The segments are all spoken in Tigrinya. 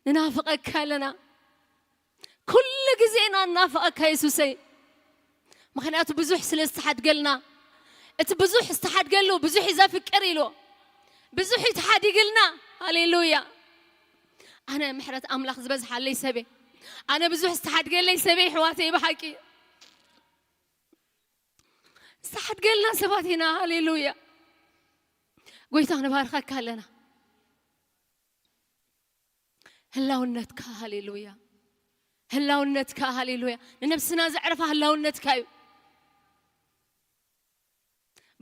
ንናፍቐካ ኣለና። ኩሉ ግዜ ኢና ንናፍቐካ የሱሰይ። ምኽንያቱ ብዙሕ ስለ ዝተሓድገልና፣ እቲ ብዙሕ ዝተሓድገሉ ብዙሕ እዩ ዘፍቅር ኢሉ፣ ብዙሕ እዩ ተሓዲግልና። ሃሌሉያ። ኣነ ምሕረት ኣምላኽ ዝበዝሓለይ ሰበይ፣ ኣነ ብዙሕ ዝተሓድገለይ ሰበይ፣ ኣሕዋተይ፣ ብሓቂ ዝተሓድገልና ሰባት ኢና። ሃሌሉያ። ጎይታ ንባርኸካ ኣለና። ህላውነትካ፣ ሃሌሉያ። ህላውነትካ፣ ሃሌሉያ። ንነብስና ዘዕርፋ ህላውነትካ እዩ።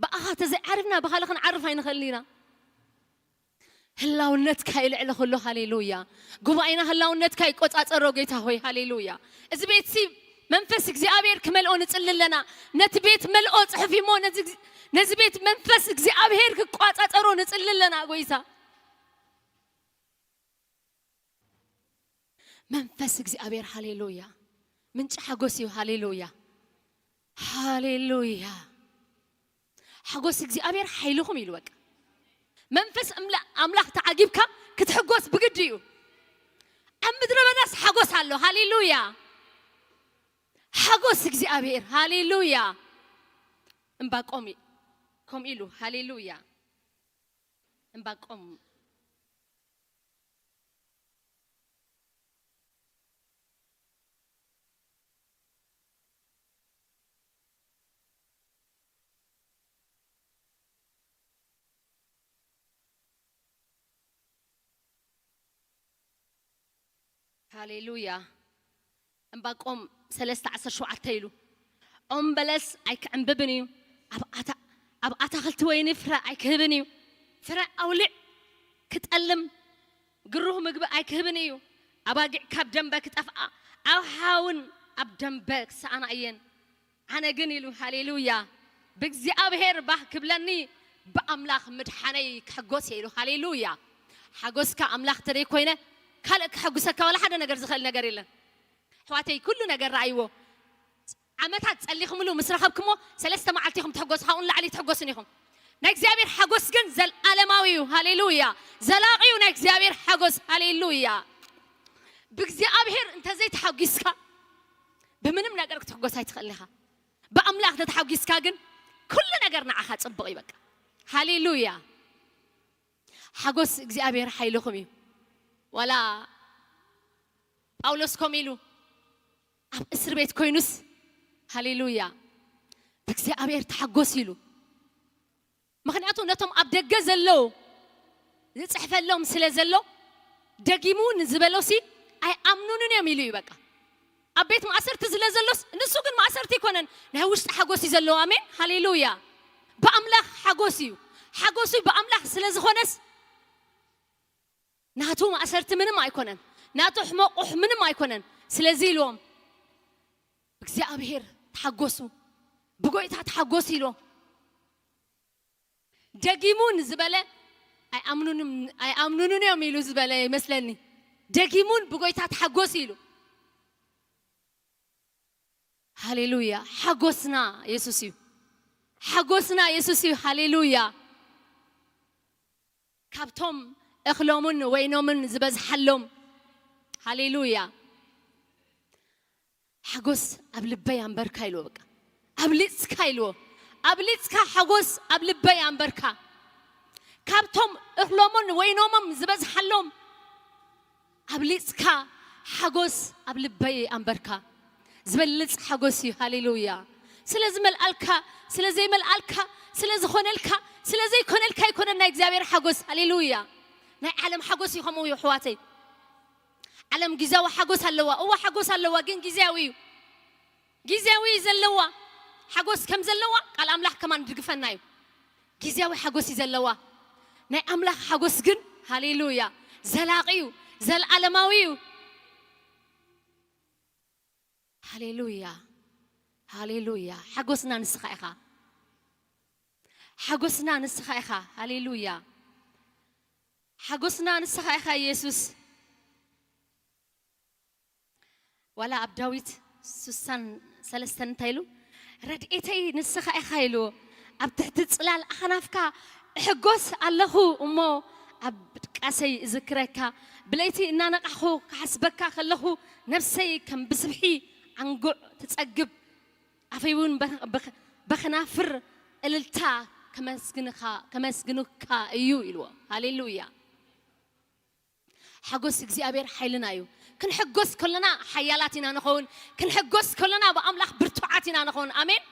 ብኣኻ ተዘይዓርፍና ብኻልእ ክንዓርፍ ኣይንኽእልን ኢና። ህላውነትካ እዩ ልዕሊ ኩሉ፣ ሃሌሉያ። ጉባኤና ህላውነትካ ይቆጻጸሮ፣ ጌታ ሆይ፣ ሃሌሉያ። እዚ ቤትሲ መንፈስ እግዚኣብሔር ክመልኦ ንጽሊ ኣለና። ነቲ ቤት መልኦ ጽሑፍ እሞ፣ ነዚ፣ ነዚ ቤት መንፈስ እግዚኣብሔር ክቋጻጸሮ ንጽሊ ኣለና፣ ጎይታ። መንፈስ እግዚኣብሔር፣ ሃሌሉያ። ምንጪ ሓጎስ እዩ፣ ሃሌሉያ። ሃሌሉያ። ሓጎስ እግዚኣብሔር ሓይልኹም ኢሉ፣ በቃ። መንፈስ እምላ-፣ ኣምላኽ ተዓጊብካ ክትሕጎስ ብግዲ እዩ። ኣብ ምድረ በዳስ ሓጎስ ኣሎ፣ ሃሌሉያ። ሓጎስ እግዚኣብሔር፣ ሃሌሉያ። እምባቆም ከምኡ ኢሉ፣ ሃሌሉያ። እምባቆም ሃሌሉያ። እምባቆም ሰለስተ ዓሰርተ ሸውዓተ ኢሉ፣ ኦም በለስ ኣይክዕምብብን እዩ፣ ኣብ ኣታ-፣ ኣብ ኣታኽልቲ ወይኒ ፍረ ኣይክህብን እዩ፣ ፍረ ኣውሊዕ ክጠልም ግሩህ ምግቢ ኣይክህብን እዩ፣ ኣባጊዕ ካብ ደንበ ክጠፍኣ፣ ኣውሓውን ኣብ ደንበ ክሰኣና እየን። ኣነ ግን ኢሉ፣ ሃሌሉያ፣ ብእግዚኣብሔር ባህ ክብለኒ፣ ብኣምላኽ ምድሓነይ ክሕጎስ እየ ኢሉ። ሃሌሉያ። ሓጎስካ ኣምላኽ ተደይ ኮይነ፣ ካልእ ክሕጉሰካ ዋላ ሓደ ነገር ዝኽእል ነገር የለን። ኣሕዋተይ፣ ኩሉ ነገር ረኣይዎ። ዓመታት ጸሊኹምሉ ምስ ረኸብኩሞ፣ ሰለስተ መዓልቲ ኢኹም ትሕጎሱ፣ ካብኡ ንላዕሊ ትሕጎሱን ኢኹም። ናይ እግዚኣብሔር ሓጎስ ግን ዘልኣለማዊ እዩ። ሃሌሉያ። ዘላቒ እዩ ናይ እግዚኣብሔር ሓጎስ። ሃሌሉያ። ብእግዚኣብሔር እንተዘይተሓጒስካ፣ ብምንም ነገር ክትሕጎስ ኣይትኽእልን ኢኻ። ብኣምላኽ ተተሓጒስካ ግን፣ ኩሉ ነገር ንዓኻ ጽቡቕ እዩ። በቃ። ሃሌሉያ። ሓጎስ እግዚኣብሔር ሓይልኹም እዩ። ዋላ ጳውሎስ ከምኡ ኢሉ፣ ኣብ እስር ቤት ኮይኑስ፣ ሃሌሉያ፣ ብእግዚኣብሔር ተሓጎስ ኢሉ። ምኽንያቱ ነቶም ኣብ ደገ ዘለዉ ዝጽሕፈሎም ስለ ዘሎ፣ ደጊሙ ንዝበሎሲ ኣይኣምኑንን እዮም ኢሉ እዩ። በቃ። ኣብ ቤት ማእሰርቲ ስለ ዘሎስ፣ ንሱ ግን ማእሰርቲ ኣይኮነን፣ ናይ ውሽጢ ሓጎስ እዩ ዘለዎ። ኣሜን፣ ሃሌሉያ። ብኣምላኽ ሓጎስ እዩ። ሓጎሱ ብኣምላኽ ስለ ዝኾነስ፣ ናቱ ማእሰርቲ ምንም ኣይኮነን፣ ናቱ ሕመቑሕ ምንም ኣይኮነን። ስለዚ ኢልዎም፣ እግዚኣብሔር ተሓጎሱ፣ ብጎይታ ተሓጎሱ ኢልዎም። ደጊሙ ንዝበለ ኣይኣምኑንም-፣ ኣይኣምኑንን እዮም ኢሉ ዝበለ ይመስለኒ። ደጊሙን ብጎይታ ተሓጎሱ ኢሉ። ሃሌሉያ። ሓጎስና የሱስ እዩ። ሓጎስና የሱስ እዩ። ሃሌሉያ። ካብቶም እኽሎምን ወይኖምን ዝበዝሓሎም። ሃሌሉያ። ሓጎስ ኣብ ልበይ ኣንበርካ ኢልዎ፣ በቃ። ኣብሊጽካ ኢልዎ። ኣብሊጽካ ሓጎስ ኣብ ልበይ ኣንበርካ። ካብቶም እኽሎምን ወይኖምን ዝበዝሓሎም ኣብሊጽካ ሓጎስ ኣብ ልበይ ኣንበርካ። ዝበልጽ ሓጎስ እዩ። ሃሌሉያ። ስለ ዝመልኣልካ፣ ስለ ዘይመልኣልካ፣ ስለ ዝኾነልካ፣ ስለ ዘይኮነልካ ኣይኮነን ናይ እግዚኣብሔር ሓጎስ። ሃሌሉያ። ናይ ዓለም ሓጎስ እዩ ከምኡ እዩ፣ ኣሕዋተይ። ዓለም ግዜያዊ ሓጎስ ኣለዋ። እዋ ሓጎስ ኣለዋ፣ ግን ግዜያዊ እዩ። ግዜያዊ እዩ ዘለዋ። ሓጎስ ከም ዘለዋ ቃል ኣምላኽ ከማን ድግፈና እዩ። ግዜያዊ ሓጎስ እዩ ዘለዋ። ናይ ኣምላኽ ሓጎስ ግን፣ ሃሌሉያ፣ ዘላቒ እዩ፣ ዘለኣለማዊ እዩ። ሃሌሉያ፣ ሃሌሉያ። ሓጎስና ንስኻ ኢኻ። ሓጎስና ንስኻ ኢኻ። ሃሌሉያ። ሓጎስና ንስኻ ኢኻ፣ ኢየሱስ። ዋላ ኣብ ዳዊት ስሳን ሰለስተን እንታይ ኢሉ? "ረድኤተይ ንስኻ ኢኻ" ኢሉ፣ "ኣብ ትሕቲ ጽላል ኣኽናፍካ እሕጎስ ኣለኹ እሞ፣ ኣብ ድቃሰይ እዝክረካ፣ ብለይቲ እናነቃኹ ክሓስበካ ከለኹ፣ ነፍሰይ ከም ብስብሒ ዓንጉዕ ትጸግብ፣ ኣፈይ እውን በ-፣ በ-፣ በኸናፍር እልልታ ከመስግንኻ፣ ከመስግኑካ እዩ ኢልዎ። ሃሌሉያ። ሓጎስ እግዚኣብሔር ሓይልና እዩ። ክንሕጎስ ከለና ሓያላት ኢና ንኸውን። ክንሕጎስ ከለና ብኣምላኽ ብርቱዓት ኢና ንኸውን። ኣሜን።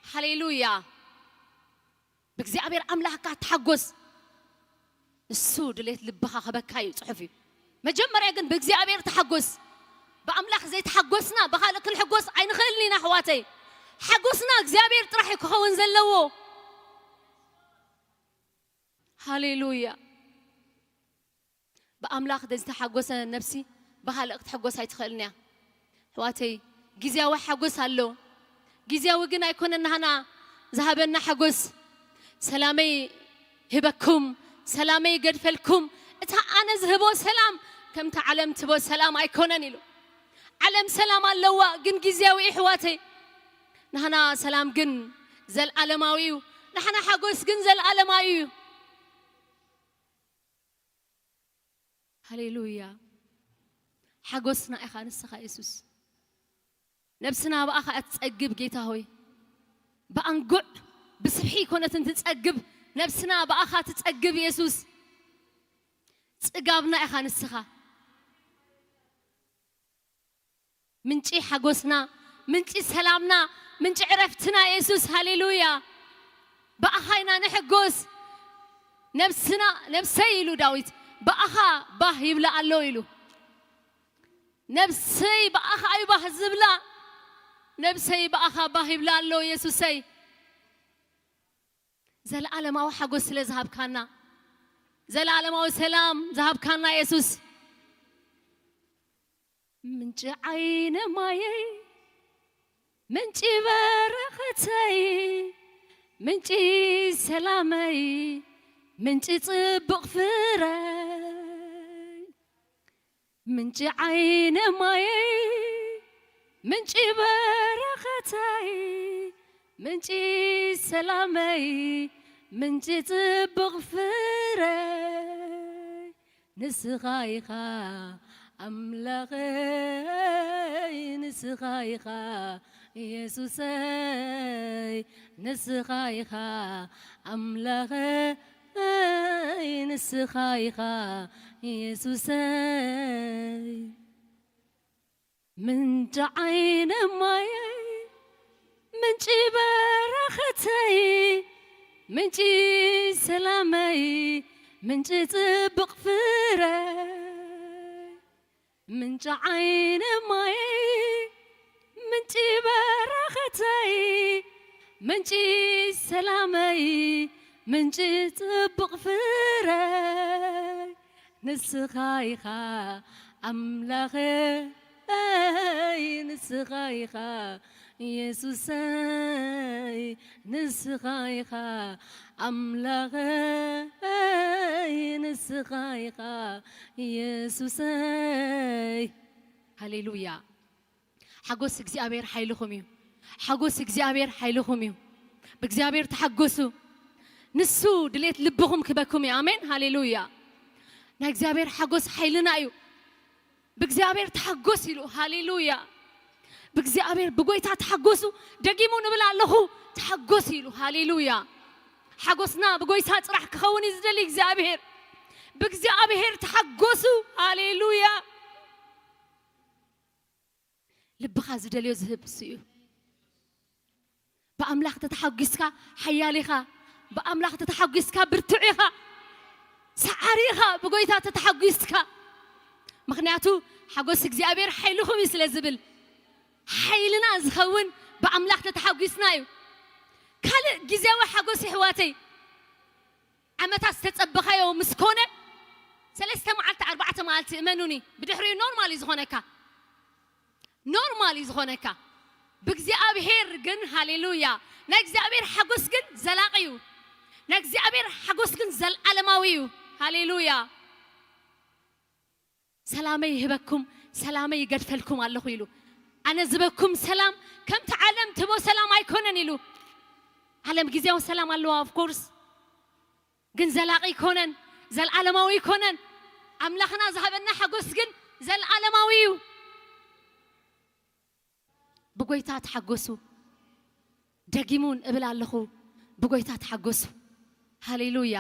ሃሌሉያ። ብእግዚኣብሔር ኣምላኽካ ተሓጎስ። ንሱ ድሌት ልብኻ ክበካ እዩ ጽሑፍ እዩ። መጀመርያ ግን ብእግዚኣብሔር ተሓጎስ። ብኣምላኽ ዘይተሓጎስና ብኻልእ ክንሕጎስ ኣይንኽእልን ኢና ኣሕዋተይ። ሓጎስና እግዚኣብሔር ጥራሕ እዩ ክኸውን ዘለዎ። ሃሌሉያ። ብኣምላኽ ዘይተሓጎሰ ነፍሲ ብኻልእ ክትሕጎስ ኣይትኽእልን እያ። ኣሕዋተይ፣ ግዝያዊ ሓጎስ ኣሎ። ግዝያዊ ግን ኣይኮነን ናህና ዝሃበና ሓጎስ። ሰላመይ ህበኩም፣ ሰላመይ ገድፈልኩም። እታ ኣነ ዝህቦ ሰላም ከምታ ዓለም ትህቦ ሰላም ኣይኮነን ኢሉ። ዓለም ሰላም ኣለዋ፣ ግን ግዝያዊ እዩ ኣሕዋተይ። ናህና ሰላም ግን ዘልኣለማዊ እዩ። ናህና ሓጎስ ግን ዘልኣለማዊ እዩ። ሃሌሉያ። ሓጎስና ኢኻ ንስኻ የሱስ። ነብስና ብኣኻ እያ ትጸግብ ጌታ ሆይ። ብኣንጉዕ ብስብሒ ኣይኮነትን ትጸግብ፣ ነብስና ብኣኻ ትጸግብ የሱስ። ጽጋብና ኢኻ ንስኻ። ምንጪ ሓጎስና፣ ምንጪ ሰላምና፣ ምንጪ ዕረፍትና የሱስ። ሃሌሉያ። ብኣኻ ኢና ንሕጎስ። ነብስና፣ ነብሰይ ኢሉ ዳዊት፣ ብኣኻ ባህ ይብላ ኣሎ ኢሉ። ነብሰይ ብኣኻ እዩ ባህ ዝብላ። ነብሰይ ብኣኻ ባህ ይብላ ኣሎ የሱሰይ። ዘለኣለማዊ ሓጎስ ስለ ዝሃብካና፣ ዘለኣለማዊ ሰላም ዝሃብካና የሱስ። ምንጪ ዓይኒ ማየይ፣ ምንጪ በረኸተይ፣ ምንጪ ሰላመይ፣ ምንጪ ጽቡቕ ፍረይ። ምንጪ ዓይኒ ማየይ፣ ምንጪ በረኸተይ፣ ምንጪ ሰላመይ፣ ምንጪ ጽቡቕ ፍረይ። ንስኻ ኢኻ ኣምላኸይ፣ ንስኻ ኢኻ የሱሰይ፣ ንስኻ ኢኻ ኣምላኸይ፣ ንስኻ ኢኻ የሱሰይ። ምንጪ ዓይኒ ማየይ፣ ምንጪ በረኸተይ፣ ምንጪ ሰላመይ፣ ምንጪ ጽቡቕ ፍረይ። ምንጪ ዓይኒ ማየይ፣ ምንጪ በረኸተይ፣ ምንጪ ሰላመይ፣ ምንጪ ጽቡቕ ፍረይ። ንስኻ ኢኻ ኣምላኸይ፣ ንስኻ ኢኻ የሱሰይ፣ ንስኻ ኢኻ ኣምላኸይ፣ ንስኻ ኢኻ የሱሰይ። ሃሌሉያ። ሓጎስ እግዚኣብሔር ሓይልኹም እዩ። ሓጎስ እግዚኣብሔር ሓይልኹም እዩ። ብእግዚኣብሔር ተሓጎሱ። ንሱ ድሌት ልብኹም ክበኩም እዩ። ኣሜን። ሃሌሉያ። ናይ እግዚኣብሔር ሓጎስ ሓይልና እዩ። ብእግዚኣብሔር ተሓጎስ ኢሉ። ሃሌሉያ። ብእግዚኣብሔር ብጎይታ ተሓጎሱ። ደጊሙ ንብል ኣለኹ፣ ተሓጎስ ኢሉ። ሃሌሉያ። ሓጎስና ብጎይታ ጥራሕ ክኸውን እዩ ዝደሊ እግዚኣብሔር። ብእግዚኣብሔር ተሓጎሱ። ሃሌሉያ። ልብኻ ዝደልዮ ዝህብ እሱ እዩ። ብኣምላኽ ተተሓጒስካ ሓያል ኢኻ። ብኣምላኽ ተተሓጒስካ ብርቱዕ ኢኻ። ሰዓሪ ኢኻ ብጎይታ ተተሓጒስካ። ምኽንያቱ ሓጎስ እግዚኣብሔር ሓይልኹም እዩ ስለ ዝብል፣ ሓይልና ዝኸውን ብኣምላኽ ተተሓጒስና እዩ። ካልእ ግዜያዊ ሓጎስ የሕዋተይ፣ ዓመታት ዝተጸበኻዮ ምስ ኮነ፣ ሰለስተ መዓልቲ፣ ኣርባዕተ መዓልቲ፣ እመኑኒ፣ ብድሕሪኡ ኖርማል እዩ ዝኾነካ። ኖርማል እዩ ዝኾነካ። ብእግዚኣብሔር ግን፣ ሃሌሉያ፣ ናይ እግዚኣብሔር ሓጎስ ግን ዘላቒ እዩ። ናይ እግዚኣብሔር ሓጎስ ግን ዘልኣለማዊ እዩ። ሃሌሉያ። ሰላመይ ይህበኩም፣ ሰላመይ ይገድፈልኩም ኣለኹ ኢሉ። ኣነ ዝበኩም ሰላም ከምቲ ዓለም ትቦ ሰላም ኣይኮነን ኢሉ። ዓለም ግዜያዊ ሰላም ኣለዋ፣ ኦፍ ኮርስ፣ ግን ዘላቒ ኣይኮነን። ዘልዓለማዊ ኣይኮነን። ኣምላኽና ዝሃበና ሓጎስ ግን ዘልዓለማዊ እዩ። ብጎይታ ተሓጎሱ። ደጊሙን እብል ኣለኹ፣ ብጎይታ ተሓጎሱ። ሃሌሉያ።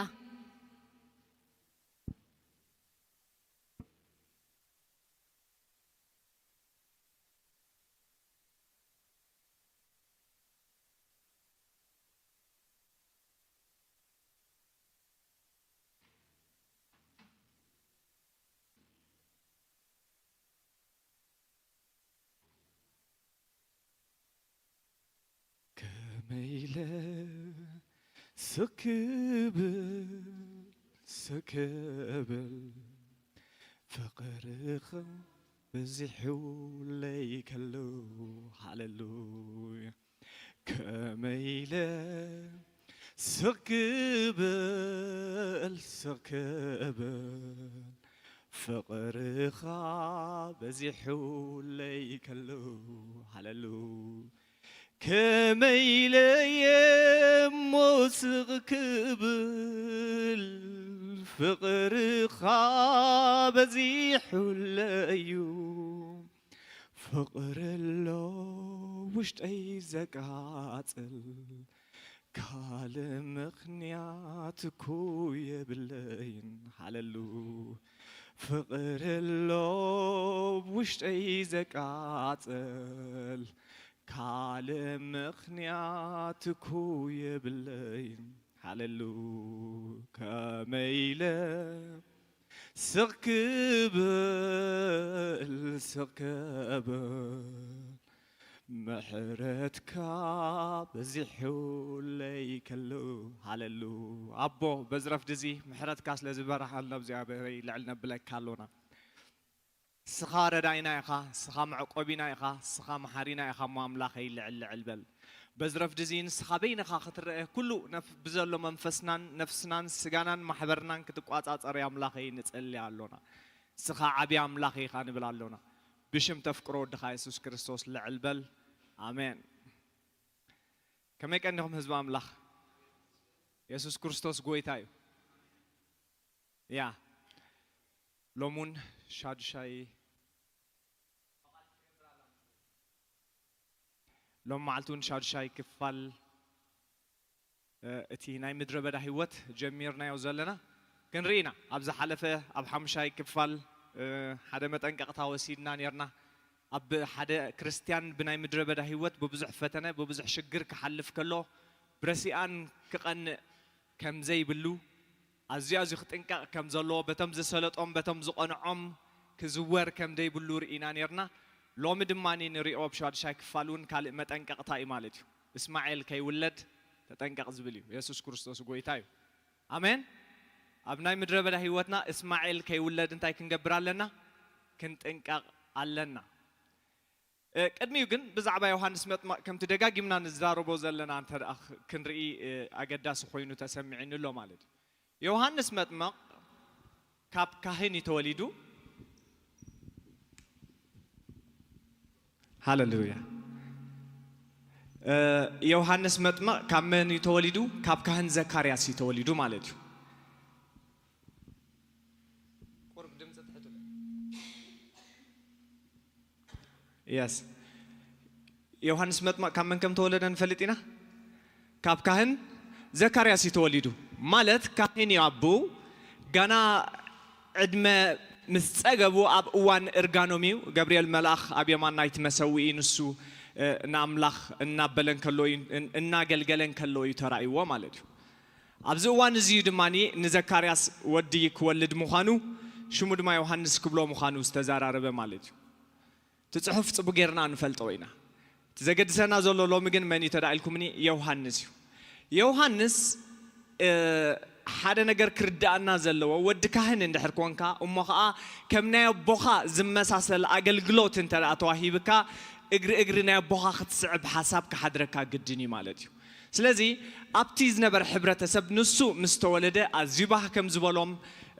ከመይ ኢለ ስቕ ክብል፣ ስቕ ክብል፣ ፍቕርኻ በዚሑለይ ከሎ። ሃሌሉያ። ከመይ ኢለ ስቕ ክብል፣ ስቕ ክብል፣ ፍቕርኻ በዚሑለይ ከሎ። ሃሌሉያ። ከመይ ኢለ እየ እሞ ስቕ ክብል፣ ፍቕርኻ በዚሑለይ እዩ። ፍቕሪ ኣሎ ውሽጠይ ዘቃጽል፣ ካልእ ምኽንያት እኮ የብለይን። ሃሌሉ። ፍቕሪ ኣሎ ውሽጠይ ዘቃጽል፣ ካልእ ምኽንያት እኮ የብለይን። ሃሌሉ። ከመይ ኢለ ስቕ ክብል፣ ስቕ ክብል፣ ምሕረትካ በዚሑለይ ከሎ። ሃሌሉ። ኣቦ፣ በዚ ረፍዲ እዚ ምሕረትካ ስለ ዝበራሃልና እግዚኣብሔረይ ልዕል ነብለካ ኣሎና። ንስኻ ረዳኢና ኢኻ፣ ንስኻ መዕቆቢና ኢኻ፣ ንስኻ መሓሪና ኢኻ እሞ ኣምላኸይ ልዕል ልዕል በል። በዚ ረፍዲ እዚ ንስኻ በይንኻ ክትረአ፣ ኩሉ ነፍ-፣ ብዘሎ መንፈስናን ነፍስናን ስጋናን ማሕበርናን ክትቋጻጸር ኣምላኸይ ንጸሊ ኣሎና። ንስኻ ዓቢ ኣምላኽ ኢኻ ንብል ኣሎና። ብሽም ተፍቅሮ ወድኻ የሱስ ክርስቶስ ልዕል በል። ኣሜን። ከመይ ቀኒኹም ህዝቢ ኣምላኽ? የሱስ ክርስቶስ ጎይታ እዩ። ያ፣ ሎሙን ሻዱሻይ፣ ሎም መዓልቲ እውን ሻዱሻይ ክፋል፣ እ፣ እቲ ናይ ምድረ በዳ ህይወት ጀሚርናዮ ዘለና ክንርኢ ኢና። ኣብ ዝሓለፈ ኣብ ሓሙሻይ ክፋል፣ እ፣ ሓደ መጠንቀቕታ ወሲድና ኔርና። ኣብ ሓደ ክርስትያን ብናይ ምድረ በዳ ህይወት ብብዙሕ ፈተነ፣ ብብዙሕ ሽግር ክሓልፍ ከሎ፣ ብረሲኣን ክቐንእ ከም ዘይብሉ፣ ኣዝዩ ኣዝዩ ክጥንቀቕ ከም ዘለዎ፣ በቶም ዝሰለጦም፣ በቶም ዝቐንዖም ክዝወር ከም ዘይብሉ ርኢና ኔርና። ሎሚ ድማ ንሪኦ ኣብ ሻዱሻይ ክፋል እውን ካልእ መጠንቀቕታ እዩ ማለት እዩ። እስማኤል ከይውለድ ተጠንቀቕ ዝብል እዩ። የሱስ ክርስቶስ ጎይታ እዩ። ኣሜን። ኣብ ናይ ምድረ በዳ ህይወትና እስማኤል ከይውለድ እንታይ ክንገብር ኣለና? ክንጥንቀቕ ኣለና። እ፣ ቅድሚኡ ግን ብዛዕባ ዮሃንስ መጥመቕ ከምቲ ደጋጊምና ንዛረቦ ዘለና እንተ ደኣ ክ-፣ ክንርኢ፣ እ፣ ኣገዳሲ ኮይኑ ተሰሚዑኒ ኣሎ ማለት እዩ። ዮሃንስ መጥመቕ ካብ ካህን እዩ ተወሊዱ። ሃሌሉያ። እ፣ ዮሃንስ መጥመቕ ካብ መን እዩ ተወሊዱ? ካብ ካህን ዘካርያስ እዩ ተወሊዱ ማለት እዩ። ቁሩብ ድምፂ ትሕት በል። የስ። ዮሃንስ መጥመቕ ካብ መን ከም ተወለደ ንፈልጥ ኢና? ካብ ካህን ዘካርያስ እዩ ተወሊዱ። ማለት ካህን እዩ ኣቦኡ። ጋና ዕድመ ምስ ጸገቡ ኣብ እዋን እርጋኖም እዩ። ገብርኤል መልኣኽ ኣብ የማን ናይቲ መሰውኢ ንሱ፣ እ፣ ንኣምላኽ እናበለ እንከሎ እዩ፣ እን-፣ እናገልገለ እንከሎ እዩ ተራእይዎ ማለት እዩ። ኣብዚ እዋን እዚ እዩ ድማ ንዘካርያስ ወዲ ክወልድ ምዃኑ፣ ሽሙ ድማ ዮሃንስ ክብሎ ምዃኑ ዝተዛራረበ ማለት እዩ። እቲ ጽሑፍ ጽቡቕ ጌርና ንፈልጦ ኢና። እቲ ዘገድሰና ዘሎ ሎሚ ግን መን እዩ ተዳ ኢልኩምኒ? ዮሃንስ እዩ። ዮሃንስ፣ እ፣ ሓደ ነገር ክርድኣና ዘለዎ፣ ወዲ ካህን እንድሕር ኮንካ፣ እሞ ኸኣ ከም ናይ ኣቦኻ ዝመሳሰል ኣገልግሎት እንተ ደኣ ተዋሂብካ፣ እግሪ እግሪ ናይ ኣቦኻ ክትስዕብ ሓሳብ ክሓድረካ ግድን እዩ ማለት እዩ። ስለዚ ኣብቲ ዝነበረ ሕብረተሰብ ንሱ ምስ ተወለደ ኣዝዩ ባህ ከም ዝበሎም፣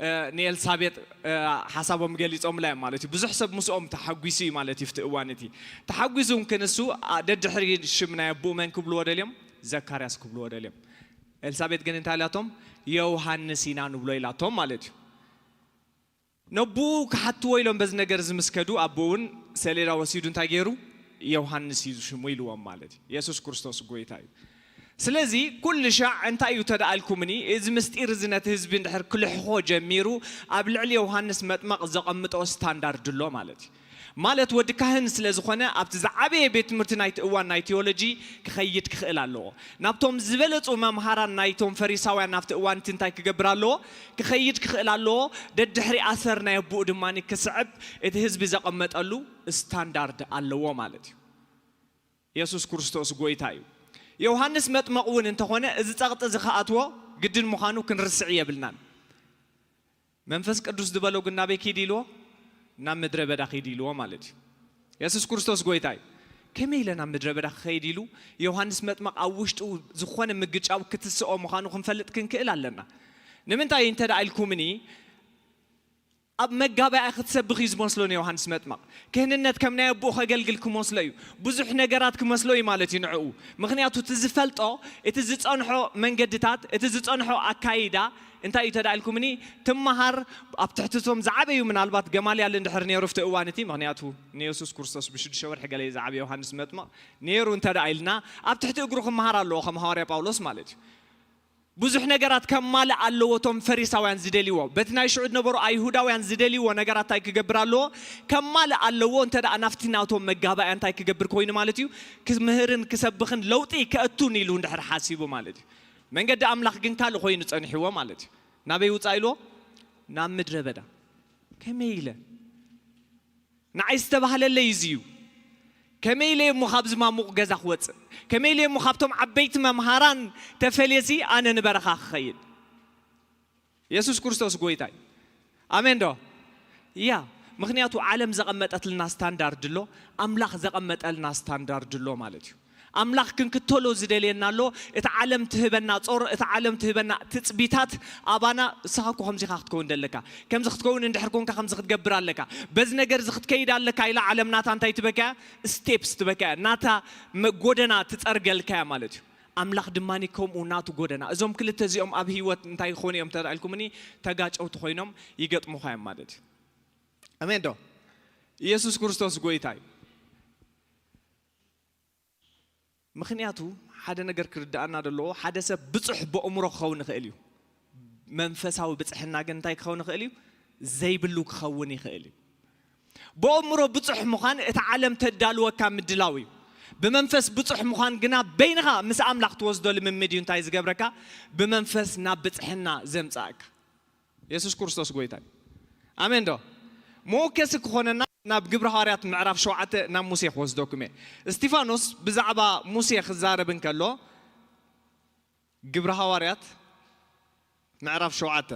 እ፣ ንኤልሳቤጥ፣ እ፣ ሓሳቦም ገሊጾምላ እዮም ማለት እዩ። ብዙሕ ሰብ ምስኦም ተሓጒሱ እዩ ማለት እዩ። ኣብቲ እዋን እቲ ተሓጒሱ እውን ክንሱ፣ ኣ፣ ደድሕሪ ሽም ናይ ኣቦኡ መን ክብልዎ ደልዮም? ዘካርያስ ክብልዎ ደልዮም። ኤልሳቤጥ ግን እንታይ ኢላቶም? ዮሃንስ ኢና ንብሎ ኢላቶም ማለት እዩ። ነብኡ ክሓትዎ ኢሎም በዚ ነገር እዚ ምስ ከዱ፣ ኣቦኡ እውን ሰሌዳ ወሲዱ እንታይ ገይሩ? ዮሃንስ እዩ ሽሙ ኢልዎም ማለት እዩ። የሱስ ክርስቶስ ጎይታ እዩ። ስለዚ ኩሉ ሻዕ እንታይ እዩ ተደኣልኩምኒ፣ እዚ ምስጢር እዚ ነቲ ህዝቢ እንድሕር ክልሕኾ ጀሚሩ፣ ኣብ ልዕሊ ዮሃንስ መጥመቕ ዘቐምጦ ስታንዳርድ ኣሎ ማለት እዩ። ማለት ወዲ ካህን ስለ ዝኾነ ኣብቲ ዝዓበየ ቤት ትምህርቲ ናይቲ እዋን ናይ ቴዎሎጂ ክኸይድ ክኽእል ኣለዎ። ናብቶም ዝበለጹ መምሃራን ናይቶም ፈሪሳውያን ናብቲ እዋን እቲ እንታይ ክገብር ኣለዎ? ክኸይድ ክኽእል ኣለዎ። ደድሕሪ ኣሰር ናይ ኣቦኡ ድማ ክስዕብ እቲ ህዝቢ ዘቐመጠሉ ስታንዳርድ ኣለዎ ማለት እዩ። የሱስ ክርስቶስ ጎይታ እዩ። ዮሃንስ መጥመቕ እውን እንተኾነ እዚ ጸቕጢ እዚ ክኣትዎ ግድን ምዃኑ ክንርስዕ የብልናን። መንፈስ ቅዱስ ዝበሎ ግን ናበይ ኪድ ኢልዎ? ናብ ምድረ በዳ ኪድ ኢልዎ ማለት እዩ። የሱስ ክርስቶስ ጎይታ እዩ። ከመይ ኢለ ናብ ምድረ በዳ ክኸይድ ኢሉ? ዮሃንስ መጥመቕ ኣብ ውሽጡ ዝኾነ ምግጫው ክትስኦ ምዃኑ ክንፈልጥ ክንክእል ኣለና። ንምንታይ እንተ ደኣ ኢልኩምኒ፣ ኣብ መጋባእያ ክትሰብኽ እዩ ዝመስሎ ንዮሃንስ መጥመቕ። ክህንነት ከም ናይ ኣቦኡ ከገልግል ክመስሎ እዩ። ብዙሕ ነገራት ክመስሎ እዩ ማለት እዩ ንዕኡ። ምኽንያቱ እቲ ዝፈልጦ፣ እቲ ዝጸንሖ መንገድታት፣ እቲ ዝጸንሖ ኣካይዳ፣ እንታይ እዩ ተዳኢልኩምኒ? ትመሃር ኣብ ትሕቲ እቶም ዝዓበዩ፣ ምናልባት ገማልያል እንድሕር ነይሩ ኣብቲ እዋን እቲ፣ ምኽንያቱ ንየሱስ ክርስቶስ ብሽዱሽተ ወርሒ ገለ እዩ ዝዓበየ ዮሃንስ መጥመቕ ነይሩ እንተ ደኣ ኢልና፣ ኣብ ትሕቲ እግሩ ክመሃር ኣለዎ ከም ሃዋርያ ጳውሎስ ማለት እዩ። ብዙሕ ነገራት ከማልእ ኣለዎ። እቶም ፈሪሳውያን ዝደልይዎ፣ በቲ ናይ ሽዑ ዝነበሩ ኣይሁዳውያን ዝደልይዎ ነገራት እንታይ ክገብር ኣለዎ? ከማልእ ኣለዎ። እንተ ደኣ ናብቲ ናቶም መጋባእያ እንታይ ክገብር ኮይኑ ማለት እዩ? ክምህርን ክሰብኽን ለውጢ ከእቱን ኢሉ እንድሕር ሓሲቡ ማለት እዩ። መንገዲ ኣምላኽ ግን ካልእ ኮይኑ ጸኒሕዎ ማለት እዩ። ናበይ ውጻእ ኢልዎ? ናብ ምድረ በዳ። ከመይ ኢለ? ንዓይ ዝተባህለለይ እዚ እዩ። ከመይ ኢለ እሞ ካብዚ ማሙቕ ገዛ ክወጽእ? ከመይ ኢለ እሞ ካብቶም ዓበይቲ መምሃራን ተፈልየሲ ኣነ ንበረኻ ክኸይድ? የሱስ ክርስቶስ ጎይታ እዩ። ኣሜን ዶ? ያ፣ ምኽንያቱ ዓለም ዘቐመጠትልና ስታንዳርድ ኣሎ፣ ኣምላኽ ዘቐመጠልና ስታንዳርድ ኣሎ ማለት እዩ። ኣምላኽ ክንክተሎ ዝደልየና ኣሎ። እቲ ዓለም ትህበና ጾር፣ እቲ ዓለም ትህበና ትጽቢታት ኣባና፣ "ንስኻ እኮ ከምዚ ኢኻ ክትከውን ደለካ፣ ከምዚ ክትከውን እንድሕር ኮንካ ከምዚ ክትገብር ኣለካ፣ በዚ ነገር እዚ ክትከይድ ኣለካ" ኢላ ዓለም ናታ እንታይ ትበካያ? ስቴፕስ ትበካያ፣ ናታ መ-፣ ጎደና ትጸርገልካያ ማለት እዩ። ኣምላኽ ድማ ከምኡ ናቱ ጎደና። እዞም ክልተ እዚኦም ኣብ ህይወት እንታይ ይኾኑ እዮም ተባሂልኩምኒ? ተጋጨውቲ ኮይኖም ይገጥሙኻ እዮም ማለት እዩ። ኣሜን ዶ? ኢየሱስ ክርስቶስ ጎይታ እዩ። ምኽንያቱ ሓደ ነገር ክርድኣና ዘለዎ፣ ሓደ ሰብ ብጹሕ በእምሮ ክኸውን ይኽእል እዩ። መንፈሳዊ ብጽሕና ግን እንታይ ክኸውን ይኽእል እዩ? ዘይብሉ ክኸውን ይኽእል እዩ። በእምሮ ብጹሕ ምዃን እቲ ዓለም ተዳልወካ ምድላው እዩ። ብመንፈስ ብጹሕ ምዃን ግና በይንኻ ምስ ኣምላኽ ትወስዶ ልምምድ እዩ። እንታይ ዝገብረካ? ብመንፈስ ናብ ብጽሕና ዘምጽኣካ። የሱስ ክርስቶስ ጎይታ እዩ። ኣሜን ዶ? መወከሲ ክኾነና ናብ ግብሪ ሃዋርያት ምዕራፍ ሸውዓተ ናብ ሙሴ ክወስደኩም እየ። እስጢፋኖስ ብዛዕባ ሙሴ ክዛረብ እንከሎ፣ ግብሪ ሃዋርያት ምዕራፍ ሸውዓተ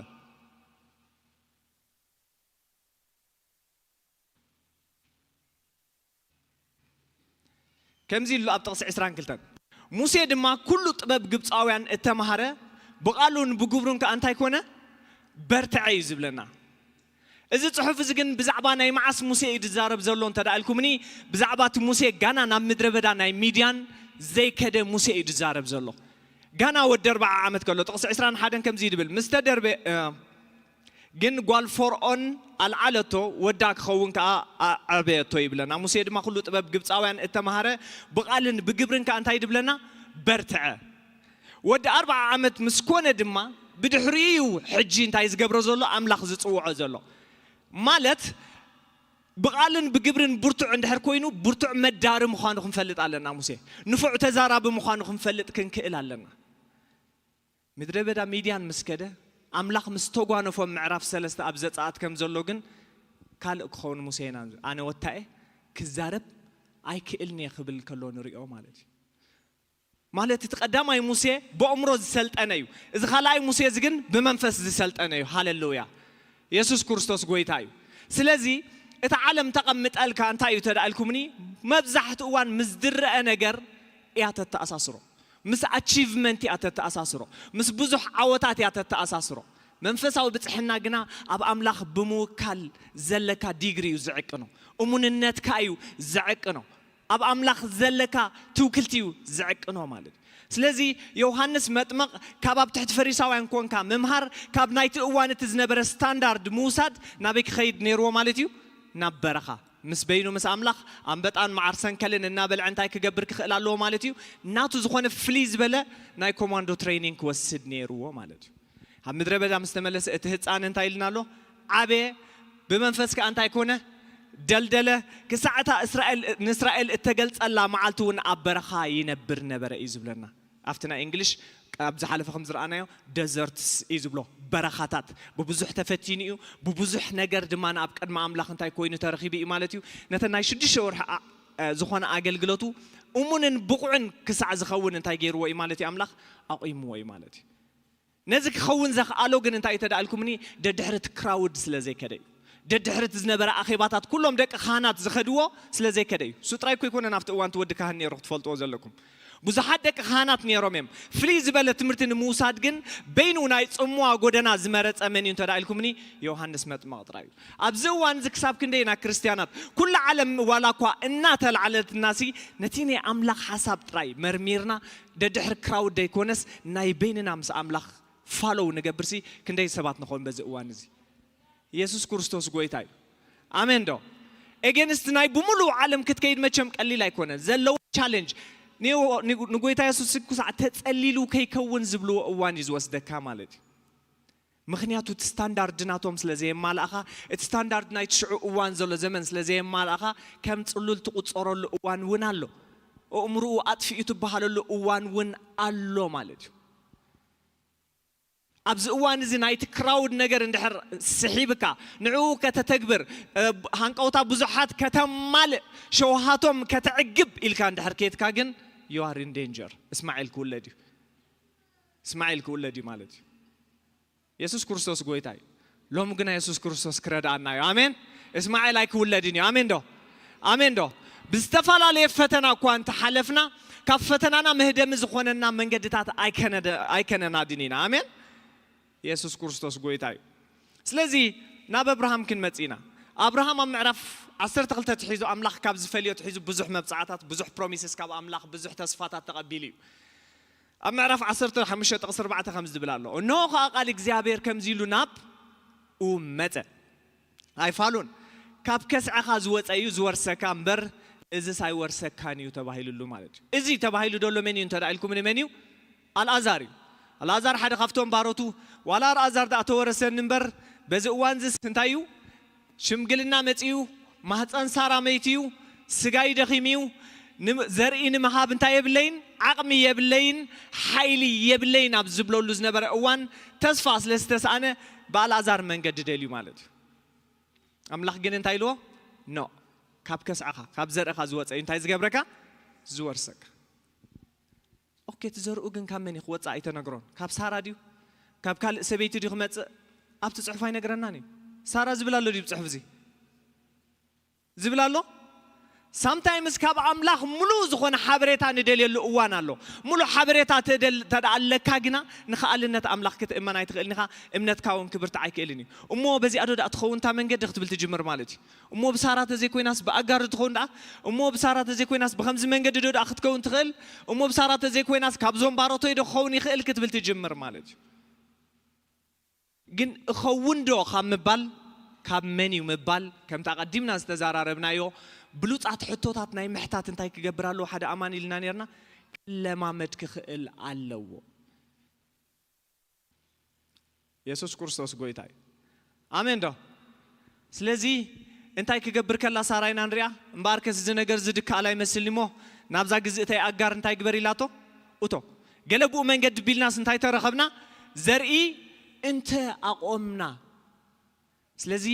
ከምዚ ኢሉ ኣብ ጥቕሲ ዕስራን ክልተን፣ "ሙሴ ድማ ኩሉ ጥበብ ግብጻውያን እተማህረ፣ ብቓሉን ብግብሩን ከኣ እንታይ ኮነ? በርትዐ" እዩ ዝብለና። እዚ ጽሑፍ እዚ ግን ብዛዕባ ናይ መዓስ ሙሴ እዩ ዝዛረብ ዘሎ እንተ ደኣ ኢልኩምኒ፣ ብዛዕባ እቲ ሙሴ ጋና ናብ ምድረ በዳ ናይ ሚድያን ዘይከደ ሙሴ እዩ ዝዛረብ ዘሎ። ጋና ወዲ ኣርብዓ ዓመት ከሎ፣ ጥቕሲ ዕስራን ሓደን ከምዚ እዩ ዝብል፣ "ምስ ተደርበ-፣ እ፣ ግን ጓል ፈርዖን ኣልዓለቶ፣ ወዳ ክኸውን ከኣ ኣዕበየቶ" ይብለና። ሙሴ ድማ ኩሉ ጥበብ ግብጻውያን እተማህረ፣ ብቓልን ብግብርን ከኣ እንታይ ድብለና? በርትዐ። ወዲ ኣርብዓ ዓመት ምስ ኮነ ድማ፣ ብድሕሪኡ እዩ ሕጂ እንታይ ዝገብሮ ዘሎ? ኣምላኽ ዝጽውዖ ዘሎ። ማለት፣ ብቓልን ብግብርን ብርቱዕ እንድሕር ኮይኑ፣ ብርቱዕ መዳሪ ምዃኑ ክንፈልጥ ኣለና። ሙሴ ንፉዕ ተዛራቢ ምዃኑ ክንፈልጥ ክንክእል ኣለና። ምድረ በዳ ሚድያን ምስ ከደ፣ ኣምላኽ ምስ ተጓነፎም ምዕራፍ ሰለስተ ኣብ ዘጸኣት ከም ዘሎ ግን ካልእ ክኸውን ሙሴ ኢና፣ ኣነ ወታኤ ክዛረብ ኣይክእልን እየ ክብል ከሎ ንሪኦ ማለት እዩ። ማለት እቲ ቀዳማይ ሙሴ ብኣእምሮ ዝሰልጠነ እዩ። እዚ ካልኣይ ሙሴ እዚ ግን ብመንፈስ ዝሰልጠነ እዩ። ሃሌሉያ! የሱስ ክርስቶስ ጎይታ እዩ። ስለዚ እቲ ዓለም ተቐምጠልካ እንታይ እዩ ተዳእልኩምኒ? መብዛሕትኡ እዋን ምስ ዝረአ ነገር እያ ተተኣሳስሮ። ምስ ኣቺቭመንት እያ ተተኣሳስሮ። ምስ ብዙሕ ዓወታት እያ ተተኣሳስሮ። መንፈሳዊ ብጽሕና ግና ኣብ ኣምላኽ ብምውካል ዘለካ ዲግሪ እዩ ዝዕቅኖ። እሙንነትካ እዩ ዝዕቅኖ። ኣብ ኣምላኽ ዘለካ ትውክልቲ እዩ ዝዕቅኖ ማለት እዩ። ስለዚ ዮሃንስ መጥመቕ ካብ ኣብ ትሕቲ ፈሪሳውያን ኮንካ ምምሃር፣ ካብ ናይቲ እዋን እቲ ዝነበረ ስታንዳርድ ምውሳድ ናበይ ክኸይድ ነይርዎ ማለት እዩ? ናብ በረኻ ምስ በይኑ ምስ ኣምላኽ ኣንበጣን መዓር ሰንከልን እናበልዐ እንታይ ክገብር ክኽእል ኣለዎ ማለት እዩ? ናቱ ዝኾነ ፍልይ ዝበለ ናይ ኮማንዶ ትሬኒንግ ክወስድ ነይርዎ ማለት እዩ። ኣብ ምድረ በዳ ምስ ተመለሰ እቲ ህፃን እንታይ ኢልና ኣሎ? ዓበየ፣ ብመንፈስ ከኣ እንታይ ኮነ? ደልደለ። ክሳዕ እታ እስራኤል ንእስራኤል እተገልጸላ መዓልቲ እውን ኣብ በረኻ ይነብር ነበረ እዩ ዝብለና። ኣብቲ ናይ እንግሊሽ ኣብ ዝሓለፈ ከም ዝረኣናዮ ደዘርትስ እዩ ዝብሎ። በረኻታት ብብዙሕ ተፈቲኑ እዩ። ብብዙሕ ነገር ድማ ኣብ ቅድሚ ኣምላኽ እንታይ ኮይኑ ተረኺቡ እዩ ማለት እዩ? ነተ ናይ ሽዱሽተ ወርሒ ዝኾነ ኣገልግሎቱ እሙንን ብቑዕን ክሳዕ ዝኸውን እንታይ ገይርዎ እዩ ማለት እዩ? ኣምላኽ ኣቑምዎ እዩ ማለት እዩ። ነዚ ክኸውን ዘኽኣሎ ግን እንታይ እዩ ተዳኣልኩምኒ? ደድሕሪ እቲ ክራውድ ስለ ዘይከደ እዩ። ደድሕሪ እቲ ዝነበረ ኣኼባታት ኩሎም ደቂ ካህናት ዝኸድዎ ስለ ዘይከደ እዩ። እሱ ጥራይ እኮ ኣይኮነን ኣብቲ እዋን እቲ ወዲ ካህን ነይሩ ክትፈልጥዎ ዘለኩም። ብዙሓት ደቂ ካህናት ነይሮም እዮም። ፍልይ ዝበለ ትምህርቲ ንምውሳድ ግን በይኑ ናይ ጽምዋ ጎደና ዝመረጸ መን እዩ እንተዳኣልኩምኒ? ዮሃንስ መጥመቕ ጥራይ እዩ። ኣብዚ እዋን እዚ ክሳብ ክንደይና ክርስትያናት ኩላ ዓለም ዋላ እኳ እናተላዕለትናሲ ነቲ ናይ ኣምላኽ ሓሳብ ጥራይ መርሚርና ደድሕሪ ክራውድ ዘይኮነስ ናይ በይንና ምስ ኣምላኽ ፋሎው ንገብርሲ ክንደይ ሰባት ንኾን በዚ እዋን እዚ? ኢየሱስ ክርስቶስ ጎይታ እዩ። ኣሜን ዶ? ኤጌንስት ናይ ብምሉእ ዓለም ክትከይድ መቸም ቀሊል ኣይኮነን ዘለዎ ቻለንጅ። ንጎይታ የሱስ ክሳዕ ተጸሊሉ ከይከውን ዝብልዎ እዋን እዩ ዝወስደካ ማለት እዩ። ምክንያቱ እቲ ስታንዳርድ ናቶም ስለ ዘየማልኣኻ፣ እቲ ስታንዳርድ ናይ ትሽዑ እዋን ዘሎ ዘመን ስለ ዘየማልኣኻ ከም ጽሉል ትቑጸረሉ እዋን እውን ኣሎ። ኣእምርኡ ኣጥፊኡ ትበሃለሉ እዋን እውን ኣሎ ማለት እዩ። ኣብዚ እዋን እዚ ናይቲ ክራውድ ነገር እንድሕር ስሒብካ ንዕኡ ከተተግብር ሃንቀውታ ብዙሓት ከተማልእ ሸውሃቶም ከተዕግብ ኢልካ እንድሕር ኬትካ ግን you are in danger። እስማኤል ክውለድ እዩ። እስማኤል ክውለድ እዩ ማለት እዩ። የሱስ ክርስቶስ ጎይታ እዩ። ሎም ግና የሱስ ክርስቶስ ክረድኣና እዩ። ኣሜን። እስማኤል ኣይክውለድን እዩ። ኣሜን ዶ? ኣሜን ዶ? ብዝተፈላለየ ፈተና እኳ እንተሓለፍና ካብ ፈተናና መህደሚ ዝኾነና መንገድታት ኣይከነናድን ኢና። ኣሜን። የሱስ ክርስቶስ ጎይታ እዩ። ስለዚ ናብ ኣብርሃም ክንመጽእ ኢና። ኣብርሃም ኣብ ምዕራፍ ዓሰርተ ክልተ ትሒዙ ኣምላኽ ካብ ዝፈልዮ ትሒዙ ብዙሕ መብጻዕታት ብዙሕ ፕሮሚስስ ካብ ኣምላኽ ብዙሕ ተስፋታት ተቐቢሉ እዩ። ኣብ ምዕራፍ ዓሰርተ ሓሙሽተ ጥቕሲ ኣርባዕተ ከምዚ ዝብል ኣሎ፣ እንሆ ኸኣ ቃል እግዚኣብሔር ከምዚ ኢሉ ናብ ኡ መጸ፣ ኣይፋሉን፣ ካብ ከስዐኻ ዝወጸ እዩ ዝወርሰካ እምበር እዝስ ኣይወርሰካን እዩ ተባሂሉሉ ማለት እዩ። እዚ ተባሂሉ ደሎ መን እዩ እንተ ኢልኩም ንመን እዩ? ኣልኣዛር እዩ። ኣልኣዛር ሓደ ካብቶም ባሮቱ ዋላ ኣልኣዛር ደኣ ተወረሰኒ እምበር በዚ እዋን ዝስ እንታይ እዩ? ሽምግልና መጺኡ፣ ማህፀን ሳራ መይትዩ፣ ስጋይ ደኺምዩ፣ ዘርኢ ንምሃብ እንታይ የብለይን? ዓቕሚ የብለይን፣ ሓይሊ የብለይን ኣብ ዝብለሉ ዝነበረ እዋን ተስፋ ስለ ዝተስኣነ ብኣልኣዛር መንገዲ ደልዩ ማለት እዩ። ኣምላኽ ግን እንታይ ኢልዎ? ኖ፣ ካብ ከስዕኻ ካብ ዘርእኻ ዝወፀ እዩ እንታይ ዝገብረካ? ዝወርሰካ። ኦኬ፣ እቲ ዘርኡ ግን ካብ መን እዩ ክወፅእ ኣይተነግሮን። ካብ ሳራ ድዩ? ካብ ካልእ ሰበይቲ ድዩ ክመፅእ? ኣብቲ ፅሑፍ ኣይነግረናን እዩ። ሳራ ዝብል ኣሎ ድዩ ፅሑፍ እዚ? ዝብል ኣሎ? ሳምታይምስ ካብ ኣምላኽ ሙሉእ ዝኾነ ሓበሬታ ንደልየሉ እዋን ኣሎ። ሙሉእ ሓበሬታ ተደል- ተደኣ ኣለካ ግና ንኸኣልነት ኣምላኽ ክትእመን ኣይትኽእልን ኢኻ። እምነትካ እውን ክብርትዕ ኣይክእልን እዩ። እሞ በዚኣ ዶ ደኣ ትኸውን እታ መንገዲ ክትብል ትጅምር ማለት እዩ። እሞ ብሳራ ተዘይኮይናስ ብኣጋር ትኸውን ደኣ? እሞ ብሳራ ተዘይኮይናስ ብኸምዚ መንገዲ ዶ ደኣ ክትከውን ትኽእል? እሞ ብሳራ ተዘይኮይናስ ካብዞም ባሮቶይ ዶ ክኸውን ይኽእል ክትብል ትጅምር ማለት እዩ። ግን እኸውን ዶ ካብ ምባል ካብ መን እዩ ምባል ከምቲ ኣቐዲምና ዝተዘራረብናዮ ብሉጻት ሕቶታት ናይ ምሕታት እንታይ ክገብር ኣለዎ ሓደ ኣማኒ ኢልና ነርና? ክለማመድ ክኽእል ኣለዎ። የሱስ ክርስቶስ ጎይታ እዩ። ኣሜን ዶ? ስለዚ እንታይ ክገብር ከላ ሳራ ኢና ንሪኣ? እምበኣርከስ እዚ ነገር እዚ ድከኣል ኣይመስልኒ እሞ ናብዛ ግዝእተይ ኣጋር እንታይ ግበር ኢላቶ? እቶ። ገለ ብኡ መንገዲ ቢልናስ እንታይ ተረኸብና? ዘርኢ እንተ ኣቖምና። ስለዚ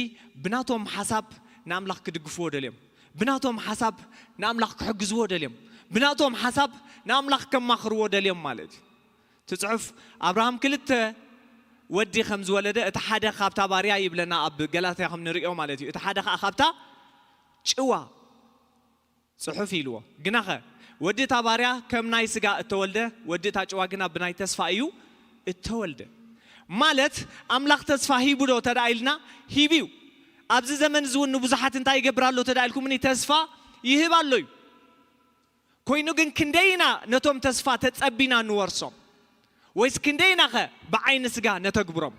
ብናቶም ሓሳብ ንኣምላኽ ክድግፍዎ ደልዮም። ብናቶም ሓሳብ ንኣምላኽ ክሕግዝዎ ደልዮም። ብናቶም ሓሳብ ንኣምላኽ ከማኽርዎ ደልዮም ማለት እዩ። እቲ ጽሑፍ ኣብርሃም ክልተ ወዲ ከም ዝወለደ እቲ ሓደ ካብታ ባርያ ይብለና ኣብ ገላትያ ከም ንርእዮ ማለት እዩ። እቲ ሓደ ከኣ ካብታ ጭዋ ጽሑፍ ኢልዎ። ግናኸ ወዲ እታ ባርያ ከም ናይ ስጋ እተወልደ ወዲ እታ ጭዋ ግና ብናይ ተስፋ እዩ እተወልደ። ማለት ኣምላኽ ተስፋ ሂቡ ዶ ተደኣ ኢልና ሂብዩ። ኣብዚ ዘመን እዚ እውን ንብዙሓት እንታይ ይገብር ኣሎ ተደኣ ኢልኩምኒ ተስፋ ይህብ ኣሎ እዩ። ኮይኑ ግን ክንደይ ኢና ነቶም ተስፋ ተጸቢና ንወርሶም? ወይስ ክንደይ ኢናኸ ብዓይኒ ስጋ ነተግብሮም?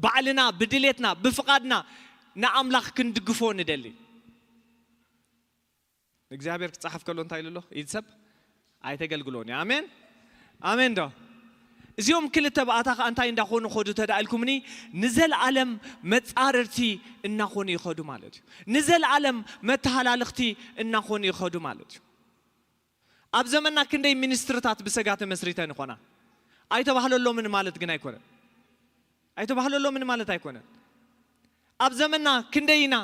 ባዕልና ብድሌትና ብፍቓድና ንኣምላኽ ክንድግፎ ንደሊ። እግዚኣብሔር ክጻሓፍ ከሎ እንታይ ኢሉ ኣሎ? ኢድ ሰብ ኣይተገልግሎን እዩ። ኣሜን ኣሜን ዶ? እዚኦም ክልተ ብኣታ ከኣ እንታይ እንዳኾኑ ኸዱ ተዳኢልኩምኒ? ንዘለኣለም መጻርርቲ እናኾኑ ይኸዱ ማለት እዩ። ንዘለኣለም መተሃላልኽቲ እናኾኑ ይኸዱ ማለት እዩ። ኣብ ዘመንና ክንደይ ሚኒስትርታት ብሰጋ ተመስሪተን ይኾና? ኣይተባህለሎምን ማለት ግን ኣይኮነን። ኣይተባህለሎምን ማለት ኣይኮነን። ኣብ ዘመንና ክንደይ ኢና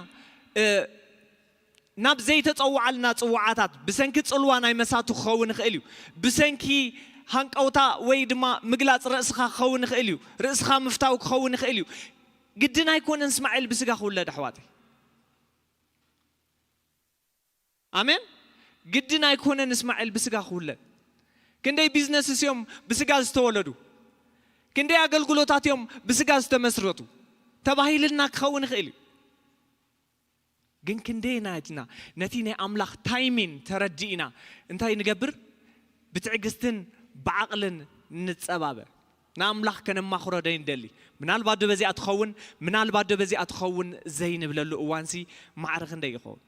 ናብ ዘይተጸውዓልና ጽዋዓታት ብሰንኪ ጽልዋ ናይ መሳቱ ክኸውን ይኽእል እዩ። ብሰንኪ ሃንቀውታ ወይ ድማ ምግላጽ ርእስኻ ክኸውን ይኽእል እዩ። ርእስኻ ምፍታው ክኸውን ይኽእል እዩ። ግድን ኣይኮነን እስማኤል ብስጋ ክውለድ ኣሕዋተይ። ኣሜን። ግድን ኣይኮነን እስማኤል ብስጋ ክውለድ። ክንደይ ቢዝነስስ እዮም ብስጋ ዝተወለዱ? ክንደይ ኣገልግሎታት እዮም ብስጋ ዝተመስረቱ? ተባሂልና ክኸውን ይኽእል እዩ። ግን ክንደይ ናይትና ነቲ ናይ ኣምላኽ ታይሚን ተረዲእና እንታይ ንገብር? ብትዕግስትን ብዓቕልን ንጸባበ። ንኣምላኽ ከነማኽሮ ደይ ንደሊ። ምናልባት ዶ በዚኣ ትኸውን፣ ምናልባት ዶ በዚኣ ትኸውን ዘይንብለሉ እዋንሲ ማዕረ ክንደይ ይኸውን?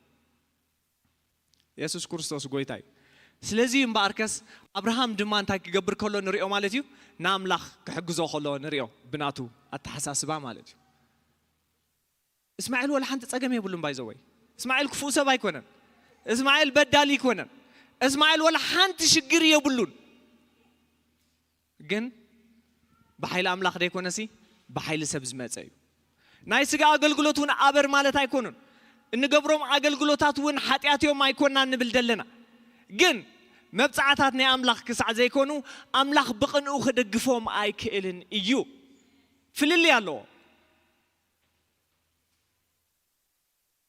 የሱስ ክርስቶስ ጎይታ እዩ። ስለዚ እምበኣርከስ ኣብርሃም ድማ እንታይ ክገብር ከሎ ንሪኦ ማለት እዩ? ንኣምላኽ ክሕግዞ ከሎ ንሪኦ፣ ብናቱ ኣተሓሳስባ ማለት እዩ። እስማኤል ወላ ሓንቲ ጸገም የብሉን። ባይዘወይ እስማኤል ክፉእ ሰብ ኣይኮነን። እስማኤል በዳሊ ኣይኮነን። እስማኤል ወላ ሓንቲ ሽግር የብሉን። ግን ብሓይሊ ኣምላኽ ደይኮነሲ ብሓይሊ ሰብ ዝመጸ እዩ። ናይ ስጋ ኣገልግሎት እውን ኣበር ማለት ኣይኮኑን። እንገብሮም ኣገልግሎታት እውን ሓጢኣት እዮም ኣይኮና እንብል ዘለና። ግን መብጻዕታት ናይ ኣምላኽ ክሳዕ ዘይኮኑ ኣምላኽ ብቕንኡ ክደግፎም ኣይክእልን እዩ። ፍልልይ ኣለዎ።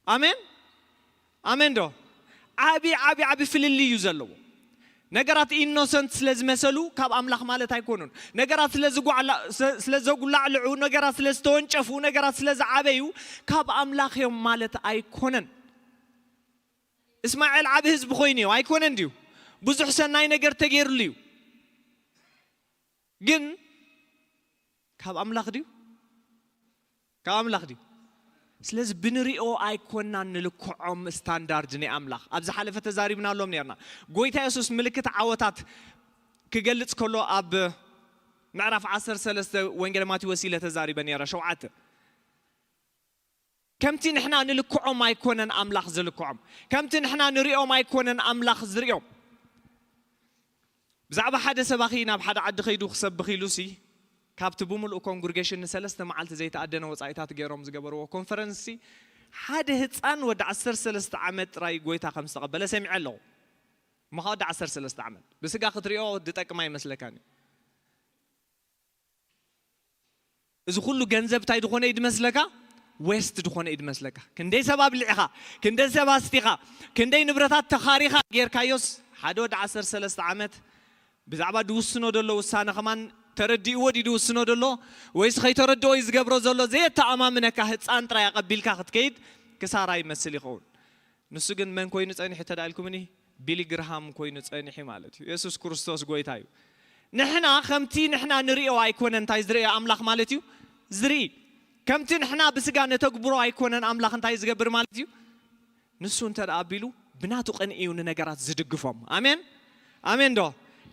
ኣሜን ኣሜን ዶ? ዓቢ ዓቢ ዓቢ ፍልልይ እዩ ዘለዎ። ነገራት ኢኖሰንት ስለ ዝመሰሉ ካብ ኣምላኽ ማለት ኣይኮኑን። ነገራት ስለ ዝጓዕላ- ስለ- ስለ ዘጉላዕልዑ፣ ነገራት ስለ ዝተወንጨፉ፣ ነገራት ስለ ዝዓበዩ ካብ ኣምላኽ እዮም ማለት ኣይኮነን። እስማኤል ዓቢ ህዝቢ ኮይኑ እዩ ኣይኮነን ድዩ? ብዙሕ ሰናይ ነገር ተገይርሉ እዩ። ግን ካብ ኣምላኽ ድዩ? ካብ ኣምላኽ ድዩ? ስለዚ ብንሪኦ ኣይኮናን ንልክዖም ስታንዳርድ ናይ ኣምላኽ። ኣብ ዝሓለፈ ተዛሪብናሎም ነርና። ጎይታ የሱስ ምልክት ዓወታት ክገልጽ ከሎ ኣብ ምዕራፍ ዓሰርተ ሰለስተ ወንጌል ማቴዎስ ኢለ ተዛሪበ ነረ። ሸውዓተ ከምቲ ንሕና ንልክዖም ኣይኮነን ኣምላኽ ዝልክዖም። ከምቲ ንሕና ንሪኦም ኣይኮነን ኣምላኽ ዝሪኦም። ብዛዕባ ሓደ ሰባኺ ናብ ሓደ ዓዲ ከይዱ ክሰብኽ ኢሉሲ ካብቲ ብምሉእ ኮንግሪጌሽን ንሰለስተ መዓልቲ ዘይተኣደነ ወጻኢታት ገይሮም ዝገበርዎ ኮንፈረንስሲ ሓደ ህጻን ወዲ ዓሰርተ ሰለስተ ዓመት ጥራይ ጎይታ ከም ዝተቐበለ ሰሚዐ ኣለኹ። እሞ ኸዓ ወዲ ዓሰርተ ሰለስተ ዓመት ብስጋ ክትሪኦ ድጠቅም ኣይመስለካን እዩ። እዚ ኩሉ ገንዘብ እንታይ ድኾነ እዩ ድመስለካ? ዌስት ድኾነ እዩ ድመስለካ። ክንደይ ሰብ ኣብሊዕኻ፣ ክንደይ ሰብ ኣስቲኻ፣ ክንደይ ንብረታት ተኻሪኻ ጌርካዮስ ሓደ ወዲ ዓሰርተ ሰለስተ ዓመት ብዛዕባ ድውስኖ ደሎ ውሳነ ከማን ተረዲእዎ ድዩ ድውስኖ ደሎ ወይስ ከይተረድኦ እዩ ዝገብሮ ዘሎ? ዘየተኣማምነካ ህፃን ጥራይ ኣቐቢልካ ክትከይድ ክሳራ ይመስል ይኸውን። ንሱ ግን መን ኮይኑ ጸኒሑ ተዳኢልኩምኒ? ቢሊ ግርሃም ኮይኑ ጸኒሑ ማለት እዩ። የሱስ ክርስቶስ ጎይታ እዩ። ንሕና ከምቲ ንሕና ንሪኦ ኣይኮነ እንታይ ዝርኢ ኣምላኽ ማለት እዩ ዝርኢ። ከምቲ ንሕና ብስጋ ነተግብሮ ኣይኮነን ኣምላኽ እንታይ ዝገብር ማለት እዩ። ንሱ እንተ ደኣ ኣቢሉ ብናቱ ቅንኢ እዩ ንነገራት ዝድግፎም። ኣሜን ኣሜን ዶ?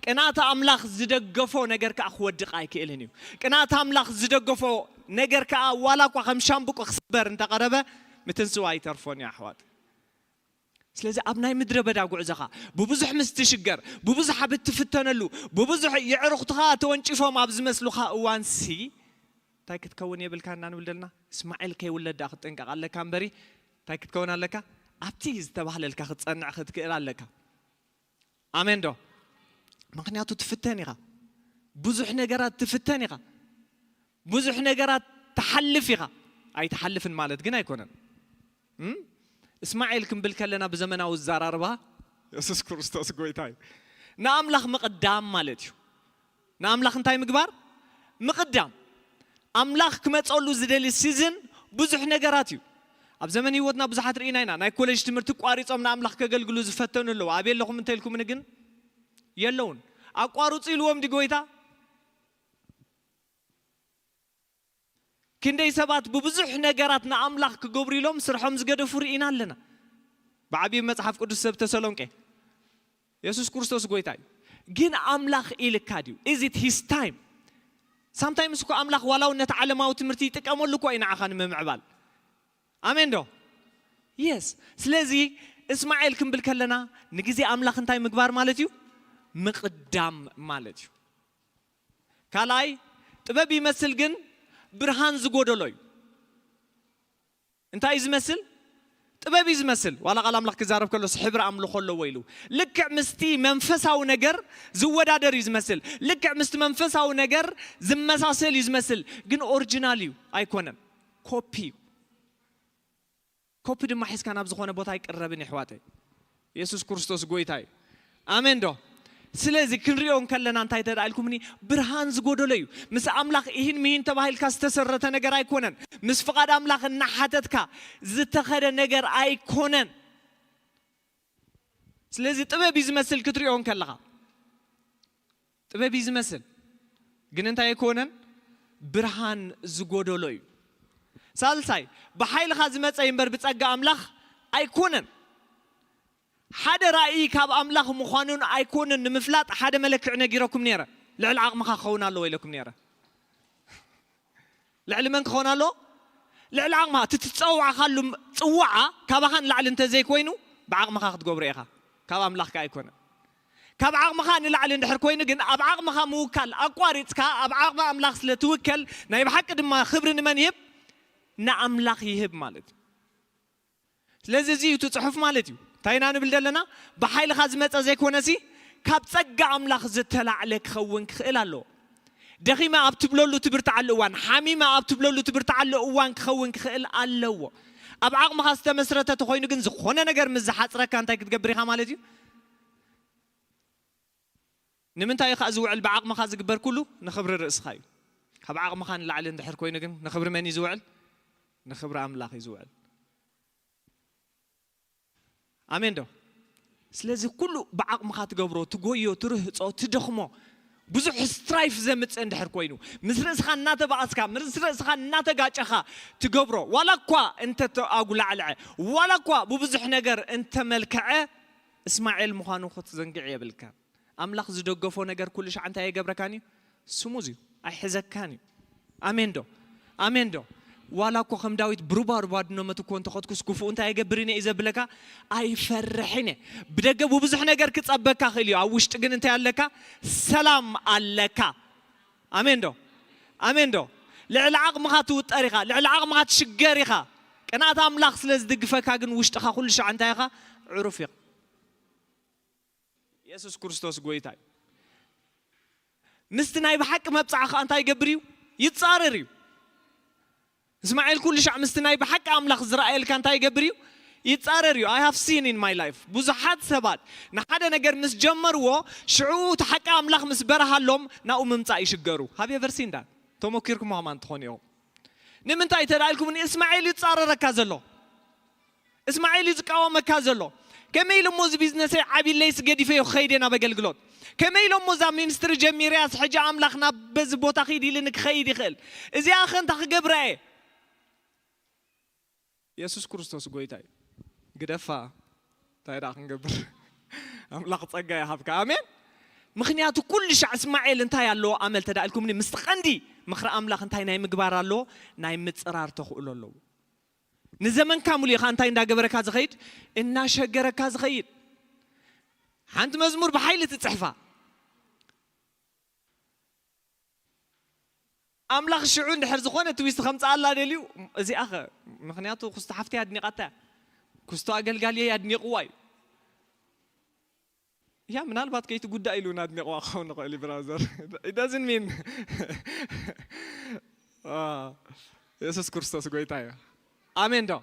ቅንኣት ኣምላኽ ዝደገፎ ነገር ከኣ ክወድቕ ኣይክእልን እዩ። ቅንኣት ኣምላኽ ዝደገፎ ነገር ከኣ ዋላ እኳ ከም ሻምብቆ ክስበር እንተቐረበ ምትንስዋ ኣይተርፎን እዩ ኣሕዋት። ስለዚ ኣብ ናይ ምድረ በዳ ጉዕዞኻ ብብዙሕ ምስ ትሽገር፣ ብብዙሕ ኣብ እትፍተነሉ፣ ብብዙሕ የዕሩኽትኻ ተወንጭፎም ኣብ ዝመስሉኻ እዋንሲ እንታይ ክትከውን የብልካ እና ንብል ዘለና? እስማኤል ከይውለድ ደኣ ክትጥንቀቕ ኣለካ እምበሪ እንታይ ክትከውን ኣለካ? ኣብቲ ዝተባህለልካ ክትጸንዕ ክትክእል ኣለካ። ኣሜን ዶ? ምኽንያቱ ትፍተን ኢኻ። ብዙሕ ነገራት ትፍተን ኢኻ። ብዙሕ ነገራት ትሓልፍ ኢኻ። ኣይትሓልፍን ማለት ግን ኣይኮነን። እም? እስማኤል ክንብል ከለና ብዘመናዊ ኣዘራርባ የሱስ ክርስቶስ ጎይታ እዩ። ንኣምላኽ ምቕዳም ማለት እዩ። ንኣምላኽ እንታይ ምግባር? ምቕዳም። ኣምላኽ ክመጸሉ ዝደሊ ሲዝን ብዙሕ ነገራት እዩ። ኣብ ዘመን ህይወትና ብዙሓት ርኢና ኢና። ናይ ኮሌጅ ትምህርቲ ቋሪጾም ንኣምላኽ ከገልግሉ ዝፈተኑ ኣለዉ። ኣበይ ኣለኹም እንተልኩምኒ ግን የለውን። ኣቋርጹ ኢልዎም ድዩ ጎይታ? ክንደይ ሰባት ብብዙሕ ነገራት ንኣምላኽ ክገብሩ ኢሎም ስርሖም ዝገደፉ ርኢና ኣለና። ብዓብዩ መጽሓፍ ቅዱስ ሰብ ተሰሎንቄ የሱስ ክርስቶስ ጎይታ እዩ። ግን ኣምላኽ ኢልካ ድዩ? Is it his time? Sometimes እኮ ኣምላኽ ዋላ እውን ነቲ ዓለማዊ ትምህርቲ ይጥቀመሉ እኮ እዩ ንዓኻ ንምምዕባል። ኣሜን ዶ? የስ። ስለዚ እስማኤል ክንብል ከለና ንግዜ ኣምላኽ እንታይ ምግባር ማለት እዩ? ምቕዳም ማለት እዩ። ካልኣይ ጥበብ ይመስል ግን ብርሃን ዝጎደሎ እዩ። እንታይ እዩ ዝመስል? ጥበብ እዩ ዝመስል። ዋላ ቃል ኣምላኽ ክዛረብ ከሎስ ሕብሪ ኣምልኾ ኣለዎ ኢሉ። ልክዕ ምስቲ መንፈሳዊ ነገር ዝወዳደር እዩ ዝመስል። ልክዕ ምስቲ መንፈሳዊ ነገር ዝመሳሰል እዩ ዝመስል። ግን ኦሪጂናል እዩ ኣይኮነን። ኮፒ እዩ። ኮፒ ድማ ሒዝካ ናብ ዝኾነ ቦታ ኣይቅረብን የሕዋተይ። የሱስ ክርስቶስ ጎይታ እዩ። ኣሜን ዶ? ስለዚ ክንሪኦ እንከለና እንታይ ተዳ ኢልኩምኒ? ብርሃን ዝጎደሎ እዩ። ምስ ኣምላኽ ይህን ምሂን ተባሂልካ ዝተሰረተ ነገር ኣይኮነን። ምስ ፍቓድ ኣምላኽ እናሓተትካ ዝተኸደ ነገር ኣይኮነን። ስለዚ ጥበብ እዩ ዝመስል ክትሪኦ እንከለኻ። ጥበብ እዩ ዝመስል ግን እንታይ ኣይኮነን? ብርሃን ዝጎደሎ እዩ። ሳልሳይ ብሓይልኻ ዝመጸ እምበር ብጸጋ ኣምላኽ ኣይኮነን። ሓደ ራእይ ካብ ኣምላኽ ምዃኑን ኣይኮነን ንምፍላጥ ሓደ መለክዒ ነጊረኩም ነይረ። ልዕሊ ዓቕምኻ ክኸውን ኣለዎ ኢለኩም ነይረ። ልዕሊ መን ክኸውን ኣለዎ? ልዕሊ ዓቕምኻ። እቲ ትጸውዓኻሉ ጽዋዓ ካባኻ ንላዕሊ እንተዘይኮይኑ ብዓቕምኻ ክትገብሮ ኢኻ። ካብ ኣምላኽካ ኣይኮነን። ካብ ዓቕምኻ ንላዕሊ እንድሕር ኮይኑ ግን ኣብ ዓቕምኻ ምውካል ኣቋሪጽካ ኣብ ዓቕሚ ኣምላኽ ስለ ትውከል ናይ ብሓቂ ድማ ክብሪ ንመን ይህብ? ንኣምላኽ ይህብ ማለት እዩ። ስለዚ እዚ እዩ እቲ ጽሑፍ ማለት እዩ። እንታይ ኢና ንብል ዘለና? ብሓይልኻ ዝመጸ ዘይኮነሲ ካብ ጸጋ ኣምላኽ ዝተላዕለ ክኸውን ክኽእል ኣለዎ። ደኺመ ኣብ ትብለሉ ትብርትዓሉ እዋን፣ ሓሚመ ኣብ ትብለሉ ትብርትዓሉ እዋን ክኸውን ክኽእል ኣለዎ። ኣብ ዓቕምኻ ዝተመስረተ ተኾይኑ ግን ዝኾነ ነገር ምስ ዝሓጽረካ እንታይ ክትገብር ኢኻ ማለት እዩ? ንምንታይ እዩ ኸኣ ዝውዕል? ብዓቕምኻ ዝግበር ኩሉ ንኽብሪ ርእስኻ እዩ። ካብ ዓቕምኻ ንላዕሊ እንድሕር ኮይኑ ግን ንኽብሪ መን እዩ ዝውዕል? ንኽብሪ ኣምላኽ እዩ ዝውዕል። ኣሜን ዶ? ስለዚ ኩሉ ብዓቕምኻ ትገብሮ፣ ትጎዮ፣ ትርህጾ፣ ትደኽሞ፣ ብዙሕ ስትራይፍ ዘምጽእ እንድሕር ኮይኑ፣ ምስ ርእስኻ እናተባኣስካ፣ ምስ ርእስኻ እናተጋጨኻ ትገብሮ፣ ዋላ እኳ እንተተኣጉላዕልዐ፣ ዋላ እኳ ብብዙሕ ነገር እንተመልከዐ፣ እስማኤል ምዃኑ ክትዘንግዕ የብልካን። ኣምላኽ ዝደገፎ ነገር ኩሉ ሻዕ እንታይ ኣይገብረካን እዩ? ስሙዝ እዩ፣ ኣይሕዘካን እዩ። ኣሜን ዶ? ኣሜን ዶ? ዋላ እኮ ከም ዳዊት ብሩባሩባ ድኖመት እኮ እንተኸትኩስ ክፉእ እንታይ ኣይገብርን እየ እዩ ዘብለካ? ኣይፈርሕን እየ። ብደገ ብብዙሕ ነገር ክጸበካ ክእል እዩ፣ ኣብ ውሽጢ ግን እንታይ ኣለካ? ሰላም ኣለካ። ኣሜን ዶ? ኣሜን ዶ? ልዕሊ ዓቕምኻ ትውጠር ኢኻ፣ ልዕሊ ዓቕምኻ ትሽገር ኢኻ። ቅንኣት ኣምላኽ ስለ ዝድግፈካ ግን ውሽጥኻ ኩሉ ሻዕ እንታይ ኢኻ? ዕሩፍ ኢኻ። የሱስ ክርስቶስ ጎይታ እዩ። ምስቲ ናይ ብሓቂ መብጽዓ ኸኣ እንታይ ይገብር እዩ? ይጻረር እዩ። እስማኤል ኩሉ ሻዕ ምስቲ ናይ ብሓቂ ኣምላኽ ዝረኣየልካ እንታይ ይገብር እዩ? ይጻረር እዩ። I have seen in my life ብዙሓት ሰባት ንሓደ ነገር ምስ ጀመርዎ ሽዑ እቲ ሓቂ ኣምላኽ ምስ በረሃሎም ናብኡ ምምጻእ ይሽገሩ። Have you ever seen that? ተመኪርኩም ከማን ትኾኑ ኢኹም። ንምንታይ ተዳኢልኩምኒ? እስማኤል እዩ ዝጻረረካ ዘሎ። እስማኤል እዩ ዝቃወመካ ዘሎ። ከመይ ኢሉ እሞ እዚ ቢዝነሰይ ዓቢለይስ ገዲፈዮ ክኸይድ እየ ናብ ኣገልግሎት? ከመይ ኢሎ እሞ እዛ ሚኒስትሪ ጀሚረያስ ሕጂ ኣምላኽ ናብ በዚ ቦታ ኺድ ኢልኒ ክኸይድ ይኽእል? እዚኣ ኸ እንታይ ክገብራ እየ? የሱስ ክርስቶስ ጎይታ እዩ። ግደፋ። እንታይ ደኣ ክንገብር? ኣምላኽ ጸጋ ይሃብካ። ኣሜን። ምኽንያቱ ኩሉ ሻዕ እስማኤል እንታይ ኣለዎ ኣመል ተዳኢልኩምኒ? ምስቲ ቀንዲ ምኽሪ ኣምላኽ እንታይ ናይ ምግባር ኣለዎ? ናይ ምጽራር ተኽእሎ ኣለዎ። ንዘመንካ ሙሉ ኢኻ እንታይ እንዳገበረካ ዝኸይድ? እናሸገረካ ዝኸይድ። ሓንቲ መዝሙር ብሓይሊ ትጽሕፋ። ኣምላኽ ሽዑ እንድሕር ዝኾነ ትዊስት ከምጽኣላ ደልዩ፣ እዚኣ ኸ? ምኽንያቱ ኩስቶ ሓፍተይ ኣድኒቓታ እያ። ኩስቶ ኣገልጋሊ ኣድኒቕዋ እዩ። ያ ምናልባት ከይትጉዳእ ኢሉ እውን ኣድኒቕዋ ክኸውን ይኽእል እዩ ብራዘር። It doesn't mean የሱስ ክርስቶስ ጎይታ እዩ። ኣሜን ዶ?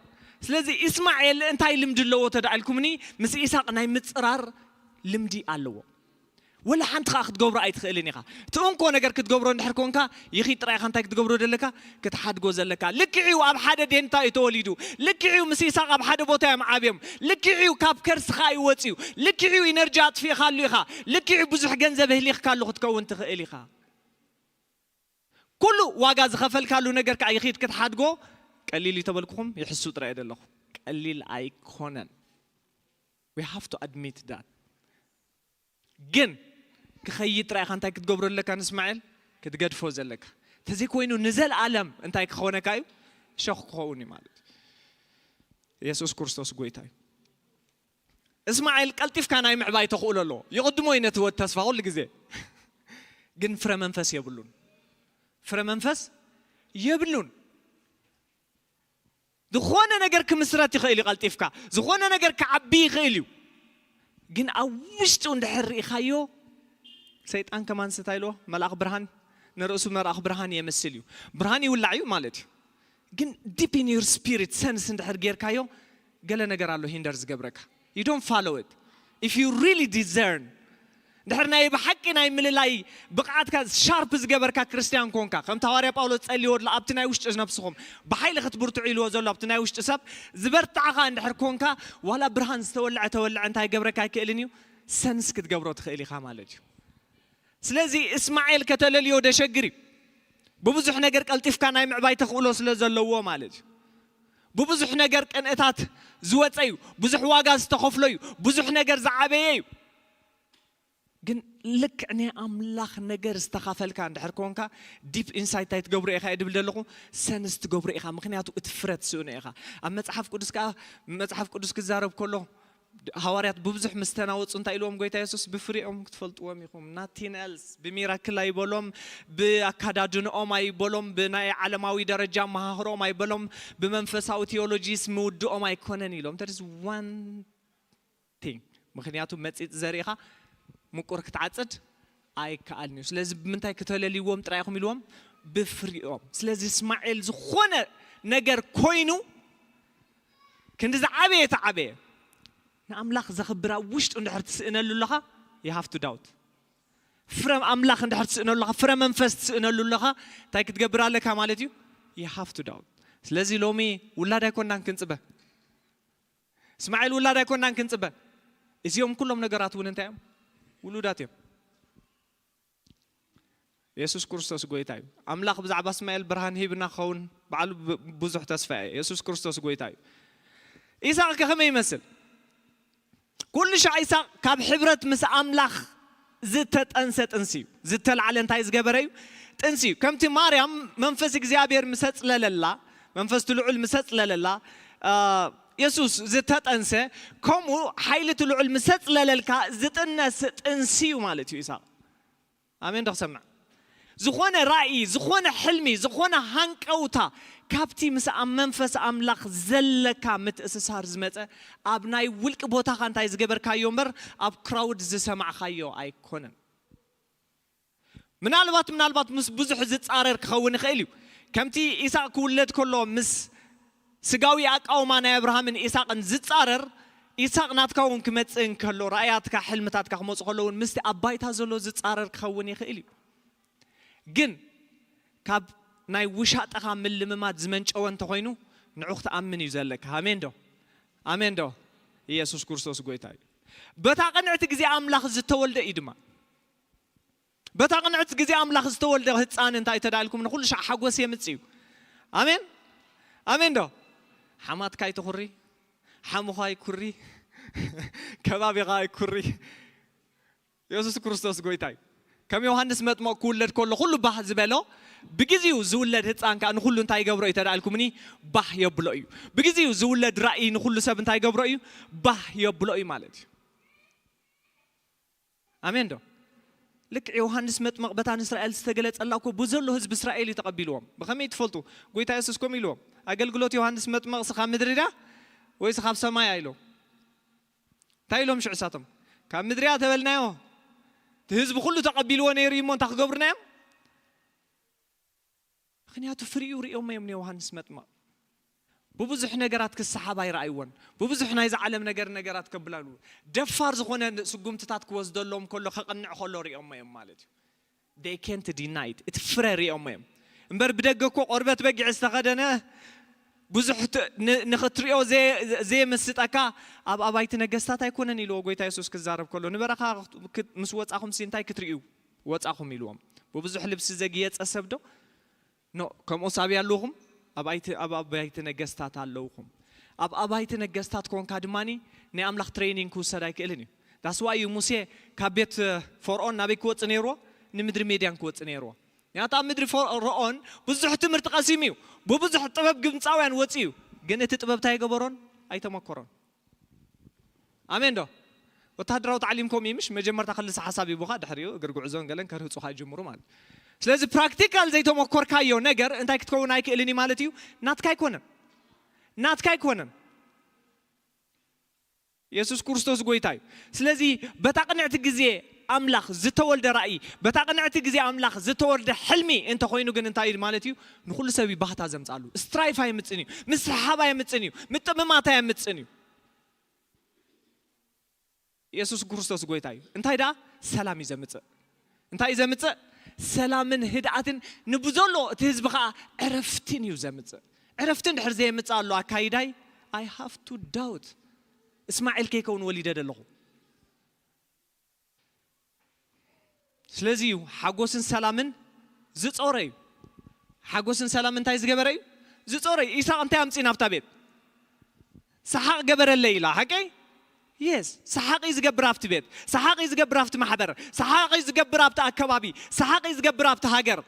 ስለዚ ኢስማኤል እንታይ ልምዲ ኣለዎ ተዳኢልኩምኒ? ምስ ኢሳቅ ናይ ምጽራር ልምዲ ኣለዎ። ወላ ሓንቲ ከዓ ክትገብሮ ኣይትኽእልን ኢኻ። እቲ እንኮ ነገር ክትገብሮ እንድሕር ኮንካ፣ ይኺ ጥራይ ኢኻ እንታይ ክትገብሮ ዘለካ? ክትሓድጎ ዘለካ። ልክዕዩ ኣብ ሓደ ዴንታ እዩ ተወሊዱ። ልክዕዩ ምስ ይስሐቅ ኣብ ሓደ ቦታ እዮም ዓብዮም። ልክዕዩ ካብ ከርስኻ እዩ ወፅዩ። ልክዕዩ ኢነርጂ ኣጥፊእካሉ ኢኻ። ልክዕዩ ብዙሕ ገንዘብ ህሊኽካሉ ክትከውን ትኽእል ኢኻ። ኩሉ ዋጋ ዝኸፈልካሉ ነገር ከዓ ይኺድ ክትሓድጎ ቀሊል እዩ ተበልኩኹም፣ ይሕሱ ጥራይ እየ ዘለኹ። ቀሊል ኣይኮነን። We have to admit that። ግን ክኸይድ ጥራይ ኢኻ እንታይ ክትገብሮ ኣለካ ንእስማኤል? ክትገድፎ ዘለካ። ተዘይኮይኑ ንዘለኣለም እንታይ ክኾነካ እዩ? ሸኽ ክኸውን እዩ ማለት እዩ። የሱስ ክርስቶስ ጎይታ እዩ። እስማኤል ቀልጢፍካ ናይ ምዕባይ ተኽእሎ ኣለዎ። ይቕድሞ እዩ ነቲ ወድ ተስፋ ኩሉ ግዜ። ግን ፍረ መንፈስ የብሉን። ፍረ መንፈስ የብሉን። ዝኾነ ነገር ክምስረት ይኽእል እዩ ቀልጢፍካ። ዝኾነ ነገር ክዓቢ ይኽእል እዩ። ግን ኣብ ውሽጡ እንድሕር ርኢኻዮ፣ ሰይጣን ከማን እንታይ ኢልዎ? መልኣኽ ብርሃን፣ ንርእሱ መልኣኽ ብርሃን የመስል እዩ። ብርሃን ይውላዕ እዩ ማለት እዩ። ግን deep in your spirit sense እንድሕር ጌርካዮ፣ ገለ ነገር ኣሎ ሂንደር ዝገብረካ። You don't follow it. If you really discern፣ ድሕር ናይ ብሓቂ ናይ ምልላይ ብቕዓትካ ሻርፕ ዝገበርካ ክርስትያን ኮንካ፣ ከምቲ ሃዋርያ ጳውሎስ ጸልይዎ ኣሎ፣ ኣብቲ ናይ ውሽጢ ነብስኹም ብሓይሊ ክትብርትዑ ኢልዎ ዘሎ፣ ኣብቲ ናይ ውሽጢ ሰብ ዝበርትዓኻ እንድሕር ኮንካ፣ ዋላ ብርሃን ዝተወልዐ ተወልዐ እንታይ ገብረካ ኣይክእልን እዩ? ሰንስ ክትገብሮ ትኽእል ኢኻ ማለት እዩ። ስለዚ እስማኤል ከተለልዮ ደሸግር እዩ። ብብዙሕ ነገር ቀልጢፍካ ናይ ምዕባይ ተኽእሎ ስለ ዘለዎ ማለት እዩ። ብብዙሕ ነገር ቅንእታት ዝወፀ እዩ። ብዙሕ ዋጋ ዝተኸፍሎ እዩ። ብዙሕ ነገር ዝዓበየ እዩ። ግን ልክዕ ናይ ኣምላኽ ነገር ዝተኻፈልካ እንድሕር ኮንካ፣ ዲፕ ኢንሳይት እንታይ ትገብሮ ኢኻ እየ ድብል ዘለኹ? ሰንስ ትገብሮ ኢኻ። ምኽንያቱ እቲ ፍረ ትስእኖ ኢኻ። ኣብ መጽሓፍ ቅዱስ ከኣ፣ መጽሓፍ ቅዱስ ክዛረብ ከሎ፣ ሃዋርያት ብብዙሕ ምስ ተናወጹ እንታይ ኢልዎም ጎይታ የሱስ? "ብፍሪኦም ክትፈልጥዎም ኢኹም." Nothing else። ብሚራክል ኣይበሎም፣ ብኣካዳድንኦም ኣይበሎም፣ ብናይ ዓለማዊ ደረጃ መሃህሮም ኣይበሎም፣ ብመንፈሳዊ ቴዎሎጂስ ምውድኦም ኣይኮነን ኢሎም። There is one thing። ምኽንያቱ መጺጽ ዘሪእኻ ምቁር ክትዓጽድ ኣይከኣልን እዩ። ስለዚ ብምንታይ ክተለልይዎም ጥራይ ኢኹም ኢልዎም? ብፍሪኦም። ስለዚ እስማኤል ዝኾነ ነገር ኮይኑ፣ ክንዲ ዝዓበየ ተዓበየ፣ ንኣምላኽ ዘኽብር ኣብ ውሽጡ እንድሕር ትስእነሉ ኣለኻ፣ you have to doubt። ፍረ ኣምላኽ እንድሕር ትስእነሉ ኣለኻ፣ ፍረ መንፈስ ትስእነሉ ኣለኻ፣ እንታይ ክትገብር ኣለካ ማለት እዩ? You have to doubt። ስለዚ ሎሚ ውላድ ኣይኮናን ክንጽበ። እስማኤል ውላድ ኣይኮናን ክንጽበ። እዚኦም ኩሎም ነገራት እውን እንታይ እዮም? ውሉዳት እዮም። የሱስ ክርስቶስ ጎይታ እዩ። ኣምላኽ ብዛዕባ እስማኤል ብርሃን ሂብና ክኸውን ባዕሉ ብ-፣ ብዙሕ ተስፋ እየ። የሱስ ክርስቶስ ጎይታ እዩ። ኢሳቕ ከ ከመይ ይመስል? ኩሉ ሻዕ ኢሳቕ ካብ ሕብረት ምስ ኣምላኽ ዝተጠንሰ ጥንሲ እዩ። ዝተላዕለ እንታይ ዝገበረ እዩ? ጥንሲ እዩ። ከምቲ ማርያም መንፈስ እግዚኣብሔር ምሰጽለለላ፣ መንፈስ እቲ ልዑል ምሰጽለለላ፣ አ፣ የሱስ ዝተጠንሰ፣ ከምኡ ሓይሊ እቲ ልዑል ምሰጽለለልካ ዝጥነስ ጥንሲ እዩ ማለት እዩ ኢሳቕ። ኣሜን ዶ ክሰምዕ? ዝኾነ ራእይ፣ ዝኾነ ሕልሚ፣ ዝኾነ ሃንቀውታ ካብቲ ምስ ኣብ መንፈስ ኣምላኽ ዘለካ ምትእስሳር ዝመጸ ኣብ ናይ ውልቂ ቦታኻ እንታይ ዝገበርካዮ እምበር ኣብ ክራውድ ዝሰማዕኻዮ ኣይኮነን። ምናልባት፣ ምናልባት ምስ ብዙሕ ዝጻረር ክኸውን ይኽእል እዩ። ከምቲ ኢሳቕ ክውለድ ከሎ ምስ ስጋዊ ኣቃውማ ናይ ኣብርሃምን ኢሳቕን ዝጻረር፣ ኢሳቕ ናትካ እውን ክመጽእ እንከሎ፣ ራእያትካ፣ ሕልምታትካ ክመጹ ከለዉ እውን ምስቲ ኣብ ባይታ ዘሎ ዝጻረር ክኸውን ይኽእል እዩ። ግን ካብ ናይ ውሻጠኻ ምልምማድ ዝመንጨወ እንተኾይኑ፣ ንዑ ክትኣምን እዩ ዘለካ። ኣሜን ዶ? ኣሜን ዶ? ኢየሱስ ክርስቶስ ጎይታ እዩ። በታ ቅንዕቲ ግዜ ኣምላኽ ዝተወልደ እዩ ድማ። በታ ቅንዕቲ ግዜ ኣምላኽ ዝተወልደ ህፃን እንታይ ተዳልኩም ንኩሉ ሻዕ ሓጎስ የምጽእ እዩ። ኣሜን፣ ኣሜን ዶ? ሓማትካ ኣይትኹሪ፣ ሓሙኻ ኣይኩሪ፣ ከባቢኻ ኣይኩሪ። የሱስ ክርስቶስ ጎይታ እዩ። ከም ዮሃንስ መጥመቕ ክውለድ ከሎ ኩሉ ባህ ዝበሎ፣ ብግዜኡ ዝውለድ ህፃን ከዓ ንኩሉ እንታይ ይገብሮ እዩ ተዳልኩምኒ? ባህ የብሎ እዩ። ብግዜኡ ዝውለድ ራእይ ንኩሉ ሰብ እንታይ ይገብሮ እዩ? ባህ የብሎ እዩ ማለት እዩ። ኣሜን ዶ? ልክዕ ዮሃንስ መጥመቕ በታ ንእስራኤል ዝተገለጸላ እኮ ብዘሎ ህዝቢ እስራኤል እዩ ተቐቢልዎም። ብኸመይ ትፈልጡ? ጎይታ የሱስ ከምኡ ኢልዎም፣ ኣገልግሎት ዮሃንስ መጥመቕ ስኻብ ምድሪ ድያ ወይስ ካብ ሰማይ ኢሎም? እንታይ ኢሎም ሽዑ እሳቶም? ካብ ምድሪ እያ ተበልናዮ። እቲ ህዝቢ ኩሉ ተቐቢልዎ ነይሩ እዩ እሞ እንታይ ክገብሩና እዮም? ምኽንያቱ ፍሪኡ ርእዮሞ እዮም ንዮሃንስ መጥምቕ። ብብዙሕ ነገራት ክሰሓብ ኣይረኣይዎን። ብብዙሕ ናይዚ ዓለም ነገር ነገራት ከብላሉ ደፋር ዝኾነ ስጉምትታት ክወስደሎም ከሎ ከቕንዕ ከሎ ሪኦሞ እዮም ማለት እዩ። They can't deny it። እቲ ፍረ ሪኦሞ እዮም እምበር ብደገ እኮ ቆርበት በጊዕ ዝተኸደነ ብዙሕ ት- ን- ንኽትሪኦ ዘየ- ዘየመስጠካ ኣብ ኣባይቲ ነገስታት ኣይኮነን ኢልዎ ጎይታ የሱስ ክዛረብ ከሎ ንበረኻ ክት- ክት- ምስ ወፃኹም ሲ እንታይ ክትርእዩ ወፃኹም ኢልዎም። ብብዙሕ ልብሲ ዘግየፀ ሰብ ዶ ኖ ከምኡ ሳቢ ኣለኹም ኣብ ኣይቲ- ኣብ ኣባይቲ ነገስታት ኣለውኹም። ኣብ ኣባይቲ ነገስታት ኮንካ ድማ ናይ ኣምላኽ ትሬኒንግ ክውሰድ ኣይክእልን እዩ። ዳስዋ እዩ ሙሴ ካብ ቤት ፈርኦን ናበይ ክወፅእ ነይርዎ? ንምድሪ ሜድያን ክወፅእ ነይርዎ። ምክንያቱ ኣብ ምድሪ ፈርኦን ብዙሕ ትምህርቲ ቀሲሙ እዩ። ብብዙሕ ጥበብ ግብፃውያን ወፂኡ እዩ። ግን እቲ ጥበብ እንታይ ኣይገበሮን? ኣይተመኮሮን። ኣሜን ዶ? ወታደራዊ ታዕሊም ከምኡ እዩ ምሽ? መጀመርታ ክልሰ ሓሳብ ይቡኻ ድሕሪኡ እግር ጉዕዞን ገለን ከርህፁኻ ይጅምሩ ማለት። ስለዚ ፕራክቲካል ዘይተመኮርካዮ ነገር እንታይ ክትከውን ኣይክእልን እዩ ማለት እዩ። ናትካ ኣይኮነን። ናትካ ኣይኮነን። የሱስ ክርስቶስ ጎይታ እዩ። ስለዚ በታ ቅንዕቲ ግዜ ኣምላኽ ዝተወልደ ራእይ፣ በታ ቅንዕቲ ግዜ ኣምላኽ ዝተወልደ ሕልሚ እንተኾይኑ ግን እንታይ እዩ ማለት እዩ? ንኹሉ ሰብ እዩ ባህታ ዘምጻሉ። ስትራይፍ ኣይምጽን እዩ፣ ምስሓብ ኣይምጽን እዩ፣ ምጥምማት ኣይምጽን እዩ። የሱስ ክርስቶስ ጎይታ እዩ። እንታይ ደኣ ሰላም እዩ ዘምጽእ። እንታይ እዩ ዘምጽእ? ሰላምን ህድኣትን ንብዘሎ እቲ ህዝቢ ኸዓ ዕረፍትን እዩ ዘምጽእ። ዕረፍትን ድሕር ዘየምጽእ ኣሎ ኣካይዳይ I have to doubt። እስማኤል ከይከውን ወሊደ ደለኹ። ስለዚ እዩ ሓጎስን ሰላምን ዝጾረ እዩ። ሓጎስን ሰላም እንታይ ዝገበረ እዩ? ዝጾረ እዩ። ኢሳቅ እንታይ ኣምጺእ ናብታ ቤት? ሰሓቕ ገበረለይ ኢላ ሓቀይ? የስ። ሰሓቕ እዩ ዝገብር ኣብቲ ቤት፣ ሰሓቕ እዩ ዝገብር ኣብቲ ማሕበር፣ ሰሓቕ እዩ ዝገብር ኣብቲ ኣከባቢ፣ ሰሓቕ እዩ ዝገብር ኣብቲ ሃገር።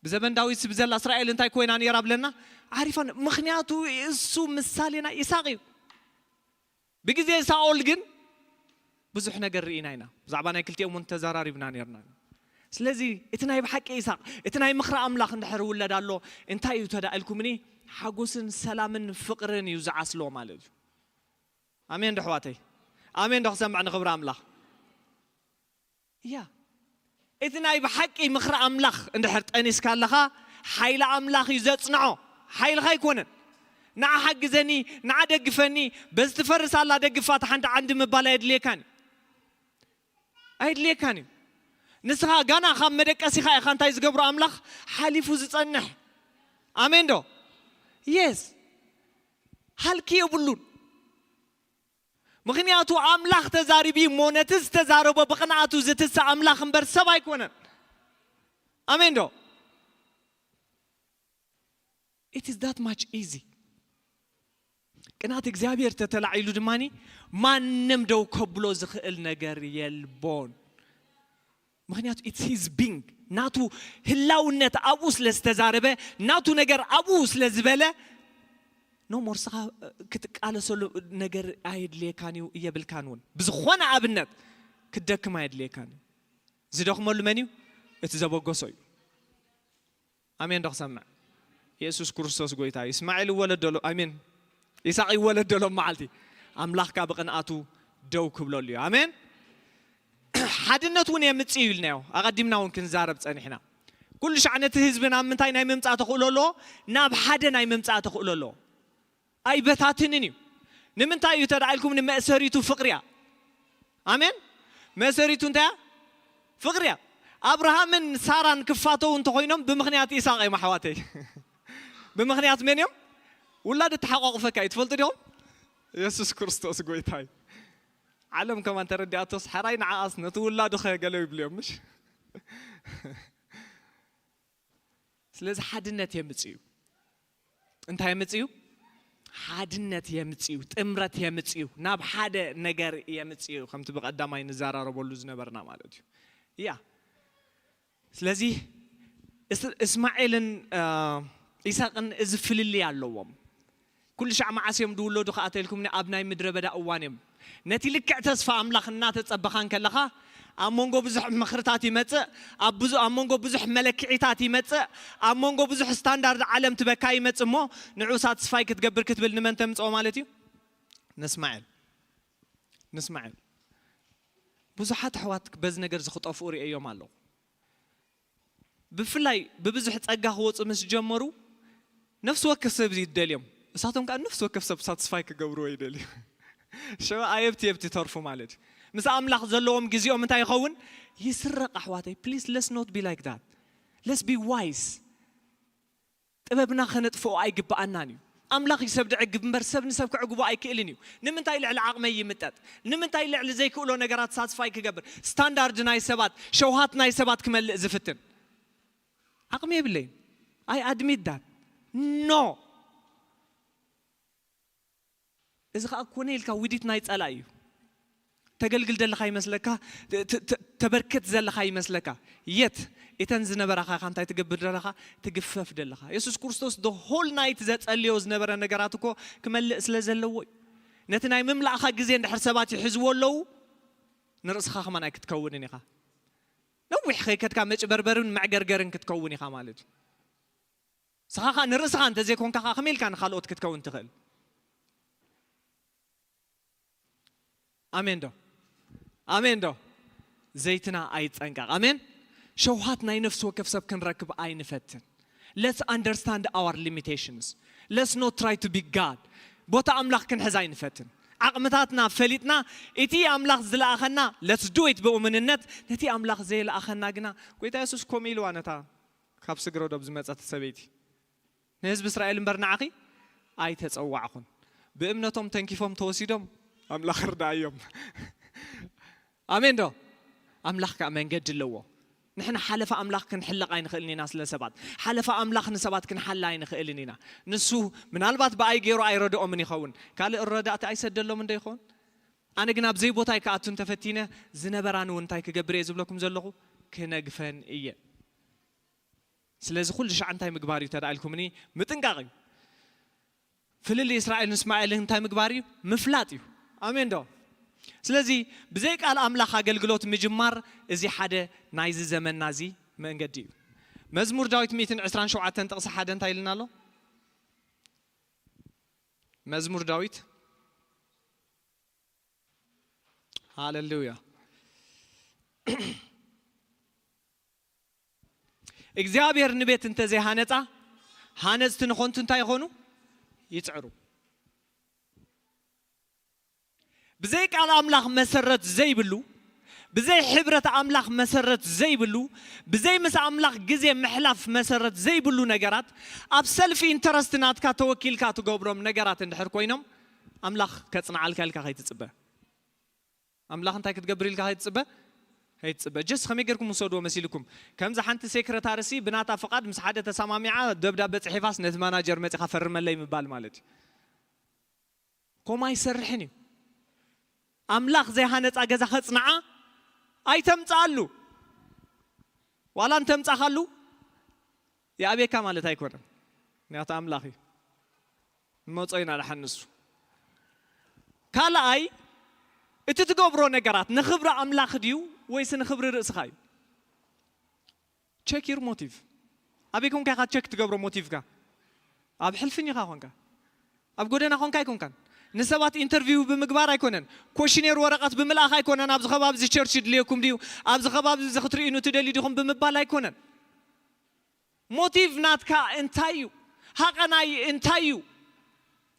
ብዘበን ዳዊት ብዘላ እስራኤል እንታይ ኮይና ነይራ ብለና? ዓሪፋ። ምክንያቱ እሱ ምሳሌ ናይ ኢሳቅ እዩ። ብግዜ ሳኦል ግን ብዙሕ ነገር ርኢና ኢና። ብዛዕባ ናይ ክልቲኦም እውን ተዘራሪብና ነርና። ስለዚ እቲ ናይ ብሓቂ ኢሳቅ እቲ ናይ ምኽሪ ኣምላኽ እንድሕር ውለድ ኣሎ እንታይ እዩ ተዳእልኩምኒ? ሓጎስን ሰላምን ፍቕርን እዩ ዝዓስሎ ማለት እዩ። ኣሜን ዶ ኣሕዋተይ? ኣሜን ዶ ክሰምዕ ንኽብሪ ኣምላኽ? እያ። እቲ ናይ ብሓቂ ምኽሪ ኣምላኽ እንድሕር ጠኒስካ ኣለኻ ሓይሊ ኣምላኽ እዩ ዘጽንዖ። ሓይልኻ ኣይኮነን። ንዓ ሓግዘኒ፣ ንዓ ደግፈኒ፣ በዚ ትፈርስ ኣላ ደግፋ፣ እቲ ሓንቲ ዓንዲ ምባል ኣየድልየካን እዩ። ኣየድልየካን እዩ። ንስኻ ጋና ካብ መደቀሲኻ ኢኻ እንታይ ዝገብሮ ኣምላኽ ሓሊፉ ዝጸንሕ። ኣሜን ዶ? የስ። ሃልኪ የብሉን። ምኽንያቱ ኣምላኽ ተዛሪቡ እሞ ነቲ ዝተዛረቦ ብቕንኣቱ ዝትስእ ኣምላኽ እምበር ሰብ ኣይኮነን። ኣሜን ዶ? It is that much easy። ቅንኣት እግዚኣብሔር ተተላዒሉ ድማ ማንም ደው ከብሎ ዝኽእል ነገር የልቦን። ምክንያቱ it's his being፣ ናቱ ህላውነት ኣብኡ ስለ ዝተዛረበ፣ ናቱ ነገር ኣብኡ ስለ ዝበለ፣ ኖ ሞር ስኻ ክትቃለሰሉ ነገር ኣየድልየካን እዩ እየብልካን እውን። ብዝኾነ ኣብነት ክትደክም ኣየድልየካን እዩ። ዝደኽመሉ መን እዩ? እቲ ዘበገሶ እዩ። ኣሜን ዶ ክሰምዕ? የሱስ ክርስቶስ ጎይታ እዩ። እስማኤል ይወለድ ደሎ፣ ኣሜን። ይስሐቅ ይወለድ ደሎ መዓልቲ ኣምላኽካ ብቕንኣቱ ደው ክብለሉ እዩ። ኣሜን። ሓድነት እውን የምጽእ እዩ ኢልናዮ። ኣቐዲምና እውን ክንዛረብ ጸኒሕና። ኩሉ ሻዕ ነቲ ህዝቢ ናብ ምንታይ ናይ ምምጻእ ተኽእሎ ኣለዎ? ናብ ሓደ ናይ ምምጻእ ተኽእሎ ኣለዎ። ኣይበታትንን እዩ። ንምንታይ እዩ ተዳኢልኩም? ንመእሰሪቱ ፍቕሪ እያ። ኣሜን። መእሰሪቱ እንታይ እያ? ፍቕሪ እያ። ኣብርሃምን ሳራን ክፋተው እንተኾይኖም ብምኽንያት ኢሳቅ እዮም ኣሕዋተይ። ብምኽንያት መን እዮም? ውላድ እተሓቋቑፈካ እዩ። ትፈልጡ ዲኹም? የሱስ ክርስቶስ ጎይታ እዩ። ዓለም ከማን ተረዲኣቶስ፣ ሕራይ ንዓኣስ ነቲ ውላዱ ኸ ገለ ይብልዮም ምሽ? ስለዚ ሓድነት የምጽእ እዩ። እንታይ የምጽእ እዩ? ሓድነት የምጽእ እዩ። ጥምረት የምጽእ እዩ። ናብ ሓደ ነገር የምጽእ እዩ። ከምቲ ብቐዳማይ ንዘራረበሉ ዝነበርና ማለት እዩ። እያ። ስለዚ እስ- እስማኤልን እ፣ ኢሳቅን እዚ ፍልልይ ኣለዎም። ኩሉ ሻዕ መዓስ እዮም ዝውለዱ ከኣ ተልኩምኒ? ኣብ ናይ ምድረ በዳ እዋን እዮም። ነቲ ልክዕ ተስፋ ኣምላኽ እናተጸበኻ እንከለኻ ኣብ መንጎ ብዙሕ ምኽርታት ይመጽእ፣ ኣብ ብዙ- ኣብ መንጎ ብዙሕ መለክዒታት ይመጽእ፣ ኣብ መንጎ ብዙሕ ስታንዳርድ ዓለም ትበካ ይመጽእ እሞ ንዑ ሳትስፋይ ክትገብር ክትብል ንመን ተምጽኦ ማለት እዩ? ንእስማኤል። ንእስማኤል። ብዙሓት ኣሕዋት በዚ ነገር እዚ ክጠፍኡ ርእዮም ኣለኹ። ብፍላይ ብብዙሕ ጸጋ ክወጹ ምስ ጀመሩ ነፍሲ ወከፍ ሰብ ይደልዮም። እሳቶም ከዓ ነፍሲ ወከፍ ሰብ ሳትስፋይ ክገብርዎ ይደልዩ። ሸው ኣየብቲ የብቲ ተርፉ ማለት እዩ። ምስ ኣምላኽ ዘለዎም ግዜኦም እንታይ ይኸውን? ይስረቕ ኣሕዋተይ። Please, let's not be like that. Let's be wise. ጥበብና ከነጥፍኦ ኣይግብኣናን እዩ። ኣምላኽ እዩ ሰብ ድዕግብ እምበር ሰብ ንሰብ ክዕግቦ ኣይክእልን እዩ። ንምንታይ ልዕሊ ዓቕመይ ይምጠጥ? ንምንታይ ልዕሊ ዘይክእሎ ነገራት ሳትስፋይ ክገብር? ስታንዳርድ ናይ ሰባት፣ ሸውሃት ናይ ሰባት ክመልእ ዝፍትን? ዓቕሚ የብለይን። I admit that. No. እዚ ከዓ ኮነ ኢልካ ውዲት ናይ ጸላእ እዩ። ተገልግል ዘለኻ ይመስለካ፣ ተ- ተ- ተ- ተበርክት ዘለኻ ይመስለካ። የት እተን ዝነበራኻ ኢኻ እንታይ ትገብር ዘለኻ? ትግፈፍ ዘለኻ። የሱስ ክርስቶስ the whole night ዘጸልዮ ዝነበረ ነገራት እኮ ክመልእ ስለ ዘለዎ እዩ። ነቲ ናይ ምምላእኻ ግዜ እንድሕር ሰባት ይሕዝዎ ኣለዉ፣ ንርእስኻ ከማን ኣይክትከውንን ኢኻ። ነዊሕ ከይከድካ መጭበርበርን መዕገርገርን ክትከውን ኢኻ ማለት እዩ። ንስኻ ኸኣ ንርእስኻ እንተዘይኮንካ ኸኣ ከመይ ኢልካ ንኻልኦት ክትከውን ትኽእል? ኣሜን ዶ? ኣሜን ዶ? ዘይትና ኣይጸንቀቕ። ኣሜን። ሸውሃት ናይ ነፍሲ ወከፍ ሰብ ክንረክብ ኣይንፈትን። Let's understand our limitations. Let's not try to be God. ቦታ ኣምላኽ ክንሕዝ ኣይንፈትን። ዓቕምታትና ፈሊጥና እቲ ኣምላኽ ዝለኣኸና let's do it ብእሙንነት፣ ነቲ ኣምላኽ ዘይለኣኸና ግና ጎይታ የሱስ ከምኡ ኢልዋ ነታ ካብ ስግረ ዶብ ዝመጸት ሰበይቲ። ንህዝቢ እስራኤል እምበር ንዓኺ ኣይተጸዋዕኹን። ብእምነቶም ተንኪፎም ተወሲዶም ኣምላኽ ርዳእዮም። ኣሜን ዶ? ኣምላኽ ከኣ መንገዲ ኣለዎ። ንሕና ሓለፋ ኣምላኽ ክንሕለቕ ኣይንኽእልን ኢና ስለ ሰባት። ሓለፋ ኣምላኽ ንሰባት ክንሓላ ኣይንኽእልን ኢና። ንሱ ምናልባት ብኣይ ገይሩ ኣይረድኦምን ይኸውን። ካልእ ረዳእቲ ኣይሰደሎም እንዶ ይኸውን? ኣነ ግን ኣብ ዘይቦታይ ክኣቱ እንተፈቲነ ዝነበራን እውን እንታይ ክገብር እየ ዝብለኩም ዘለኹ? ክነግፈን እየ። ስለዚ ኩሉ ሻዕ እንታይ ምግባር እዩ ተዳኢልኩምኒ? ምጥንቃቕ እዩ። ፍልልይ እስራኤልን እስማኤልን እንታይ ምግባር እዩ? ምፍላጥ እዩ። ኣሜን ዶ? ስለዚ ብዘይ ቃል ኣምላኽ ኣገልግሎት ምጅማር እዚ ሓደ ናይዚ ዘመንና እዚ መንገዲ እዩ። መዝሙር ዳዊት ሚእትን ዕስራን ሸውዓተን ጥቕሲ ሓደ እንታይ ኢልና ኣሎ? መዝሙር ዳዊት ሃሌሉያ። እግዚኣብሔር ንቤት እንተዘይሃነጻ ሃነጽቲ ንኾንቱ እንታይ ይኾኑ? ይጽዕሩ። ብዘይ ቃል ኣምላኽ መሰረት ዘይብሉ፣ ብዘይ ሕብረት ኣምላኽ መሰረት ዘይብሉ፣ ብዘይ ምስ ኣምላኽ ግዜ ምሕላፍ መሰረት ዘይብሉ ነገራት ኣብ ሰልፍ ኢንተረስት ናትካ ተወኪልካ ትገብሮም ነገራት እንድሕር ኮይኖም ኣምላኽ ከጽንዓልካ ኢልካ ከይትጽበ። ኣምላኽ እንታይ ክትገብር ኢልካ ከይትጽበ? ከይትጽበ። ጀስት ከመይ ጌርኩም ውሰድዎ መሲልኩም? ከምዚ ሓንቲ ሴክረታሪ ሲ ብናታ ፍቓድ ምስ ሓደ ተሰማሚዓ ደብዳበ ጽሒፋስ ነቲ ማናጀር መጺኻ ፈርመለይ ምባል ማለት እዩ። ከምኡ ኣይሰርሕን እዩ። ኣምላኽ ዘይሃነጻ ገዛ ከጽንዓ ኣይተምጽኣሉ። ዋላ እንተምጻኻሉ ይኣብየካ ማለት ኣይኮነን። ምክንያቱ ኣምላኽ እዩ። ንመጾ ኢና ደሓን ንሱ። ካልኣይ፣ እቲ ትገብሮ ነገራት ንኽብሪ ኣምላኽ ድዩ ወይስ ንኽብሪ ርእስኻ እዩ? ቸክ ዩር ሞቲቭ። ኣበይ ኮንካ ኢኻ ቸክ ትገብሮ ሞቲቭካ? ኣብ ሕልፍኝኻ ኮንካ፣ ኣብ ጎደና ኮንካ ኣይኮንካን። ንሰባት ኢንተርቪው ብምግባር ኣይኮነን፣ ኮሽኔር ወረቐት ብምልኣኽ ኣይኮነን። ኣብዚ ከባቢ እዚ ቸርች ይድልየኩም ድዩ? ኣብዚ ከባቢ እዚ ክትርእዩኒ ትደልዩ ዲኹም ብምባል ኣይኮነን። ሞቲቭ ናትካ እንታይ እዩ? ሃቐናይ እንታይ እዩ?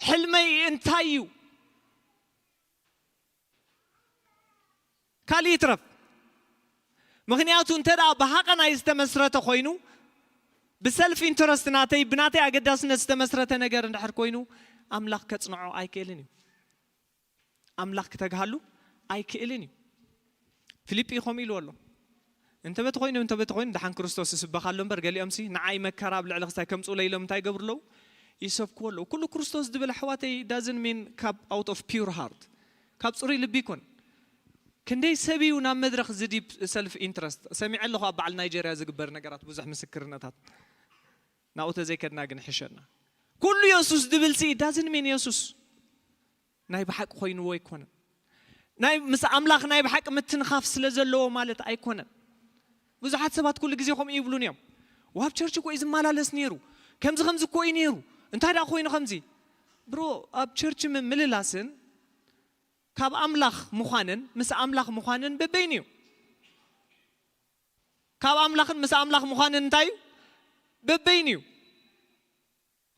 ሕልመይ እንታይ እዩ? ካልእ ይትረፍ። ምኽንያቱ እንተ ደኣ ብሃቐናይ ዝተመስረተ ኮይኑ፣ ብሰልፍ ኢንተረስት ናተይ፣ ብናተይ ኣገዳስነት ዝተመስረተ ነገር እንድሕር ኮይኑ፣ ኣምላኽ ከጽንዖ ኣይክእልን እዩ። ኣምላኽ ክተግሃሉ ኣይክእልን እዩ። ፊልጲ ከምኡ ኢልዎ ኣሎ። እንተ በቲ ኮይኑ፣ እንተ በቲ ኮይኑ፣ ደሓን ክርስቶስ ይስበኽ ኣሎ እምበር፣ ገሊኦምሲ ንዓይ መከራ ኣብ ልዕሊ ክስታይ ከምጽኡለይ ኢሎም እንታይ ይገብሩ ኣለዉ? ይሰብክዎ ኣለዉ። ኩሉ ክርስቶስ ዝብል ኣሕዋተይ ዳዝን ሚን ካብ ኣውት ኦፍ ፒውር ሃርት፣ ካብ ጽሩይ ልቢ ይኮን። ክንደይ ሰብ እዩ ናብ መድረኽ ዝዲብ ሰልፍ ኢንትረስት ሰሚዐ ኣለኹ። ኣብ በዓል ናይጀርያ ዝግበር ነገራት ብዙሕ ምስክርነታት ናብኡ ተዘይከድና ግን ሕሸና። ኩሉ የሱስ ዝብል ሲ ዳዝን ሚን የሱስ ናይ ብሓቂ ኮይንዎ ኣይኮነን። ናይ ምስ ኣምላኽ ናይ ብሓቂ ምትንኻፍ ስለ ዘለዎ ማለት ኣይኮነን። ብዙሓት ሰባት ኩሉ ግዜ ከምኡ ይብሉን እዮም። "ዋብ ቸርች እኮ እዩ ዝመላለስ ነይሩ፣ ከምዚ ከምዚ እኮ እዩ ነይሩ፣ እንታይ ደኣ ኮይኑ ከምዚ?" ብሮ፣ ኣብ ቸርች ምምልላስን ካብ ኣምላኽ ምዃንን ምስ ኣምላኽ ምዃንን በበይኑ እዩ። ካብ ኣምላኽን ምስ ኣምላኽ ምዃንን እንታይ እዩ? በበይኑ እዩ።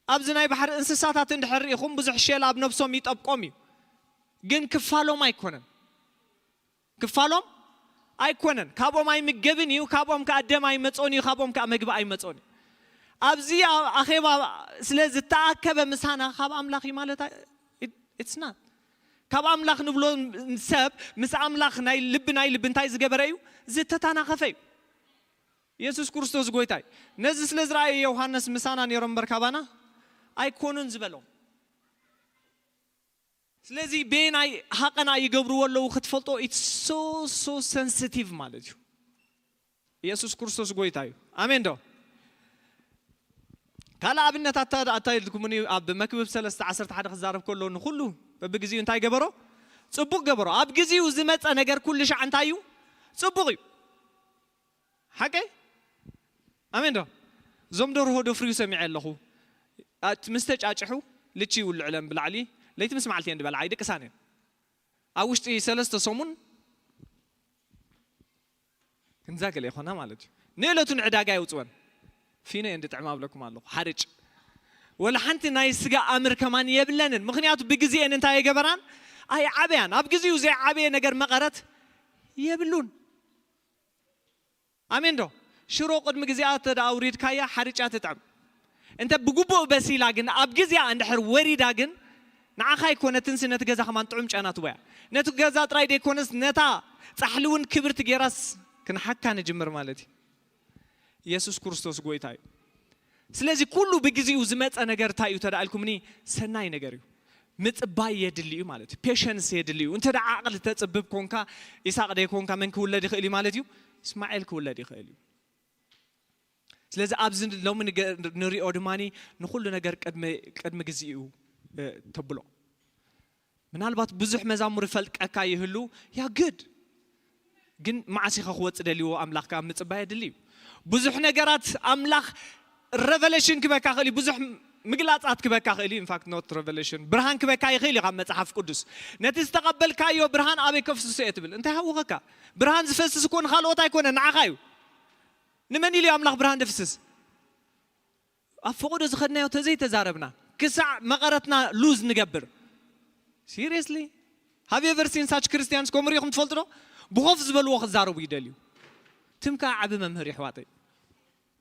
ኣብዚ ናይ ባሕሪ እንስሳታት እንድሕር ርኢኹም፣ ብዙሕ ሼል ኣብ ነብሶም ይጠብቆም እዩ፣ ግን ክፋሎም ኣይኮነን። ክፋሎም ኣይኮነን። ካብኦም ኣይምገብን እዩ፣ ካብኦም ከዓ ደም ኣይመጾን እዩ፣ ካብኦም ከዓ መግቢ ኣይመጾን እዩ። ኣብዚ ኣኼባ ስለ ዝተኣከበ ምሳና ካብ ኣምላኽ እዩ ማለት ኣይ- it- it's not። ካብ ኣምላኽ ንብሎ ሰብ ምስ ኣምላኽ ናይ ልቢ ናይ ልቢ እንታይ ዝገበረ እዩ? ዝተታናኸፈ እዩ። የሱስ ክርስቶስ ጎይታ እዩ። ነዚ ስለ ዝረኣየ ዮሃንስ ምሳና ነይሮም እምበር ካባና ኣይኮኑን ዝበሎም። ስለዚ በየናይ ሃቐና ይገብርዎ ኣለዉ ክትፈልጦ it's so so sensitive ማለት እዩ። የሱስ ክርስቶስ ጎይታ እዩ። ኣሜን ዶ? ካልእ ኣብነት ኣታ ኣታ ኢልኩምኒ ኣብ መክብብ ሰለስተ ዓሰርተ ሓደ ክዛረብ ከሎ ንኹሉ በብግዜኡ እንታይ ገበሮ? ጽቡቕ ገበሮ። ኣብ ግዜኡ ዝመጸ ነገር ኩሉ ሻዕ እንታይ እዩ? ጽቡቕ እዩ። ሓቀይ? ኣሜን ዶ? እዞም ደርሆ ደፍርዩ ሰሚዐ ኣለኹ። ኣት ምስ ተጫጭሑ ልቺ ይውልዕለን ብላዕሊ ለይቲ ምስ መዓልቲ እየን ዝበልዓ ኣይድቅሳን እየን። ኣብ ውሽጢ ሰለስተ ሰሙን ክንዛ ገለ ይኾና ማለት እዩ። ንእለቱ ንዕዳጋ የውፅወን። ፊኖ እየን ድጥዕማ ኣብለኩም ኣለኹ። ሓርጭ። ወላ ሓንቲ ናይ ስጋ ኣምር ከማን የብለንን። ምኽንያቱ ብግዜኤን እንታይ የገበራን? ኣይዓበያን። ኣብ ግዜኡ ዘይዓበየ ነገር መቐረት የብሉን። ኣሜን ዶ? ሽሮ ቅድሚ ግዜኣ እንተ ደኣ ኣውሪድካያ ሓርጫ ትጥዕም። እንተ ብግቡእ በሲላ ግን ኣብ ግዜኣ እንድሕር ወሪዳ ግን ንዓኻ ኣይኮነትንሲ ነቲ ገዛ ከማን ጥዑም ጨና ትቦያ። ነቲ ገዛ ጥራይ ደይኮነስ ነታ ጻሕሊ እውን ክብርቲ ጌራስ ክንሓካ ንጅምር ማለት እዩ። የሱስ ክርስቶስ ጎይታ እዩ። ስለዚ ኩሉ ብግዜኡ ዝመጸ ነገር እንታይ እዩ ተዳኣልኩምኒ? ሰናይ ነገር እዩ። ምጽባይ የድሊ እዩ ማለት እዩ። ፔሸንስ የድሊ እዩ። እንተ ደኣ ዓቕሊ ተጽብብ ኮንካ ኢሳቅ ደይ ኮንካ መን ክውለድ ይኽእል እዩ ማለት እዩ? እስማኤል ክውለድ ይኽእል እዩ። ስለዚ ኣብዚ ሎሚ ንገ- ንሪኦ ድማ ንኹሉ ነገር ቅድሚ ቅድሚ ግዜኡ እ፣ ተብሎ። ምናልባት ብዙሕ መዛሙር ይፈልቀካ ይህሉ ያ ግድ ግን መዓስ ኢኻ ክወጽእ ደልዎ ኣምላኽ ካብ ምጽባይ የድሊ እዩ። ብዙሕ ነገራት ኣምላኽ revelation ክበካ ክእል እዩ። ብዙሕ ምግላጻት ክበካ ክእል እዩ። In fact not revelation ብርሃን ክበካ ይኽእል እዩ ካብ መጽሓፍ ቅዱስ። ነቲ ዝተቐበልካዮ ብርሃን ኣበይ ከፍስሶ እየ ትብል እንታይ ሃውኸካ? ብርሃን ዝፈስስ እኮ ንኻልኦት ኣይኮነ ንዓኻ እዩ። ንመን ኢሉ እዩ ኣምላኽ ብርሃን ደፍስስ? ኣብ ፈቐዶ ዝኸድናዮ ተዘይተዛረብና ክሳዕ መቐረትና ሉዝ ንገብር። Seriously? Have you ever seen such Christians? ከምኡ ሪኢኹም ትፈልጡ ዶ? ብኾፍ ዝበልዎ ክዛረቡ ይደልዩ። ትም ከዓ ዓቢ መምህር ይሕዋተይ።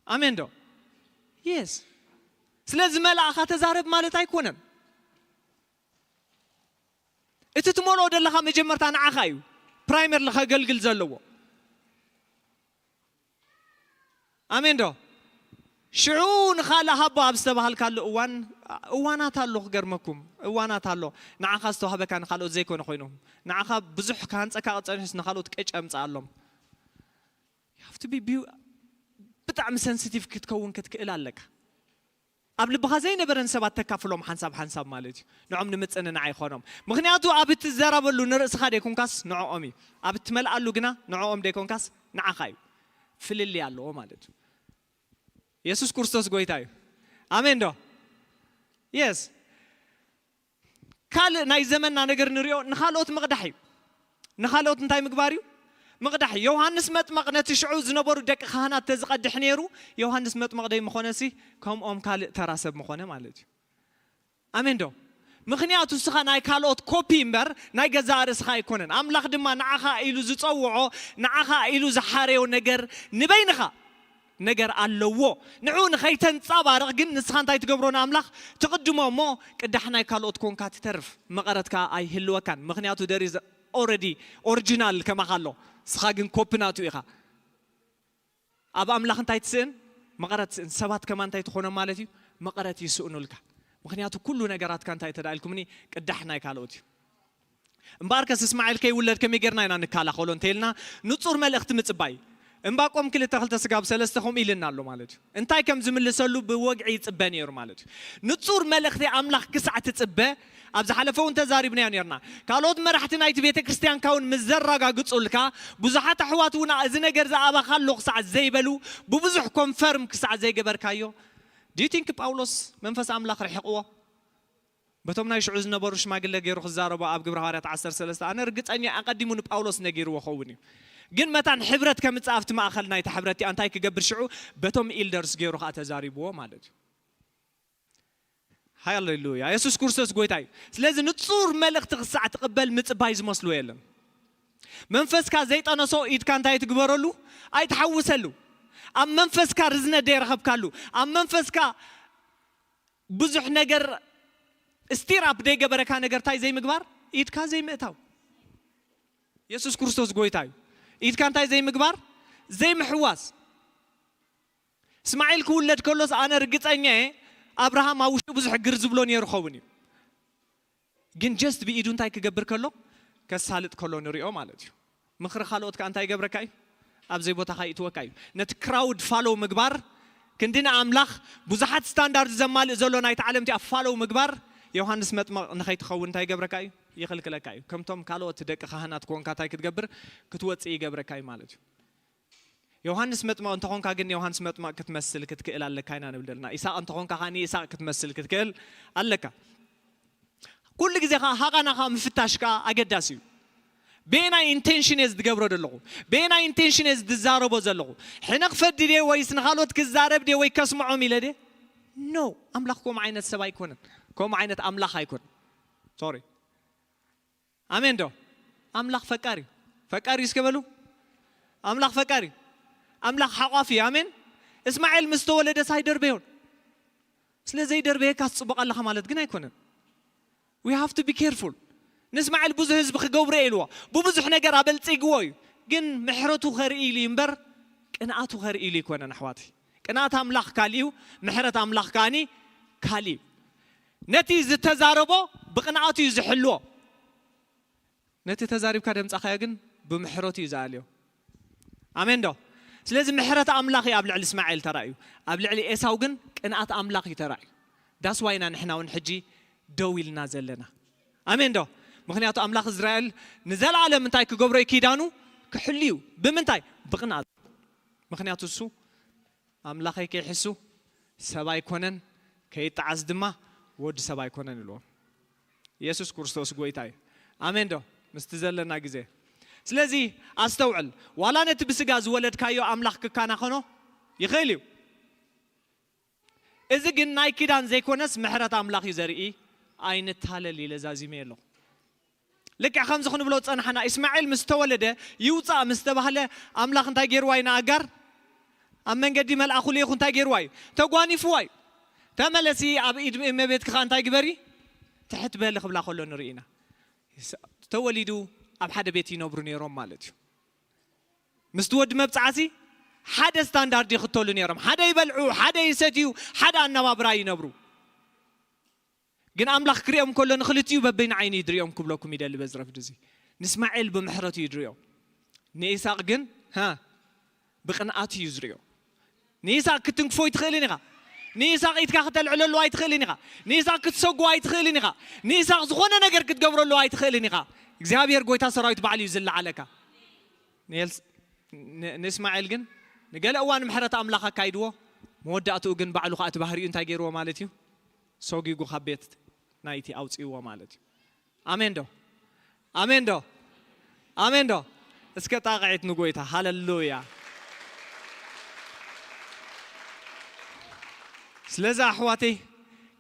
ኣሜን ዶ? የስ። ስለዚ መልኣኻ ተዛረብ ማለት ኣይኮነን። እቲ ትመልኦ ዘለኻ መጀመርታ ንዓኻ እዩ ፕራይመር ከገልግል ዘለዎ። ኣሜን ዶ? ሽዑ ንኻልእ ሃቦ ኣብ ዝተባሃልካሉ እዋን እዋናት ኣሎ ክገርመኩም እዋናት ኣሎ። ንዓኻ ዝተዋህበካ ንኻልኦት ዘይኮነ ኮይኖም ንዓኻ ብዙሕ ክሃንፀካ ቅፀንስ ንኻልኦት ቀጭ ኣምፅኣሎም። You have to be ብጣዕሚ ሰንሲቲቭ ክትከውን ክትክእል ኣለካ። ኣብ ልብኻ ዘይነበረ ንሰባት ተካፍሎም ሓንሳብ ሓንሳብ ማለት እዩ። ንዖም ንምጽንናዕ ይኾኖም። ምኽንያቱ ኣብ እትዘረበሉ ንርእስኻ ደይኮንካስ ንዕኦም እዩ። ኣብ እትመልኣሉ ግና ንዕኦም ደይኮንካስ ንዓኻ እዩ። ፍልልይ ኣለዎ ማለት እዩ። የሱስ ክርስቶስ ጎይታ እዩ። ኣሜን ዶ? የስ። ካልእ ናይ ዘመንና ነገር ንሪኦ ንኻልኦት ምቕዳሕ እዩ። ንኻልኦት እንታይ ምግባር እዩ? ምቕዳሕ እዩ። ዮሃንስ መጥመቕ ነቲ ሽዑ ዝነበሩ ደቂ ካህናት ተዝቐድሕ ነይሩ ዮሃንስ መጥመቕ ደይ ምኾነሲ ከምኦም ካልእ ተራ ሰብ ምኾነ ማለት እዩ። ኣሜን ዶ? ምኽንያቱ እስኻ ናይ ካልኦት ኮፒ እምበር ናይ ገዛእ ርእስኻ ኣይኮነን። ኣምላኽ ድማ ንዓኻ ኢሉ ዝጸውዖ ንዓኻ ኢሉ ዝሓረዮ ነገር ንበይንኻ ነገር ኣለዎ። ንዑ ንኸይተንጻባርቕ ግን ንስኻ እንታይ ትገብሮ ንኣምላኽ ትቕድሞ እሞ ቅዳሕ ናይ ካልኦት ኮንካ ትተርፍ መቐረትካ ኣይህልወካን። ምኽንያቱ there is already original ከማኻ ኣሎ። ንስኻ ግን ኮፒ ናቱ ኢኻ። ኣብ ኣምላኽ እንታይ ትስእን? መቐረት ትስእን። ሰባት ከማን እንታይ ትኾኖም ማለት እዩ? መቐረት ይስእኑልካ። ምኽንያቱ ኩሉ ነገራትካ እንታይ ተዳኢልኩምኒ ቅዳሕ ናይ ካልኦት እዩ። እምበኣርከስ እስማኤል ከይውለድ ከመይ ጌርና ኢና ንከላኸሎ እንተኢልና ንጹር መልእኽቲ ምጽባይ። እምባቆም ክልተ ክልተ ስጋብ ሰለስተ ከምኡ ኢልና ኣሎ ማለት እዩ። እንታይ ከም ዝምልሰሉ ብወግዒ ይጽበ ነይሩ ማለት እዩ። ንጹር መልእኽቲ ኣምላኽ ክሳዕ ትጽበ ኣብ ዝሓለፈ እውን ተዛሪብናዮ ነርና። ካልኦት መራሕቲ ናይቲ ቤተ ክርስቲያንካ እውን ምስ ዘረጋግጹልካ ብዙሓት ኣሕዋት እውን እዚ ነገር ዝኣባኻ ኣሎ ክሳዕ ዘይበሉ ብብዙሕ ኮንፈርም ክሳዕ ዘይገበርካዮ do you think ጳውሎስ መንፈስ ኣምላኽ ርሕቕዎ? በቶም ናይ ሽዑ ዝነበሩ ሽማግለ ገይሩ ክዛረቡ ኣብ ግብረ ሃዋርያት ዓሰርተ ሰለስተ ኣነ ርግጸኛ ኣቐዲሙ ንጳውሎስ ነጊርዎ ኸውን እዩ። ግን መታን ሕብረት ከምጽእ ኣብቲ ማእኸል ናይታ ሕብረት እቲኣ እንታይ ክገብር ሽዑ በቶም ኢልደርስ ገይሩ ከዓ ተዛሪብዎ ማለት እዩ። ሃሌሉያ። የሱስ ክርስቶስ ጎይታ እዩ። ስለዚ ንጹር መልእኽቲ ክሳዕ ትቕበል ምጽባይ ዝመስሎ የለን። መንፈስካ ዘይጠነሶ ኢድካ እንታይ ትግበረሉ? ኣይትሓውሰሉ። ኣብ መንፈስካ ርዝነት ዘይረኸብካሉ፣ ኣብ መንፈስካ ብዙሕ ነገር ስቲር ኣፕ ዘይገበረካ ነገር እንታይ ዘይምግባር? ኢድካ ዘይምእታው። የሱስ ክርስቶስ ጎይታ እዩ። ኢድካ እንታይ ዘይምግባር? ዘይምሕዋስ። እስማዒል ክውለድ ከሎስ ኣነ ርግጸኛ እየ ኣብርሃም ኣብ ውሽጡ ብዙሕ ግር ዝብሎ ነይሩ ኸውን እዩ። ግን ጀስት ብኢዱ እንታይ ክገብር ከሎ? ከሳልጥ ከሎ ንሪኦ ማለት እዩ። ምኽሪ ካልኦት ከኣ እንታይ ይገብረካ እዩ? ኣብ ዘይቦታኻ ይእትወካ እዩ። ነቲ ክራውድ ፋሎው ምግባር ክንዲ ንኣምላኽ ብዙሓት ስታንዳርድ ዘማልእ ዘሎ ናይቲ ዓለም እቲኣ ፋሎው ምግባር ዮሃንስ መጥመቕ ንኸይትኸውን እንታይ ይገብረካ እዩ? ይኽልክለካ እዩ። ከምቶም ካልኦት ደቂ ካህናት ኮንካ እንታይ ክትገብር? ክትወጽእ ይገብረካ እዩ ማለት እዩ። ዮሃንስ መጥመቕ እንተኾንካ ግን ዮሃንስ መጥመቕ ክትመስል ክትክእል ኣለካ ኢና ንብል ዘለና። ኢሳቕ እንተኾንካ ከኣ ንኢሳቕ ክትመስል ክትክእል ኣለካ። ኩሉ ግዜ ከኣ ሃቓና ከኣ ምፍታሽ ከኣ ኣገዳሲ እዩ። በየናይ ኢንቴንሽን እየ ዝገብሮ ዘለኹ? በየናይ ኢንቴንሽን እየ ዝዛረቦ ዘለኹ? ሕነ ክፈዲ ድየ ወይስ ንኻልኦት ክዛረብ ድየ ወይ ከስምዖም ኢለ ድየ? ኖ፣ ኣምላኽ ከምኡ ዓይነት ሰብ ኣይኮነን። ከምኡ ዓይነት ኣምላኽ ኣይኮነን። ሶሪ። ኣሜን ዶ? ኣምላኽ ፈቃር እዩ። ፈቃር እዩ እስከ በሉ። ኣምላኽ ፈቃር እዩ። ኣምላኽ ሓቋፍ እዩ። ኣሜን። እስማኤል ምስ ተወለደስ ኣይደርበዮን። ስለ ዘይደርበየካስ ጽቡቕ ኣለኻ ማለት ግን ኣይኮነን። We have to be careful። ንእስማኤል ብዙሕ ህዝቢ ክገብሮ ኢልዎ፣ ብብዙሕ ነገር ኣበልጺግዎ እዩ። ግን ምሕረቱ ከርኢ ኢሉ እዩ እምበር ቅንኣቱ ከርኢ ኢሉ ኣይኮነን ኣሕዋተይ። ቅንኣት ኣምላኽ ካልእ እዩ፣ ምሕረት ኣምላኽ ከኣኒ ካልእ እዩ። ነቲ ዝተዛረቦ ብቕንኣቱ እዩ ዝሕልዎ። ነቲ ተዛሪብካ ደምጻኻዮ ግን ብምሕረቱ እዩ ዝኣልዮ። ኣሜን ዶ? ስለዚ ምሕረት ኣምላኽ እዩ ኣብ ልዕሊ እስማኤል ተራእዩ፣ ኣብ ልዕሊ ኤሳው ግን ቅንኣት ኣምላኽ እዩ ተራእዩ። ዳስ ዋይ ኢና ንሕና እውን ሕጂ ደው ኢልና ዘለና። ኣሜን ዶ? ምኽንያቱ ኣምላኽ እስራኤል ንዘለኣለም እንታይ ክገብሮ እዩ? ኪዳኑ ክሕሉ እዩ። ብምንታይ? ብቕንኣት። ምኽንያቱ እሱ ኣምላኸይ ከይሕሱ ሰብ ኣይኮነን፣ ከይጠዓስ ድማ ወዲ ሰብ ኣይኮነን ኢልዎም። የሱስ ክርስቶስ ጎይታ እዩ። ኣሜን ዶ? ምስቲ ዘለና ግዜ። ስለዚ ኣስተውዕል፣ ዋላ ነቲ ብስጋ ዝወለድካዮ ኣምላኽ ክከናኸኖ ይኽእል እዩ። እዚ ግን ናይ ኪዳን ዘይኮነስ ምሕረት ኣምላኽ እዩ ዘርኢ። ኣይንታለል ኢለ ዛዚመ ኣለኹ። ልክዕ ከምዚ ክንብሎ ዝጸናሕና፣ እስማኤል ምስ ተወለደ ይውጻእ ምስ ተባህለ፣ ኣምላኽ እንታይ ገይርዋ እዩ ንኣጋር? ኣብ መንገዲ መልኣኹ ልኢኹ እንታይ ገይርዋ እዩ? ተጓኒፍዋ እዩ። ተመለሲ፣ ኣብ ኢድ እመቤትኪ ኸኣ እንታይ ግበሪ? ትሕት በሊ ክብላ ከሎ ንርኢ ኢና። ተወሊዱ ኣብ ሓደ ቤት ይነብሩ ነይሮም ማለት እዩ። ምስቲ ወዲ መብጽዓሲ ሓደ ስታንዳርድ ይኽተሉ ነይሮም። ሓደ ይበልዑ፣ ሓደ ይሰትዩ፣ ሓደ ኣነባብራ ይነብሩ። ግን ኣምላኽ ክሪኦም ከሎ ንኽልቲኡ በበይኑ ዓይኒ እዩ ዝሪኦም ክብለኩም ይደሊ በዚ ረፍዲ እዚ። ንእስማኤል ብምሕረቱ እዩ ዝሪኦ። ንኢሳቕ ግን፣ ሃ፣ ብቕንኣቱ እዩ ዝሪኦ። ንኢሳቕ ክትንክፎ ኣይትኽእልን ኢኻ። ንኢሳቕ ኢድካ ክተልዕለሉ ኣይትኽእልን ኢኻ። ንኢሳቕ ክትሰጉ ኣይትኽእልን ኢኻ። ንኢሳቕ ዝኾነ ነገር ክትገብረሉ ኣይትኽእልን ኢኻ። እግዚኣብሔር ጎይታ ሰራዊት ባዕሉ እዩ ዝለዓለካ። ንኤልስ-፣ ን-፣ ንእስማኤል ግን ንገለ እዋን ምሕረት ኣምላኽ ኣካይድዎ፣ መወዳእትኡ ግን ባዕሉ ኸኣ እቲ ባህሪኡ እንታይ ገይርዎ ማለት እዩ? ሰጒጉ ካብ ቤት ናይቲ ኣውጽእዎ ማለት እዩ። ኣሜን ዶ? ኣሜን ዶ? ኣሜን ዶ? እስከ ጣቕዒት ንጎይታ። ሃሌሉያ። ስለዚ ኣሕዋተይ፣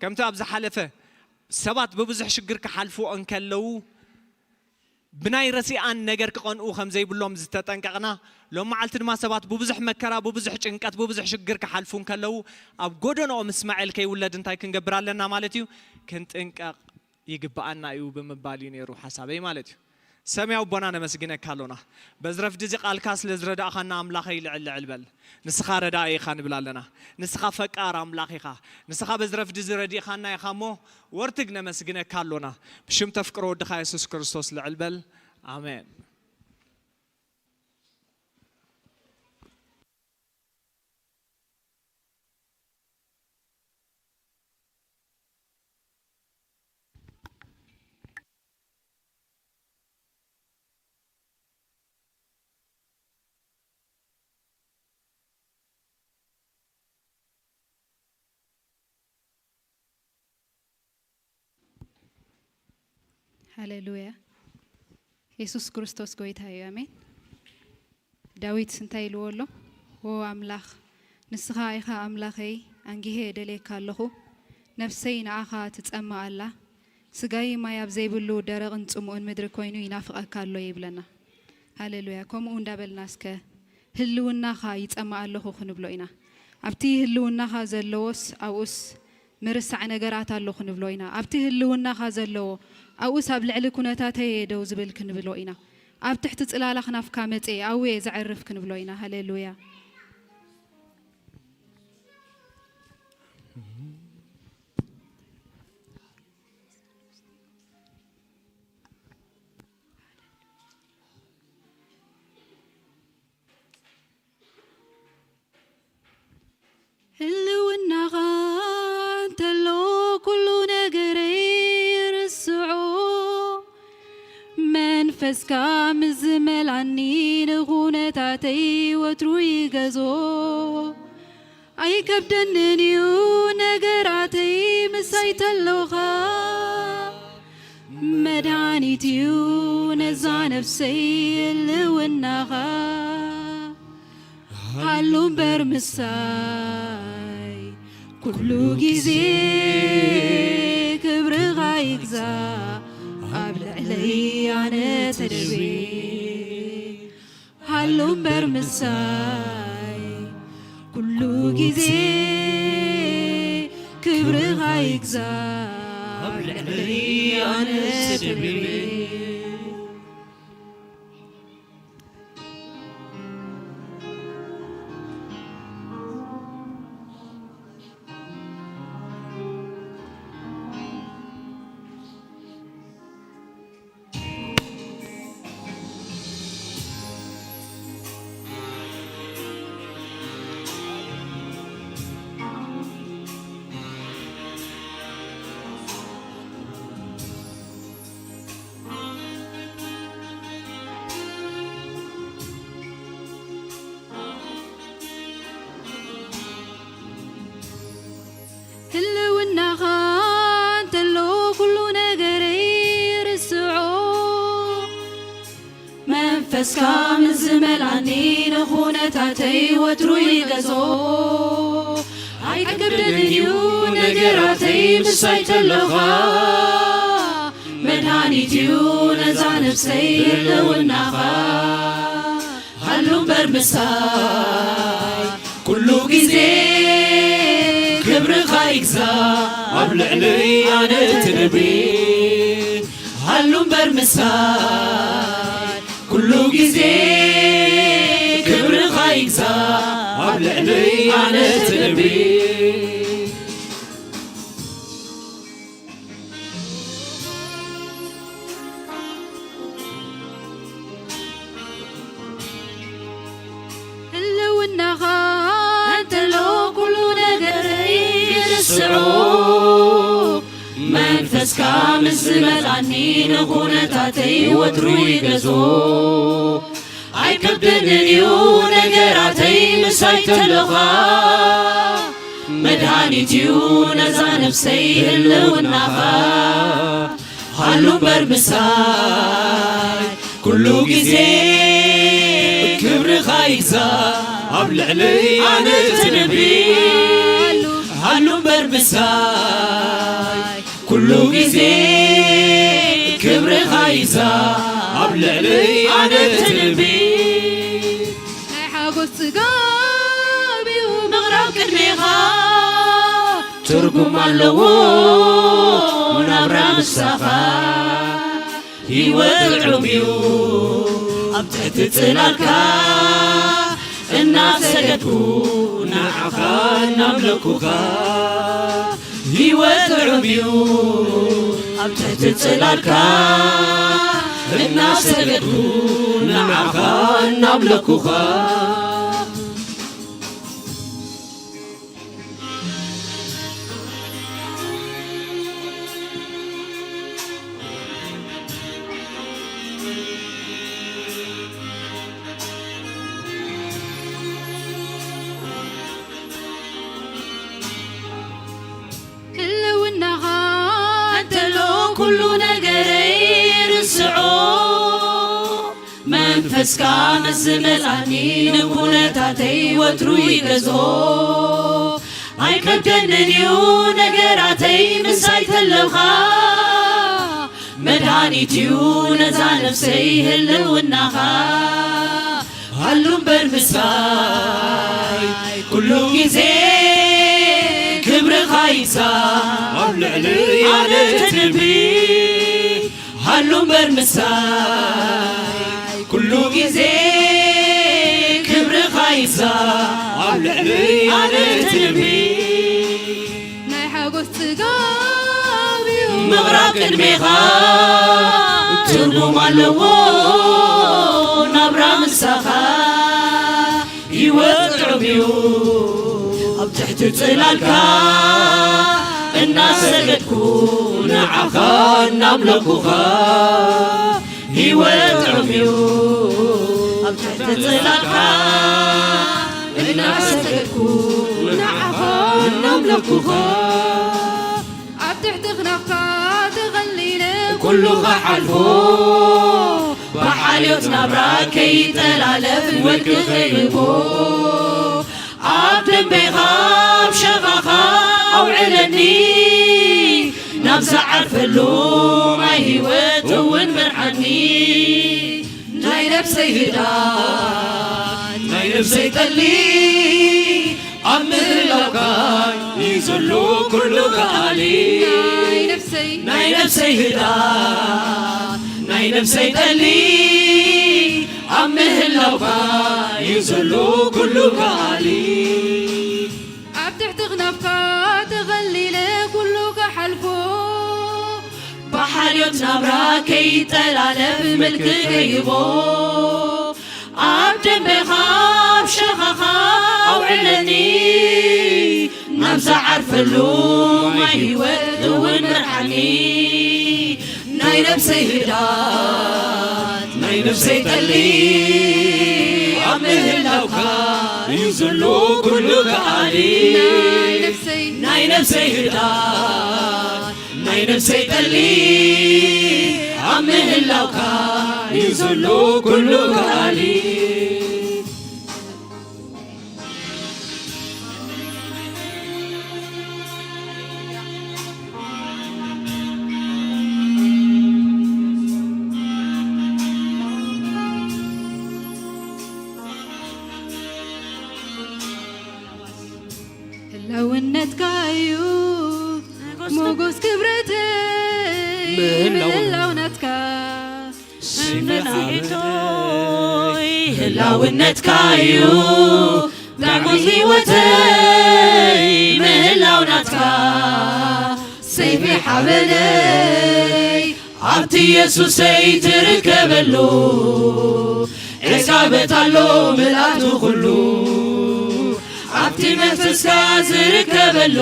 ከምቲ ኣብ ዝሓለፈ ሰባት ብብዙሕ ሽግር ክሓልፉ እንከለዉ፣ ብናይ ረሲኣን ነገር ክቐንኡ ከም ዘይብሎም ዝተጠንቀቕና፣ ሎም መዓልቲ ድማ ሰባት ብብዙሕ መከራ፣ ብብዙሕ ጭንቀት፣ ብብዙሕ ሽግር ክሓልፉ እንከለዉ፣ ኣብ ጎደንኦም እስማኤል ከይውለድ እንታይ ክንገብር ኣለና ማለት እዩ? ክንጥንቀቕ ይግብኣና እዩ ብምባል እዩ ነይሩ ሓሳበይ ማለት እዩ። ሰማያዊ ኣቦና ነመስግነካ ኣሎና። በዚ ረፍዲ እዚ ቃልካ ስለ ዝረዳእኻና ኣምላኸይ ልዕል ልዕል በል። ንስኻ ረዳኢ ኢኻ ንብል ኣለና። ንስኻ ፈቃር ኣምላኽ ኢኻ። ንስኻ በዚ ረፍዲ እዚ ረዲእኻና ኢኻ እሞ ወርትግ ነመስግነካ ኣሎና። ብሽም ተፍቅሮ ወድኻ የሱስ ክርስቶስ ልዕል በል። ኣሜን። ሃሌሉያ። የሱስ ክርስቶስ ጎይታ እዩ። ኣሜን። ዳዊት እንታይ ኢልዎ ኣሎ? ዎ ኣምላኽ፣ ንስኻ ኢኻ ኣምላኸይ፣ ኣንጊሄ እደልየካ ኣለኹ። ነፍሰይ ንኣኻ ትጸምእ ኣላ፣ ስጋይ ማይ ኣብ ዘይብሉ ደረቕን ጽሙእን ምድሪ ኮይኑ ይናፍቐካ ኣሎ ይብለና። ሃሌሉያ። ከምኡ እንዳበልና እስከ ህልውናኻ ይጸምእ ኣለኹ ክንብሎ ኢና። ኣብቲ ህልውናኻ ዘለዎስ ኣብኡስ ምርሳዕ ነገራት ኣሎ ክንብሎ ኢና። ኣብቲ ህልውናኻ ዘለዎ ኣብኡስ ኣብ ልዕሊ ኩነታተይ እየ ደው ዝብል ክንብሎ ኢና። ኣብ ትሕቲ ጽላላኽ ናፍካ መጽየ ኣብኡ እየ ዘዕርፍ ክንብሎ ኢና። ሃሌሉያ። ህልውናኻ እንተሎ ኩሉ ነገረይ ርስዖ። መንፈስካ ምስ ዝመልኣኒ ንኹነታተይ ወትሩ ይገዞ። ኣይከብደንን እዩ ነገራተይ ምሳይ ተሎኻ። መድሃኒት እዩ ነዛ ነፍሰይ ህልውናኻ። ሃሉ እምበር ምሳይ ኩሉ ግዜ ክብርኻ ይግዛ ኣብ ልዕለይ ኣነ ተደብየ። ሃሉ እምበር ምሳይ ኩሉ ግዜ ክብርኻ ይግዛ ኣብ ልዕለይ ኣነ ተደብየ። ህልውናኻ እንተሎ ኩሉ ነገረይ ርስዖ። መንፈስካ ምስ ዝመልኣኒ ንኹነታተይ ወትሩ ይገዝኦ። ኣይከብደንን እዩ ነገራተይ ምሳይ ተሎኻ። መድሃኒት እዩ ነዛ ነፍሰይ ህልውናኻ። ሃሉ እምበር ምሳይ ኩሉ ግዜ ክብርኻ ይግዛ ኣብ ልዕለይ ኣነ ትነብሪ። ሃሉ እምበር ምሳይ ኩሉ ግዜ ክብርኻ ይግዛ ኣብ ልዕለይ ኣነ ትነብሪ። ህልውናኻ እንተሎ ኩሉ ነገረይ ይርስዖ። መንፈስካ ምስ ዝመልኣኒ ንኹነታተይ ወትሩ ይገዝኦ። ኣይከብደንን እዩ ነገራተይ ምሳይ ተሎኻ። መድሃኒት እዩ ነዛ ነፍሰይ ህልውናኻ። ሃሉ እምበር ምሳይ ኩሉ ግዜ ክብርኻ ይግዛ ኣብ ልዕለይ ኣነ ትነብሪ። ሃሉ እምበር ምሳይ ኩሉ ግዜ ክብርኻ ይግዛ ኣብ ልዕለይ ኣነ ትነብሪ። ናይ ሓጎስ ጽጋብ እዩ ምቕራብ ቅድሜኻ። ትርጉም ኣለዎ ናብራ ምሳኻ። ህይወት ጥዑም እዩ ኣብ ትሕቲ ጽላልካ። እናሰገድኩ ንዓኻ እናምለኩኻ። ህይወት ጥዑም እዩ ኣብ ትሕቲ ጽላልካ። እናሰገድኩ ንዓኻ እናምለኩኻ። ህልውናኻ እንተሎ ኩሉ ነገረይ ርስዖ። መንፈስካ ምስ ዝመልኣኒ ንኩነታተይ ወትሩ ይገዝኦ። ኣይከብደንን እዩ ነገራተይ ምሳይ ተለውኻ፣ መድሃኒት እዩ ነዛ ነፍሰይ ህልውናኻ። ሃሉ እምበር ምሳይ ኩሉ ግዜ ክብርኻ ይብዛ፣ ኣብ ልዕሊ ኣነ ትንቢ። ሃሉ እምበር ምሳይ ኩሉ ግዜ ክብርኻ ይብዛ፣ ኣብ ልዕሊ ኣነ ትንቢ። ናይ ሓጎስ ጽጋብ እዩ ምቕራብ ቅድሜኻ፣ ትርጉም ኣለዎ ናብራ ምሳኻ። ህይወት ጥዑም እዩ ኣብ ትሕቲ ጽላልካ፣ እናሰገድኩ ንዓኻ እናምለኩኻ። ህይወት ጥዑም እዩ ኣብ ትሕቲ ጽላልካ፣ እናሰገድኩ ንዓኻ እናምለኩኻ። ኣብ ትሕቲ ክናፍካ ተኸሊለ ኩሉ ክሓልፎ፣ ብሓልዮት ናብራ ከይጠላለፍ ወርቂ ከይቦ። ኣብ ደንበኻ ኣብ ሸኻኻ ኣውዕለኒ፣ ናብ ዝዓርፈሉ ማይ ህይወት እውን ምርሓኒ። ናይ ነፍሰይ ህድኣት፣ ናይ ነፍሰይ ጠሊ፣ ኣብ ምህላውካ እዩ ዘሎ ኩሉ ከኣሊ። ናይ ነፍሰይ፣ ናይ ነፍሰይ ህድኣት፣ ናይ ነፍሰይ ጠሊ፣ ኣብ ምህላውካ እዩ ዘሎ ኩሉ ከኣሊ። ኣብ ትሕቲ ክናፍካ ተኸሊለ ኩሉ ክሓልፎ፣ ብሓልዮት ናብራ ከይጠላለፍ ምልኪ ከይቦ። ኣብ ደንበኻ ኣብ ሸኻኻ ኣውዕለኒ፣ ናብ ዝዓርፈሉ ማይ ህይወት እውን ምርሓኒ። ናይ ነፍሰይ ህድኣት፣ ናይ ነፍሰይ ጠሊ፣ ኣብ ምህላውካ እዩ ዘሎ ኩሉ ከኣሊ። ናይ ነፍሰይ፣ ናይ ነፍሰይ ህድኣት፣ ናይ ነፍሰይ ጠሊ፣ ኣብ ምህላውካ እዩ ዘሎ ኩሉ ከኣሊ። ህላውነትካ እዩ ሞጎስ ክብረተይ፣ ምህላው ናትካ ስምዒቶይ። ህላውነትካ እዩ ጣዕሚ ህይወተይ፣ ምህላው ናትካ ሰይፊ ሓበነይ። ኣብቲ የሱሰይ ትርከበሉ ዕጋበት ኣሎ ምልኣቱ ኩሉ። ኣብቲ መንፈስካ ዝርከበሉ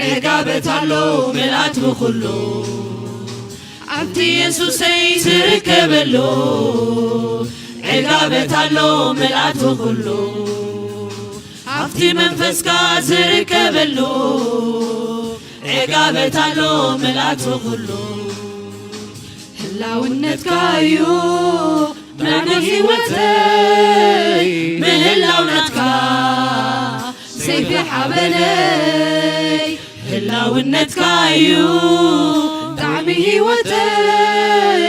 ዕጋበት ኣሎ ምልኣቱ ኩሉ። ኣብቲ የሱሰይ ትርከበሉ ዕጋበት ኣሎ ምልኣቱ ኩሉ። ኣብቲ መንፈስካ ዝርከበሉ ዕጋበት ኣሎ ምልኣቱ ኩሉ። ህላውነትካ እዩ ጣዕሚ ህይወተይ፣ ምህላው ናትካ ሰይፊ ሓበነይ። ህላውነትካ እዩ ጣዕሚ ህይወተይ፣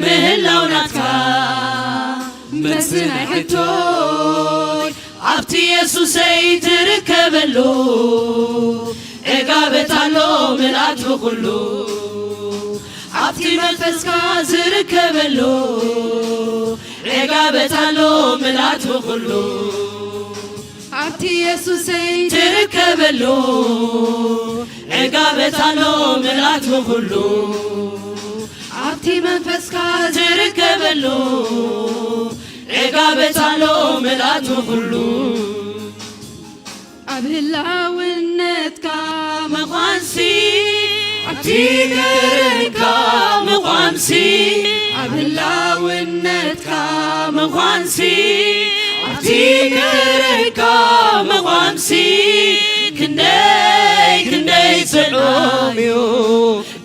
ምህላው ናትካ መልሲ ናይ ሕቶይ። ኣብቲ የሱሰይ ትርከበሉ ዕጋበት ኣሎ ምልኣቱ ኩሉ። ኣብቲ መንፈስካ ዝርከበሉ ዕጋበት ኣሎ ምልኣቱ ኩሉ። ኣብቲ የሱሰይ ትርከበሉ ዕጋበት ኣሎ ምልኣቱ ኩሉ። ኣብቲ መንፈስካ ትርከበሉ ዕጋበት ኣሎ ምልኣቱ ኩሉ። ኣብ ህላውነትካ ምዃንሲ፣ ኣብቲ ክብርካ ምዃንሲ፣ ኣብ ህላውነትካ ምዃንሲ፣ ኣብቲ ክብርካ ምዃንሲ፣ ክንደይ ክንደይ ጥዑም እዩ፣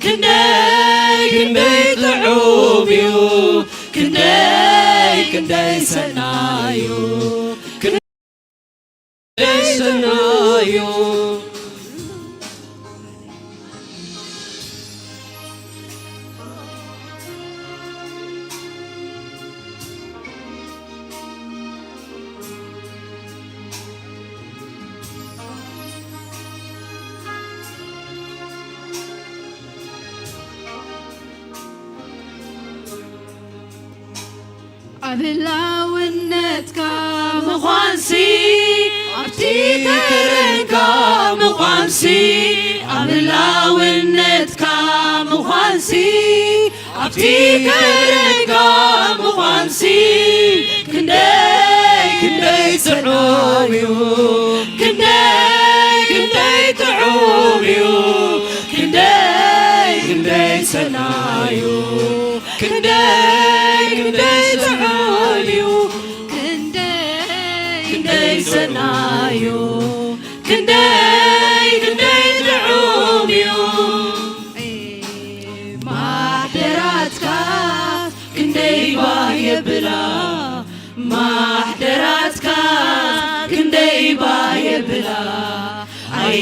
ክንደይ ክንደይ ጥዑም እዩ፣ ክንደይ ክንደይ ሰናይ እዩ። ብላውነትካ ምዃንሲ ኣብቲ ከረንካ ምዃንሲ ኣብ ላውነትካ ምዃንሲ ኣብቲ ከረንካ ምዃንሲ ክንደይ ክንደይ ጽዑም እዩ ክንደይ ክንደይ ጥዑም እዩ ክንደይ ክንደይ ሰናዩ ክንደይ ክንደይ ጥዑም እዩ ክንደይ ክንደይ ሰናዩ ክንደይ ክንደይ ጥዑም እዩ ማሕደራትካ ክንደይ ባህ የብላ ማሕደራትካ ክንደይ ባህ የብላ ኣይ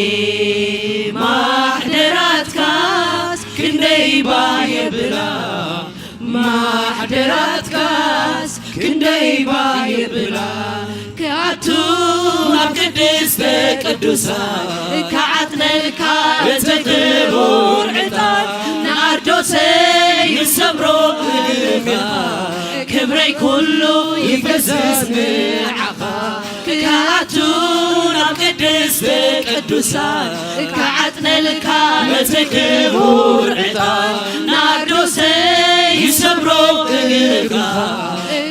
ማሕደራትካስ ክንደይ ባህ የብላ ማሕደራትካስ ክንደይ ባህ የብላ ክኣቱ ናብ ቅድስተ ቅዱሳን ክዓጥነልካ እቲ ክቡር ዕጣን ናርዶሰይ ይሰብሮ እግርኻ ክብረይ ኩሉ ይፈስስ ንዓኻ ክኣቱ ናብ ቅድስተ ቅዱሳን ክዓጥነልካ እቲ ክቡር ዕጣን ናርዶሰይ ይሰብሮ እግርኻ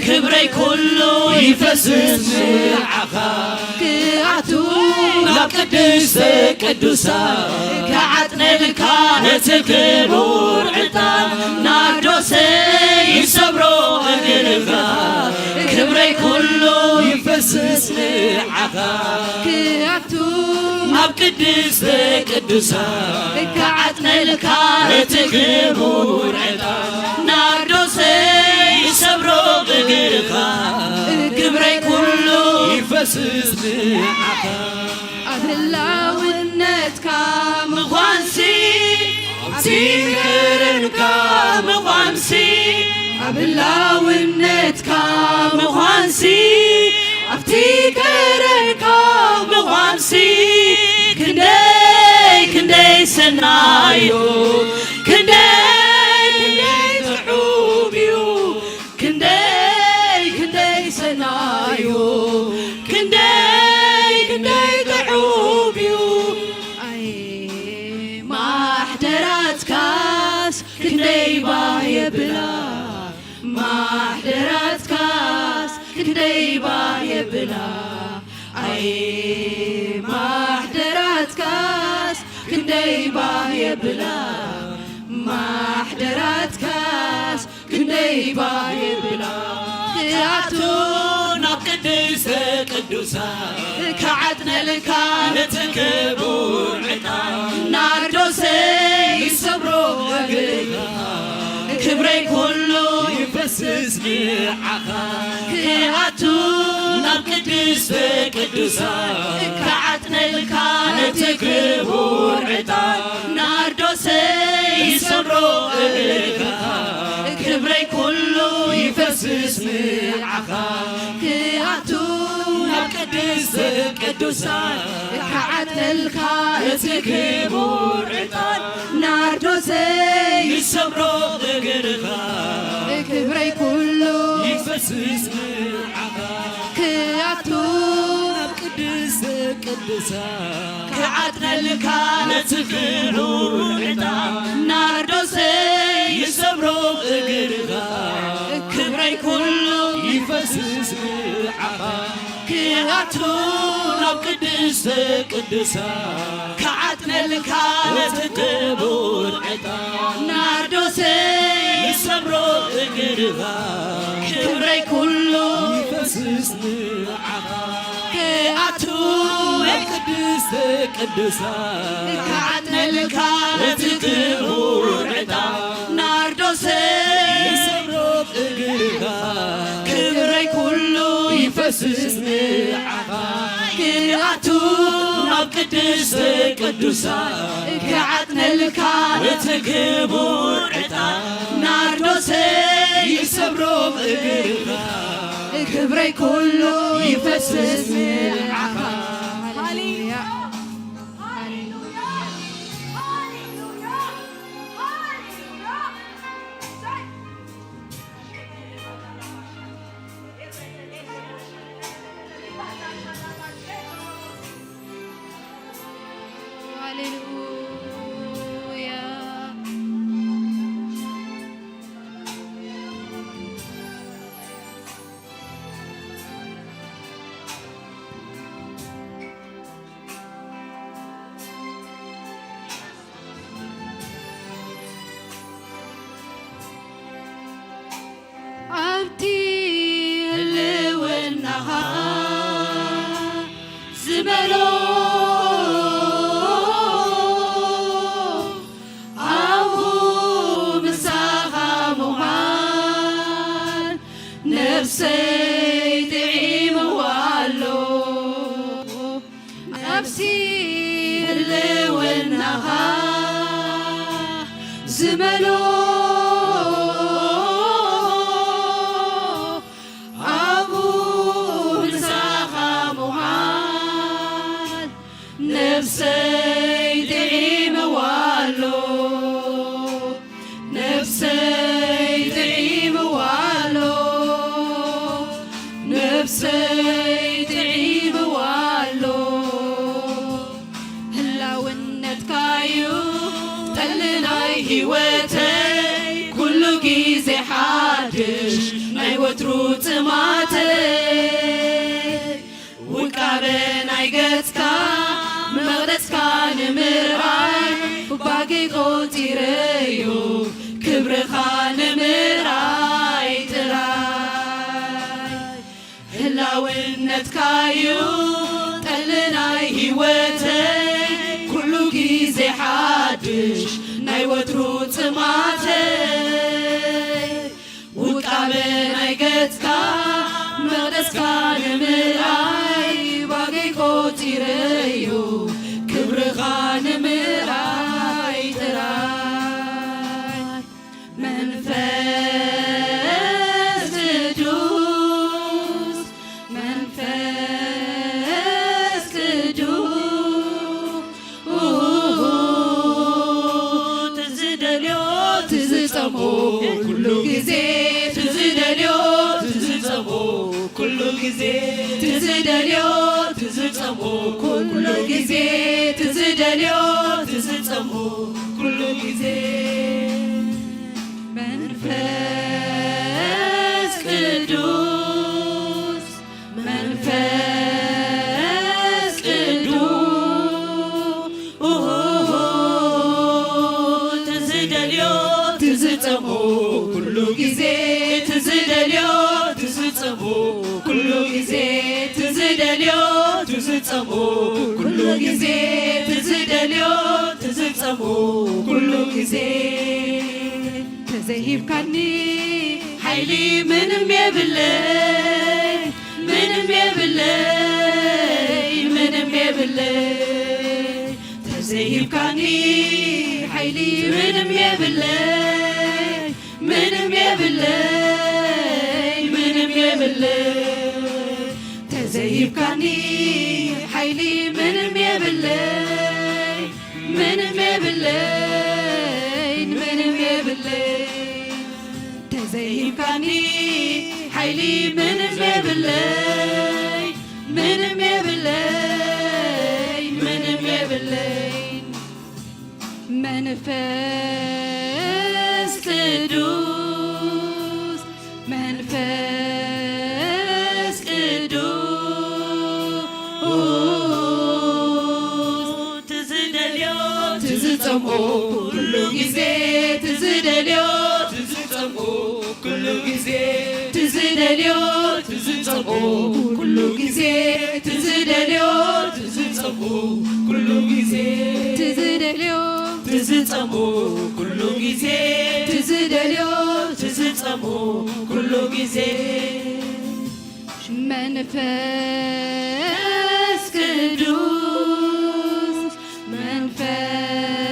ክብረይ ኩሉ ይፈስስ ንዓኻ ክኣቱ ናብ ቅድስተ ቅዱሳን ክዓጥነልካ እቲ ክቡር ዕጣን ናርዶሰይ ይሰብሮ እግርኻ ክብረይ ኩሉ ይፈስስ ንዓኻ ክኣቱ ናብ ቅድስተ ቅዱሳን ክዓጥነልካ እቲ ክቡር ዕጣን ናርዶሰይ ይሰብሮ እግርኻ ክብረይ ኩሉ ይፈስስ ንዓኻ ኣብ ህላውነትካ ምዃንሲ ኣብቲ ከረንካ ምዃንሲ ኣብ ህላውነትካ ምዃንሲ ኣብቲ ከረንካ ምዃንሲ ክንደይ ክንደይ ሰናዩ ክንደይ ክንደይ ጥዑም እዩ ክንደይ ክንደይ ሰናዩ ክንደይ ክንደይ ጥዑም እዩ ኣይ ማሕደራትካስ ክንደይ ባህ የብላ ማሕደራትካስ ክንደይ ባህ የብላ ኣይ ማሕደራትካስ ክንደይ ባህ የብላ ማሕደራትካስ ክንደይ ባህ የብላ ክኣቱ ናብ ቅድስተ ቅዱሳን ክዓጥነልካ ነቲ ክቡር ዕጣን ናርዶሰይ ይሰብሮ እግርኻ ክብረይ ኩሉ ይፈስስ ንዓኻ ክኣቱ ናብ ቅድስተ ቅዱሳን ክዓጥነልካ ነቲ ክቡር ዕጣን ናርዶሰይ ይሰብሮ እግርኻ ክብረይ ኩሉ ይፈስስ ንዓኻ ክኣቱ ናብ ቅድስተ ቅዱሳን ክዓጥነልካ እቲ ክቡር ዕጣን ናርዶሰይ ይሰብሮ እግርኻ ክብረይ ኩሉ ይፈስስ ንዓኻ ክኣቱ ናብ ቅድስተ ቅዱሳን ክዓጥነልካ ነቲ ክቡር ዕጣን ናርዶሰይ ይሰብሮ እግርኻ ክብረይ ኩሉ ይፈስስ ንዓኻ ክኣቱ ናብ ቅድስተ ቅዱሳን ክዓጥነልካ ነቲ ክቡር ዕጣን ናርዶሰይ ይሰብሮ እግርኻ ክብረይ ኩሉ ይፈስስ ንዓኻ ክኣቱ ናብ ቅድስተ ቅዱሳን ክዓጥነልካ ነቲ ክቡር ዕጣን ናርዶሰይ ይሰብሮ እግርኻ ክብረይ ኩሉ ይፈስስ ንዓኻ ክኣቱ ናብ ቅድስተ ቅዱሳን ክዓጥነልካ ነቲ ክቡር ዕጣን ናርዶሰይ ይሰብሮ እግርኻ ክብረይ ኩሉ ይፈስስ ንዓኻ ሃሌሉያ ሃሌሉያ ሃሌሉያ ሃሌሉያ ሃሌሉያ። ኣብቲ ህልውናኻ ዝመሎ ኣብኡ ምሳኻ ምዃን ነፍሰይ ጥዒምዋ ኣሎ። ኣብቲ ህልውናኻ ዝመሎ ኣብኡ ምሳኻ ምዃን ነፍሰይ ጥዒምዋ ኣሎ። ነፍሰይ ጥዒምዋ ኣሎ። ነፍሰይ ጥዒምዋ ኣሎ። ህላውነትካዩ ጠሊ ናይ ህይወተይ ኩሉ ግዜ ሓድሽ ናይ ወትሩ ጥማተይ። ውቃበ ናይ ገጽካ መቕደስካ ንምርኣይ ባጌ ቆጺረዮ ክብርኻ ንምርኣይ ጥራይ። ህላውነትካዩ ጠሊ ናይ ህይወተይ ኩሉ ግዜ ሓድሽ ናይ ወትሩ ጥማተይ። ውቃበ ናይ ገጽካ መቕደስካ ንምርኣይ ባጌ ቆጺረዮ ክብርኻ ንምርኣይ ጥራይ። መንፈስ ቅዱስ፣ መንፈስ ቅዱስ፣ ትዝደልዮ ትዝጸሞ ኩሉ ግዜ ትዝደልዮ ትዝጸሞ ኩሉ ግዜ ትዝደልዮ ትዝጸሞ ኩሉ ግዜ ትዝደልዮ ትዝጸሞ ኩሉ ግዜ መንፈስ ቅዱስ መንፈስ ቅዱስ ትዝደልዮ ትዝጸሞ ኩሉ ግዜ ትዝደልዮ ትዝጸሞ ኩሉ ግዜ ትዝደልዮ ትዝጸሞ ኩሉ ግዜ ትዝደልዮ ትዝጸሞ ኩሉ ግዜ ተዘይሂብካኒ ሓይሊ ምንም የብለይ ምንም የብለይ ምንም የብለይ ተዘይሂብካኒ ሓይሊ ምንም የብለይ ምንም የብለይ ምንም የብለይ ተዘይሂብካኒ ሓይሊ ምንም የብለይ ምንም የብለይ ምንም የብለይ ተዘይሂብካኒ ሓይሊ ምንም የብለይ ምንም የብለይ ምንም የብለይ መንፈስ ቅዱስ መንፈስ ቅዱስ ትዝደልዮ ትዝጸሞ ኩሉ ግዜ ትዝደልዮ ትዝጸሞ ኩሉ ግዜ ትዝደልዮ ትዝጸሞ ኩሉ ግዜ ትዝደልዮ ትዝጸሞ ኩሉ ግዜ ትዝደልዮ ትዝጸሞ ኩሉ ግዜ ትዝደልዮ ትዝጸሞ ኩሉ ግዜ መንፈስ ቅዱስ መንፈስ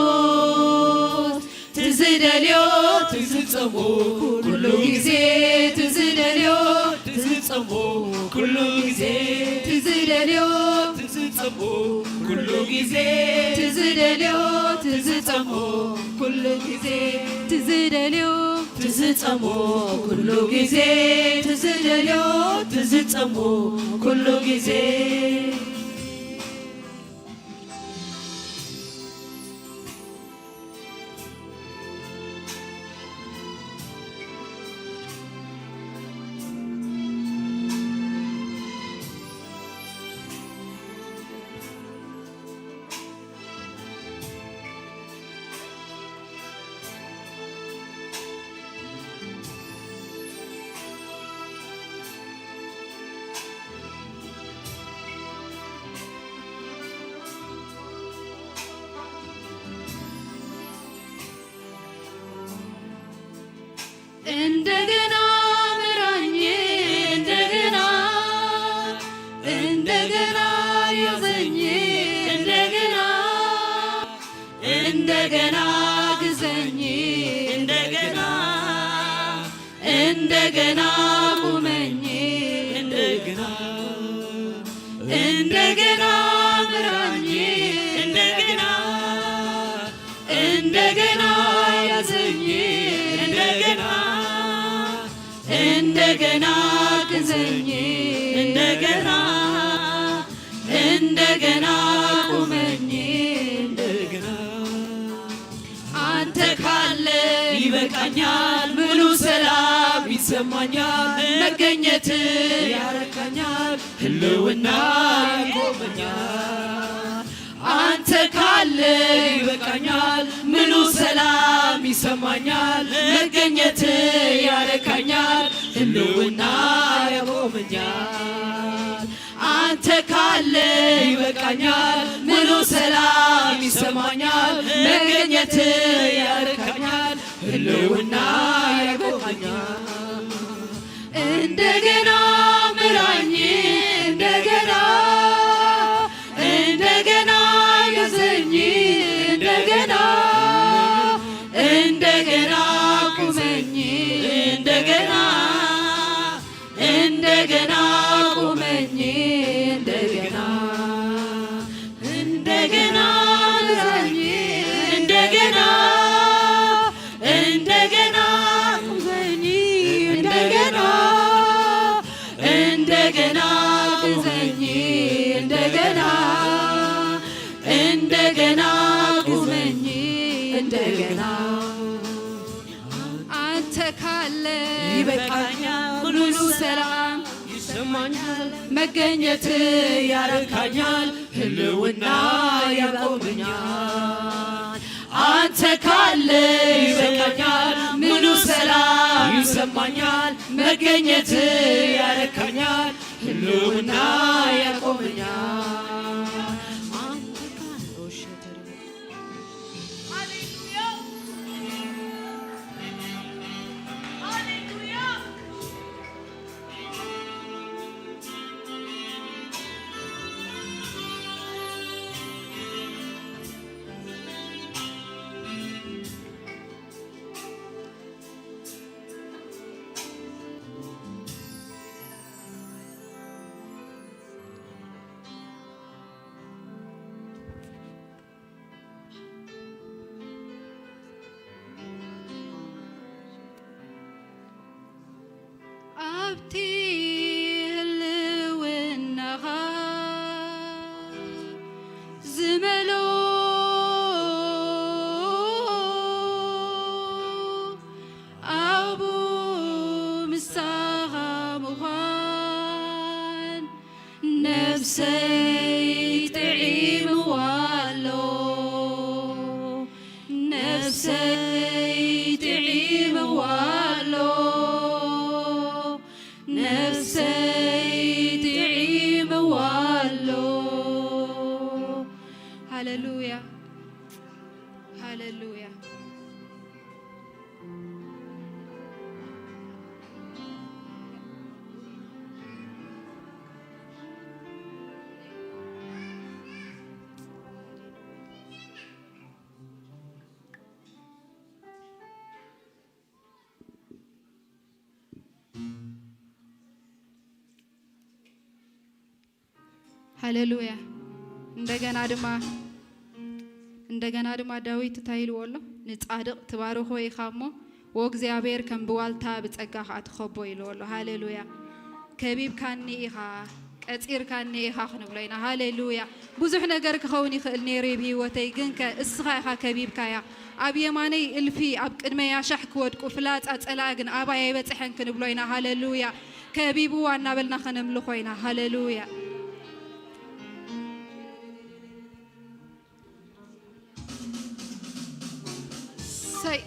ቅዱስ ትዝደልዮ ትዝጸሞ ኩሉ ግዜ ትዝደልዮ ትዝጸሞ ኩሉ ግዜ ትዝደልዮ ትዝጸሞ ኩሉ ግዜ ትዝደልዮ ትዝጸሞ ኩሉ ግዜ ትዝደልዮ ትዝጸሞ ኩሉ ግዜ ዝደልዮ ትዝጸሞ ኩሉ ግዜ። እንደገና ምራኝ፣ እንደገና፣ እንደገና ያዘኝ፣ እንደገና፣ እንደገና ግዘኝ፣ እንደገና፣ እንደገና ቁመኝ፣ እንደገና፣ እንደገና ምራኝ፣ እንደገና፣ እንደገና ያዘኝ፣ እንደገና፣ እንደገና ግዘኝ፣ እንደገና፣ እንደገና ቁመኝ፣ እንደገና። አንተ ካለ ይበቃኛል፣ ሙሉ ሰላም ይሰማኛል። መገኘት ያረካኛል፣ ህልውና ይቆመኛል። አንተ ካለ ይበቃኛል፣ ሙሉ ሰላም ይሰማኛል። መገኘት ያረካኛል፣ ህልውና ያቆመኛል። አንተ ካለ ይበቃኛል፣ ሙሉ ሰላም ይሰማኛል። መገኘት ያረካኛል፣ ህልውና ያቆመኛል። እንደገና ምራኝ፣ እንደገና፣ እንደገና ግዘኝ፣ እንደገና፣ እንደገና ቁመኝ፣ እንደገና፣ እንደገና ቁመኝ፣ እንደገና፣ እንደገና ምራኝ፣ እንደገና፣ እንደገና ቁመኝ፣ እንደገና፣ እንደገና ቁመኝ፣ እንደገና፣ እንደገና ቁመኝ፣ እንደገና። አንተ ካለ ይበቃኛል፣ ሙሉ ሰላም ይሰማኛል። መገኘት ያረካኛል፣ ህልውና ያቆመኛል። አንተ ካለ ይበቃኛል፣ ሙሉ ሰላም ይሰማኛል። መገኘት ያረካኛል፣ ህልውና ያቆመኛል። ኣብቲ ህልውናኻ ዝመልኦ ኣብኡ ምሳኻ ምዃን ነፍሰይ ጥዒምዋ ኣሎ፣ ነፍሰይ ጥዒምዋ ኣሎ፣ ነፍሰይ ጥዒምዋ ኣሎ። ሃሌሉያ፣ ሃሌሉያ። ሃሌሉያ። እንደገና ድማ፣ እንደገና ድማ ዳዊት እንታይ ኢልዎ ኣሎ? ንጻድቕ ትባርኾ ኢኻ እሞ ወእግዚኣብሔር ከም ብዋልታ ብጸጋ ኸኣ ትኸቦ ኢልዎ ኣሎ። ሃሌሉያ። ከቢብካኒ ኢኻ፣ ቀጺርካኒ ኢኻ ክንብሎ ኢና። ሃሌሉያ። ብዙሕ ነገር ክኸውን ይኽእል ነይሩ እዩ ብህይወተይ፣ ግንከ እስኻ ኢኻ ከቢብካያ። ኣብ የማነይ እልፊ፣ ኣብ ቅድመይ ኣሻሕ ክወድቁ፣ ፍላጻ ጸላኢ ግን ኣባይ ኣይበጽሐን ክንብሎ ኢና። ሃሌሉያ። ከቢብዋ እናበልና ኸነምልኾ ኢና። ሃሌሉያ። ሰይ።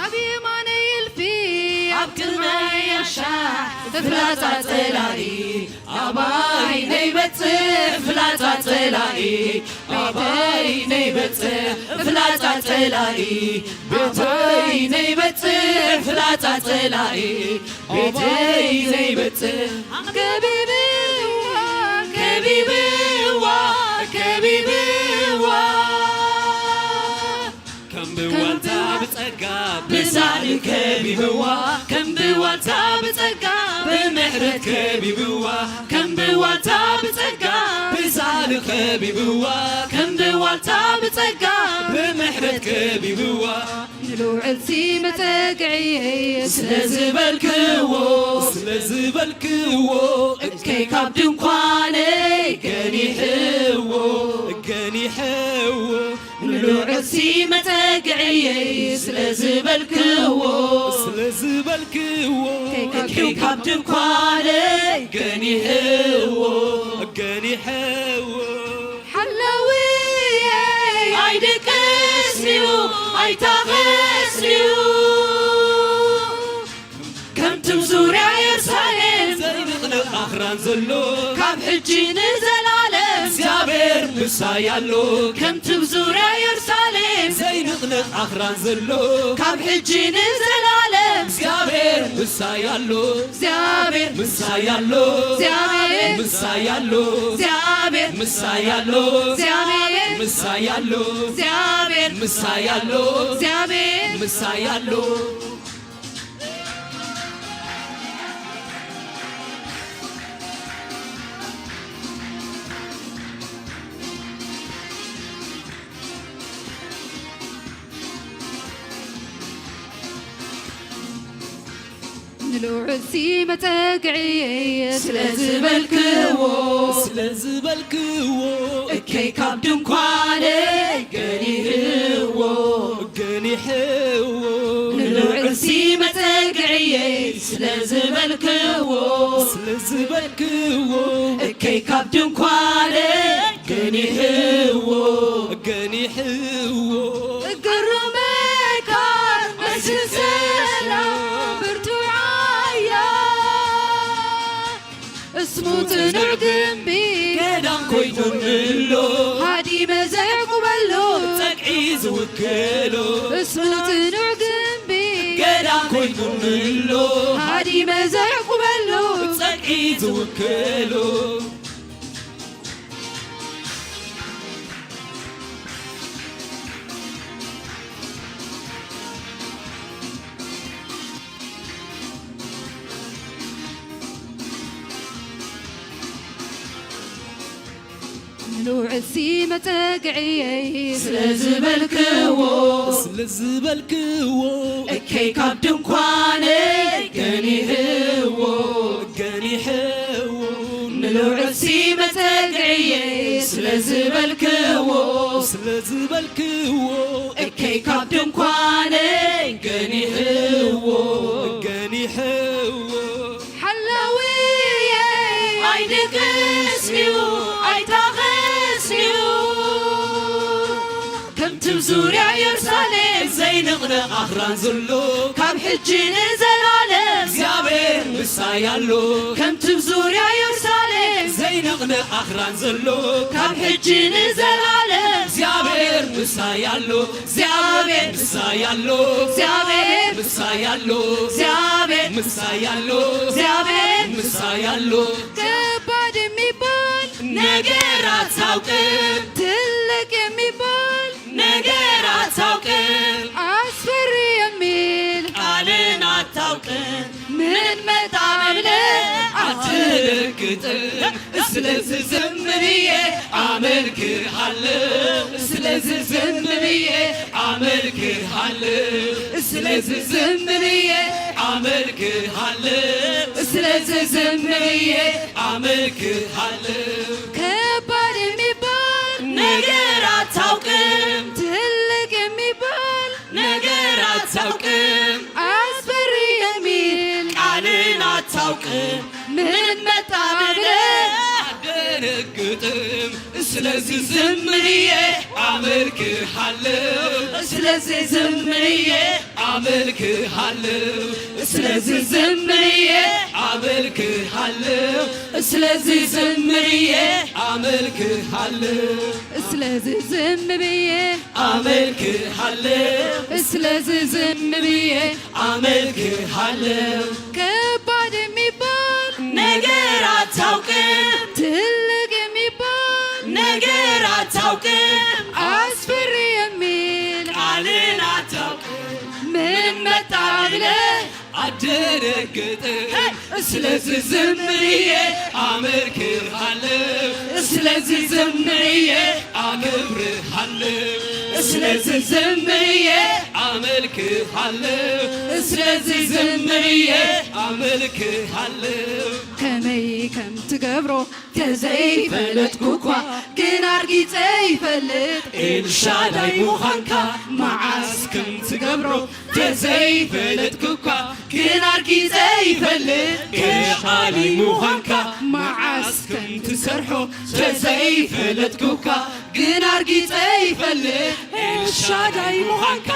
ኣብ የማነይ እልፊ፣ ኣብ ቅድመይ ኣሻሕ፣ ፍላጻ ጸላኢ ኣባይ ነይበጽሕ፣ ፍላጻ ጸላኢ ኣባይ ነይበጽሕ፣ ፍላጻ ጸላኢ ቤተይ ነይበጽሕ፣ ፍላጻ ጸላኢ ቤተይ ዘይበጽሕ። ከቢብዋ፣ ከቢብዋ፣ ከቢብዋ። ከም ብዋልታ ብጸጋ ብሳል ከቢብዋ፣ ከም ብዋልታ ብጸጋ ብምሕረት ከቢብዋ፣ ከም ብዋልታ ብጸጋ ብሳል ከቢብዋ፣ ከም ብዋልታ ብጸጋ ብምሕረት ከቢብዋ። ንልውዕልሲ መጸግዒ ስለ ዝበልክዎ፣ ስለ ዝበልክዎ፣ እከይ ካብ ድንኳነይ ገኒሕዎ፣ ገኒሕዎ። ንልውዕልሲ መጸግዒ ስለ ዝበልክዎ፣ ስለ ዝበልክዎ፣ እከይ ካብ ድንኳነይ ገኒሕዎ፣ ገኒሕዎ። ሓላውየይ ኣይድቅስንዩ ኣይታኸስንዩ፣ ከምቲ ብ ዙርያ የሩሳሌም ዘይንቕነቕ ኣኽራን ዘሎ፣ ካብ ሕጂ ንዘላለም እግዚኣብሔር ምሳይ ኣሎ። ከምቲ ብ ዙርያ የሩሳሌም ዘይንቕነቕ ኣኽራን ዘሎ፣ ካብ ሕጂ ንዘላለም እግዚኣብሔር ምሳይ ኣሎ። እግዚኣብሔር ምሳይ ኣሎ። እግዚኣብሔር ምሳይ ኣሎ። እግዚኣብሔር ምሳይ ኣሎ። እግዚኣብሔር ምሳይ ኣሎ። እግዚኣብሔር ምሳይ ኣሎ። እግዚኣብሔር ምሳይ ኣሎ። ንልዑል ሲ መጸግዒ ስለ ዝበልክዎ፣ ስለ ዝበልክዎ፣ እከይ ካብ ድንኳነይ ገኒሕዎ፣ ገኒሕዎ። ንልዑል ሲ መጸግዒ ስለ ዝበልክዎ፣ ስለ ዝበልክዎ፣ እከይ ካብ ድንኳነይ ገኒሕዎ፣ ገኒሕዎ። ግሩም መካር፣ መስል ሰላም፣ ብርቱዕ ሓያል፣ እስሙ ጽኑዕ ግምቢ፣ ገዳም ኮይኑኒ ኣሎ፣ ሃዲመ ዘዕቁበሉ፣ ጸግዒ ዝውክሎ። እስሙ ጽኑዕ ግምቢ፣ ገዳም ኮይኑኒ ኣሎ፣ ሃዲመ ዘዕቁበሉ፣ ጸግዒ ዝውክሎ። ንልዑል ሲ መጸግዒ ስለ ዝበልክዎ፣ ስለ ዝበልክዎ፣ እከይ ካብ ድንኳነይ ገኒሕዎ፣ ገኒሕዎ። ንልዑል ሲ መጸግዒ ስለ ዝበልክዎ፣ ስለ ዝበልክዎ፣ እከይ ካብ ድንኳነይ ገኒሕዎ፣ ገኒሕዎ። ሓላውየይ ኣይድቅስንዩ ኣይታኸስንዩ፣ ከምቲ ዙርያ ኢየሩሳሌም ዘይንቕነቕ ኣኽራን ዘሎ፣ ካብ ሕጂ ንዘለዓለም እግዚኣብሔር ምሳይ ኣሎ። ከምቲ ብ ዙርያ ኢየሩሳሌም ዘይንቕነቕ ኣኽራን ዘሎ፣ ካብ ሕጂ ንዘለዓለም እግዚኣብሔር ምሳይ ኣሎ። እግዚኣብሔር ምሳይ ኣሎ። እግዚኣብሔር ምሳይ ኣሎ። እግዚኣብሔር ምሳይ ኣሎ። እግዚኣብሔር ምሳይ ኣሎ። ከባድ የሚባል ነገር አታውቅም። ትልቅ የሚባል ነገር አታውቅም። አስፈሪ የሚል ቃልን አታውቅም። ምን መጣ ብለህ አትደነግጥም። ስለዚህ ዝም ብዬ አመልክሃለሁ። ስለዚህ ዝም ብዬ አመልክሃለሁ። ስለዚህ ዝም ብዬ አመልክሃለሁ። ስለዚህ ዝም ብዬ አመልክሃለሁ። ከባድ የሚባል ነገር አታውቅም። ትልቅ የሚባል ነገር አታውቅም። አስፈሪ የሚል ቃልን አታውቅም። ምን መጣ ብለህ አትደነግጥም። ስለዚህ ዝም ብዬ አመልክሃለሁ። ስለዚህ ዝም ብዬ አመልክሃለሁ። ስለዚህ ዝም ብዬ አመልክሃለሁ። ስለዚህ ዝም ብዬ አመልክሃለሁ። ስለዚህ ዝም ብዬ አመልክሃለሁ። ስለዚህ ዝም ብዬ አመልክሃለሁ። ከባድ የሚባል ነገር አታውቅም። ትልቅ የሚባል ነገር አታውቅም። አስፈሪ የሚል ቃልን አታውቅም። ምን መጣ ብለህ አትደነግጥም። ስለዚህ ዝም ብዬ አመልክሃለሁ። ስለዚህ ዝም ብዬ አከብርሃለሁ። ስለዚህ ዝም ብዬ አመልክሃለሁ። ስለዚህ ዝም ብዬ አመልክሃለሁ። ከመይ ከም ትገብሮ ተዘይፈለጥኩ እኳ ግን ኣርጊጸ ይፈልጥ ኤልሻዳይ ምዃንካ መዓስ ከም ትገብሮ ተዘይፈለጥኩ እኳ ግን ኣርጊጸ ይፈልጥ ከኣሊ ምዃንካ መዓስ ከም ትሰርሖ ተዘይፈለጥኩ እኳ ግን ኣርጊጸ ይፈልጥ ኤልሻዳይ ምዃንካ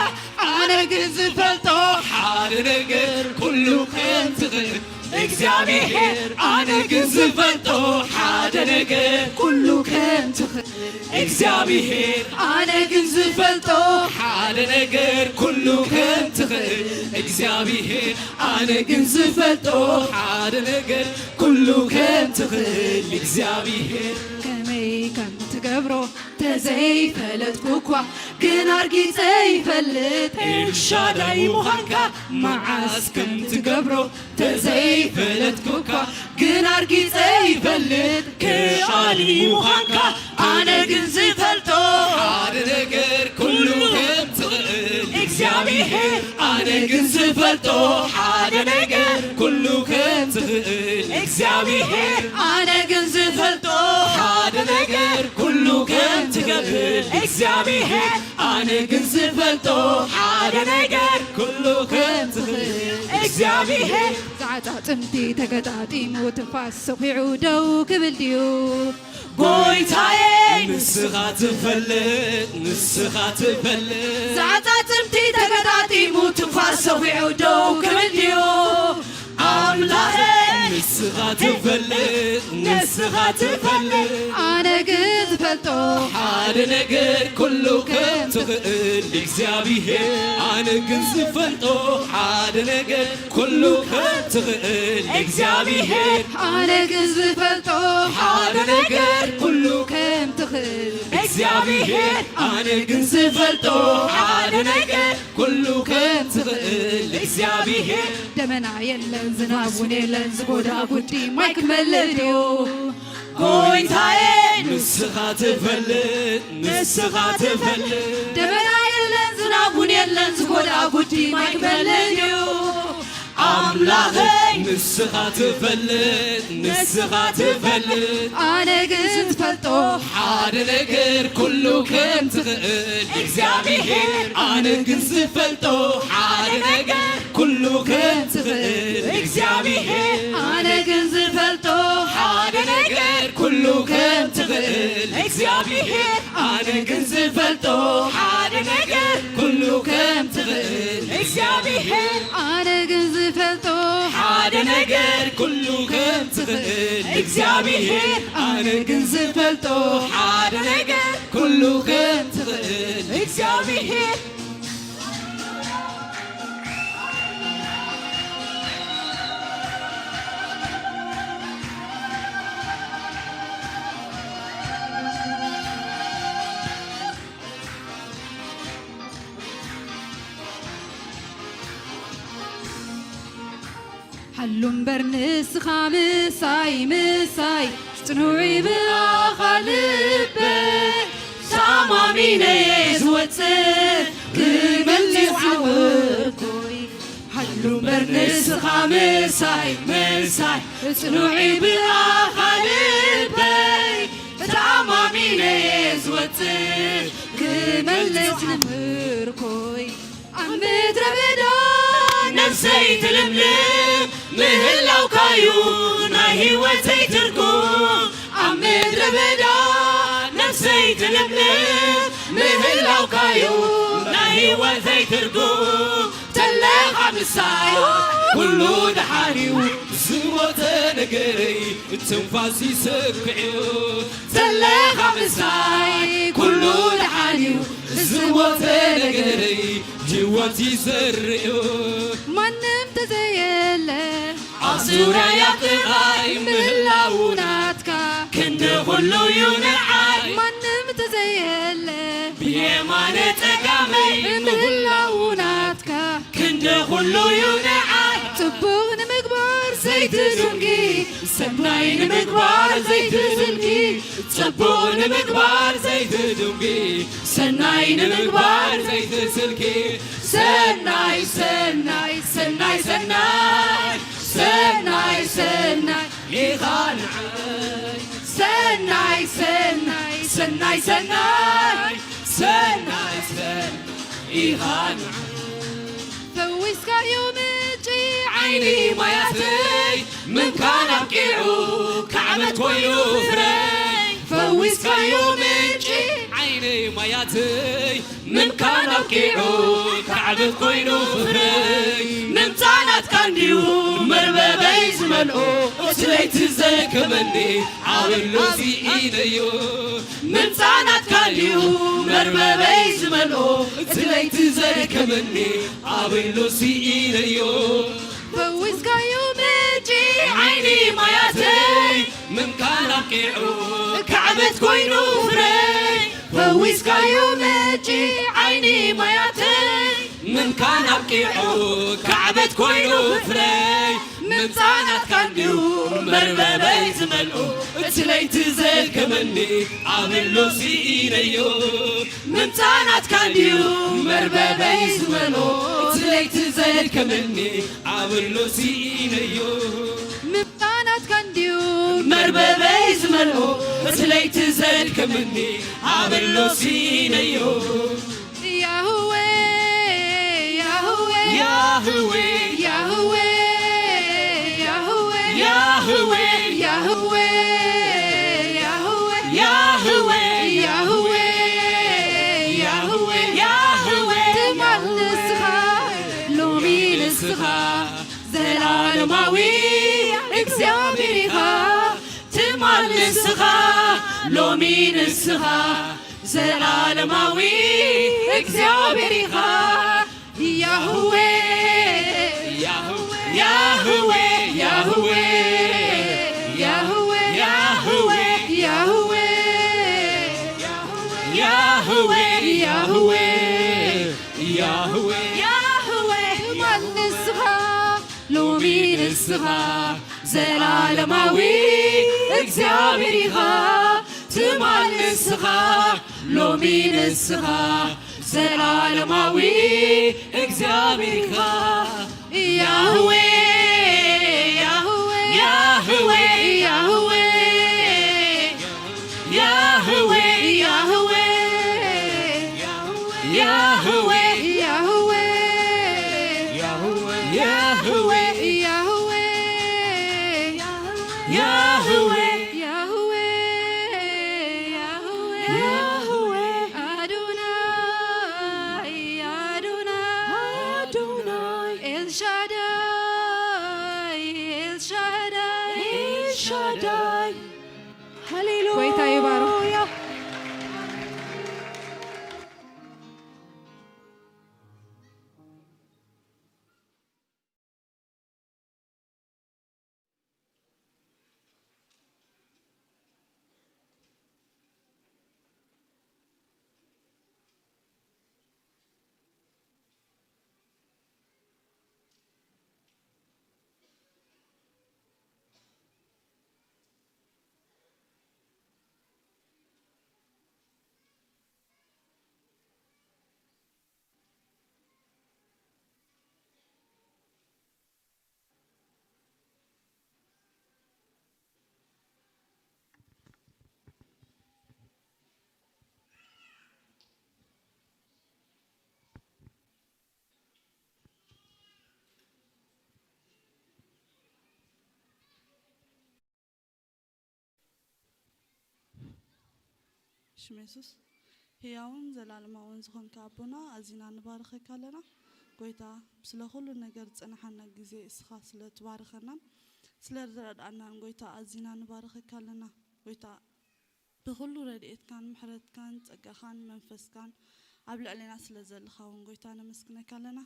ኣነ ግን ዝፈልጦ ሓደ ነገር ኩሉ ከም ትኽእል እግዚኣብሔር ኣነ ግን ዝፈልጦ ሓደ ነገር ኩሉ ከም ትኽእል እግዚኣብሔር ኣነ ግን ዝፈልጦ ሓደ ነገር ኩሉ ከም ትኽእል እግዚኣብሔር ኣነ ግን ዝፈልጦ ሓደ ነገር ኩሉ ከም ትኽእል እግዚኣብሔር ከመይ ከም ትገብሮ ተዘይፈለጥኩ እኳ ግን ኣርጊጸ ይፈልጥ ኤልሻዳይ ምዃንካ መዓስ ከም ትገብሮ ተዘይፈለጥኩ እኳ ግን ኣርጊጸ ይፈልጥ ከኣሊ ምዃንካ ኣነ ግን ዝፈልጦ ሓደ ነገር ኩሉ ከም ትኽእል እግዚኣብሔር ኣነ ግን ዝፈልጦ ሓደ ነገር ኩሉ ከም ትኽእል እግዚኣብሔር ኣነ ግን ዝፈልጦ ሓደ ነገር ኩሉ ከም ትኽእል እግዚኣብሔር ኣነ ግን ዝፈልጦ ሓደ ነገር ኩሉ ከም ትኽእል እግዚኣብሔር ዛዕጻጽምቲ ተገጣጢሙ ትፋስ ሰኺዑ ደው ክብል ድዩ ጎይታየ ንስኻ ትፈልጥ ንስኻ ትፈልጥ ዛዕጻጽምቲ ተገጣጢሙ ትፋስ ሰኺዑ ደው ክብል ድዩ ኣምላኸይ ንስኻ ትፈልጥ ንስኻ ትፈልጥ ኣነ ግን ዝፈልጦ ሓደ ነገር ኩሉ ከም ትኽእል እግዚኣብሔር ኣነ ግን ዝፈልጦ ሓደ ነገር ኩሉ ከም ትኽእል እግዚኣብሔር ኣነ ግን ዝፈልጦ ሓደ ነገር ኩሉ ከም ትኽእል እግዚኣብሔር ኣነ ግን ዝፈልጦ ሓደ ነገር ኩሉ ከም ትኽእል እግዚኣብሔር ደመና የለን ዝናብ እውን የለን ዝጎዳ ጉዲ ማይ ክመልእ ድዩ ጎይታየ ንስኻ ትፈልጥ ንስኻ ትፈልጥ ደመና የለን ዝናብ እውን የለን ዝጎዳ ጉዲ ማይ ክመልእ ድዩ ኣምላኸይ ንስኻ ትፈልጥ ንስኻ ትፈልጥ ኣነ ግን ዝፈልጦ ሓደ ነገር ኩሉ ከም ትኽእል እግዚኣብሔር ኣነ ግን ዝፈልጦ ሓደ ነገር ኩሉ ከም ትኽእል እግዚኣብሔር ኣነ ግን ዝፈልጦ ሓደ ነገር ኩሉ ከም ትኽእል እግዚኣብሔር እግዚኣብሔር፣ ኣነ ግን ዝፈልጦ ሓደ ነገር፣ ኩሉ ከም ትኽእል እግዚኣብሔር፣ ኣነ ግን ዝፈልጦ ሓደ ነገር፣ ኩሉ ከም ትኽእል እግዚኣብሔር፣ ኣነ ግን ዝፈልጦ ሓደ ነገር፣ ኩሉ ከም ትኽእል እግዚኣብሔር። ሃሉ እምበር ንስኻ ምሳይ፣ ምሳይ ጽኑዕ ብኣኻ ልበይ፣ ተኣማሚነ እየ ዝወጽእ ክመልስ ምርኮይ። ሃሉ እምበር ንስኻ ምሳይ፣ ምሳይ ጽኑዕ ብኣኻ ልበይ፣ ተኣማሚነ እየ ዝወጽእ ክመልስ ምርኮይ። ኣብ ምድረ በዳ ነፍሰይ ትልምልም ምህላውካዩ ናይ ህይወተይ ትርጉም። ኣብ ምድረ በዳ ነፍሰይ ትልምልም ምህላውካዩ ናይ ህይወተይ ትርጉም። ተለኻ ምሳይ ኩሉ ደሓን እዩ፣ ዝሞተ ነገረይ ትንፋስ ይሰክዕዮ። ተለኻ ምሳይ ኩሉ ደሓን እዩ፣ ዝሞተ ነገረይ ህይወት ይዘርእዮ። ማንም ተዘየለ ኣብ ዙርያይ ኣብ ጥቓይ ምህላው ናትካ ክንዲ ኩሉ እዩ ንዓይ። ማንም ተዘየለ ብየማነ ጸጋመይ ምህላው ናትካ ክንዲ ኩሉ እዩ ንዓይ። ጽቡቕ ንምግባር ዘይትዝንጊ፣ ሰናይ ንምግባር ዘይትዝንጊ፣ ጽቡቕ ንምግባር ዘይትዝንጊ፣ ሰናይ ንምግባር ዘይትዝንጊ። ሰናይ፣ ሰናይ፣ ሰናይ፣ ሰናይ፣ ሰናይ፣ ሰናይ ኢኻ ንዓይ። ሰናይ፣ ሰናይ፣ ሰናይ፣ ሰናይ፣ ሰናይ፣ ሰናይ ኢኻ ንዓይ። ፈዊስካዮ ምንጪ ዓይኒ ማያተይ፣ ምምካን ኣብቂዑ ካዕበት ኮይኑ ፍረይ። ፈዊስካዮ ምንጪ ዓይኒ ማያተይ፣ ምምካን ኣብቂዑ ካዕበት ኮይኑ ፍረይ። ምምጻእ ናትካ እንድዩ መርበበይ ዝመልኦ፣ እቲ ለይቲ ዘድከመኒ ኣበሎ ስኢነዮ። ምምጻእ ናትካ እንድዩ መርበበይ ዝመልኦ፣ እቲ ለይቲ ዘድከመኒ ኣበሎ ስኢነዮ። ፈዊስካዮ ምንጪ ዓይኒ ማያተይ፣ ምምካን ኣብቂዑ ካዕበት ኮይኑ ፍረይ። ፈዊስካዮ ምንጪ ዓይኒ ማያተይ፣ ምምካን ኣብቂዑ ካዕበት ኮይኑ ፍረይ። ምምጻእ ናትካ እንድዩ መርበበይ ዝመልኦ፣ እቲ ለይቲ ዘድከመኒ ኣበሎ ስኢነዮ። ምምጻእ ናትካ እንድዩ መርበበይ ዝመልኦ፣ እቲ ለይቲ ዘድከመኒ ኣበሎ ስኢነዮ። ምምጻእ ናትካ እንድዩ መርበበይ ዝመልኦ፣ እቲ ለይቲ ዘድከመኒ ኣበሎ ስኢነዮ። ያህዌ፣ ያህዌ፣ ያህዌ፣ ያህዌ፣ ያህዌ፣ ያህዌ፣ ያህዌ፣ ያህዌ፣ ያህዌ፣ ያህዌ፣ ትማል ንስኻ፣ ሎሚ ንስኻ፣ ዘላለማዊ እግዚኣብሔር ኢኻ። ትማል ንስኻ፣ ሎሚ ንስኻ፣ ዘላለማዊ እግዚኣብሔር ኢኻ። ያህዌ፣ ያህዌ፣ ያህዌ፣ ያህዌ፣ ያህዌ፣ ያህዌ፣ ያህዌ፣ ያህዌ፣ ያህዌ፣ ያህዌ፣ ያህዌ፣ ትማል ንስኻ፣ ሎሚ ንስኻ፣ ዘላለማዊ እግዚኣብሔር ኢኻ። ትማል ንስኻ፣ ሎሚ ንስኻ፣ ዘላለማዊ እግዚኣብሔር ኢኻ። ያህዌ፣ ያህዌ፣ ያህዌ፣ ያህዌ፣ ያህዌ፣ ያህዌ፣ ያህዌ፣ ያህዌ፣ ያህዌ፣ ያህዌ፣ ያህዌ፣ ያህዌ፣ ያህዌ፣ ያህዌ፣ ኤልሻዳይ። ሃሌሉያ። ጎይታ ይባርኽ። ሽም የሱስ። ህያውን ዘላለማውን ዝኾንካ ኣቦና፣ ኣዚና ንባርኸካ ኣለና። ጎይታ፣ ስለ ኩሉ ነገር ዝጸናሓና ግዜ እስኻ ስለ ትባርኸናን ስለ ዝረድኣናን፣ ጎይታ፣ ኣዚና ንባርኸካ ኣለና። ጎይታ፣ ብኹሉ ረድኤትካን ምሕረትካን ጸጋኻን መንፈስካን ኣብ ልዕሌና ስለ ዘለኻ እውን፣ ጎይታ፣ ነመስግነካ ኣለና።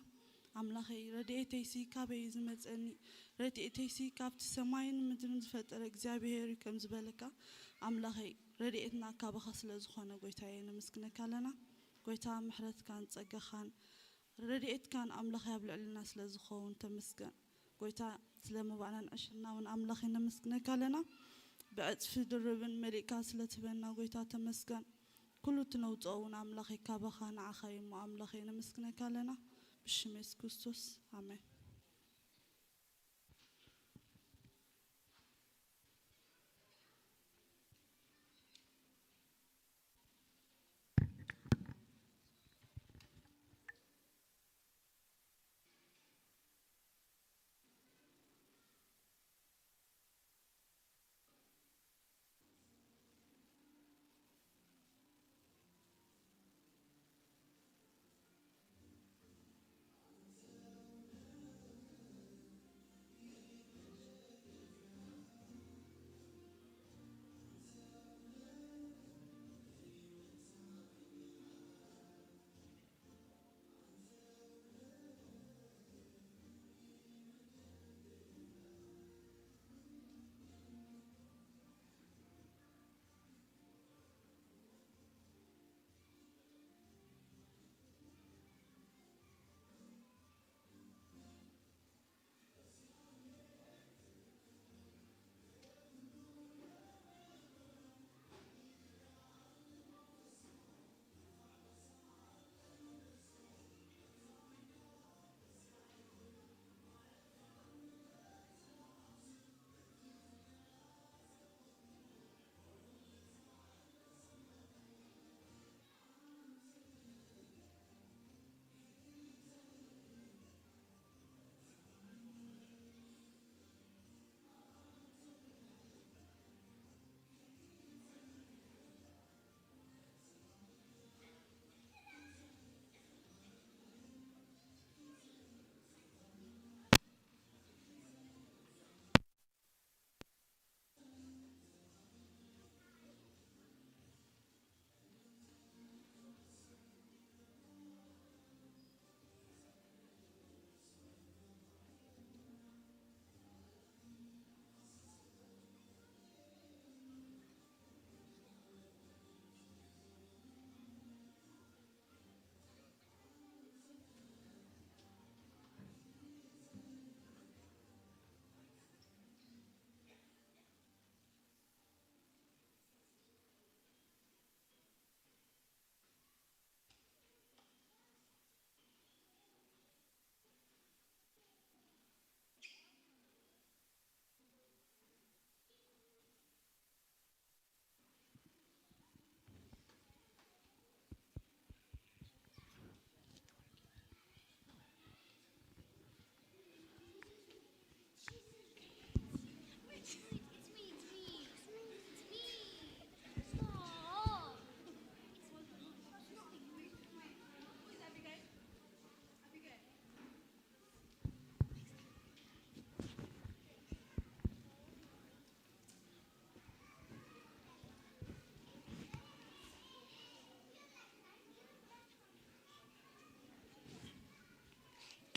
ኣምላኸይ፣ ረድኤተይሲ ካበይ እዩ ዝመጸኒ? ረድኤተይሲ ካብቲ ሰማይን ምድርን ዝፈጠረ እግዚኣብሄር እዩ፣ ከም ዝበለካ፣ ኣምላኸይ፣ ረድኤትና ካባኻ ስለ ዝኾነ፣ ጎይታየ፣ ነመስግነካ ኣለና። ጎይታ፣ ምሕረትካን ጸጋኻን ረድኤትካን፣ ኣምላኸይ፣ ኣብ ልዕልና ስለ ዝኸውን ተመስገን። ጎይታ፣ ስለ መባእናን ዕሽርና እውን፣ ኣምላኸይ፣ ነመስግነካ ኣለና። ብዕጽፊ ድርብን መሊእካ ስለ ትህበና፣ ጎይታ፣ ተመስገን። ኩሉ እቲ ነውጽኦ እውን፣ ኣምላኸይ፣ ካባኻ ንዓኻ እዩ እሞ፣ ኣምላኸይ፣ ነመስግነካ ኣለና። ብሽም የሱስ ክርስቶስ፣ ኣሜን።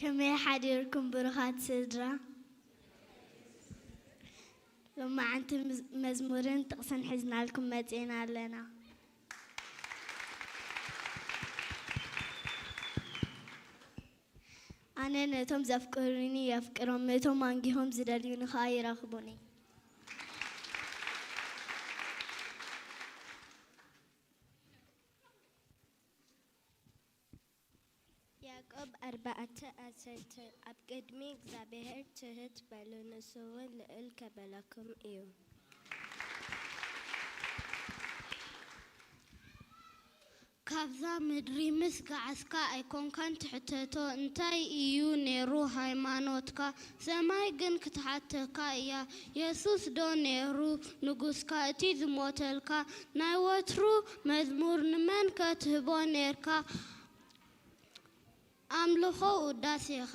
ከመይ ሓዲርኩም ብሩኻት ስድራ? ሎማዓንቲ መዝ-፣ መዝሙርን ጥቕስን ሒዝናልኩም መጺእና ኣለና። ኣነ ነቶም ዘፍቅሩኒ የፍቅሮም፣ ነቶም ኣንጊሆም ዝደልዩኒ ኸኣ ይረኽቡኒ። ያዕቆብ ኣርባዕተ ዓሰርተ፣ ኣብ ቅድሚ እግዚኣብሔር ትሕት በሉ፣ ንሱ እውን ልዕል ከበለኩም እዩ። ካብዛ ምድሪ ምስ ገዓዝካ ኣይኮንካን ትሕተቶ፣ እንታይ እዩ ነይሩ ሃይማኖትካ? ሰማይ ግን ክትሓተካ እያ። የሱስ ዶ ነይሩ ንጉስካ፣ እቲ ዝሞተልካ? ናይ ወትሩ መዝሙር ንመን ከ ትህቦ ነርካ? ኣምልኾ ውዳሴኻ።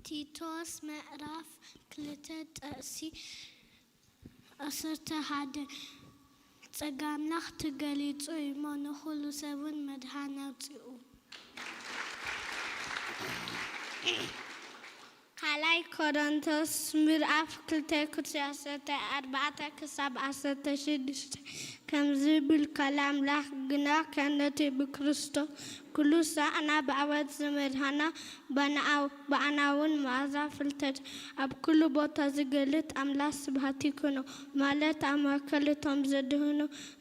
ቲቶስ ምዕራፍ ክልተ ጥቕሲ ዓሰርተ ሓደ፣ ጸጋ ኣምላኽ ተገሊጹ እሞ ንኹሉ ሰብን መድሓን ኣውጺኡ። ካልኣይ ኮሮንቶስ ምዕራፍ ክልተ ቁጽሪ ዓሰርተ ኣርባዕተ ክሳብ ዓሰርተ ሽዱሽተ፣ ከምዚ ይብል፣ ካልእ ኣምላኽ ግና ከነቲ ብክርስቶስ ኩሉ ሳዕና ብዓወት ዝመርሃና፣ ባንኣው-፣ ብኣናውን መኣዛ ፍልጠት ኣብ ኩሉ ቦታ ዝገልጥ ኣምላኽ ስብሃት ይኩኖ፣ ማለት ኣብ ማእከል እቶም ዝድህኑ፣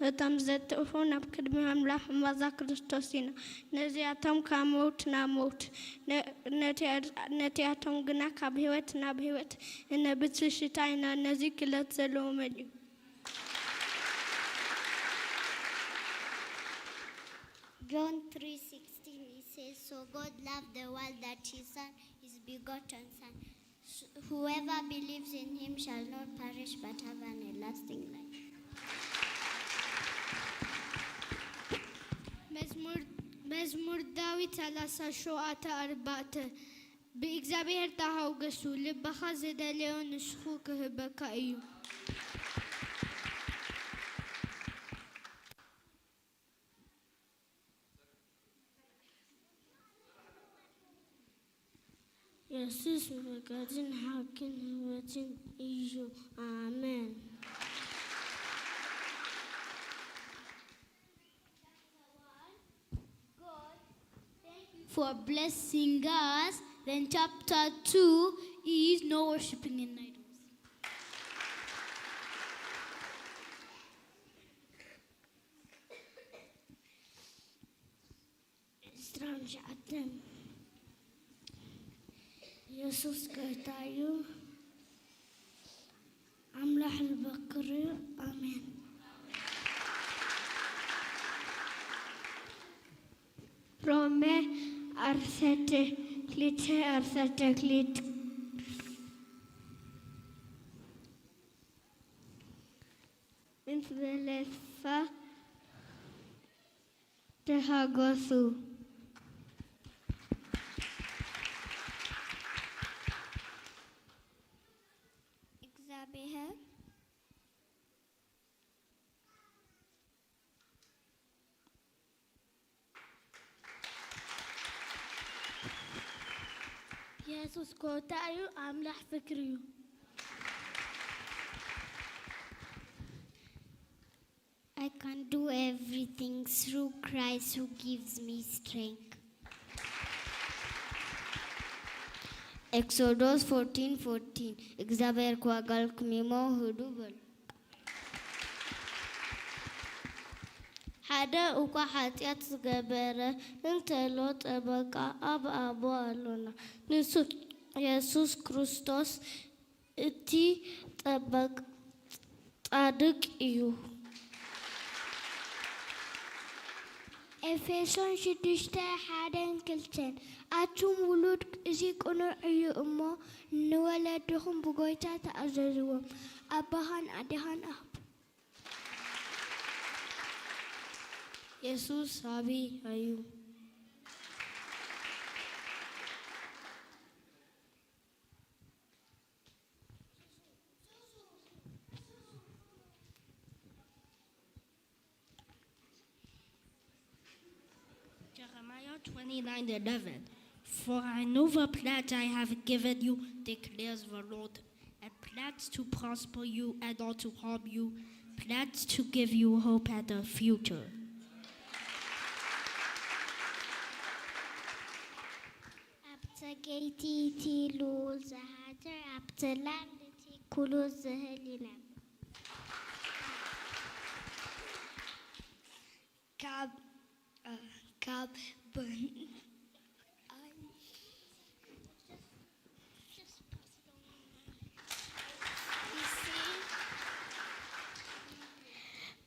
እቶም ዘጥፍኡ፣ ናብ ቅድሚ ኣምላኽ መኣዛ ክርስቶስ ኢና። ነዚኣቶም ካብ ሞት ናብ ሞት፣ ነ-፣ ነቲ-፣ ነቲኣቶም ግና ካብ ህይወት ናብ ህይወት እነብጽሕ ሽታ ኢና። ነዚ ክለት ዘለዎ መን እዩ? John three sixteen, it says, "So God loved the world that he sent his begotten Son. S-, whoever believes in him shall not perish but have an everlasting life." መዝሙር፣ መዝሙር ዳዊት ሰላሳ ሸውዓተ ኣርባዕተ፣ ብእግዚኣብሔር ተሃገሱ፣ ልብኻ ዝደለዮ ንስኹ ክህበካ እዩ። የሱስ መገድን ሓቅን ህይወትን እዩ። ኣሜን። For blessing us. Then chapter two is no worshiping in idols. ዕስራን ትሽዓተን፣ የሱስ ጎይታ እዩ፣ ኣምላኽ ልበክር እዩ። ኣሜን። ሮሜ ዓሰርተ ክልተ፣ ዓሰርተ ክልተ፣ ምስ በለሳ ተሃገሱ። እግዚኣብሔር የሱስ ጎይታ እዩ፣ ኣምላኽ ፍቅሪ እዩ። I can do everything through Christ who gives me strength. Exodus fourteen fourteen, እግዚኣብሔር ክዋጋልኩም እሞ ህዱ በሉ። ሓደ እኳ ሓጢኣት ዝገበረ እንተሎ ጠበቃ ኣብ ኣቦ ኣሎና፣ ንሱ የሱስ ክርስቶስ። እቲ ጠበቃ ጻድቅ እዩ። ኤፌሶን ሽዱሽተ፣ ሓደን ክልተን፣ ኣቱም ውሉድ፣ እዚ ቅኑዕ እዩ እሞ፣ ንወለድኹም ብጎይታ ተኣዘዝዎም፣ ኣባኻን ኣዴኻን ኣኽብር። የሱስ ኣቢ ኣዩ። twenty-nine eleven. For I know the plans I have given you, declares the Lord. A plans to prosper you and not to harm you, plans to give you hope and a future. ኣብ ጸገይቲ ቲሉ ዝሃድር ኣብ ሰላም እቲ ኩሉ ዝህል ይነብር። ካብ ካብ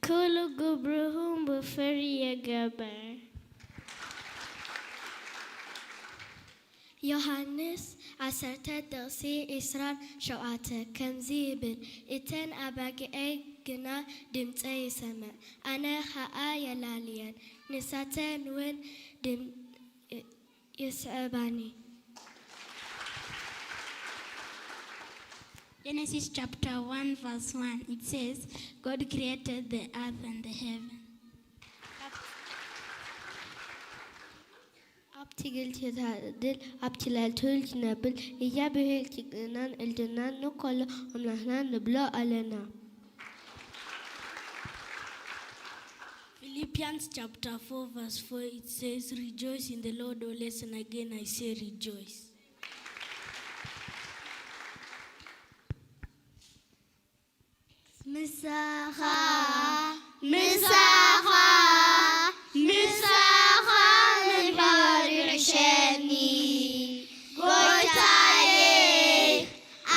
ኩሉ ግብርኹም ብፍሪ ይገበር። ዮሃንስ ዓሰርተ ጥቕሲ ዕስራን ሸውዓተ ከምዚ ይብል፣ እተን ኣባጊዐይ ግና ድምፀይ ይሰምዕ፣ ኣነ ኸኣ የላልየን፣ ንሳተን እውን ድም- ይስዕባኒ። Genesis chapter one verse one, it says, God created the earth and the heaven. ኣብቲ ግልቲ ታድል ኣብቲ ላልትውል ትነብል እግዚኣብሔር ትግእናን እልድናን ንኮሎ ኣምላኽና ንብሎ ኣለና። Philippians chapter four verse four, it says, Rejoice in the Lord always, and again I say rejoice. ምሳኻ ምሳኻ ምሳኻ ምንባር ይሕሸኒ ጎይታየ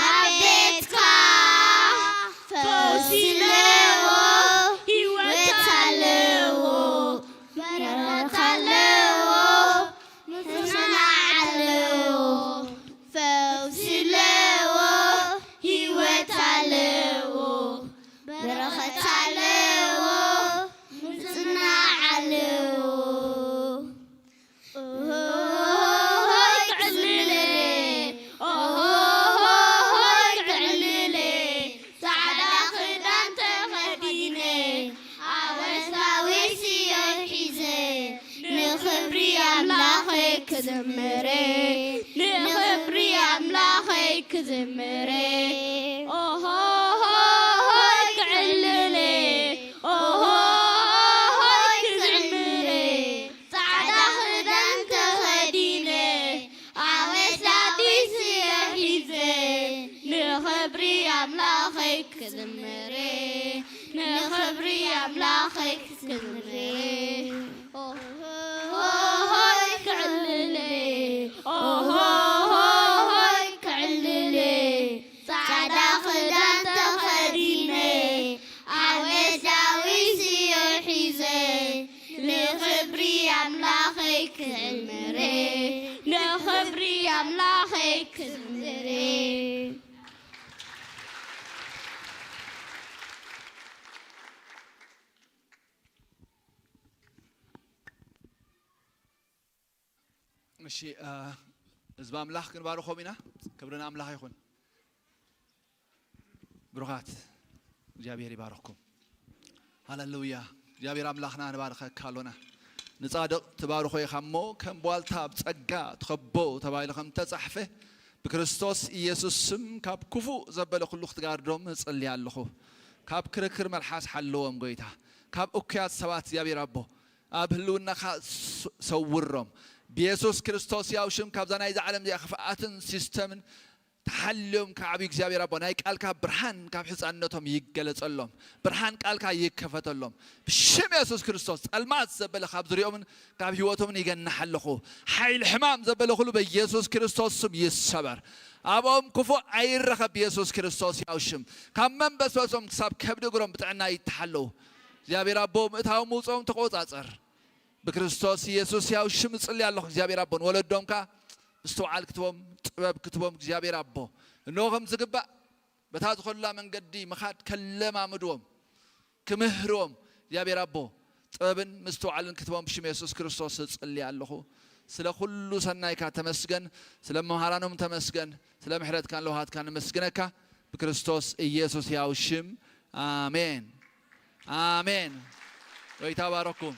ኣብ ቤትካ ፈውሲ ኣለዎ ህይወት ኣለዎ በረኸት ኣለዎ ምጽናዕ ኣለዎ ፈውሲ ኣለዎ ህይወት ኣለዎ በረኸት ኣለዎ ምጽናዕ ኣለዎ ኦሆሆሆይ ክዕልልለይ ኦሆሆሆይ ክዕልልለይ ጻዕዳ ክዳን ተኸዲነ ኣወስታዊ ስዮን ሒዘ ንኽብሪ ኣምላኸይ ክዝምረ ንኽብሪ ኣምላኸይ ክዝምረ ኦሆሆሆይ ክዕልለ ኦሆሆሆይ ክዝምረ ጻዕዳ ክዳን ተኸዲነ ኣወስታዊ ስዮን ሒዘ ንኽብሪ ኣምላኸይ ክዝምረ ንኽብሪ ኣምላኸይ ክዝምረ ኦሆሆሆይ ክዕልለ ኦሆሆሆይ ክዕልለ ጻዕዳ ክዳን ተኸዲነ ኣወስታዊ ስዮን ሒዘ ንኽብሪ ኣምላኸይ ክዝምረ ንኽብሪ ኣምላኸይ ክዝምረ እሺ ህዝቢ ኣምላኽ ክንባርኾም ኢና። ክብሪ ንኣምላኽ ይኹን። ብሩኻት እግዚኣብሔር ይባርኽኩም። ሃለሉያ። እግዚኣብሔር ኣምላኽና ንባርኸካ ኣሎና። ንጻድቕ ትባርኾ ኢኻ እሞ ከም ቧልታ ኣብ ጸጋ ትኸቦ ተባሂሉ ከም ተጻሕፈ ብክርስቶስ ኢየሱስ ስም ካብ ክፉእ ዘበለ ኩሉ ክትጋርዶም እጽሊ ኣለኹ። ካብ ክርክር መልሓስ ሓልዎም ጎይታ። ካብ እኩያት ሰባት እግዚኣብሔር ኣቦ ኣብ ህልውናኻ ሰውሮም ብየሱስ ክርስቶስ ያው ሽም ካብዛ ናይዛ ዓለም እዚኣ ክፍኣትን ሲስተምን ተሓልዮም ክዓብዩ እግዚኣብሔር ኣቦ ናይ ቃልካ ብርሃን ካብ ሕፃንነቶም ይገለጸሎም። ብርሃን ቃልካ ይከፈተሎም ብሽም የሱስ ክርስቶስ። ጸልማት ዘበለ ካብ ዝሪኦምን ካብ ህይወቶምን ይገንሕ ኣለኹ። ሓይል ሕማም ዘበለ ኩሉ በየሱስ ክርስቶስ ስም ይሰበር። ኣብኦም ክፉእ ኣይረኸብ ብየሱስ ክርስቶስ ያው ሽም። ካብ መንበስበሶም ክሳብ ከብዲ እግሮም ብጥዕና ይተሓለዉ። እግዚኣብሔር ኣቦ ምእታዎም ምውፅኦም ተቆፃፀር። ብክርስቶስ ኢየሱስ ያው ሽም እጽሊ ኣለኹ እግዚኣብሔር ኣቦ ንወለዶም ከኣ ምስትውዓል ክትቦም ጥበብ ክትቦም እግዚኣብሔር ኣቦ እንሆ ከም ዝግባእ በታ ዝኾላ መንገዲ ምኻድ ከለማምድዎም ክምህርዎም እግዚኣብሔር ኣቦ ጥበብን ምስትውዓልን ክትቦም ብሽም የሱስ ክርስቶስ እጽሊ ኣለኹ። ስለ ኩሉ ሰናይካ ተመስገን፣ ስለ መምሃራኖም ተመስገን፣ ስለ ምሕረትካን ለውሃትካን ነመስግነካ ብክርስቶስ ኢየሱስ ያው ሽም ኣሜን ኣሜን። ጎይታ ባረኩም።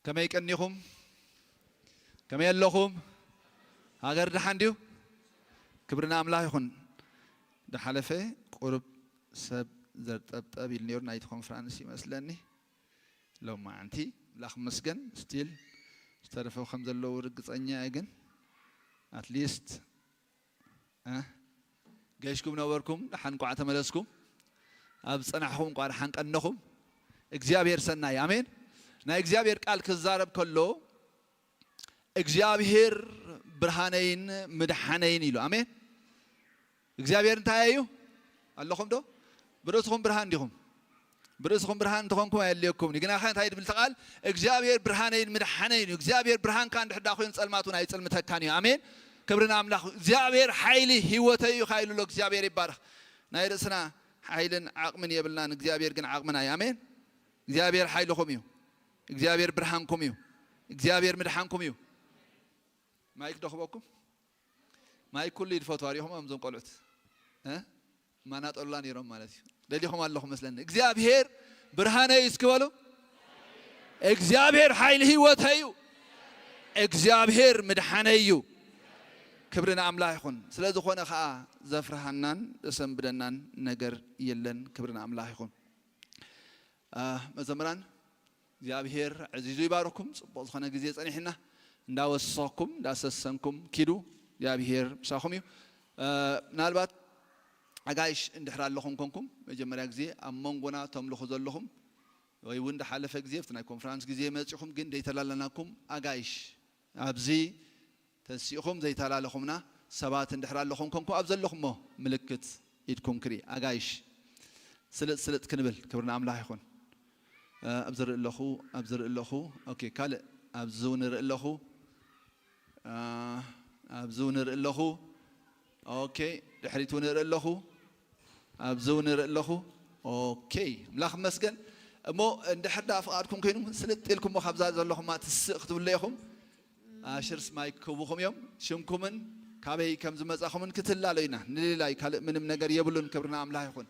ከመይ ቀኒኹም? ከመይ ኣለኹም? ሃገር ደሓን ድዩ? ክብሪ ንኣምላኽ ይኹን። ዝሓለፈ ቁሩብ ሰብ ዘርጠብጠብ ኢሉ ነይሩ ናይቲ ኮንፈረንስ ይመስለኒ። ሎማዓንቲ ኣምላኽ ይመስገን፣ ስቲል ዝተረፈ ከም ዘለዉ ርግጸኛ እየ፣ ግን ኣትሊስት እ? ገሽኩም ነበርኩም፣ ደሓን እንቋዕ ተመለስኩም። ኣብ ዝጸናሕኩም እንቋዕ ደሓን ቀነኹም። እግዚኣብሔር ሰናይ። ኣሜን። ናይ እግዚኣብሔር ቃል ክዛረብ ከሎ፣ እግዚኣብሔር ብርሃነይን ምድሓነይን ኢሉ። ኣሜን። እግዚኣብሔር እንታይ እዩ? ኣለኹም ዶ? ብርእስኹም ብርሃን ዲኹም? ብርእስኹም ብርሃን እንተኾንኩም ኣየድልየኩምን እዩ። ግናኸ እንታይ ትብል እታ ቃል? እግዚኣብሔር ብርሃነይን ምድሓነይን እዩ። እግዚኣብሔር ብርሃንካ እንድሕር ደኣ ኮይኑ ጸልማት እውን ኣይጽልምተካን እዩ። ኣሜን። ክብሪ ንኣምላኽ። እግዚኣብሔር ሓይሊ ህይወተይ እዩ ኢኻ ኢሉ ኣሎ። እግዚኣብሔር ይባረኽ። ናይ ርእስና ሓይልን ዓቕምን የብልናን፣ እግዚኣብሔር ግን ዓቕምና እዩ። ኣሜን። እግዚኣብሔር ሓይልኹም እዩ። እግዚኣብሔር ብርሃንኩም እዩ። እግዚኣብሔር ምድሓንኩም እዩ። ማይክ ዶ ክበኩም? ማይክ ኩሉ ይድፈቱ ኣሪኹም እዞም ቆልዑት። እ? ማናጠሉላ ነይሮም ማለት እዩ። ደሊኹም ኣለኹም መስለኒ። እግዚኣብሔር ብርሃነይ እስኪ በሉ። እግዚኣብሔር ሓይሊ ህይወተይ እዩ። እግዚኣብሔር ምድሓነይ እዩ። ክብሪ ንኣምላኽ ይኹን። ስለ ዝኾነ ኸኣ ዘፍርሃናን ዘሰንብደናን ነገር የለን። ክብሪ ንኣምላኽ ይኹን። አ፣ መዘምራን እግዚኣብሔር ዕዚዙ ይባርኩም። ጽቡቕ ዝኾነ ግዜ ጸኒሕና እንዳወሰኹም እንዳሰሰንኩም ኪዱ። እግዚኣብሔር ምሳኹም እዩ። አ፣ ምናልባት ኣጋይሽ እንድሕር ኣለኹም ኮንኩም መጀመርያ ግዜ ኣብ መንጎና ተምልኹ ዘለኹም ወይ እውን ዝሓለፈ ግዜ ኣብቲ ናይ ኮንፈራንስ ግዜ መጺኹም ግን ዘይተላለናኩም ኣጋይሽ ኣብዚ ተሲእኹም ዘይተላለኹምና ሰባት እንድሕር ኣለኹም ኮንኩም ኣብ ዘለኹሞ ምልክት ኢድኩም ክርኢ ኣጋይሽ ስልጥ ስልጥ ክንብል ክብሪ ንኣምላኽ ይኹን። እ፣ ኣብዚ ርኢ ኣለኹ፣ ኣብዚ ርኢ ኣለኹ። ኦኬ፣ ካልእ ኣብዚ እውን ርኢ ኣለኹ። እ፣ ኣብዚ እውን ርኢ ኣለኹ። ኦኬ፣ ድሕሪት እውን ርኢ ኣለኹ። ኣብዚ እውን ርኢ ኣለኹ። ኦኬ፣ ኣምላኽ ይመስገን። እሞ እንድሕር ደኣ ፍቓድኩም ኮይኑ ስልጥ ኢልኩሞ ካብዛ ዘለኹማ ትስእ ክትብሉ ኢኹም። ኣሽርስ ማይክ ክህቡኹም እዮም። ሽምኩምን ካበይ ከም ዝመጻኹምን ክትላለዩ ኢና። ንሌላይ ካልእ ምንም ነገር የብሉን። ክብሪ ንኣምላኽ ይኹን።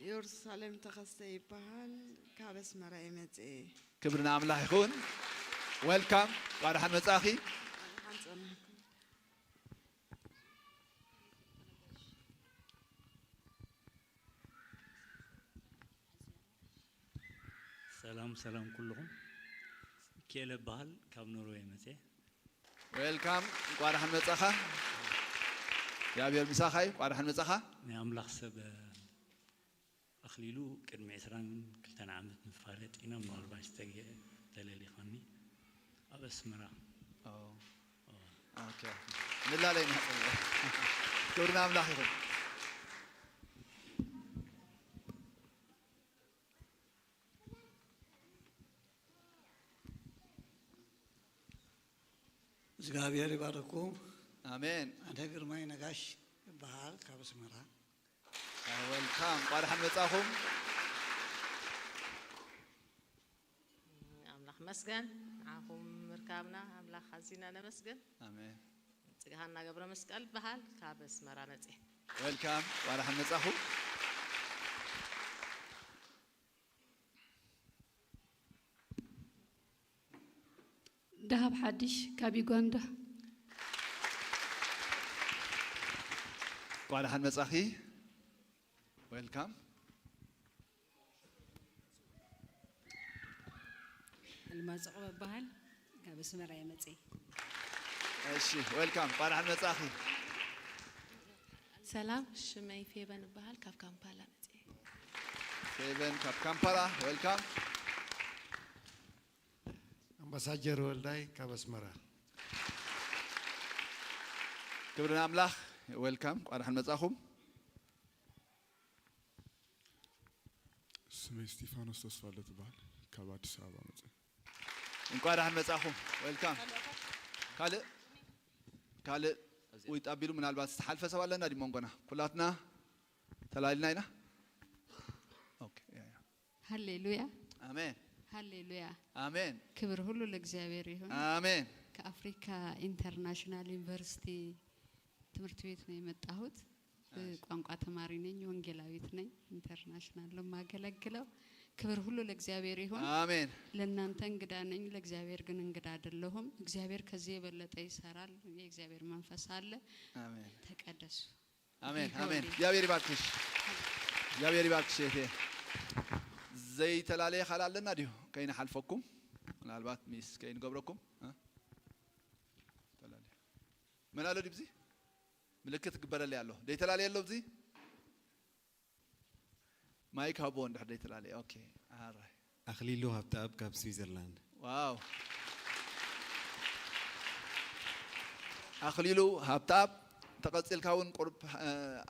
ኢየሩሳሌም ተኸስተ ይበሃል። ካብ ኣስመራ እየ መጽኤ። ክብሪ ንኣምላኽ ይኹን። ዌልካም፣ እንቋዕ ደሓን መጻእኺ። ደሓን ጸናሕኩም። ሰላም ሰላም ኩልኹም። ሚካኤል እበሃል፣ ካብ ኖርወይ መጽየ። ዌልካም፣ እንቋዕ ደሓን መጻኻ። እግዚኣብሔር ምሳኻ እዩ። እንቋዕ ደሓን መጻኻ። ናይ ኣምላኽ ሰብ ኣኽሊሉ ቅድሚ ዕስራን ክልተን ዓመት ንፋለጥ ኢና። ምናልባሽ ተገ-፣ ተለሊኻኒ ኣብ ኣስመራ። ኦ፣ ኦኬ። ንላለይ ኢና። ክብሪ ንኣምላኽ ይኹን። እግዚኣብሔር ይባርኩም። ኣሜን። ኣነ ግርማይ ነጋሽ ይበሃል ካብ ኣስመራ። ዌልካም፣ እንቋዕ ደሓን መጻኹም። ኣምላኽ መስገን ንዓኹም ምርካብና ኣምላኽ ኣዚና ነመስግን። ኣሜን። ጽግሃና ገብረ መስቀል በሃል ካብ ኣስመራ መጽየ። ዌልካም፣ እንቋዕ ደሓን መጻኹም። ደሃብ ሓድሽ ካብ ዩጋንዳ። እንቋዕ ደሓን መጻኺ። ዌልካም። ኣልማዝ ዕቑበ እበሃል፣ ካብ ኣስመራ እየ መፅእ። እሺ፣ ዌልካም፣ እንቋዕ ደሓን መጻኺ። ሰላም፣ ሽመይ ፌበን እበሃል፣ ካብ ካምፓላ መፅእ። ፌበን ካብ ካምፓላ፣ ዌልካም። ኣምባሳጀር ወልዳይ ካብ ኣስመራ። ክብሪ ንኣምላኽ። ዌልካም፣ እንቋዕ ደሓን መጻኹም። ስመይ እስጢፋኖስ ተስፋለ ትበሃል፣ ካብ ኣዲስ ኣበባ መፅእ። እንቋዕ ደሓን መጻኹም። ዌልካም። ካልእ ካልእ ውይጥ ኣቢሉ ምናልባት ዝተሓልፈ ሰብ ኣለና ድዩ መንጎና? ኩላትና ተላሊልና ኢና። ኦኬ፣ ያ፣ ያ። ሃሌሉያ ኣሜን። ሃሌሉያ። ኣሜን። ክብር ሁሉ ለእግዚአብሔር ይሁን። ኣሜን። ከአፍሪካ ኢንተርናሽናል ዩኒቨርሲቲ ትምህርት ቤት ነው የመጣሁት። እሺ። ቋንቋ ተማሪ ነኝ፣ ወንጌላዊት ነኝ። ኢንተርናሽናል ነው የማገለግለው። ክብር ሁሉ ለእግዚአብሔር ይሁን። አሜን። ለእናንተ እንግዳ ነኝ፣ ለእግዚአብሔር ግን እንግዳ አይደለሁም። እግዚአብሔር ከዚህ የበለጠ ይሰራል። የእግዚአብሔር መንፈስ አለ። አሜን። ተቀደሱ። አሜን ጌታ አሜን። ሆይ። እግዚኣብሔር ይባርክሽ፣ እግዚኣብሔር ይባርክሽ እህቴ። ዘይተላለየ ካልእ ኣለና ድዩ? ከይንሓልፈኩም ምናልባት ሚስ ከይንገብረኩም እ? ተላለየ። መን ኣሎ ድዩ? ብዚ ምልክት ግበረለይ ኣሎ። ዘይተላለየ ኣሎ ብዚ? ማይክ ሃቦ እንድሕር ዘይተላለየ። ኦኬ። ኣራይ። ኣኽሊሉ ሃብተኣብ ካብ ስዊዘርላንድ። ዋው። ኣኽሊሉ ሃብተኣብ፣ ተቐጺልካ እውን ቁሩብ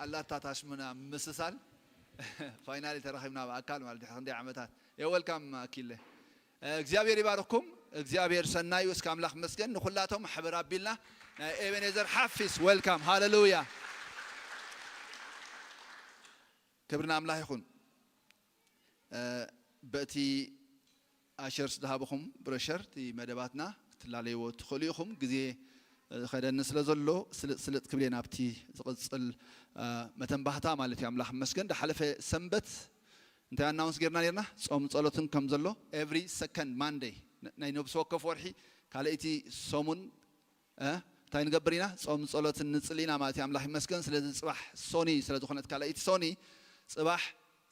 ኣላታ ታሽሙና ምስሳል። ፋይናሊ ተራኺብና ብኣካል ማለት ድሕሪ ክንደይ ዓመታት። የወልካም ኣኪለ። እግዚኣብሔር ይባርኩም። እግዚኣብሔር ሰናዩ። እስከ ኣምላኽ መስገን። ንኹላቶም ማሕበር ኣቢልና ናይ ኤቤኔዘር ሓፊስ ወልካም። ሃሌሉያ። ክብሪ ንኣምላኽ ይኹን። በቲ ኣሸርስ ዝሃብኹም ብሮሸር እቲ መደባትና ክትላለይዎ ትኽእሉ ኢኹም። ግዜ ዝኸደኒ ስለ ዘሎ ስልጥ ስልጥ ክብሌ ናብቲ ዝቕጽል መተንባህታ ማለት እዩ። ኣምላኽ መስገን። ዝሓለፈ ሰንበት እንታይ ኣናውንስ ጌርና ኔርና? ጾም ጸሎትን ከም ዘሎ ኤቭሪ ሰከንድ ማንደይ ናይ ነብሲ ወከፍ ወርሒ ካልኣይቲ ሰሙን እንታይ ንገብር ኢና? ጾም ጸሎትን ንጽሊ ኢና ማለት እዩ። ኣምላኽ ይመስገን። ስለዚ ጽባሕ ሶኒ ስለ ዝኾነት ካልኣይቲ ሶኒ ጽባሕ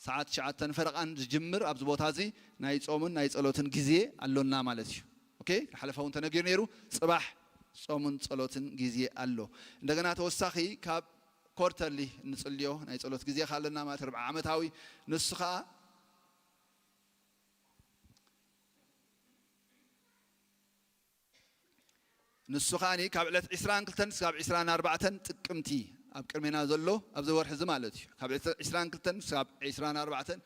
ሰዓት ትሽዓተ ፈረቓን ዝጅምር ኣብዚ ቦታ እዚ ናይ ጾምን ናይ ጸሎትን ግዜ ኣሎና ማለት እዩ። ኦኬ፣ ዝሓለፈ እውን ተነጊሩ ነይሩ። ጽባሕ ጾምን ጸሎትን ግዜ ኣሎ። እንደገና ተወሳኺ ካብ ኮርተርሊ እንጽልዮ ናይ ጸሎት ግዜ ኣለና ማለት ርብዓ ዓመታዊ ንሱ ኸኣ ንሱ ከኣኒ ካብ ዕለት ዕስራን ክልተን ክሳብ ዕስራን ኣርባዕተን ጥቅምቲ ኣብ ቅድሜና ዘሎ ኣብዚ ወርሒ እዚ ማለት እዩ። ካብ ዕለት ዕስራን ክልተን ክሳብ ዕስራን ኣርባዕተን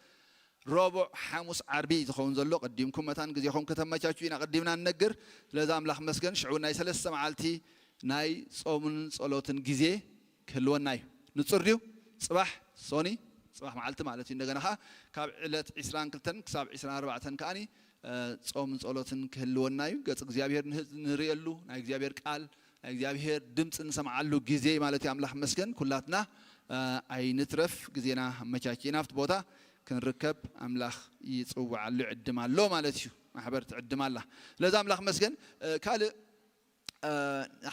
ረቡዕ፣ ሓሙስ፣ ዓርቢ ዝኸውን ዘሎ ቀዲምኩም መታን ግዜኹም ከተመቻቹ ኢና ቀዲምና ንነግር። ስለዚ ኣምላኽ መስገን ሽዑ ናይ ሰለስተ መዓልቲ ናይ ጾምን ጸሎትን ግዜ ክህልወና እዩ። ንጹር ድዩ? ጽባሕ ሶኒ ጽባሕ መዓልቲ ማለት እዩ። እንደገና ኸዓ ካብ ዕለት ዕስራን ክልተን ክሳብ ዕስራን ኣርባዕተን ከኣኒ ጾምን ጸሎትን ክህልወና እዩ። ገጽ እግዚኣብሔር ንርእየሉ፣ ናይ እግዚኣብሔር ቃል ናይ እግዚኣብሔር ድምፂ ንሰምዓሉ ግዜ ማለት እዩ። ኣምላኽ መስገን። ኩላትና ኣይንትረፍ፣ ግዜና ኣመቻችና ኣብቲ ቦታ ክንርከብ ኣምላኽ ይፅውዓሉ ይዕድም ኣሎ ማለት እዩ። ማሕበር ትዕድም ኣላ። ስለዚ ኣምላኽ መስገን። ካልእ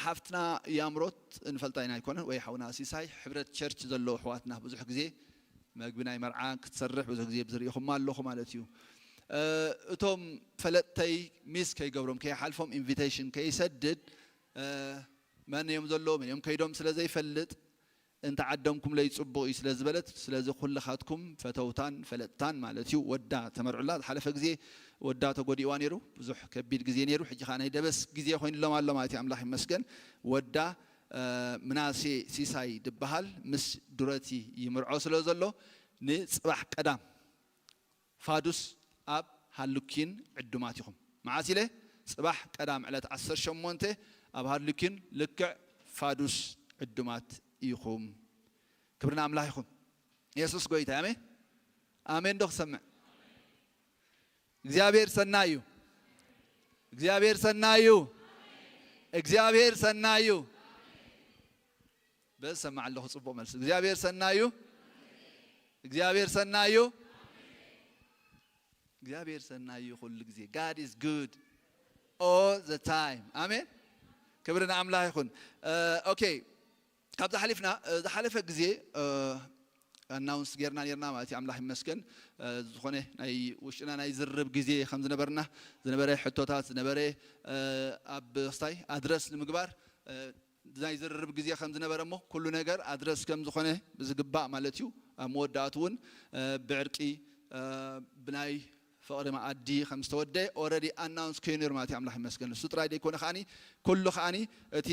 ሓፍትና ያምሮት ንፈልጣ ኢና ኣይኮነን ወይ ሓውና ሲሳይ ሕብረት ቸርች ዘለዉ ኣሕዋትና ብዙሕ ግዜ መግቢ ናይ መርዓ ክትሰርሕ ብዙሕ ግዜ ብዝርእኹማ ኣለኹ ማለት እዩ። እቶም ፈለጥተይ ሚስ ከይገብሮም ከይሓልፎም ኢንቪቴሽን ከይሰድድ መን እዮም ዘለዉ መን እዮም ከይዶም ስለ ዘይፈልጥ እንተዓደምኩምለይ ፅቡቕ እዩ ስለ ዝበለት ስለዚ ኩልኻትኩም ፈተውታን ፈለጥታን ማለት እዩ ወዳ ተመርዑላ ዝሓለፈ ግዜ ወዳ ተጎዲእዋ ነይሩ ብዙሕ ከቢድ ግዜ ነይሩ ሕጂ ከዓ ናይ ደበስ ግዜ ኮይኑሎም ኣሎ ማለት እዩ ኣምላኽ ይመስገን ወዳ ምናሴ ሲሳይ ድበሃል ምስ ዱረቲ ይምርዖ ስለ ዘሎ ንፅባሕ ቀዳም ፋዱስ ኣብ ሃሉኪን ዕዱማት ኢኹም። መዓስ ኢለ? ጽባሕ ቀዳም ዕለት ዓሰርተ ሸሞንተ ኣብ ሃሉኪን ልክዕ ፋዱስ ዕዱማት ኢኹም። ክብሪ ንኣምላኽ ይኹን። የሱስ ጎይታ ኣሜን። ኣሜን ዶ ክሰምዕ? እግዚኣብሔር ሰናይ እዩ። እግዚኣብሔር ሰናይ እዩ። እግዚኣብሔር ሰናይ እዩ። በዚ ሰማዕ ኣለኹ ጽቡቕ መልሲ እግዚኣብሔር ሰናዩ እግዚኣብሔር ሰናዩ እግዚኣብሔር ሰናዩ ኩሉ ግዜ God is good all the time ኣሜን ክብሪ ንኣምላኽ ይኹን okay ካብዚ ሓሊፍና ዝሓለፈ ግዜ ኣናውንስ ጌርና ኔርና ማለት እዩ ኣምላኽ ይመስገን ዝኾነ ናይ ውሽጥና ናይ ዝርርብ ግዜ ከም ዝነበርና ዝነበረ ሕቶታት ዝነበረ ኣብ ስታይ ኣድረስ ንምግባር ናይ ዝርርብ ግዜ ከም ዝነበረ እሞ ኩሉ ነገር ኣድረስ ከም ዝኾነ ብዝግባእ ማለት እዩ ኣብ መወዳእቱ እውን ብዕርቂ ብናይ ፍቕሪ መኣዲ ከም ዝተወደ ኦረዲ ኣናውንስ ኮይኑ ነሩ ማለት እዩ ኣምላኽ ይመስገን እሱ ጥራይ ደይኮነ ከዓኒ ኩሉ ከዓኒ እቲ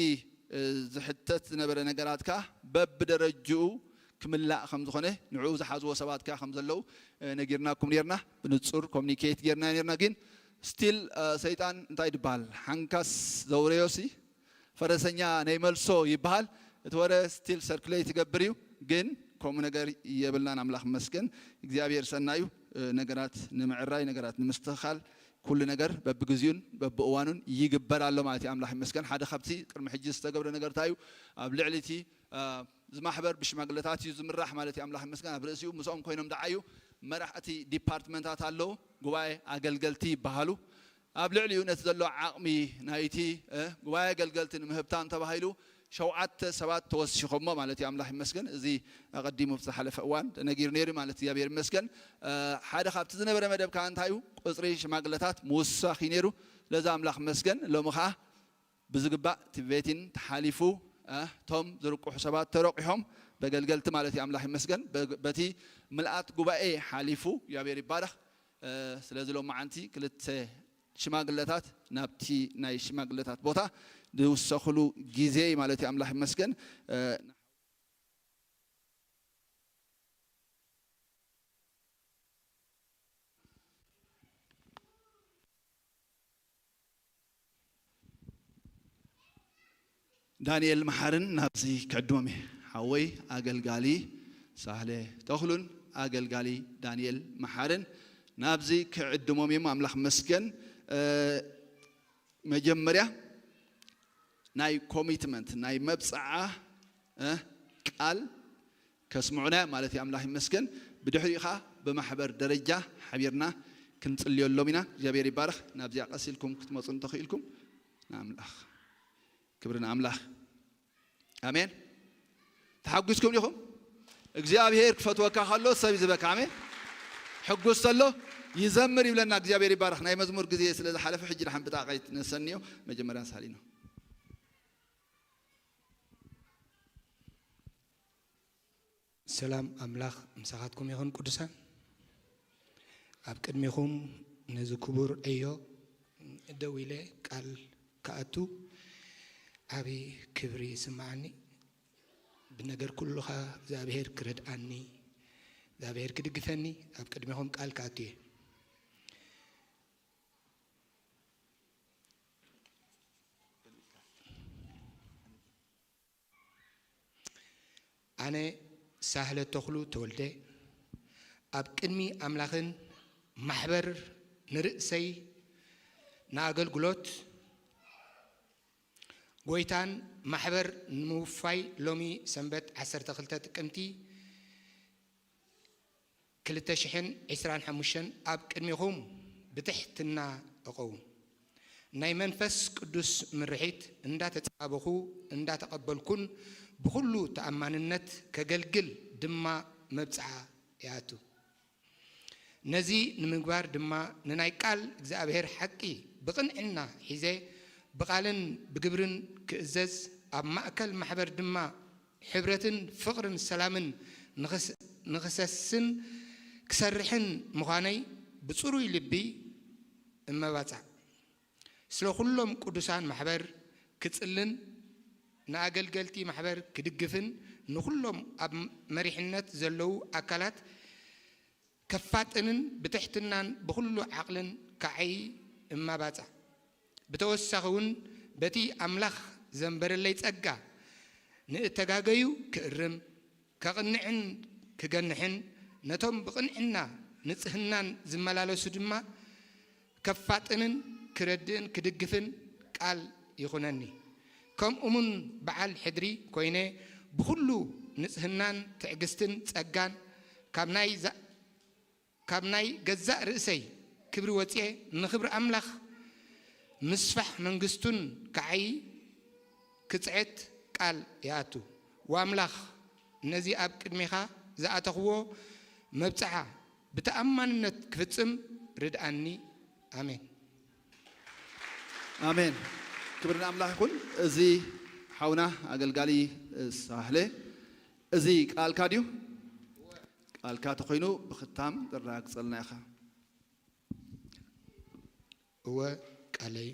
ዝሕተት ዝነበረ ነገራት ከዓ በብደረጅኡ ክምላእ ከም ዝኾነ ንዕኡ ዝሓዝዎ ሰባት ከዓ ከም ዘለዉ ነጊርናኩም ነርና ብንጹር ኮሚኒኬት ጌርና ነርና ግን ስቲል ሰይጣን እንታይ ድበሃል ሓንካስ ዘውረዮሲ ፈረሰኛ ናይ መልሶ ይበሃል እቲ ወረ ስቲል ሰርክሌት ይገብር እዩ ግን ከምኡ ነገር የብልናን ኣምላኽ መስገን እግዚኣብሔር ሰናዩ ነገራት ንምዕራይ ነገራት ንምስትኽኻል ኩሉ ነገር በብግዚኡን በብእዋኑን ይግበር ኣሎ ማለት እዩ ኣምላኽ ይመስገን ሓደ ካብቲ ቅድሚ ሕጂ ዝተገብረ ነገር እንታይ እዩ ኣብ ልዕሊ እቲ ዝማሕበር ብሽማግለታት እዩ ዝምራሕ ማለት እዩ ኣምላኽ ይመስገን ኣብ ርእሲኡ ምስኦም ኮይኖም ደዓዩ መራሕቲ ዲፓርትመንታት ኣለዉ፣ ጉባኤ ኣገልገልቲ ይበሃሉ። ኣብ ልዕሊኡ ነቲ ዘሎ ዓቕሚ ናይቲ ጉባኤ ኣገልገልቲ ንምህብታም ተባሂሉ ሸውዓተ ሰባት ተወሲኾሞ ማለት እዩ። ኣምላኽ ይመስገን። እዚ ኣቐዲሙ ዝሓለፈ እዋን ተነጊሩ ነይሩ ማለት እግዚኣብሔር ይመስገን። ሓደ ካብቲ ዝነበረ መደብ ከዓ እንታይ እዩ? ቁፅሪ ሽማግለታት ምውሳኽ እዩ ነይሩ። ስለዚ ኣምላኽ ይመስገን። ሎሚ ከዓ ብዝግባእ እቲ ቬቲን ተሓሊፉ፣ እ፣ እቶም ዝርቁሑ ሰባት ተረቂሖም በገልገልቲ ማለት እዩ። ኣምላኽ ይመስገን። በ-፣ በቲ ምልኣት ጉባኤ ሓሊፉ እግዚኣብሔር ይባረኽ። እ፣ ስለዚ ሎማዓንቲ ክልተ ሽማግለታት ናብቲ ናይ ሽማግለታት ቦታ ዝውሰኽሉ ግዜ እዩ ማለት እዩ። ኣምላኽ ይመስገን። እ፣ ዳንኤል መሓርን ናብዚ ክዕድሞም እየ። ሓወይ ኣገልጋሊ ሳህለ ተኽሉን ኣገልጋሊ ዳንኤል መሓርን ናብዚ ክዕድሞም እዮም። ኣምላኽ መስገን። እ፣ መጀመርያ ናይ ኮሚትመንት ናይ መብፅዓ፣ እ፣ ቃል ከስምዑና ማለት እዩ። ኣምላኽ ይመስገን። ብድሕሪኡ ኸዓ ብማሕበር ደረጃ ሓቢርና ክንጽልየሎም ኢና። እግዚኣብሔር ይባረኽ። ናብዚኣ ቀስ ኢልኩም ክትመጹ እንተኽኢልኩም ንኣምላኽ። ክብሪ ንኣምላኽ። ኣሜን። ተሓጒስኩም ዲኹም? እግዚኣብሔር ክፈትወካ ከሎ ሰብ እዩ ዝበካ። ኣሜን። ሕጉስ ተሎ ይዘምር ይብለና። እግዚኣብሔር ይባረኽ። ናይ መዝሙር ግዜ ስለ ዝሓለፈ ሕጂ ደሓን ብጣዕቂ ነሰንዮ መጀመርያ ንሳሊኖ። ሰላም ኣምላኽ ምሳኻትኩም ይኹን ቅዱሳን። ኣብ ቅድሚኹም ነዚ ክቡር ዕዮ ደው ኢለ ቃል ክኣቱ ዓቢ ክብሪ ይስምዓኒ። ብነገር ኩሉ ኸኣ እግዚኣብሔር ክረድኣኒ፣ እግዚኣብሔር ክድግፈኒ ኣብ ቅድሚኹም ቃል ክኣቱ እየ። ኣነ ሳህለ ተኽሉ ተወልደ፣ ኣብ ቅድሚ ኣምላኽን ማሕበር ንርእሰይ ንኣገልግሎት ጐይታን ማሕበር ንምውፋይ ሎሚ ሰንበት ዓሰርተ ክልተ ጥቅምቲ ክልተ ሽሕን ዕስራን ሓሙሽተን ኣብ ቅድሚኹም ብትሕትና እቐውም። ናይ መንፈስ ቅዱስ ምርሒት እንዳተጻበኹ እንዳተቐበልኩን ብኹሉ ተኣማንነት ከገልግል ድማ መብጽዓ ይኣቱ። ነዚ ንምግባር ድማ ንናይ ቃል እግዚኣብሔር ሓቂ ብቕንዕና ሒዘ ብቓልን ብግብርን ክእዘዝ ኣብ ማእከል ማሕበር ድማ ሕብረትን ፍቕርን ሰላምን ንኽስ-፣ ንኽሰስን ክሰርሕን ምዃነይ ብጽሩይ ልቢ እመባጻዕ። ስለ ኩሎም ቅዱሳን ማሕበር ክጽልን ንኣገልገልቲ ማሕበር ክድግፍን ንኹሎም ኣብ መሪሕነት ዘለዉ ኣካላት ከፋጥንን ብትሕትናን ብኹሉ ዓቕልን ክዓዪ እማባጻዕ። ብተወሳኺ እውን በቲ ኣምላኽ ዘንበረለይ ጸጋ ንእተጋገዩ ክእርም፣ ከቕንዕን ክገንሕን፣ ነቶም ብቕንዕና ንጽህናን ዝመላለሱ ድማ ከፋጥንን ክረድእን ክድግፍን ቃል ይኹነኒ። ከም እሙን በዓል ሕድሪ ኮይነ ብኹሉ ንጽህናን ትዕግስትን ጸጋን ካብ ናይ ዛ-፣ ካብ ናይ ገዛእ ርእሰይ ክብሪ ወጽኤ ንኽብሪ ኣምላኽ ምስፋሕ መንግስቱን ክዓዪ ክጽዕት ቃል ይኣቱ። ወኣምላኽ ነዚ ኣብ ቅድሜኻ ዝኣተኽዎ መብጽዓ ብተኣማንነት ክፍጽም ርድኣኒ። ኣሜን። ኣሜን። ክብሪ ንኣምላኽ ይኹን። እዚ ሓውና ኣገልጋሊ ሳህለ፣ እዚ ቃልካ ድዩ? ቃልካ ተኾይኑ ብኽታም ተረጋግጸልና ኢኻ። እወ፣ ቃለይ።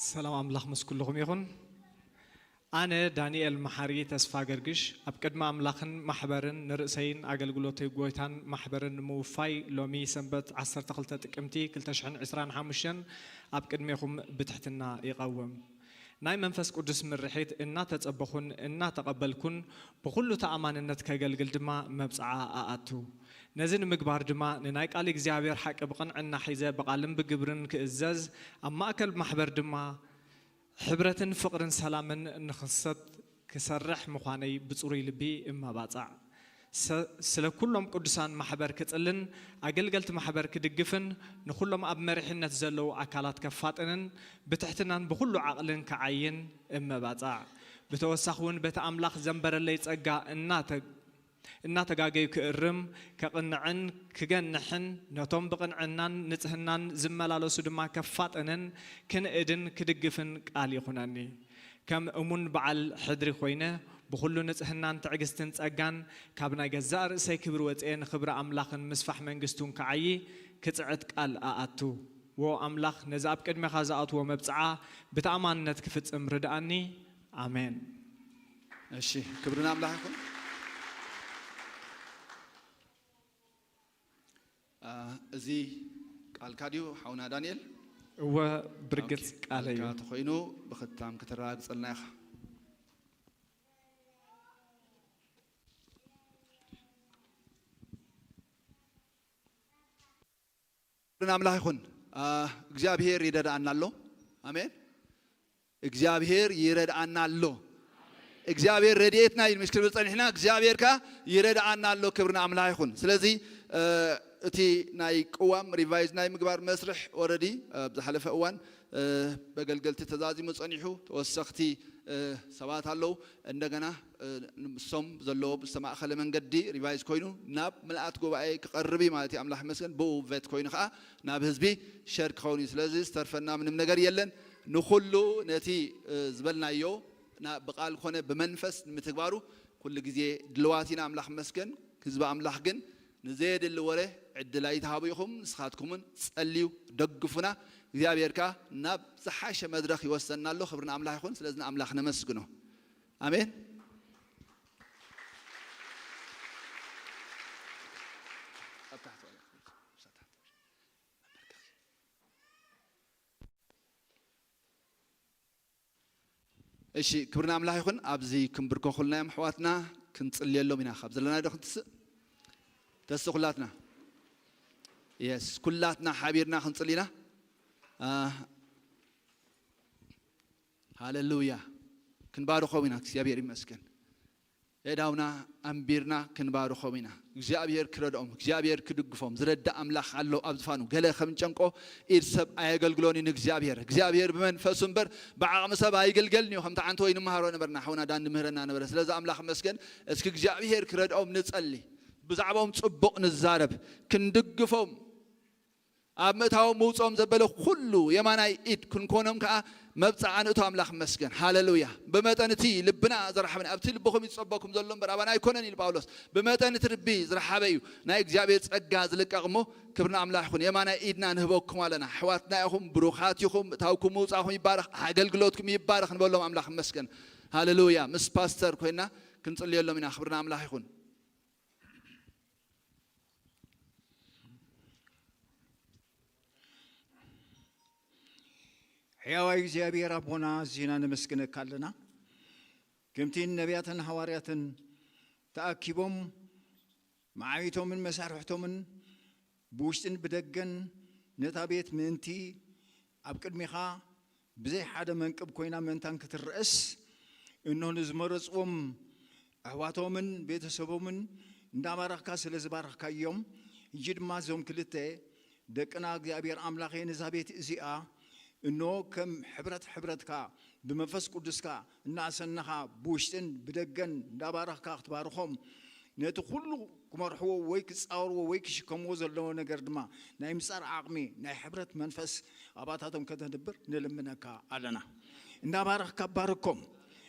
ሰላም ኣምላኽ ምስ ኩልኹም ይኹን። ኣነ ዳንኤል መሓሪ ተስፋ ገርግሽ፣ ኣብ ቅድሚ ኣምላኽን ማሕበርን ንርእሰይን ኣገልግሎተይ ጐይታን ማሕበርን ንምውፋይ ሎሚ ሰንበት ዓሰርተ ክልተ ጥቅምቲ ክልተ ሽሕን ዕስራን ሓሙሽተን ኣብ ቅድሜኹም ብትሕትና ይቐውም። ናይ መንፈስ ቅዱስ ምርሒት እናተጸበኹን እናተቐበልኩን ብኹሉ ተኣማንነት ከገልግል ድማ መብጽዓ ኣኣቱ። ነዚ ንምግባር ድማ ንናይ ቃል እግዚኣብሔር ሓቂ ብቕንዕና ሒዘ ብቓልን ብግብርን ክእዘዝ፣ ኣብ ማእከል ማሕበር ድማ ሕብረትን ፍቕርን ሰላምን ንኽሰት ክሰርሕ ምዃነይ ብጽሩይ ልቢ እመባጻዕ። ሰ-፣ ስለ ኩሎም ቅዱሳን ማሕበር ክጽልን ኣገልገልቲ ማሕበር ክድግፍን ንኹሎም ኣብ መሪሕነት ዘለዉ ኣካላት ከፋጥንን ብትሕትናን ብኹሉ ዓቕልን ክዓይን እመባጻዕ። ብተወሳኺ እውን በቲ ኣምላኽ ዘንበረለይ ጸጋ እናተ-፣ እናተጋገዩ ክእርም፣ ከቕንዕን ክገንሕን፣ ነቶም ብቕንዕናን ንጽህናን ዝመላለሱ ድማ ከፋጥንን ክንእድን ክድግፍን ቃል ይኹነኒ። ከም እሙን በዓል ሕድሪ ኮይነ፣ ብኹሉ ንጽህናን ትዕግስትን ጸጋን ካብ ናይ ገዛእ ርእሰይ ክብሪ ወጽኤ ንኽብሪ ኣምላኽን ምስፋሕ መንግስቱን ክዓዪ ክጽዕት ቃል ኣኣቱ። ዎ ኣምላኽ ነዚ ኣብ ቅድሜኻ ዝኣትዎ መብጽዓ ብተኣማንነት ክፍጽም ርድኣኒ። ኣሜን። እሺ፣ ክብሪ ንኣምላኽ ይኹን። አ፣ እዚ ቃልካ ድዩ ሓውና ዳንኤል? እወ፣ ብርግጽ ኦኬ፣ ቃለይ እዩ። ቃልካ ተኾይኑ ብኽታም ከተረጋግጸልና ኢኻ። ክብሪ ንኣምላኽ ይኹን። አ፣ እግዚኣብሔር ይረድኣና ኣሎ። ኣሜን። እግዚኣብሔር ይረድኣና ኣሎ። እግዚኣብሔር ረድኤትና እዩ ምስ ክብል ጸኒሕና፣ እግዚኣብሔር ከኣ ይረድኣና ኣሎ። ክብሪ ንኣምላኽ ይኹን። ስለዚ፣ እ፣ እቲ ናይ ቅዋም ሪቫይዝ ናይ ምግባር መስርሕ ኦረዲ ኣብ ዝሓለፈ እዋን፣ እ፣ በገልገልቲ ተዛዚሙ ጸኒሑ፣ ተወሰኽቲ፣ እ፣ ሰባት ኣለዉ። እንደገና፣ እ፣ ንሶም ዘለዎም ዝተማእኸለ መንገዲ ሪቫይዝ ኮይኑ ናብ ምልኣት ጉባኤ ክቐርብ እዩ ማለት እዩ። ኣምላኽ ይመስገን። ብኡ ቨት ኮይኑ ከኣ ናብ ህዝቢ ሸር ክኸውን እዩ። ስለዚ ዝተርፈና ምንም ነገር የለን። ንኹሉ ነቲ፣ እ፣ ዝበልናዮ ና-፣ ብቓል ኮነ ብመንፈስ ንምትግባሩ ኩሉ ግዜ ድልዋት ኢና። ኣምላኽ ይመስገን። ህዝቢ ኣምላኽ ግን ንዘየድሊ ወረ ዕድል ኣይትሃቡ ኢኹም። ንስኻትኩምን ጸልዩ፣ ደግፉና። እግዚኣብሔር ከኣ ናብ ዝሓሸ መድረኽ ይወስደና ኣሎ። ክብሪ ንኣምላኽ ይኹን። ስለዚ ንኣምላኽ ነመስግኖ። ኣሜን። እሺ፣ ክብሪ ንኣምላኽ ይኹን። ኣብዚ ክንብርከኹልናዮም ኣሕዋትና ክንጽልየሎም ኢና። ካብ ዘለና ዶ ክንትስእ? ተስእ ኩላትና። የስ፣ ኩላትና ሓቢርና ክንጽሊ ኢና። አ፣ ሃሌሉያ። ክንባርኾም ኢና። እግዚኣብሔር ይመስገን። የእዳውና ኣንቢርና ክንባርኾም ኢና። እግዚኣብሔር ክረድኦም፣ እግዚኣብሔር ክድግፎም። ዝረድእ ኣምላኽ ኣሎ ኣብ ዝፋኑ። ገለ ከም ጨንቆ ኢድ ሰብ ኣየገልግሎን እዩ ንእግዚኣብሔር። እግዚኣብሔር ብመንፈሱ እምበር ብዓቕሚ ሰብ ኣይግልገልን እዩ። ከምቲ ዓንተ ወይ ንመሃሮ ነበርና፣ ሓውና ዳን ንምህረና ነበረ። ስለዚ ኣምላኽ ይመስገን። እስኪ እግዚኣብሔር ክረድኦም ንጸሊ። ብዛዕባኦም ጽቡቕ ንዛረብ፣ ክንድግፎም። ኣብ ምእታዎም ምውፅኦም ዘበለ ኩሉ የማናይ ኢድ ክንኮኖም ከዓ መብፅዓ ንእቶ ኣምላኽ መስገን። ሃሌሉያ። ብመጠን እቲ ልብና ዘራሕበና፣ ኣብቲ ልብኹም ይፀበኩም ዘሎ እምበር ኣባና ኣይኮነን ኢሉ ጳውሎስ። ብመጠን እቲ ልቢ ዝረሓበ እዩ ናይ እግዚኣብሔር ፀጋ ዝልቀቕ እሞ፣ ክብሪ ንኣምላኽ ይኹን። የማናይ ኢድና ንህበኩም ኣለና። ኣሕዋትና ኢኹም፣ ብሩኻት ኢኹም። ምእታውኩም ምውፃእኩም ይባረኽ፣ ኣገልግሎትኩም ይባረኽ ንበሎም። ኣምላኽ መስገን። ሃሌሉያ። ምስ ፓስተር ኮይና ክንፅልየሎም ኢና። ክብሪ ንኣምላኽ ይኹን። ሕያዋይ እግዚኣብሔር ኣቦና፣ ኣዚና ነመስግነካ ኣለና። ከምቲ ነቢያትን ሃዋርያትን ተኣኪቦም መዓቢቶምን መሳርሕቶምን ብውሽጥን ብደገን ነታ ቤት ምእንቲ ኣብ ቅድሚኻ ብዘይ ሓደ መንቅብ ኮይና ምእንታን ክትረእስ፣ እንሆ ንዝመረጽዎም ኣሕዋቶምን ቤተሰቦምን እንዳባረኽካ ስለ ዝባረኽካዮም፣ ሕጂ ድማ እዞም ክልተ ደቅና እግዚኣብሔር ኣምላኸ ነዛ ቤት እዚኣ እንሆ ከም ሕብረት ሕብረትካ ብመንፈስ ቅዱስካ እናኣሰናኻ ብውሽጥን ብደገን እንዳባረኽካ ክትባርኾም፣ ነቲ ኩሉ ክመርሕዎ ወይ ክጻወርዎ ወይ ክሽከምዎ ዘለዎ ነገር ድማ ናይ ምጻር ዓቕሚ ናይ ሕብረት መንፈስ ኣባታቶም ከተንብር ንልምነካ ኣለና። እንዳባረኽካ ባርኮም፣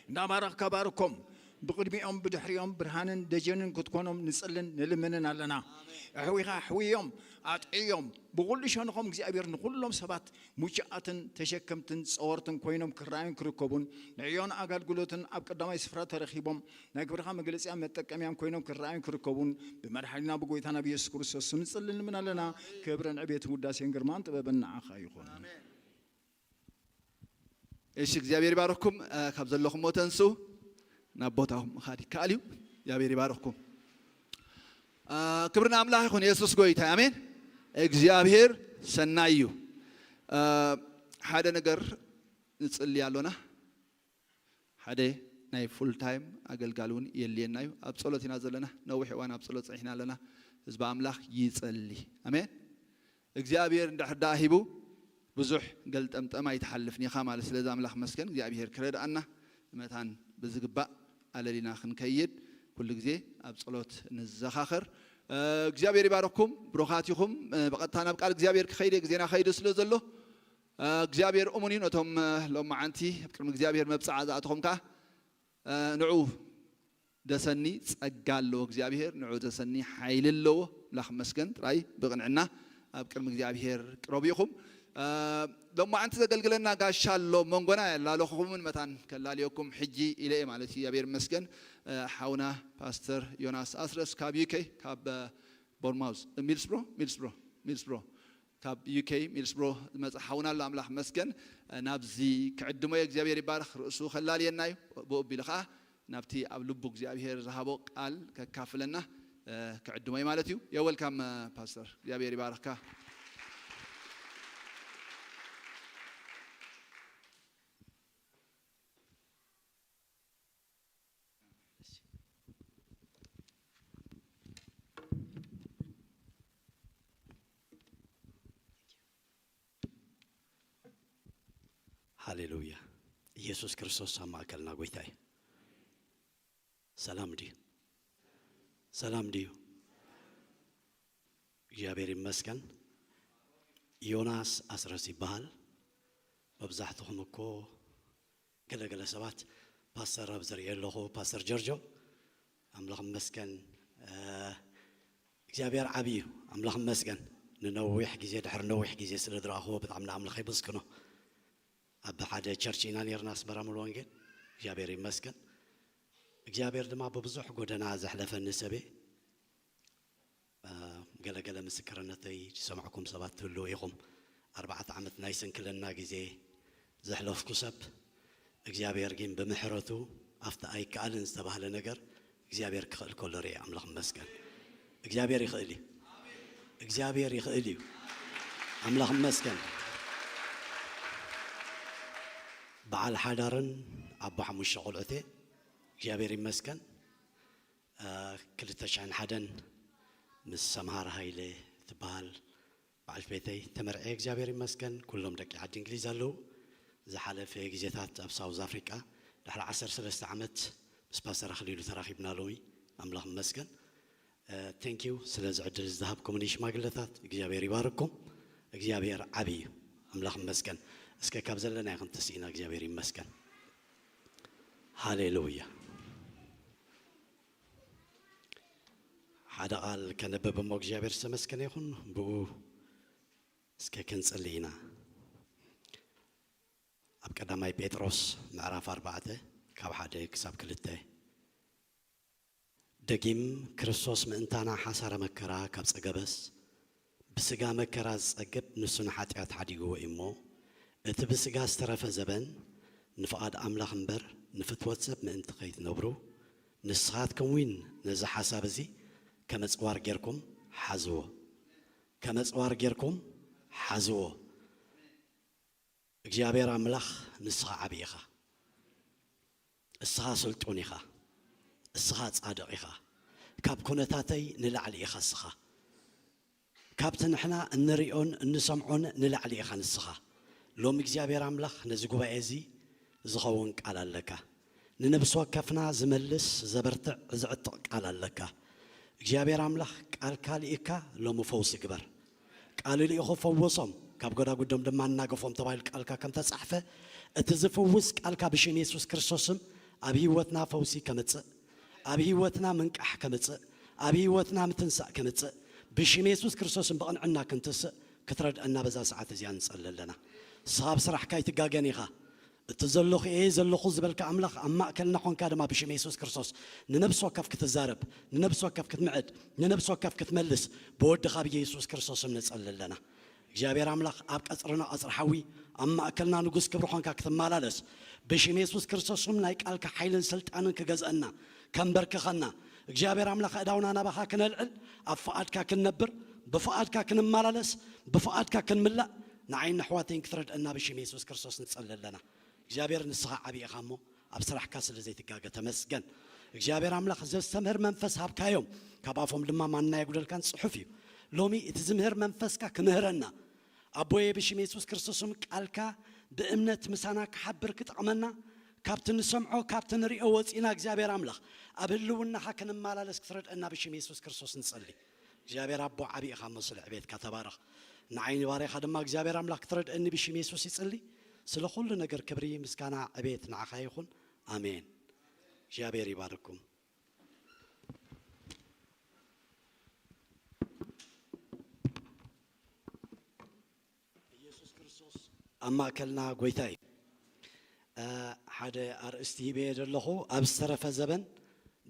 እንዳባረኽካ ባርኮም። ብቕድሚኦም ብድሕሪኦም ብርሃንን ደጀንን ክትኮኖም ንጽልን ንልምንን ኣለና። ኣሕዊኻ ኣሕውዮም፣ ኣጥዕዮም፣ ብኹሉ ሸንኾም እግዚኣብሔር ንኹሎም ሰባት ሙችኣትን ተሸከምትን ጸወርትን ኮይኖም ክረኣዩን ክርከቡን፣ ንዕዮን ኣገልግሎትን ኣብ ቀዳማይ ስፍራ ተረኺቦም ናይ ክብርኻ መግለጺያ መጠቀምያን ኮይኖም ክረኣዩን ክርከቡን ብመድሓኒና ብጎይታና ብየሱስ ክርስቶስ ስም ንጽልን ንልምን ኣለና። ክብርን ዕቤትን ውዳሴን ግርማን ጥበብን ንዓኻ ይኹን። እሺ፣ እግዚኣብሔር ይባርኩም። እ፣ ካብ ዘለኹሞ ተንሱ ናብ ቦታኹም ምኻድ ይከኣል እዩ። እግዚኣብሔር ይባርኩም። እ፣ ክብሪ ንኣምላኽ ይኹን። የሱስ ጎይታ፣ ኣሜን። እግዚኣብሔር ሰናይ እዩ። እ፣ ሓደ ነገር ንጽሊ ኣሎና። ሓደ ናይ ፉል ታይም ኣገልጋሊ እውን የድልየና እዩ። ኣብ ጸሎት ኢና ዘለና። ነዊሕ እዋን ኣብ ጸሎት ጸኒሕና ኣለና። ህዝቢ ኣምላኽ ይጸሊ። ኣሜን። እግዚኣብሔር እንድሕር ደኣ ሂቡ ብዙሕ ገልጠምጠም ኣይትሓልፍን ኢኻ ማለት። ስለዚ ኣምላኽ መስገን እግዚኣብሔር ክረድኣና መታን ብዝግባእ ኣለሊና ክንከይድ ኩሉ ግዜ ኣብ ጸሎት ንዘኻኸር። እ፣ እግዚኣብሔር ይባረኩም። ብሩኻት ኢኹም። እ፣ ብቐጥታ ናብ ቃል እግዚኣብሔር ክኸይድ እየ፣ ግዜና ከይዱ ስለ ዘሎ። እ፣ እግዚኣብሔር እሙን እዩ። ነቶም፣ እ፣ ሎማዓንቲ ኣብ ቅድሚ እግዚኣብሔር መብጽዓ ዝኣተኹም ከኣ፣ እ፣ ንዑ ደሰኒ ጸጋ ኣለዎ እግዚኣብሔር፣ ንዑ ደሰኒ ሓይሊ ኣለዎ። ኣምላኽ መስገን። ጥራይ ብቕንዕና ኣብ ቅድሚ እግዚኣብሔር ቅረቡ ኢኹም። እ፣ ሎማዓንቲ ዘገልግለና ጋሻ ኣሎ መንጎና፣ ያላለኹምን መታን ከላልየኩም ሕጂ ኢለ እየ ማለት እዩ። እግዚኣብሔር መስገን። እ፣ ሓውና ፓስተር ዮናስ ኣስረስ ካብ ዩ ኬ፣ ካብ፣ እ፣ ቦርማውዝ፣ ሚልስብሮ፣ ሚልስብሮ፣ ሚልስብሮ፣ ካብ ዩ ኬ ሚልስብሮ ዝመጽእ ሓውና ኣሎ። ኣምላኽ መስገን። ናብዚ ክዕድሞ እየ። እግዚኣብሔር ይባረኽ። ርእሱ ከላልየና እዩ። ብኡ ኣቢሉ ኸዓ ናብቲ ኣብ ልቡ እግዚኣብሔር ዝሃቦ ቃል ከካፍለና፣ እ፣ ክዕድሞ እዩ ማለት እዩ። You're welcome፣ እ፣ ፓስተር። እግዚኣብሔር ይባርኽካ። ሃሌሉያ። ኢየሱስ ክርስቶስ ኣብ ማእከልና ጎይታ እዩ። ሰላም ድዩ? ሰላም ድዩ? እግዚኣብሔር ይመስገን። ዮናስ ኣስረስ ይበሃል። መብዛሕትኹም እኮ ገለገለ ሰባት ፓስተር ኣብ ዝርእየ ኣለኹ፣ ፓስተር ጀርጆ፣ ኣምላኽ ይመስገን። እ፣ እግዚኣብሔር ዓቢ እዩ። ኣምላኽ ይመስገን። ንነዊሕ ግዜ፣ ድሕሪ ነዊሕ ግዜ ስለ ዝረኣኽዎ ብጣዕሚ ንኣምላኽ የመስግኖ። ኣብ ሓደ ቸርች ኢና ነይርና፣ ኣስመራ ሙሉ ወንጌል። እግዚኣብሔር ይመስገን። እግዚኣብሔር ድማ ብብዙሕ ጎደና ዘሕለፈኒ ሰብ እየ። እ፣ ገለገለ ምስክርነተይ ዝሰማዕኩም ሰባት ትህልዉ ኢኹም። ኣርባዕተ ዓመት ናይ ስንክልና ግዜ ዘሕለፍኩ ሰብ፣ እግዚኣብሔር ግን ብምሕረቱ ኣብቲ ኣይከኣልን ዝተባህለ ነገር እግዚኣብሔር ክኽእል ከሎ ርእየ። ኣምላኽ ይመስገን። እግዚኣብሔር ይኽእል እዩ። እግዚኣብሔር ይኽእል እዩ። ኣምላኽ ይመስገን። በዓል ሓዳርን ኣቦ ሓሙሽተ ቆልዑት እየ። እግዚኣብሔር ይመስገን። እ፣ ክልተ ሽሕን ሓደን ምስ ሰምሃር ሃይለ ትበሃል በዓልቲ ቤተይ ተመርዕየ፣ እግዚኣብሔር ይመስገን። ኩሎም ደቂ ዓዲ እንግሊዝ ኣለዉ። ዝሓለፈ ግዜታት ኣብ ሳውዝ ኣፍሪቃ ድሕሪ ዓሰርተ ሰለስተ ዓመት ምስ ፓስተር ኣኽሊሉ ተራኺብና ሎሚ። ኣምላኽ ይመስገን። እ፣ ቴንክ ዩ ስለዚ ዕድል ዝሃብኩምኒ ሽማግለታት፣ እግዚኣብሔር ይባርኩም። እግዚኣብሔር ዓቢ እዩ። ኣምላኽ ይመስገን። እስከ ካብ ዘለናዮ ክንትስእ ኢና። እግዚኣብሔር ይመስገን። ሃሌሉያ። ሓደ ቃል ከነብብ እሞ እግዚኣብሔር ዝተመስገነ ይኹን። ብኡ እስከ ክንጽሊ ኢና። ኣብ ቀዳማይ ጴጥሮስ ምዕራፍ ኣርባዕተ ካብ ሓደ ክሳብ ክልተ። ደጊም ክርስቶስ ምእንታና ሓሳረ መከራ ካብ ጸገበስ፣ ብስጋ መከራ ዝጸግብ ንሱ ንሓጢኣት ሓዲግዎ እዩ እሞ፣ እቲ ብስጋ ዝተረፈ ዘበን ንፍቓድ ኣምላኽ እምበር ንፍትወት ሰብ ምእንቲ ከይትነብሩ፣ ንስኻትኩም እውን ነዚ ሓሳብ እዚ ከም ኣጽዋር ጌርኩም ሓዝዎ። ከም ኣጽዋር ጌርኩም ሓዝዎ። እግዚኣብሔር ኣምላኽ ንስኻ ዓቢ ኢኻ። እስኻ ስልጡን ኢኻ። እስኻ ጻድቕ ኢኻ። ካብ ኩነታተይ ንላዕሊ ኢኻ እስኻ። ካብቲ ንሕና እንሪኦን እንሰምዖን ንላዕሊ ኢኻ ንስኻ። ሎሚ እግዚኣብሔር ኣምላኽ ነዚ ጉባኤ እዚ ዝኸውን ቃል ኣለካ። ንነብሲ ወከፍና ዝመልስ፣ ዘበርትዕ፣ ዝዕጥቕ ቃል ኣለካ። እግዚኣብሔር ኣምላኽ ቃልካ ልኢካ ሎሚ ፈውሲ ግበር። ቃል ልኢኹ ፈወሶም፣ ካብ ጎዳጉዶም ድማ ኣናገፎም ተባሂሉ ቃልካ ከም ተጻሕፈ፣ እቲ ዝፍውስ ቃልካ ብሽም የሱስ ክርስቶስ ስም ኣብ ህይወትና ፈውሲ ከምጽእ፣ ኣብ ህይወትና ምንቃሕ ከምጽእ፣ ኣብ ህይወትና ምትንሳእ ከምጽእ፣ ብሽም የሱስ ክርስቶስ ስም ብቕንዕና ክንትስእ ክትረድአና በዛ ሰዓት እዚኣ ንጸሊ ኣለና። ንስኻ ኣብ ስራሕካ ኣይትጋገን ኢኻ። እቲ ዘለኹ እየ ዘለኹ ዝበልካ ኣምላኽ ኣብ ማእከልና ኾንካ ድማ ብሽም የሱስ ክርስቶስ ንነብሲ ወከፍ ክትዛረብ፣ ንነብሲ ወከፍ ክትምዕድ፣ ንነብሲ ወከፍ ክትመልስ ብወድኻ ብየሱስ ክርስቶስ ስም ንጸሊ ኣለና። እግዚኣብሔር ኣምላኽ ኣብ ቀጽርና ቀጽሪ ሓዊ ኣብ ማእከልና ንጉስ ክብሪ ኾንካ ክትመላለስ ብሽም የሱስ ክርስቶስ ስም ናይ ቃልካ ሓይልን ስልጣንን ክገዝአና ከንበርክኸና እግዚኣብሔር ኣምላኽ ኣእዳውና ናባኻ ክነልዕል ኣብ ፍቓድካ ክንነብር ብፍቓድካ ክንመላለስ ብፍቓድካ ክንምላእ ንዓይን ኣሕዋተይን ክትረድአና ብሽም የሱስ ክርስቶስ ንጸሊ ኣለና። እግዚኣብሔር ንስኻ ዓቢ ኢኻ እሞ ኣብ ስራሕካ ስለ ዘይትጋገ ተመስገን። እግዚኣብሔር ኣምላኽ ዘስተምህር መንፈስ ሃብካዮም ካብ ኣፎም ድማ ማና የጉደልካን ጽሑፍ እዩ። ሎሚ እቲ ዝምህር መንፈስካ ክምህረና ኣቦየ ብሽም የሱስ ክርስቶስም ቃልካ ብእምነት ምሳና ክሓብር ክጠቕመና ካብቲ ንሰምዖ ካብቲ ንሪኦ ወፂና እግዚኣብሔር ኣምላኽ ኣብ ህልውናኻ ክንመላለስ ክትረድአና ብሽም የሱስ ክርስቶስ ንጸሊ። እግዚኣብሔር ኣቦ ዓቢ ኢኻ እሞ ስለ ዕቤትካ ተባረኽ። ንዓይኒ ባርያኻ ድማ እግዚኣብሔር ኣምላኽ ክትረድአኒ ብሽም የሱስ ይጽሊ። ስለ ኩሉ ነገር ክብሪ ምስጋና ዕቤት ንዓኻ ይኹን። ኣሜን። እግዚኣብሔር ይባርኩም። ኢየሱስ ክርስቶስ ኣብ ማእከልና ጎይታ እዩ። ሓደ ኣርእስቲ ሂበየ ዘለኹ ኣብ ዝተረፈ ዘበን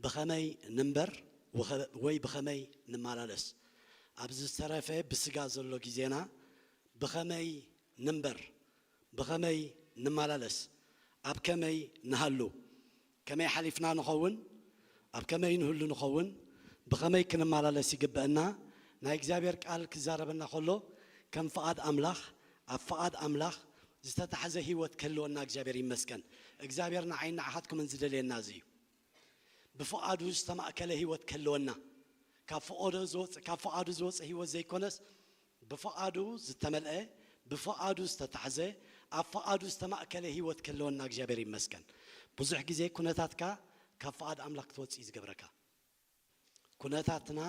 ብኸመይ ንንበር ወይ ብኸመይ ንመላለስ። ኣብ ዝተረፈ ብስጋ ዘሎ ግዜና ብኸመይ ንንበር ብኸመይ ንመላለስ ኣብ ከመይ ንሃሉ ከመይ ሓሊፍና ንኸውን ኣብ ከመይ ንህሉ ንኸውን ብኸመይ ክንመላለስ ይግበአና። ናይ እግዚኣብሔር ቃል ክዛረበና ከሎ ከም ፍቓድ ኣምላኽ ኣብ ፍቓድ ኣምላኽ ዝተታሕዘ ህይወት ክህልወና እግዚኣብሔር ይመስገን። እግዚኣብሔር ንዓይን ንዓኻትኩምን ዝደልየና እዚ እዩ። ብፍቓዱ ዝተማእከለ ህይወት ክህልወና ካብ ፍቓዱ ዝወፅ ካብ ፍቓዱ ዝወፀ ህይወት ዘይኮነስ ብፍቓዱ ዝተመልአ ብፍቓዱ ዝተታሕዘ ኣብ ፍቓዱ ዝተማእከለ ህይወት ክህልወና እግዚኣብሔር ይመስገን። ብዙሕ ግዜ ኩነታትካ ካብ ፍቓድ ኣምላኽ ክትወፅእ እዩ ዝገብረካ። ኩነታትና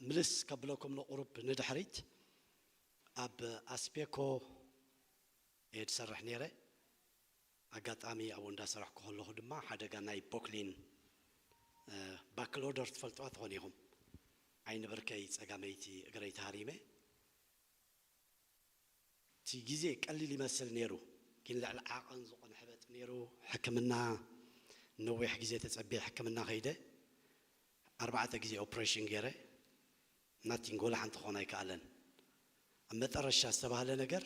ምልስ ከብለኩም ንቑሩብ ንድሕሪት ኣብ ኣስፔኮ እየ ዝሰርሕ ነይረ። ኣጋጣሚ ኣብኡ እንዳሰራሕኩ ከለኹ ድማ ሓደጋ ናይ ቦክሊን ባክሎደር ትፈልጥዋ ትኾን ኢኹም። ዓይኒ ብርከይ ጸጋመይቲ እግረይ ተሃሪመ። እቲ ግዜ ቀሊል ይመስል ነይሩ፣ ግን ልዕሊ ዓቐን ዝኾነ ሕበጥ ነይሩ። ሕክምና ነዊሕ ግዜ ተጸቢየ ሕክምና ከይደ ኣርባዕተ ግዜ ኦፕሬሽን ገይረ ናቲንግ ወላ ሓንቲ ክኾን ኣይከኣለን። ኣብ መጠረሻ ዝተባህለ ነገር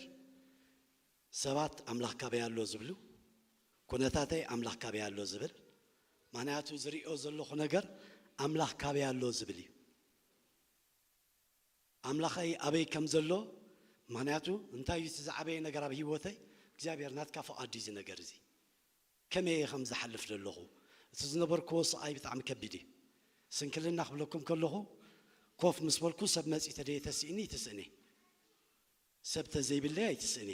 ሰባት ኣምላኽ ካበይ ኣሎ ዝብሉ፣ ኩነታተይ ኣምላኽ ካበይ ኣሎ ዝብል፣ ምኽንያቱ ዝሪኦ ዘለኹ ነገር ኣምላኽ ካበይ ኣሎ ዝብል እዩ። ኣምላኸይ ኣበይ ከም ዘሎ፣ ምኽንያቱ እንታይ እዩ እቲ ዝዓበየ ነገር ኣብ ህይወተይ? እግዚኣብሔር ናትካ ፍቓድ ድዩ እዚ ነገር እዚ? ከመይ እየ ከም ዝሓልፍ ዘለኹ? እቲ ዝነበርክዎ ስቓይ ብጣዕሚ ከቢድ እዩ። ስንክልና ክብለኩም ከለኹ ኮፍ ምስ በልኩ ሰብ መፂ ተደየ ተስእኒ ትስእኒ። ሰብ ተዘይብለይ ኣይትስእኒ።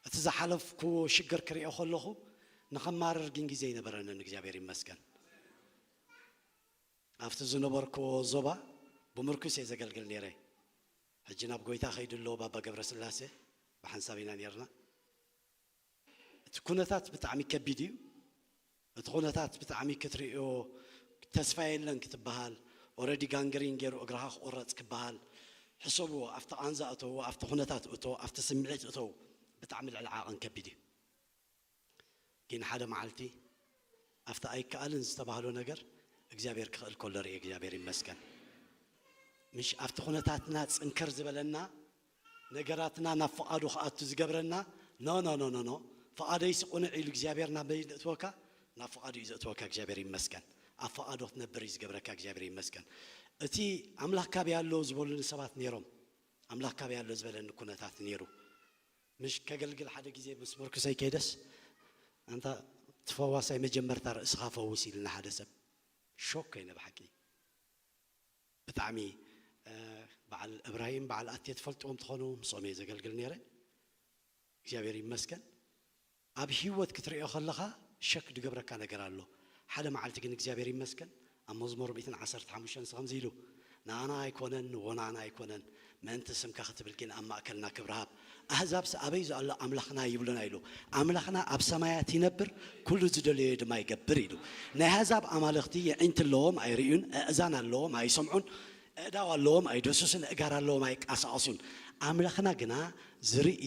እቲ ዝሓለፍክዎ ሽግር ክሪኦ ከለኹ ንኸማርር ግን ግዜ ኣይነበረንን። እግዚኣብሔር ይመስገን። ኣብቲ ዝነበርክዎ ዞባ ብምርኩስ እየ ዘገልግል ነይረ። ሕጂ ናብ ጎይታ ከይዱ ኣሎ ባባ ገብረ ስላሴ ብሓንሳብ ኢና ነይርና። እቲ ኩነታት ብጣዕሚ ከቢድ እዩ። እቲ ኩነታት ብጣዕሚ ክትርእዮ ተስፋ የለን ክትበሃል፣ ኦረዲ ጋንግሪን ገይሩ እግርኻ ክቑረፅ ክበሃል፣ ሕሰብዎ፣ ኣብቲ ቃንዛ እተው፣ ኣብቲ ኩነታት እቶ፣ ኣብቲ ስምዒት እተው፣ ብጣዕሚ ልዕሊ ዓቐን ከቢድ እዩ። ግን ሓደ መዓልቲ ኣብቲ ኣይከኣልን ዝተባህሎ ነገር እግዚኣብሔር ክኽእል ከሎ ርእየ እግዚኣብሔር ይመስገን። ምሽ ኣብቲ ኩነታትና ፅንክር ዝበለና ነገራትና ናብ ፍቓዱ ክኣቱ ዝገብረና ኖ ኖ ኖ ኖ ኖ ፍቓደይሲ ቁኑዕ ኢሉ እግዚኣብሔር ናብ መን ዘእትወካ? ናብ ፍቓዱ እዩ ዘእትወካ። እግዚኣብሔር ይመስገን። ኣብ ፍቓዱ ክትነብር እዩ ዝገብረካ። እግዚኣብሔር ይመስገን። እቲ ኣምላኽ ካበይ ኣሎ ዝበሉኒ ሰባት ነይሮም። ኣምላኽ ካበይ ኣሎ ዝበለኒ ኩነታት ነይሩ። ምሽ ከገልግል ሓደ ግዜ ምስ ምርኩሰይ ከይደስ ኣንታ ትፈዋሳይ መጀመርታ ርእስኻ ፈውስ ኢልና ሓደ ሰብ ሾክ ኮይነ ብሓቂ። ብጣዕሚ በዓል እብራሂም በዓል ኣቴ ትፈልጥዎም ትኾኑ ምስኦም እየ ዘገልግል ነይረ። እግዚኣብሔር ይመስገን። ኣብ ህይወት ክትሪኦ ከለኻ ሸክ ዝገብረካ ነገር ኣሎ። ሓደ መዓልቲ ግን እግዚኣብሔር ይመስገን ኣብ መዝሙር ሚእትን ዓሰርተ ሓሙሽተን ንስኻ ከምዚ ኢሉ ንኣና ኣይኮነን ንወናና ኣይኮነን ምእንቲ ስምካ ክትብል ግን ኣብ ማእከልና ክብሪ ሃብ። ኣህዛብስ ኣበይ ዘሎ ኣምላኽና ይብሉና ኢሉ። ኣምላኽና ኣብ ሰማያት ይነብር፣ ኩሉ ዝደለዮ ድማ ይገብር ኢሉ። ናይ ኣህዛብ ኣማልኽቲ የዒንቲ ኣለዎም ኣይርእዩን፣ ኣእዛን ኣለዎም ኣይሰምዑን፣ ኣእዳው ኣለዎም ኣይደስሱን፣ ኣእጋር ኣለዎም ኣይቃሳቐሱን። ኣምላኽና ግና ዝርኢ፣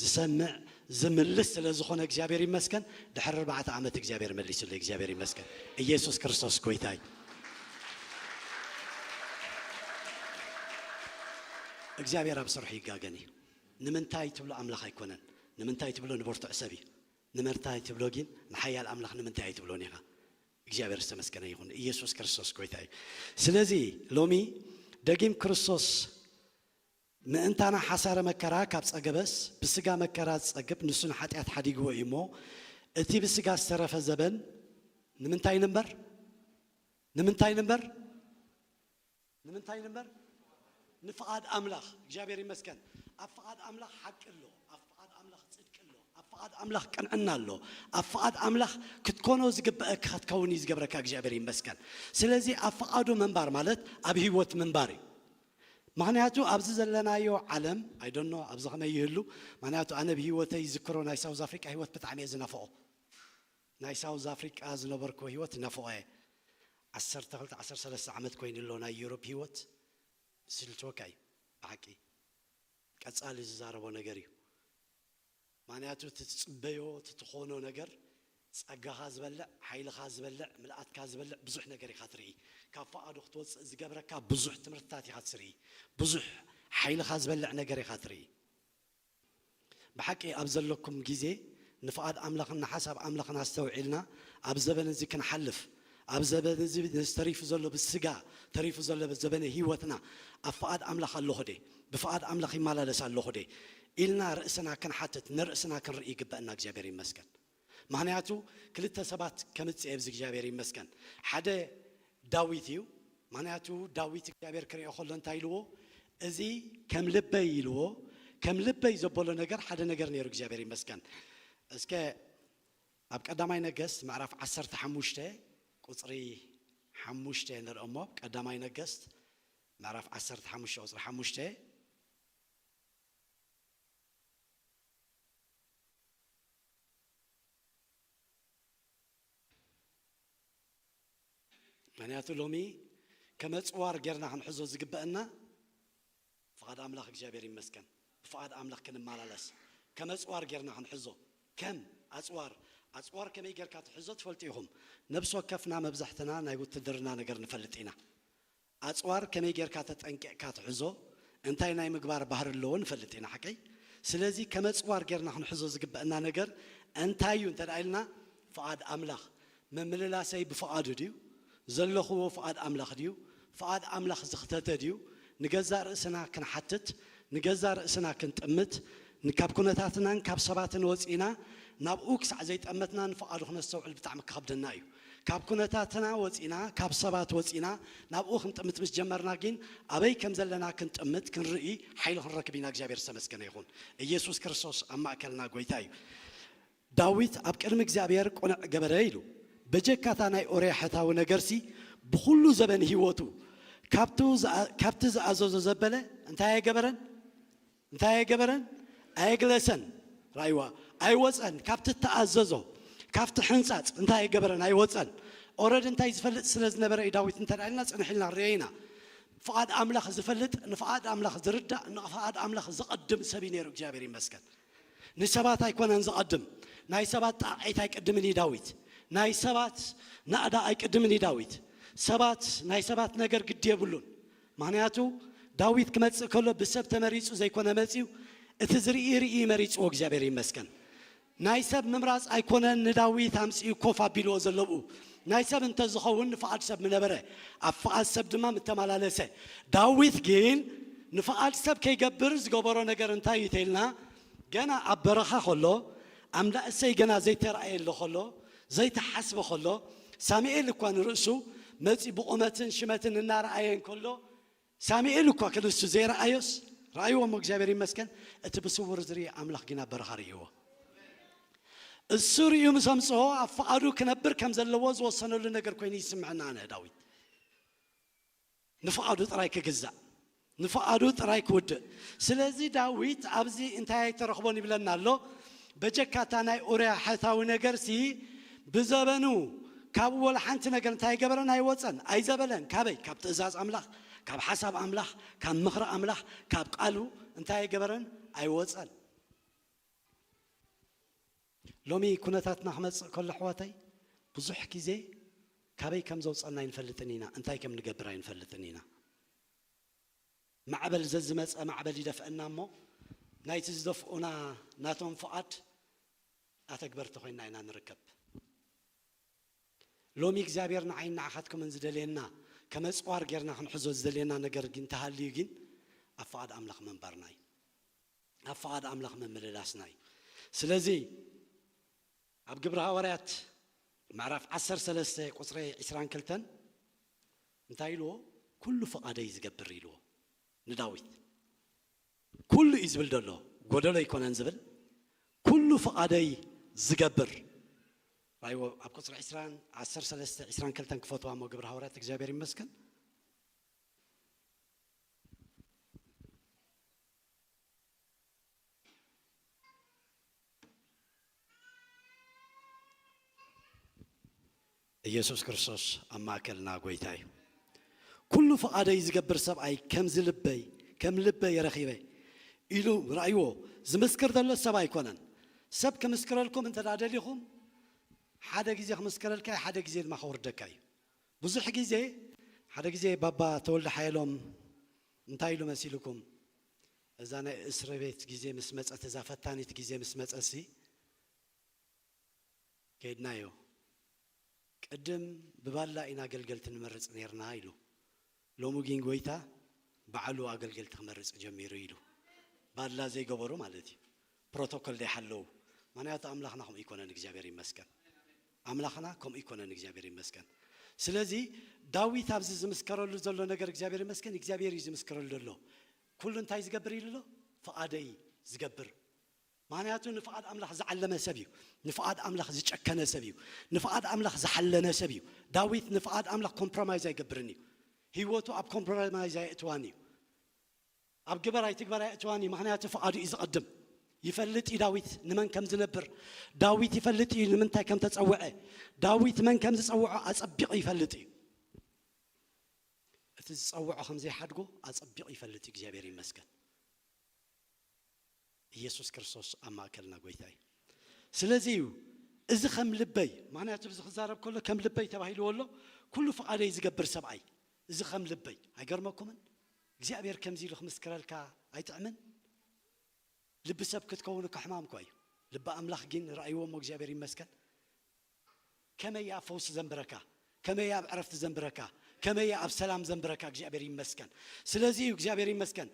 ዝሰምዕ፣ ዝምልስ ስለ ዝኾነ እግዚኣብሔር ይመስገን። ድሕሪ ኣርባዕተ ዓመት እግዚኣብሔር መሊሱለይ። እግዚኣብሔር ይመስገን። ኢየሱስ ክርስቶስ ጎይታ እዩ። እግዚኣብሔር ኣብ ስርሑ ይጋገን እዩ። ንምንታይ ትብሎ ኣምላኽ ኣይኮነን። ንምንታይ ትብሎ ንብርቱዕ ሰብ እዩ። ንምንታይ ትብሎ ግን ንሓያል ኣምላኽ ንምንታይ ኣይትብሎን ኢኻ። እግዚኣብሔር ዝተመስገነ ይኹን። ኢየሱስ ክርስቶስ ጎይታ እዩ። ስለዚ ሎሚ ደጊም ክርስቶስ ምእንታና ሓሳረ መከራ ካብ ጸገበስ ብስጋ መከራ ዝጸግብ ንሱ ንሓጢኣት ሓዲግዎ እዩ እሞ እቲ ብስጋ ዝተረፈ ዘበን ንምንታይ ንንበር? ንምንታይ ንንበር? ንምንታይ ንንበር? ንፍቓድ ኣምላኽ። እግዚኣብሔር ይመስገን። ኣብ ፍቓድ ኣምላኽ ሓቂ ኣሎ። ኣብ ፍቓድ ኣምላኽ ጽድቂ ኣሎ። ኣብ ፍቓድ ኣምላኽ ቅንዕና ኣሎ። ኣብ ፍቓድ ኣምላኽ ክትኮኖ ዝግበአካ ክትከውን እዩ ዝገብረካ። እግዚኣብሔር ይመስገን። ስለዚ ኣብ ፍቓዱ ምንባር ማለት ኣብ ህይወት ምንባር እዩ። ምኽንያቱ ኣብዚ ዘለናዮ ዓለም ኣይደኖ ኣብዚ ከመይ ይህሉ። ምኽንያቱ ኣነ ብህይወተይ ዝክሮ ናይ ሳውዝ ኣፍሪቃ ህይወት ብጣዕሚ እየ ዝናፍቖ። ናይ ሳውዝ ኣፍሪቃ ዝነበርኩ ህይወት ናፍቖ እየ። ዓሰርተ ክልተ ዓሰርተ ሰለስተ ዓመት ኮይኑ ኣሎ ናይ ዩሮፕ ህይወት። ስልችወካ እዩ ብሓቂ። ቀጻሊ ዝዛረቦ ነገር እዩ። ምኽንያቱ እቲ ትጽበዮ እቲ ትኾኖ ነገር ጸጋኻ ዝበልዕ፣ ሓይልኻ ዝበልዕ፣ ምልኣትካ ዝበልዕ ብዙሕ ነገር ኢኻ ትርኢ። ካብ ፍቓዱ ክትወጽእ ዝገብረካ ብዙሕ ትምህርትታት ኢኻ ትርኢ። ብዙሕ ሓይልኻ ዝበልዕ ነገር ኢኻ ትርኢ። ብሓቂ ኣብ ዘለኩም ግዜ ንፍቓድ ኣምላኽን ንሓሳብ ኣምላኽን ኣስተውዒልና ኣብ ዘበን እዚ ክንሓልፍ፣ ኣብ ዘበን እዚ ተሪፉ ዘሎ ብስጋ ተሪፉ ዘሎ ዘበነ ህይወትና ኣብ ፍቓድ ኣምላኽ ኣለኹ ደ? ብፍቓድ ኣምላኽ ይመላለስ ኣለኹ ደ? ኢልና ርእስና ክንሓትት ንርእስና ክንርኢ ይግበአና። እግዚኣብሔር ይመስገን። ምኽንያቱ ክልተ ሰባት ከምጽእ ኣብዚ እግዚኣብሔር ይመስገን። ሓደ ዳዊት እዩ። ምኽንያቱ ዳዊት እግዚኣብሔር ክርእዮ ከሎ እንታይ ኢልዎ? እዚ ከም ልበይ ኢልዎ። ከም ልበይ ዘበሎ ነገር ሓደ ነገር ነይሩ። እግዚኣብሔር ይመስገን። እስከ ኣብ ቀዳማይ ነገስት ምዕራፍ ዓሰርተ ሓሙሽተ ቁጽሪ ሓሙሽተ ንርእሞ። ቀዳማይ ነገስት ምዕራፍ ዓሰርተ ሓሙሽተ ቁጽሪ ሓሙሽተ። ምኽንያቱ ሎሚ ከም ኣጽዋር ጌርና ክንሕዞ ዝግበአና ፍቓድ ኣምላኽ እግዚኣብሔር ይመስገን። ብፍቓድ ኣምላኽ ክንመላለስ ከም ኣጽዋር ጌርና ክንሕዞ፣ ከም ኣጽዋር። ኣጽዋር ከመይ ጌርካ ትሕዞ ትፈልጡ ኢኹም። ነብሲ ወከፍና መብዛሕትና ናይ ውትድርና ነገር ንፈልጥ ኢና። ኣጽዋር ከመይ ጌርካ ተጠንቂቕካ ትሕዞ፣ እንታይ ናይ ምግባር ባህሪ ኣለዎ ንፈልጥ ኢና፣ ሓቀይ? ስለዚ ከም ኣጽዋር ጌርና ክንሕዞ ዝግበአና ነገር እንታይ እዩ እንተ ደኣ ኢልና፣ ፍቓድ ኣምላኽ። ምምልላሰይ ብፍቓዱ ድዩ? ዘለኽዎ ፍቓድ ኣምላኽ ድዩ? ፍቓድ ኣምላኽ ዝኽተተ ድዩ? ንገዛእ ርእስና ክንሓትት፣ ንገዛእ ርእስና ክንጥምት፣ ን-፣ ካብ ኩነታትናን ካብ ሰባትን ወጺእና ናብኡ ክሳዕ ዘይጠመትና ንፍቓዱ ክነስተውዕል ብጣዕሚ ክኸብደና እዩ። ካብ ኩነታትና ወጺእና፣ ካብ ሰባት ወጺእና ናብኡ ክንጥምት ምስ ጀመርና ግን ኣበይ ከም ዘለና ክንጥምት፣ ክንርኢ፣ ሓይሊ ክንረክብ ኢና። እግዚኣብሔር ዝተመስገነ ይኹን። ኢየሱስ ክርስቶስ ኣብ ማእከልና ጎይታ እዩ። ዳዊት ኣብ ቅድሚ እግዚኣብሔር ቅኑዕ ገበረ ኢሉ። በጀካታ ናይ ኦርያ ሕታዊ ነገርሲ ብኹሉ ዘበን ህይወቱ ካብቱ ዝኣ-፣ ካብቲ ዝኣዘዞ ዘበለ እንታይ ኣይገበረን? እንታይ ኣይገበረን? ኣየግለሰን። ራእይዋ ኣይወፀን። ካብቲ እተኣዘዞ፣ ካብቲ ሕንፃፅ እንታይ ኣይገበረን? ኣይወፀን። ኦረድ እንታይ ዝፈልጥ ስለ ዝነበረ እዩ ዳዊት እንተ ደኣ ኢልና ፅንሕ ኢልና ንሪኦ ኢና። ፍቓድ ኣምላኽ ዝፈልጥ፣ ንፍቓድ ኣምላኽ ዝርዳእ፣ ንፍቓድ ኣምላኽ ዝቐድም ሰብ እዩ ነይሩ። እግዚኣብሔር ይመስገን። ንሰባት ኣይኮነን ዝቐድም። ናይ ሰባት ጣቕዒት ኣይቅድምን እዩ ዳዊት። ናይ ሰባት ናእዳ ኣይቅድምን እዩ ዳዊት። ሰባት፣ ናይ ሰባት ነገር ግዲ የብሉን። ምኽንያቱ ዳዊት ክመጽእ ከሎ ብሰብ ተመሪጹ ዘይኮነ መጺኡ፣ እቲ ዝርኢ ርኢ መሪጽዎ። እግዚኣብሔር ይመስገን። ናይ ሰብ ምምራጽ ኣይኮነን ንዳዊት ኣምጺኡ ኮፍ ኣቢልዎ ዘሎ ብኡ። ናይ ሰብ እንተዝኸውን ንፍቓድ ሰብ ምነበረ፣ ኣብ ፍቓድ ሰብ ድማ ምተመላለሰ። ዳዊት ግን ንፍቓድ ሰብ ከይገብር ዝገበሮ ነገር እንታይ እዩ ተኢልና፣ ገና ኣብ በረኻ ከሎ፣ ኣብ ንእሰይ ገና ዘይተራእየሉ ከሎ፣ ዘይተሓስበ ከሎ፣ ሳሙኤል እኳ ንርእሱ መጺ ብቑመትን ሽመትን እናረኣየ እንከሎ፣ ሳሙኤል እኳ ክንሱ ዘይረኣዮስ፣ ረኣይዎ እሞ እግዚኣብሔር ይመስገን፣ እቲ ብስውር ዝርኢ ኣምላኽ ግን ኣብ በረኻ ርእይዎ። እሱ ርእዩ ምስ ኣምጽኦ፣ ኣብ ፍቓዱ ክነብር ከም ዘለዎ ዝወሰነሉ ነገር ኮይኑ ይስምዐና ኣነ ዳዊት። ንፍቓዱ ጥራይ ክግዛእ፣ ንፍቓዱ ጥራይ ክውድእ። ስለዚ ዳዊት ኣብዚ እንታይ ኣይተረኽቦን ይብለና ኣሎ? በጀካታ ናይ ኡርያ ሕታዊ ነገርሲ ብዘበኑ ካብኡ ወላ ሓንቲ ነገር እንታይ ኣይገበረን? ኣይወፀን፣ ኣይዘበለን። ካበይ? ካብ ትእዛዝ ኣምላኽ፣ ካብ ሓሳብ ኣምላኽ፣ ካብ ምኽሪ ኣምላኽ፣ ካብ ቃሉ እንታይ ኣይገበረን? ኣይወፀን። ሎሚ ኩነታትና ክመጽእ ከሎ ኣሕዋተይ፣ ብዙሕ ግዜ ካበይ ከም ዘውጸና ኣይንፈልጥን ኢና፣ እንታይ ከም ንገብር ኣይንፈልጥን ኢና። ማዕበል ዘዝመፀ ማዕበል ይደፍአና እሞ ናይቲ ዝደፍኡና ናቶም ፍቓድ ኣተግበርቲ ኮይና ኢና ንርከብ። ሎሚ እግዚኣብሔር ንዓይን ንዓኻትኩምን ዝደልየና፣ ከመ ጽዋር ጌርና ክንሕዞ ዝደልየና ነገር ግን እንተሃልዩ ግን ኣብ ፍቓድ ኣምላኽ ምንባርና እዩ። ኣብ ፍቓድ ኣምላኽ ምምልላስና እዩ። ስለዚ ኣብ ግብሪ ሃዋርያት ምዕራፍ ዓሰርተ ሰለስተ ቁጽሪ ዕስራን ክልተን እንታይ ኢልዎ? "ኩሉ ፍቓደይ ዝገብር" ኢልዎ ንዳዊት። ኩሉ እዩ ዝብል ዘሎ፣ ጎደሎ ኣይኮነን ዝብል፣ "ኩሉ ፍቓደይ ዝገብር"። ራእይዎ ኣብ ቁጽሪ ዕስራን፣ ዓሰርተ ሰለስተ ዕስራን ክልተን ክፈትዋ እሞ ግብሪ ሃዋርያት፣ እግዚኣብሔር ይመስገን። ኢየሱስ ክርስቶስ ኣብ ማእከልና ጎይታ እዩ። "ኩሉ ፍቓደይ ዝገብር ሰብኣይ ከምዚ ልበይ፣ ከም ልበይ ረኺበ" ኢሉ ራእይዎ ዝምስክር ዘሎ ሰብ ኣይኮነን። ሰብ ክምስክረልኩም እንተ ደኣ ደሊኹም፣ ሓደ ግዜ ክምስክረልካ፣ ሓደ ግዜ ድማ ከውርደካ እዩ። ብዙሕ ግዜ፣ ሓደ ግዜ ባባ ተወልደ ሓየሎም እንታይ ኢሉ መሲልኩም? እዛ ናይ እስረ ቤት ግዜ ምስ መጸት፣ እዛ ፈታኒት ግዜ ምስ መጸሲ፣ ከይድናዮ። ቅድም ብባላ ኢና ኣገልገልቲ ንመርጽ ኔርና ኢሉ። ሎሚ ግን ጎይታ ባዕሉ ኣገልገልቲ ክመርጽ ጀሚሩ ኢሉ። ባላ ዘይገበሩ ማለት እዩ። ፕሮቶኮል ዘይሓለዉ። ምኽንያቱ ኣምላኽና ከምኡ ይኮነን፣ እግዚኣብሔር ይመስገን። ኣምላኽና ከምኡ ይኮነን፣ እግዚኣብሔር ይመስገን። ስለዚ ዳዊት ኣብዚ ዝምስከረሉ ዘሎ ነገር እግዚኣብሔር ይመስገን፣ እግዚኣብሔር እዩ ዝምስከረሉ ዘሎ። ኩሉ እንታይ ዝገብር ኢሉ ኣሎ? ፍቓደይ ዝገብር። ምኽንያቱ ንፍቓድ ኣምላኽ ዝዓለመ ሰብ እዩ። ንፍቓድ ኣምላኽ ዝጨከነ ሰብ እዩ። ንፍቓድ ኣምላኽ ዝሓለነ ሰብ እዩ። ዳዊት ንፍቓድ ኣምላኽ ኮምፕሮማይዝ ኣይገብርን እዩ። ህይወቱ ኣብ ኮምፕሮማይዝ ኣየእትዋን እዩ። ኣብ ግበር ኣይትግበር ኣየእትዋን እዩ። ምኽንያቱ ፍቓዱ እዩ ዝቐድም። ይፈልጥ እዩ ዳዊት ንመን ከም ዝነብር። ዳዊት ይፈልጥ እዩ ንምንታይ ከም ተጸውዐ። ዳዊት መን ከም ዝጸውዖ ኣጸቢቑ ይፈልጥ እዩ። እቲ ዝጸውዖ ከም ዘይሓድጎ ኣጸቢቑ ይፈልጥ እዩ። እግዚኣብሔር ይመስገን። ኢየሱስ ክርስቶስ ኣብ ማእከልና ጎይታ እዩ። ስለዚ እዩ እዚ ከም ልበይ፣ ምኽንያቱ እዚ ክዛረብ ከሎ ከም ልበይ ተባሂልዎ ኣሎ፣ ኩሉ ፍቓደይ ዝገብር ሰብኣይ፣ እዚ ከም ልበይ። ኣይገርመኩምን? እግዚኣብሔር ከምዚ ኢሉ ክምስክረልካ ኣይጥዕምን? ልቢ ሰብ ክትከውን እኮ ሕማም እኮ እዩ። ልቢ ኣምላኽ ግን ረኣይዎ እሞ እግዚኣብሔር ይመስገን። ከመይ ኣብ ፈውሲ ዘንብረካ፣ ከመይ ኣብ ዕረፍቲ ዘንብረካ፣ ከመይ ኣብ ሰላም ዘንብረካ እግዚኣብሔር ይመስገን። ስለዚ እዩ እግዚኣብሔር ይመስገን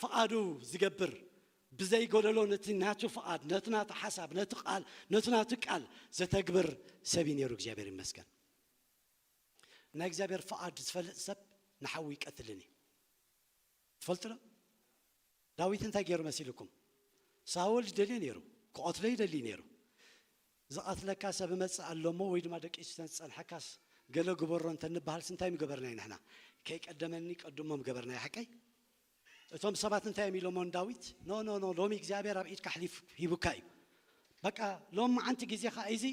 ፍቓዱ ዝገብር፣ ብዘይ ጎደሎ ነቲ ናቱ ፍቓድ፣ ነቲ ናቱ ሓሳብ፣ ነቲ ቃል፣ ነቲ ናቱ ቃል ዘተግብር ሰብ እዩ ነይሩ። እግዚኣብሔር ይመስገን። ናይ እግዚኣብሔር ፍቓድ ዝፈልጥ ሰብ ንሓዉ ይቀትልን እዩ። ትፈልጡ ዶ? ዳዊት እንታይ ገይሩ መሲልኩም? ሳውል ይደልዮ ነይሩ፣ ክቐትሎ ይደሊ ነይሩ። ዝቐትለካ ሰብ እመጽእ ኣሎ እሞ፣ ወይ ድማ ደቂሱ ዝጸንሐካስ ገለ ግበሮ እንተ ንበሃልስ እንታይ ምገበርናይ ንሕና? ከይቀደመኒ ቀድሞም ገበርናይ፣ ሓቀይ? እቶም ሰባት እንታይ እዮም ኢሎሞ ንዳዊት? "ኖ፣ ኖ፣ ኖ፣ ሎሚ እግዚኣብሔር ኣብ ኢድካ ኣሕሊፉ ሂቡካ እዩ። በቃ ሎም መዓንቲ ግዜኻ እዚ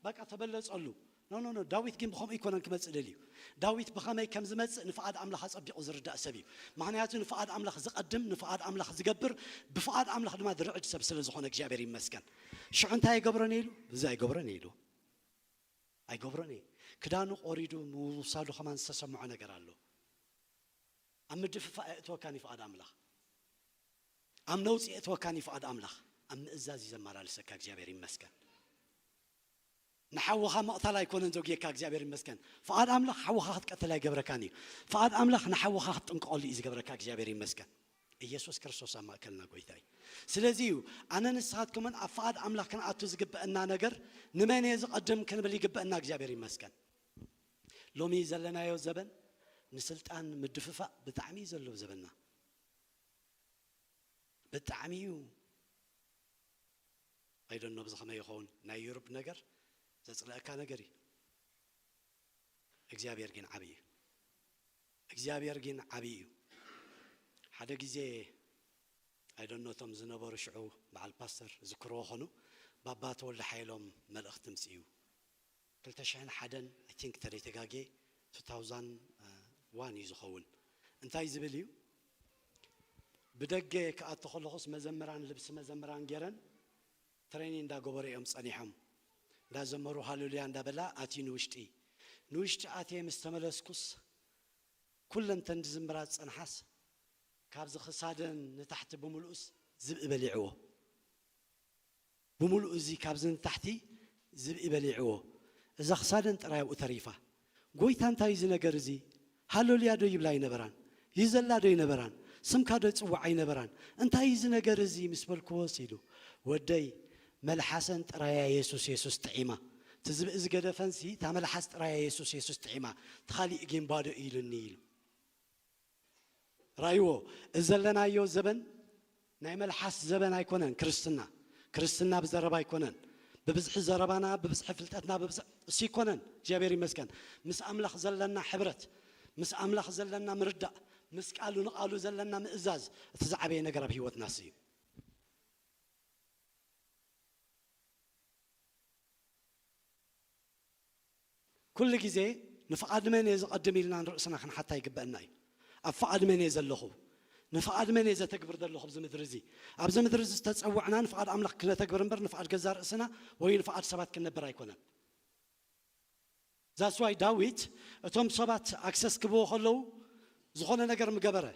በቃ ተበለጸሉ።" ኖ፣ ኖ፣ ኖ፣ ዳዊት ግን ብኸምኡ ኣይኮነን ክመጽእ ደልዩ። ዳዊት ብኸመይ ከም ዝመጽእ ንፍቓድ ኣምላኽ ኣጸቢቑ ዝርዳእ ሰብ እዩ። ምኽንያቱ ንፍቓድ ኣምላኽ ዝቐድም፣ ንፍቓድ ኣምላኽ ዝገብር፣ ብፍቓድ ኣምላኽ ድማ ዝርዕድ ሰብ ስለ ዝኾነ እግዚኣብሔር ይመስገን። ሽዑ እንታይ ኣይገብሮን ኢሉ? እዚ ኣይገብሮን ኢሉ። ኣይገብሮን እየ። ክዳኑ ቆሪዱ ምውሳዱ ከማን ዝተሰምዖ ነገር ኣሎ። ኣብ ምድፍፋእ ኣየእትወካን እዩ ፍቓድ ኣምላኽ። ኣብ ነውጺ ኣየእትወካን እዩ ፍቓድ ኣምላኽ። ኣብ ምእዛዝ እዩ ዘመላልሰካ። እግዚኣብሔር ይመስገን። ንሓውኻ ምቕታል ኣይኮነን ዘጉየካ። እግዚኣብሔር ይመስገን። ፍቓድ ኣምላኽ ሓውኻ ክትቀትል ኣይገብረካን እዩ። ፍቓድ ኣምላኽ ንሓውኻ ክትጥንቀቐሉ እዩ ዝገብረካ። እግዚኣብሔር ይመስገን። ኢየሱስ ክርስቶስ ኣብ ማእከልና ጎይታ እዩ። ስለዚ እዩ ኣነ ንስኻትኩምን ኣብ ፍቓድ ኣምላኽ ክንኣቱ ዝግበአና ነገር ንመን እየ ዝቐድም ክንብል ይግበአና። እግዚኣብሔር ይመስገን። ሎሚ ዘለናዮ ዘበን ንስልጣን ምድፍፋእ ብጣዕሚ እዩ ዘሎ ዘበንና። ብጣዕሚ እዩ። ኣይደኖ ብዚ ከመይ ይኸውን? ናይ ዩሮፕ ነገር ዘጽልአካ ነገር እዩ። እግዚኣብሔር ግን ዓብዪ እዩ። እግዚኣብሔር ግን ዓብዪ እዩ። ሓደ ግዜ ኣይደኖ እቶም ዝነበሩ ሽዑ በዓል ፓስተር ዝክርዎ ኾኑ፣ ባባ ተወልደ ሓየሎም መልእኽቲ ምጽኡ። ክልተ ሽሕን ሓደን፣ I think ተደይተጋጌ፣ two thousand one እዩ ዝኸውን። እንታይ ዝብል እዩ? ብደገ ክኣቱ ከለኹስ መዘምራን ልብሲ መዘምራን ገይረን ትሬኒንግ እንዳገበሩ እዮም ጸኒሖም። እንዳዘመሩ ሃሌሉያ እንዳበላ ኣትዩ ንውሽጢ። ንውሽጢ ኣትየ ምስ ተመለስኩስ ኩለን ተን ዝዝምራ ዝጸንሓስ ካብዚ ክሳደን ንታሕቲ ብምሉኡስ ዝብኢ በሊዕዎ። ብምሉኡ እዚ ካብዚ ንታሕቲ ዝብኢ በሊዕዎ። እዛ ክሳደን ጥራይ ኣብኡ ተሪፋ። ጎይታ፣ እንታይ እዩ እዚ ነገር እዚ? ሃሌሉያ ዶ ይብላ ኣይነበራን? ይዘላ ዶ ኣይነበራን? ስምካ ዶ ይጽውዓ ኣይነበራን? እንታይ እዩ እዚ ነገር እዚ ምስ በልክዎስ ኢሉ፣ ወደይ፣ መልሓሰን ጥራያ የሱስ የሱስ ጥዒማ። እቲ ዝብኢ ዝገደፈንሲ እታ መልሓስ ጥራያ የሱስ የሱስ ጥዒማ። እቲ ካሊእ ግን ባዶ እዩ ኢሉኒ ኢሉ። ራይዎ፣ እዚ ዘለናዮ ዘበን ናይ መልሓስ ዘበን ኣይኮነን። ክርስትና፣ ክርስትና ብዘረባ ኣይኮነን። ብብዝሒ ዘረባና፣ ብብዝሒ ፍልጠትና፣ ብብዝሒ እሱ ይኮነን። እግዚኣብሔር ይመስገን። ምስ ኣምላኽ ዘለና ሕብረት፣ ምስ ኣምላኽ ዘለና ምርዳእ፣ ምስ ቃሉ ንቓሉ ዘለና ምእዛዝ፣ እቲ ዝዓበየ ነገር ኣብ ህይወትና እሱ እዩ። ኩሉ ግዜ ንፍቓድ መን እየ ዝቐድም ኢልና ንርእስና ክንሓታ ይግበአና እዩ። ኣብ ፍቓድ መን እየ ዘለኹ? ንፍቓድ መን እየ ዘተግብር ዘለኹ ኣብዚ ምድሪ እዚ? ኣብዚ ምድሪ እዚ ዝተጸውዕና ንፍቓድ ኣምላኽ ክነተግብር እምበር ንፍቓድ ገዛ ርእስና ወይ ንፍቓድ ሰባት ክንነብር ኣይኮነን። ዛስዋይ ዳዊት እቶም ሰባት ኣክሰስ ክብዎ ከለዉ ዝኾነ ነገር ምገበረ።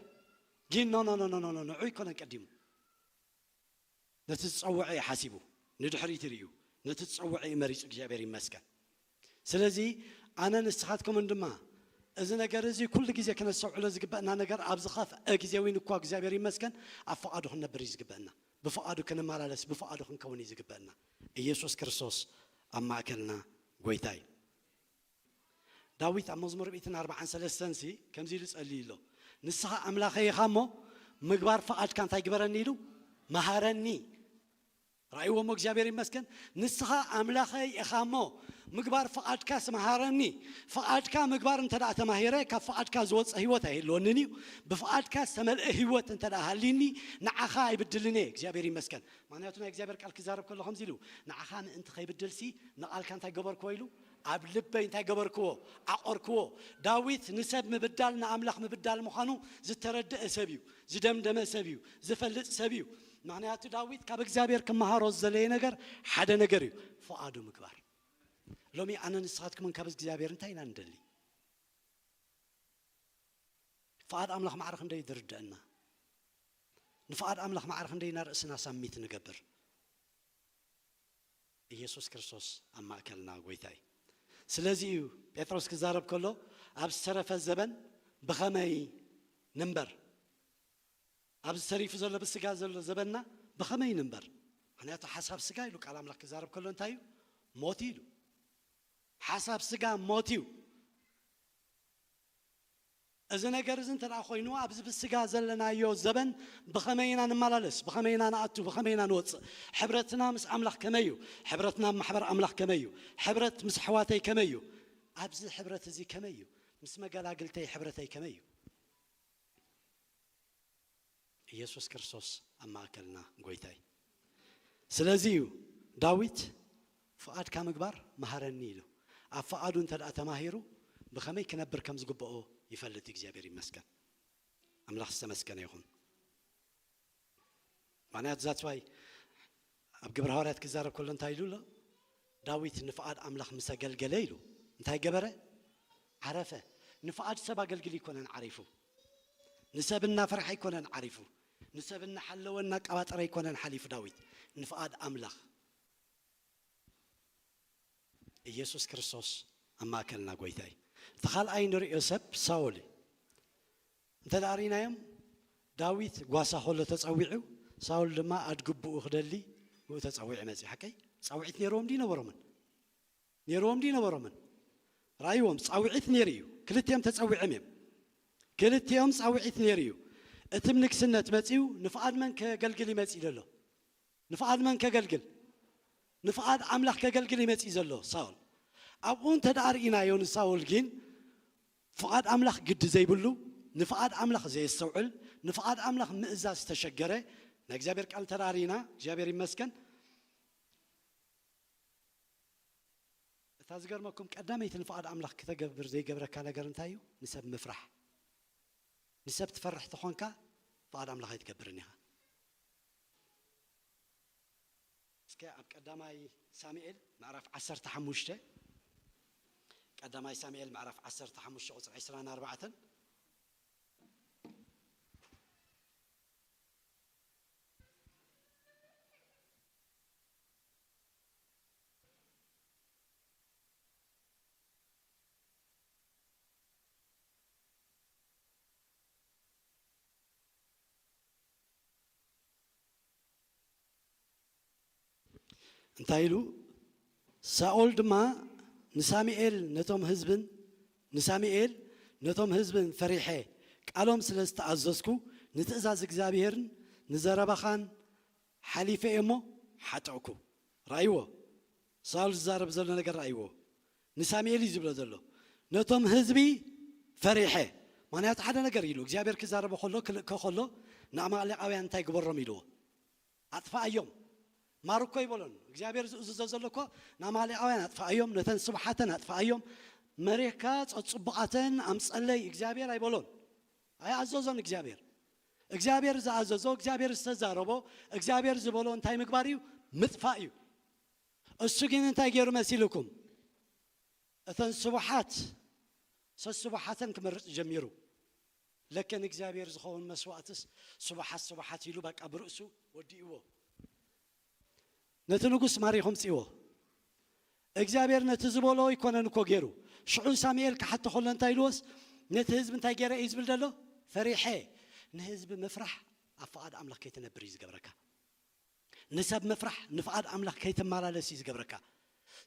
ግን ኖ ኖ ኖ ኖ ኖ ንዑ ኣይኮነን ቀዲሙ። ነቲ ዝጸውዐ እዩ ሓሲቡ፣ ንድሕሪት ርእዩ፣ ነቲ ዝጸውዐ እዩ መሪጹ። እግዚኣብሔር ይመስገን። ስለዚ ኣነ ንስኻትኩምን ድማ እዚ ነገር እዚ ኩሉ ግዜ ክነስተውዕሎ ዝግበእና ነገር ኣብ ዝኸፍአ ግዜ እውን እኳ እግዚኣብሔር ይመስገን ኣብ ፍቓዱ ክንነብር እዩ ዝግበእና። ብፍቓዱ ክንመላለስ፣ ብፍቓዱ ክንከውን እዩ ዝግበእና። ኢየሱስ ክርስቶስ ኣብ ማእከልና ጎይታ እዩ። ዳዊት ኣብ መዝሙር ሚእትን ኣርባዓን ሰለስተን ሲ ከምዚ ኢሉ ጸልዩ ኣሎ፣ "ንስኻ ኣምላኸይ ኢኻ እሞ ምግባር ፍቓድካ እንታይ ግበረኒ?" ኢሉ፣ "መሃረኒ።" ራእይዎሞ እግዚኣብሔር ይመስገን። "ንስኻ ኣምላኸይ ኢኻ እሞ ምግባር ፍቓድካስ መሃረኒ።" ፍቓድካ ምግባር እንተ ደኣ ተማሂረ፣ ካብ ፍቓድካ ዝወጽእ ህይወት ኣይህልወንን እዩ። ብፍቓድካ ዝተመልአ ህይወት እንተ ደኣ ሃልዩኒ፣ ንዓኻ ኣይብድልን እየ። እግዚኣብሔር ይመስገን። ምኽንያቱ ናይ እግዚኣብሔር ቃል ክዛረብ ከሎ ከምዚ ኢሉ፣ "ንዓኻ ምእንቲ ከይብድልሲ ንቓልካ እንታይ ገበርክዎ?" ኢሉ፣ "ኣብ ልበይ እንታይ ገበርክዎ? ዓቖርክዎ።" ዳዊት ንሰብ ምብዳል ንኣምላኽ ምብዳል ምዃኑ ዝተረድአ ሰብ እዩ፣ ዝደምደመ ሰብ እዩ፣ ዝፈልጥ ሰብ እዩ። ምኽንያቱ ዳዊት ካብ እግዚኣብሔር ክመሃሮ ዝደለየ ነገር ሓደ ነገር እዩ፣ ፍቓዱ ምግባር። ሎሚ ኣነ ንስኻትኩምን ካብ እግዚኣብሔር እንታይ ኢና ንደሊ? ፍቓድ ኣምላኽ ማዕረ ክንደይ ዝርድአና? ንፍቓድ ኣምላኽ ማዕረ ክንደይ ኢና ርእስና ሳሚት ንገብር? ኢየሱስ ክርስቶስ ኣብ ማእከልና ጎይታ እዩ። ስለዚ እዩ ጴጥሮስ ክዛረብ ከሎ፣ ኣብ ዝተረፈ ዘበን ብኸመይ ንንበር? ኣብዚ ተሪፉ ዘሎ ብስጋ ዘሎ ዘበንና ብኸመይ ንንበር? ምኽንያቱ ሓሳብ ስጋ ኢሉ ቃል ኣምላኽ ክዛረብ ከሎ እንታይ እዩ? ሞት እዩ ኢሉ። ሓሳብ ስጋ ሞት እዩ። እዚ ነገር እዚ እንተ ደኣ ኮይኑ፣ ኣብዚ ብስጋ ዘለናዮ ዘበን ብኸመይ ኢና ንመላለስ? ብኸመይ ኢና ንኣቱ? ብኸመይ ኢና ንወጽእ? ሕብረትና ምስ ኣምላኽ ከመይ እዩ? ሕብረትና ኣብ ማሕበር ኣምላኽ ከመይ እዩ? ሕብረት ምስ ኣሕዋተይ ከመይ እዩ? ኣብዚ ሕብረት እዚ ከመይ እዩ? ምስ መገላግልተይ ሕብረተይ ከመይ እዩ? ኢየሱስ ክርስቶስ ኣብ ማእከልና ጎይታ እዩ። ስለዚ እዩ ዳዊት፣ "ፍቓድካ ምግባር መሃረኒ" ኢሉ። ኣብ ፍቓዱ እንተ ደኣ ተማሂሩ፣ ብኸመይ ክነብር ከም ዝግብኦ ይፈልጥ እዩ። እግዚኣብሔር ይመስገን። ኣምላኽ ዝተመስገነ ይኹን። ምኽንያቱ that's why ኣብ ግብረ ሃዋርያት ክዛረብ ከሎ እንታይ ኢሉ ኣሎ? ዳዊት ንፍቓድ ኣምላኽ ምስ ኣገልገለ ኢሉ እንታይ ገበረ? ዓረፈ። ንፍቓድ ሰብ ኣገልግል ኣይኮነን ዓሪፉ። ንሰብ እናፈርሐ ኣይኮነን ዓሪፉ። ንሰብ እናሓለወ እናቀባጠረ ኣይኮነን ሓሊፉ ዳዊት። ንፍቓድ ኣምላኽ። ኢየሱስ ክርስቶስ ኣብ ማእከልና ጎይታ እዩ። እቲ ካልኣይ ንርእዮ ሰብ ሳውል እዩ። እንተ ደኣ ርኢናዮም፣ ዳዊት ጓሳ ከሎ ተጸዊዑ፣ ሳውል ድማ ኣድግብኡ ክደሊ ብኡ ተጸዊዑ መጺኡ። ሓቀይ? ጻውዒት ነይርዎም ድዩ ነበሮምን? ነይርዎም ድዩ ነበሮምን? ራእይዎም፣ ጻውዒት ነይሩ እዩ። ክልቲኦም ተጸዊዖም እዮም። ክልቲኦም ጻውዒት ነይሩ እዩ። እቲ ንግስነት መጺኡ ንፍቓድ መን ከገልግል ይመጺእ ዘሎ? ንፍቓድ መን ከገልግል? ንፍቓድ ኣምላኽ ከገልግል ይመጺእ ዘሎ ሳውል። ኣብኡ እንተ ደኣ ርኢናዮ ንሳውል ግን ፍቓድ ኣምላኽ ግዲ ዘይብሉ፣ ንፍቓድ ኣምላኽ ዘየስተውዕል፣ ንፍቓድ ኣምላኽ ምእዛዝ ዝተሸገረ፣ ናይ እግዚኣብሔር ቃል እንተ ደኣ ርኢና፣ እግዚኣብሔር ይመስገን። እታ ዝገርመኩም ቀዳመይቲ ንፍቓድ ኣምላኽ ክተገብር ዘይገብረካ ነገር እንታይ እዩ? ንሰብ ምፍራሕ። ንሰብ ትፈርሕ ተኾንካ ፍቓድ ኣምላኽ ኣይትገብርን ኢኻ። እስከ ኣብ ቀዳማይ ሳሙኤል ምዕራፍ ዓሰርተ ሓሙሽተ፣ ቀዳማይ ሳሙኤል ምዕራፍ ዓሰርተ ሓሙሽተ ቁጽሪ ዕስራን ኣርባዕተን። እንታይ ኢሉ? ሳኦል ድማ ንሳሙኤል ነቶም ህዝብን ንሳሙኤል ነቶም ህዝብን ፈሪሐ ቃሎም ስለ ዝተኣዘዝኩ ንትእዛዝ እግዚኣብሔርን ንዘረባኻን ሓሊፈ እየ እሞ ሓጠእኩ። ራእይዎ፣ ሳኦል ዝዛረብ ዘሎ ነገር ራእይዎ። ንሳሙኤል እዩ ዝብሎ ዘሎ፣ ነቶም ህዝቢ ፈሪሐ። ምክንያቱ ሓደ ነገር ኢሉ እግዚኣብሔር ክዛረቦ ከሎ ክልእከ ከሎ ንኣማሌቃውያን እንታይ ግበሮም ኢልዎ? ኣጥፋኣዮም። ማር እኮ ይበሎን እግዚኣብሔር ዝእዝዞ ዘሎ እኮ ንኣማሌቃውያን ኣጥፋኣዮም፣ ነተን ስብሓተን ኣጥፋኣዮም፣ መሬካ ጸጽቡቓተን ኣምጸለይ እግዚኣብሔር ኣይበሎን። ኣይኣዘዞን እግዚኣብሔር። እግዚኣብሔር ዝኣዘዞ እግዚኣብሔር ዝተዛረቦ እግዚኣብሔር ዝበሎ እንታይ ምግባር እዩ? ምጥፋእ እዩ። እሱ ግን እንታይ ገይሩ መሲልኩም? እተን ስቡሓት ሰስቡሓተን ክመርጽ ጀሚሩ። ለከ ንእግዚኣብሔር ዝኸውን መስዋእትስ ስቡሓት ስቡሓት ኢሉ በቃ ብርእሱ ወዲእዎ። ነቲ ንጉስ ማሪኹም ጽእዎ። እግዚኣብሔር ነቲ ዝበሎ ኣይኮነን እኮ ገይሩ። ሽዑ ሳሙኤል ክሓቶ ከሎ እንታይ ኢልዎስ? ነቲ ህዝቢ እንታይ ገይረ እዩ ዝብል ዘሎ? ፈሪሐ። ንህዝቢ ምፍራሕ ኣብ ፍቓድ ኣምላኽ ከይትነብር እዩ ዝገብረካ። ንሰብ ምፍራሕ ንፍቓድ ኣምላኽ ከይትመላለስ እዩ ዝገብረካ።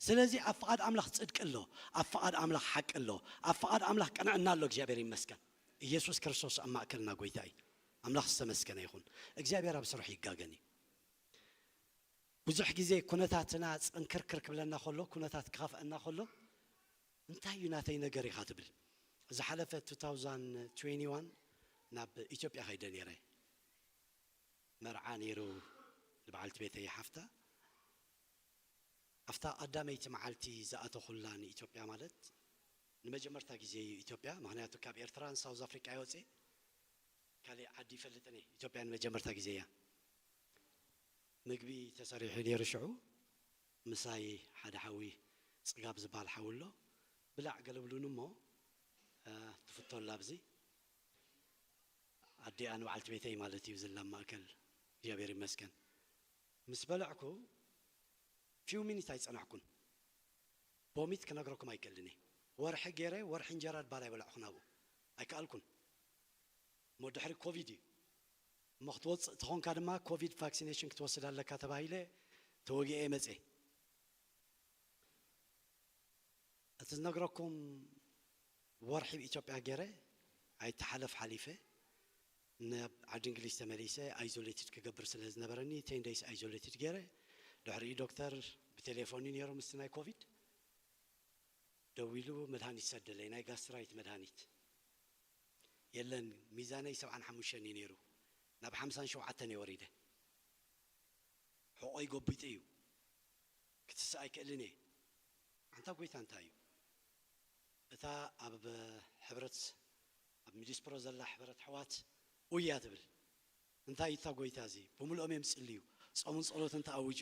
ስለዚ ኣብ ፍቓድ ኣምላኽ ጽድቂ ኣሎ፣ ኣብ ፍቓድ ኣምላኽ ሓቂ ኣሎ፣ ኣብ ፍቓድ ኣምላኽ ቅንዕና ኣሎ። እግዚኣብሔር ይመስገን። ኢየሱስ ክርስቶስ ኣብ ማእከልና ጎይታ እዩ። ኣምላኽ ዝተመስገነ ይኹን። እግዚኣብሔር ኣብ ስርሑ ይጋገን እዩ። ብዙሕ ግዜ ኩነታትና ጽንክርክር ክብለና ከሎ፣ ኩነታት ክኸፍአና ከሎ፣ እንታይ እዩ ናተይ ነገር ኢኻ ትብል። ዝሓለፈ two thousand twenty-one ናብ ኢትዮጵያ ከይደ ነይረ። መርዓ ነይሩ ንበዓልቲ ቤተይ ሓፍታ። ኣብታ ቀዳመይቲ መዓልቲ ዝኣተኹላ ንኢትዮጵያ ማለት ንመጀመርታ ግዜ እዩ ኢትዮጵያ። ምኽንያቱ ካብ ኤርትራን ሳውዝ ኣፍሪቃ ይወፅእ ካልእ ዓዲ ይፈልጥን እየ። ኢትዮጵያ ንመጀመርታ ግዜ እያ። ምግቢ ተሰሪሑ ነይሩ ሽዑ። ምሳይ ሓደ ሓዊ ፅጋብ ዝበሃል ሓዊ ኣሎ። ብላዕ ገለብሉን እሞ፣ እ፣ ትፍቶ ኣላ ኣብዚ። ኣዲኣ ንበዓልቲ ቤተይ ማለት እዩ ዝላ ማእከል። እግዚኣብሔር ይመስገን። ምስ በላዕኩ ፊው ሚኒት ኣይጸናሕኩን። ቦሚት ክነግረኩም ኣይክእልን እየ። ወርሒ ገይረ፣ ወርሒ እንጀራ ድባል ኣይበላዕኹን ኣብኡ። ኣይከኣልኩን። እሞ ድሕሪ ኮቪድ እዩ። እሞ ክትወጽእ ተኾንካ ድማ ኮቪድ ቫክሲኔሽን ክትወስድ ኣለካ ተባሂለ ተወጊኤ መጼ። እቲ ዝነግረኩም ወርሒ ኣብ ኢትዮጵያ ገይረ ኣይተሓለፍ ሓሊፈ። ናብ ዓዲ እንግሊዝ ተመሊሰ ኣይዞሌትድ ክገብር ስለ ዝነበረኒ ቴን ደይስ ኣይዞሌትድ ገይረ። ድሕሪኡ ዶክተር ብቴሌፎን እዩ ነይሩ ምስቲ ናይ ኮቪድ ደዊሉ መድሃኒት ሰደለይ፣ ናይ ጋስትራይት መድሃኒት። የለን፣ ሚዛነይ ሰብዓን ሓሙሽተን እዩ ነይሩ፣ ናብ ሓምሳን ሸውዓተን እየ ወሪደ። ሕቖይ ጎቢጡ እዩ፣ ክትስእ ኣይክእልን እየ። ኣንታ ጎይታ እንታይ እዩ? እታ ኣብ ሕብረት፣ ኣብ ሚድስፕሮ ዘላ ሕብረት ኣሕዋት ኡያ ትብል። እንታይ እዩ እታ ጎይታ እዚ? ብምልኦም እዮም ዝጽልዩ፣ ጾምን ጸሎትን ተኣውጁ።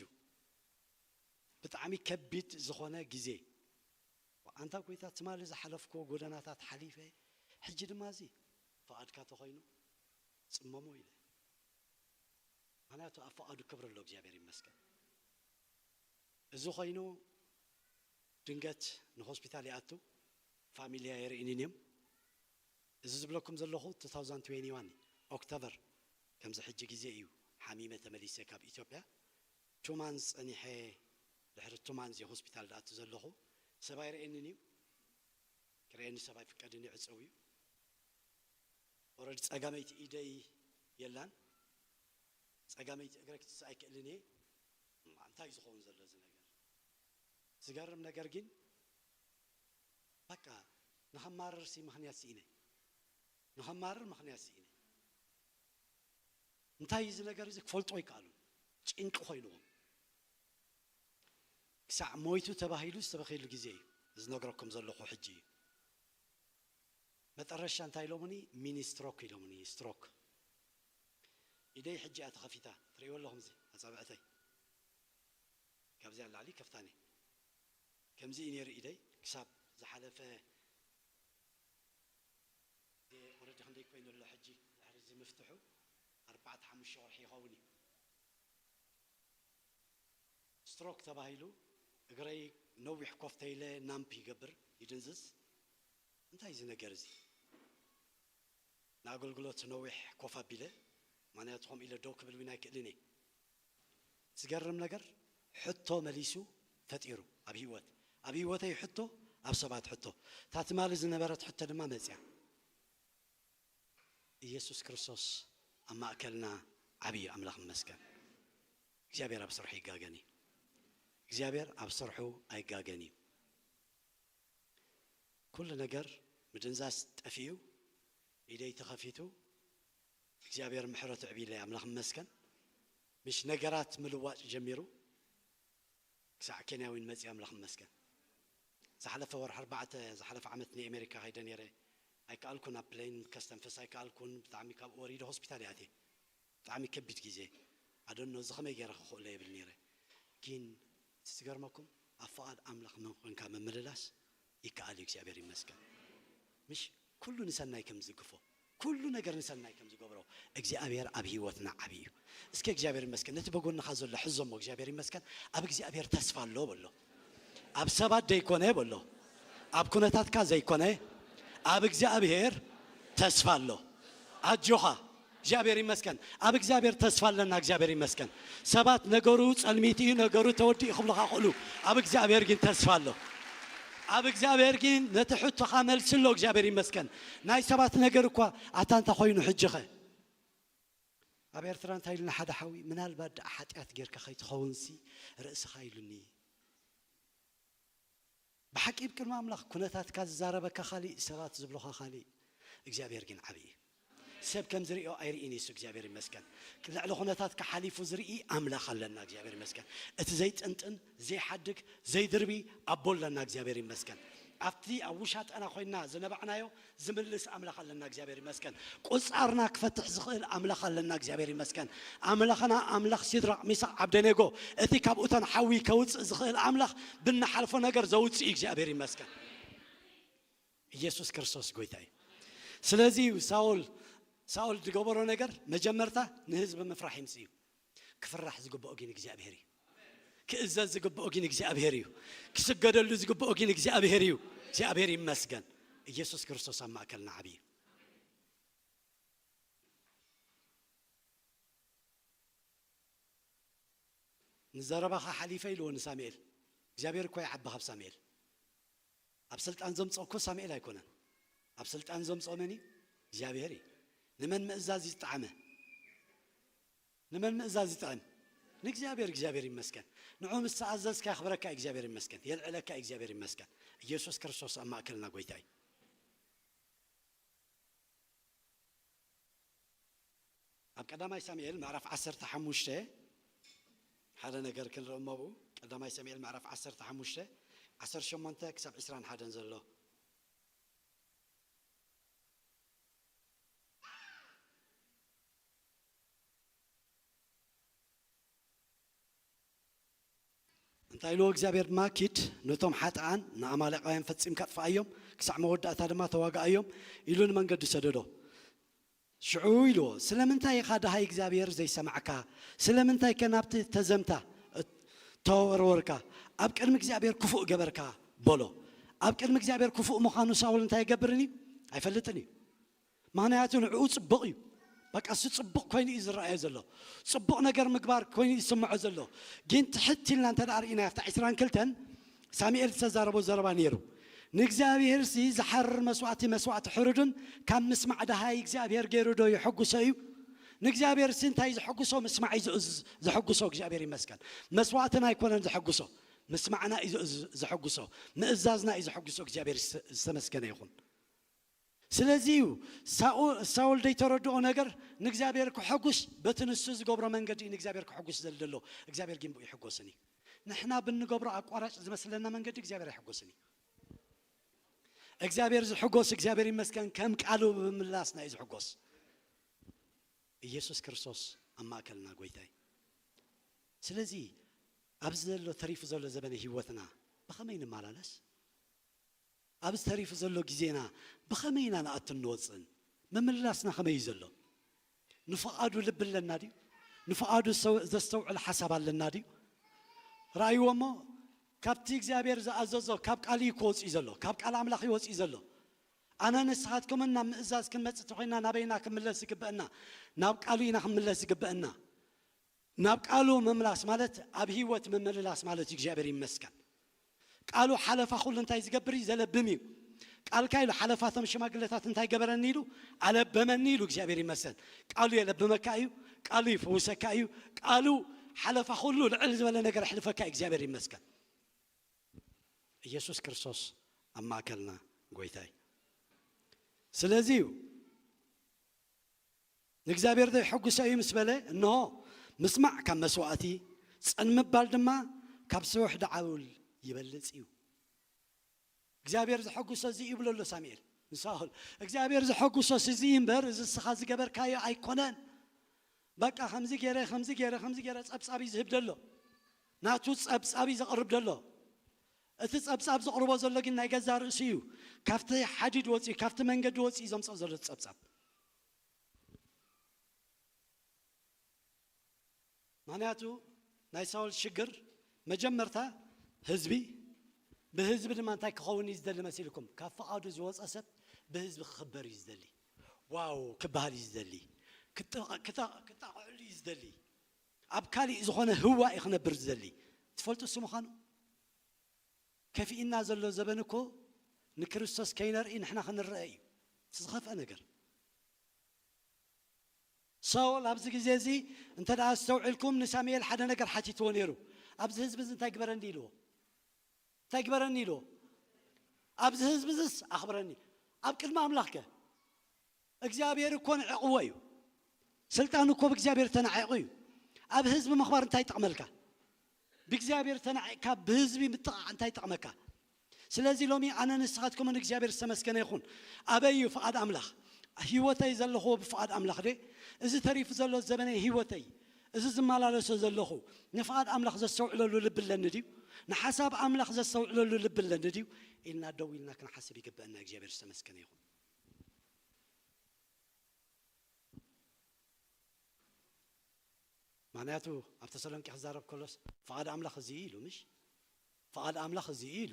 ብጣዕሚ ከቢድ ዝኾነ ግዜ። ኣንታ ጎይታ ትማሊ ዝሓለፍክዎ ጎደናታት ሓሊፈ፣ ሕጂ ድማ እዚ ፍቓድካ ተኾይኑ ጽመሞ ኢለ። ምኽንያቱ ኣብ ፍቓዱ ክብሪ ኣሎ፣ እግዚኣብሔር ይመስገን። እዚ ኮይኑ ድንገት ንሆስፒታል ይኣቱ፣ ፋሚልያ የርእይንን እዮም። እዚ ዝብለኩም ዘለኹ two thousand twenty-one ኦክቶበር፣ ከምዚ ሕጂ ግዜ እዩ ሓሚመ ተመሊሰ ካብ ኢትዮጵያ። ቱ ማንዝ ጸኒሐ፣ ድሕሪ ቱ ማንዝ እየ ሆስፒታል ዝኣቱ ዘለኹ። ሰብ ኣይርእየንን እዩ፣ ክርእየኒ ሰብ ኣይፍቀድን እዩ፣ ዕጽው እዩ። ኦረዲ ጸጋመይቲ ኢደይ የላን፣ ጸጋመይቲ እግረይ ክትስእ ኣይክእልን እየ። እማ እንታይ እዩ ዝኸውን ዘሎ እዚ ነገር? ዝገርም ነገር ግን በቃ ንኸማርር ሲ ምኽንያት ስኢነ፣ ንኸማርር ምኽንያት ስኢነ። እንታይ እዩ እዚ ነገር እዚ ክፈልጦ ኣይከኣሉን፣ ጭንቂ ኮይንዎም። ክሳዕ ሞይቱ ተባሂሉ ዝተበኺሉ ግዜ እዩ ዝነግረኩም ዘለኹ ሕጂ እዩ። መጠረሻ እንታይ ኢሎምኒ? ሚኒ ስትሮክ ኢሎምኒ። ስትሮክ ኢደይ ሕጂ እያ ተኸፊታ፣ ትርእይዎ ኣለኹም እዚ ኣጻብዕተይ። ካብዚኣ ንላዕሊ ከፍታኒ። ከምዚ እዩ ነይሩ ኢደይ ክሳብ ዝሓለፈ ኦረዲ ክንደይ ኮይኑ ኣሎ ሕጂ ድሕሪ እዚ ምፍትሑ ኣርባዕተ ሓሙሽተ ወርሒ ይኸውን እዩ። ስትሮክ ተባሂሉ እግረይ ነዊሕ ኮፍ ተይለ ናምፕ ይገብር፣ ይድንዝዝ። እንታይ እዚ ነገር እዚ? ንኣገልግሎት ነዊሕ ኮፍ ኣቢለ፣ ምኽንያቱ ከምኡ ኢለ ደው ክብል እውን ኣይክእልን እየ። ዝገርም ነገር ሕቶ መሊሱ ፈጢሩ ኣብ ህይወት ኣብ ህይወተይ ሕቶ ኣብ ሰባት ሕቶ እታ ትማሊ ዝነበረት ሕቶ ድማ መፅያ። ኢየሱስ ክርስቶስ ኣብ ማእከልና ዓብዪ ኣምላኽ ይመስገን። እግዚኣብሔር ኣብ ስርሑ ይጋገን እዩ። እግዚኣብሔር ኣብ ስርሑ ኣይጋገን እዩ። ኩሉ ነገር ምድንዛዝ ጠፊኡ፣ ኢደይ ተኸፊቱ፣ እግዚኣብሔር ምሕረቱ ዕብይለይ ኣምላኽ ይመስገን። ምሽ ነገራት ምልዋጭ ጀሚሩ። ክሳዕ ኬንያዊን መፅእ ኣምላኽ ይመስገን። ዝሓለፈ ወርሒ ኣርባዕተ ዝሓለፈ ዓመት ንኤሜሪካ ከይደ ነይረ ኣይከኣልኩን ኣብ ፕሌን ከስተንፈስ ኣይከኣልኩን ብጣዕሚ ካብ ወሪደ ሆስፒታል ይኣትየ። ብጣዕሚ ከቢድ ግዜ ኣደኖ እዚ ከመይ ገይረ ክኽእሎ የብል ነይረ። ግን እቲ ዝገርመኩም ኣብ ፍቓድ ኣምላኽ መን ኮንካ ምምልላስ ይከኣል እዩ እግዚኣብሔር ይመስገን። ምሽ ኩሉ ንሰናይ ከም ዝግፎ ኩሉ ነገር ንሰናይ ከም ዝገብሮ እግዚኣብሔር ኣብ ህይወትና ዓብዪ እዩ። እስከ እግዚኣብሔር ይመስገን ነቲ በጎንኻ ዘሎ ሕዞሞ እግዚኣብሔር ይመስገን። ኣብ እግዚኣብሔር ተስፋ ኣሎ በሎ። ኣብ ሰባት ዘይኮነ በሎ። ኣብ ኩነታትካ ዘይኮነ ኣብ እግዚኣብሔር ተስፋ ኣሎ። ኣጆኻ እግዚኣብሔር ይመስገን። ኣብ እግዚኣብሔር ተስፋ ኣለና እግዚኣብሔር ይመስገን። ሰባት ነገሩ ጸልሚት እዩ ነገሩ ተወዲኡ ክብሉኻ ክእሉ። ኣብ እግዚኣብሔር ግን ተስፋ ኣሎ። ኣብ እግዚኣብሔር ግን ነቲ ሕቶኻ መልሲ ኣሎ እግዚኣብሔር ይመስገን። ናይ ሰባት ነገር እኳ ኣታ እንታይ ኮይኑ ሕጂ ኸ ኣብ ኤርትራ እንታይ ኢልና ሓደ ሓዊ ምናልባት ደኣ ሓጢኣት ጌርካ ከይትኸውንሲ ርእስኻ ኢሉኒ። ብሓቂ ብቅድሚ ኣምላኽ ኩነታትካ ዝዛረበካ ካሊእ ሰባት ዝብሉኻ ካሊእ እግዚኣብሔር ግን ዓብዪ እዩ። ሰብ ከም ዝርእዮ ኣይርእን እዩ እግዚኣብሔር ይመስገን። ልዕሊ ኩነታትካ ሓሊፉ ዝርኢ ኣምላኽ ኣለና እግዚኣብሔር ይመስገን። እቲ ዘይጥንጥን ዘይሓድግ ዘይድርቢ ኣቦ ኣለና እግዚኣብሔር ይመስገን። ኣብቲ ኣብ ውሻጠና ኮይንና ዝነባዕናዮ ዝምልስ ኣምላኽ ኣለና እግዚኣብሔር ይመስገን። ቁፃርና ክፈትሕ ዝኽእል ኣምላኽ ኣለና እግዚኣብሔር ይመስገን። ኣምላኽና ኣምላኽ ሲድራቅ ሚሳቅ ዓብደኔጎ እቲ ካብ እቶን ሓዊ ከውፅእ ዝኽእል ኣምላኽ ብንሓልፎ ነገር ዘውፅእ እግዚኣብሔር ይመስገን። ኢየሱስ ክርስቶስ ጎይታ እዩ። ስለዚ እዩ ሳውል ሳውል ዝገበሮ ነገር መጀመርታ ንህዝቢ ምፍራሕ ይምፅ እዩ። ክፍራሕ ዝግብኦ ግን እግዚኣብሔር እዩ። ክእዘዝ ዝግብኦ ግን እግዚኣብሔር እዩ። ክስገደሉ ዝግብኦ ግን እግዚኣብሔር እዩ። እግዚኣብሔር ይመስገን። ኢየሱስ ክርስቶስ ኣብ ማእከልና ዓብዪ እዩ። ንዘረባኻ ሓሊፈ ኢልዎ ንሳሙኤል። እግዚኣብሔር እኮ ይዓቢ ካብ ሳሙኤል። ኣብ ስልጣን ዘምፀኦ እኮ ሳሙኤል ኣይኮነን። ኣብ ስልጣን ዘምፀኦ መን እዩ? እግዚኣብሔር እዩ። ንመን ምእዛዝ እዩ ዝጠዓመ? ንመን ምእዛዝ ይጥዕም? ንእግዚኣብሔር እግዚኣብሔር ይመስገን። ንዑ ምስ ተኣዘዝካ የኽብረካ እግዚኣብሔር ይመስገን፣ የልዕለካ እግዚኣብሔር ይመስገን። ኢየሱስ ክርስቶስ ኣብ ማእከልና ጎይታ እዩ። ኣብ ቀዳማይ ሳሙኤል ምዕራፍ ዓሰርተ ሓሙሽተ ሓደ ነገር ክንርኢ እሞ ኣብኡ ቀዳማይ ሳሙኤል ምዕራፍ ዓሰርተ ሓሙሽተ ዓሰርተ ሸሞንተ ክሳብ ዕስራን ሓደን ዘሎ። እንታይ ኢልዎ እግዚኣብሔር ድማ ኪድ ነቶም ሓጥኣን ንኣማሌቃውያን ፈጺምካ ጥፍኣዮም ክሳዕ መወዳእታ ድማ ተዋግኣዮም ኢሉ ንመንገዱ ሰደዶ። ሽዑ ኢልዎ ስለምንታይ ኢኻ ደሃይ እግዚኣብሔር ዘይሰማዕካ? ስለምንታይ ከ ናብቲ ተዘምታ ተወርወርካ? ኣብ ቅድሚ እግዚኣብሔር ክፉእ ገበርካ በሎ። ኣብ ቅድሚ እግዚኣብሔር ክፉእ ምዃኑ ሳውል እንታይ ይገብርን እዩ? ኣይፈልጥን እዩ። ምኽንያቱ ንዕኡ ጽቡቕ እዩ። በቃ እሱ ጽቡቕ ኮይኑ እዩ ዝረኣዮ ዘሎ። ጽቡቕ ነገር ምግባር ኮይኑ እዩ ዝስምዖ ዘሎ። ግን ትሕት ኢልና እንተ ደኣ ርኢና ኣብታ ዕስራን ክልተን ሳሙኤል ዝተዛረቦ ዘረባ ነይሩ። ንእግዚኣብሔር ሲ ዝሓርር መስዋዕቲ መስዋዕቲ ሕሩድን ካብ ምስማዕ ደሃይ እግዚኣብሔር ገይሩ ዶ ይሕጉሶ እዩ? ንእግዚኣብሔር ሲ እንታይ ዘሕጉሶ ምስማዕ እዩ ዘሕጉሶ። እግዚኣብሔር ይመስገን። መስዋዕትና ኣይኮነን ዘሕጉሶ፣ ምስማዕና እዩ ዘሕጉሶ፣ ምእዛዝና እዩ ዘሕጉሶ። እግዚኣብሔር ዝተመስገነ ይኹን። ስለዚ እዩ ሳውል ዘይተረድኦ ነገር ንእግዚኣብሔር ክሐጉስ በቲ ንሱ ዝገብሮ መንገዲ እዩ ንእግዚኣብሔር ክሐጉስ ዘልደሎ። እግዚኣብሔር ግን ብኡ ይሕጎስን እዩ። ንሕና ብንገብሮ ኣቋራጭ ዝመስለና መንገዲ እግዚኣብሔር ኣይሕጎስን እዩ። እግዚኣብሔር ዝሕጎስ እግዚኣብሔር ይመስገን ከም ቃሉ ብምምላስና እዩ ዝሕጎስ። ኢየሱስ ክርስቶስ ኣብ ማእከልና ጎይታ እዩ። ስለዚ ኣብዚ ዘሎ ተሪፉ ዘሎ ዘበነ ህይወትና ብኸመይ ንመላለስ? ኣብዚ ተሪፉ ዘሎ ግዜና ብኸመይ ኢና ንኣትን ንወፅእን? ምምልላስና ከመይ እዩ ዘሎ? ንፍቓዱ ልቢ ኣለና ድዩ? ንፍቓዱ ዘስተውዕል ሓሳብ ኣለና ድዩ? ረኣይዎ እሞ ካብቲ እግዚኣብሔር ዝኣዘዞ ካብ ቃል እዩ ክወፅእ ዘሎ፣ ካብ ቃል ኣምላኽ ይወፅእ ዘሎ። ኣነ ንስኻትኩምን ናብ ምእዛዝ ክንመፅእ ተኮይና ናበይና ክንምለስ ዝግበአና? ናብ ቃሉ ኢና ክንምለስ ዝግበአና። ናብ ቃሉ ምምላስ ማለት ኣብ ህይወት ምምልላስ ማለት እዩ። እግዚኣብሔር ይመስገን። ቃሉ ሓለፋ ኩሉ እንታይ ዝገብር እዩ? ዘለብም እዩ። ቃልካ ኢሉ ሓለፋ እቶም ሽማግለታት እንታይ ገበረኒ ኢሉ? ኣለበመኒ ኢሉ። እግዚኣብሔር ይመስገን። ቃሉ የለብመካ እዩ። ቃሉ ይፍውሰካ እዩ። ቃሉ ሓለፋ ኩሉ ልዕል ዝበለ ነገር ኣሕልፈካ እዩ። እግዚኣብሔር ይመስገን። ኢየሱስ ክርስቶስ ኣብ ማእከልና ጎይታ እዩ። ስለዚ እዩ ንእግዚኣብሔር ዘየሐጉሶ እዩ ምስ በለ፣ እንሆ ምስማዕ ካብ መስዋእቲ፣ ጽን ምባል ድማ ካብ ስቡሕ ደዓውል ይበልጽ እዩ። እግዚኣብሔር ዘሐጉሶ እዚ እዩ ብሎ ኣሎ ሳሙኤል ንሳኦል። እግዚኣብሔር ዘሐጉሶስ እዚ እዩ እምበር፣ እዚ እስኻ ዝገበርካዮ ኣይኮነን። በቃ ከምዚ ገይረ፣ ከምዚ ገይረ፣ ከምዚ ገይረ ጸብጻብ እዩ ዝህብ ዘሎ። ናቱ ጸብጻብ እዩ ዘቕርብ ዘሎ። እቲ ጸብጻብ ዘቕርቦ ዘሎ ግን ናይ ገዛ ርእሱ እዩ። ካብቲ ሓዲድ ወጺኡ፣ ካብቲ መንገዲ ወጺኡ ዘምጽኦ ዘሎ ጸብጻብ። ምኽንያቱ ናይ ሳውል ሽግር መጀመርታ ህዝቢ፣ ብህዝቢ ድማ እንታይ ክኸውን እዩ ዝደሊ መሲልኩም? ካብ ፍቓዱ ዝወጸ ሰብ ብህዝቢ ክኽበር እዩ ዝደሊ። ዋው ክበሃል እዩ ዝደሊ። ክጠ-፣ ክጠ-፣ ክጣቕዕሉ እዩ ዝደሊ። ኣብ ካሊእ ዝኾነ ህዋ እዩ ክነብር ዝደሊ። ትፈልጡ እሱ ምዃኑ? ከፊእና ዘሎ ዘበን እኮ ንክርስቶስ ከይነርኢ ንሕና ክንረአ እዩ። እቲ ዝኸፍአ ነገር። ሳውል ኣብዚ ግዜ እዚ እንተ ደኣ ኣስተውዒልኩም ንሳሙኤል ሓደ ነገር ሓቲትዎ ነይሩ። ኣብዚ ህዝቢ እዚ እንታይ ግበረኒ ኢልዎ? እንታይ ግበረኒ ኢልዎ? ኣብዚ ህዝቢ እዝስ ኣኽብረኒ። ኣብ ቅድሚ ኣምላኽ ከ? እግዚኣብሔር እኮ ንዕቕዎ እዩ። ስልጣን እኮ ብእግዚኣብሔር ተናዒቑ እዩ። ኣብ ህዝቢ ምኽባር እንታይ ይጠቕመልካ? ብእግዚኣብሔር ተናዒቕካ ብህዝቢ ምጥቓዕ እንታይ ይጠቕመካ? ስለዚ ሎሚ ኣነ ንስኻትኩምን እግዚኣብሔር ዝተመስገነ ይኹን። ኣበይ እዩ ፍቓድ ኣምላኽ? ህይወተይ ዘለኽዎ ብፍቓድ ኣምላኽ ደ? እዚ ተሪፉ ዘሎ ዘበነይ ህይወተይ፣ እዚ ዝመላለሶ ዘለኹ ንፍቓድ ኣምላኽ ዘስተውዕለሉ ልቢ ኣለኒ ድዩ? ንሓሳብ ኣምላኽ ዘስተውዕለሉ ልቢ ኣለኒ ድዩ? ኢልና ደው ኢልና ክንሓስብ ይግበአና። እግዚኣብሔር ዝተመስገነ ይኹን። ምኽንያቱ ኣብ ተሰሎንቄ ክዛረብ ከሎስ ፍቓድ ኣምላኽ እዚ እዩ ኢሉ፣ ምሽ? ፍቓድ ኣምላኽ እዚ እዩ ኢሉ።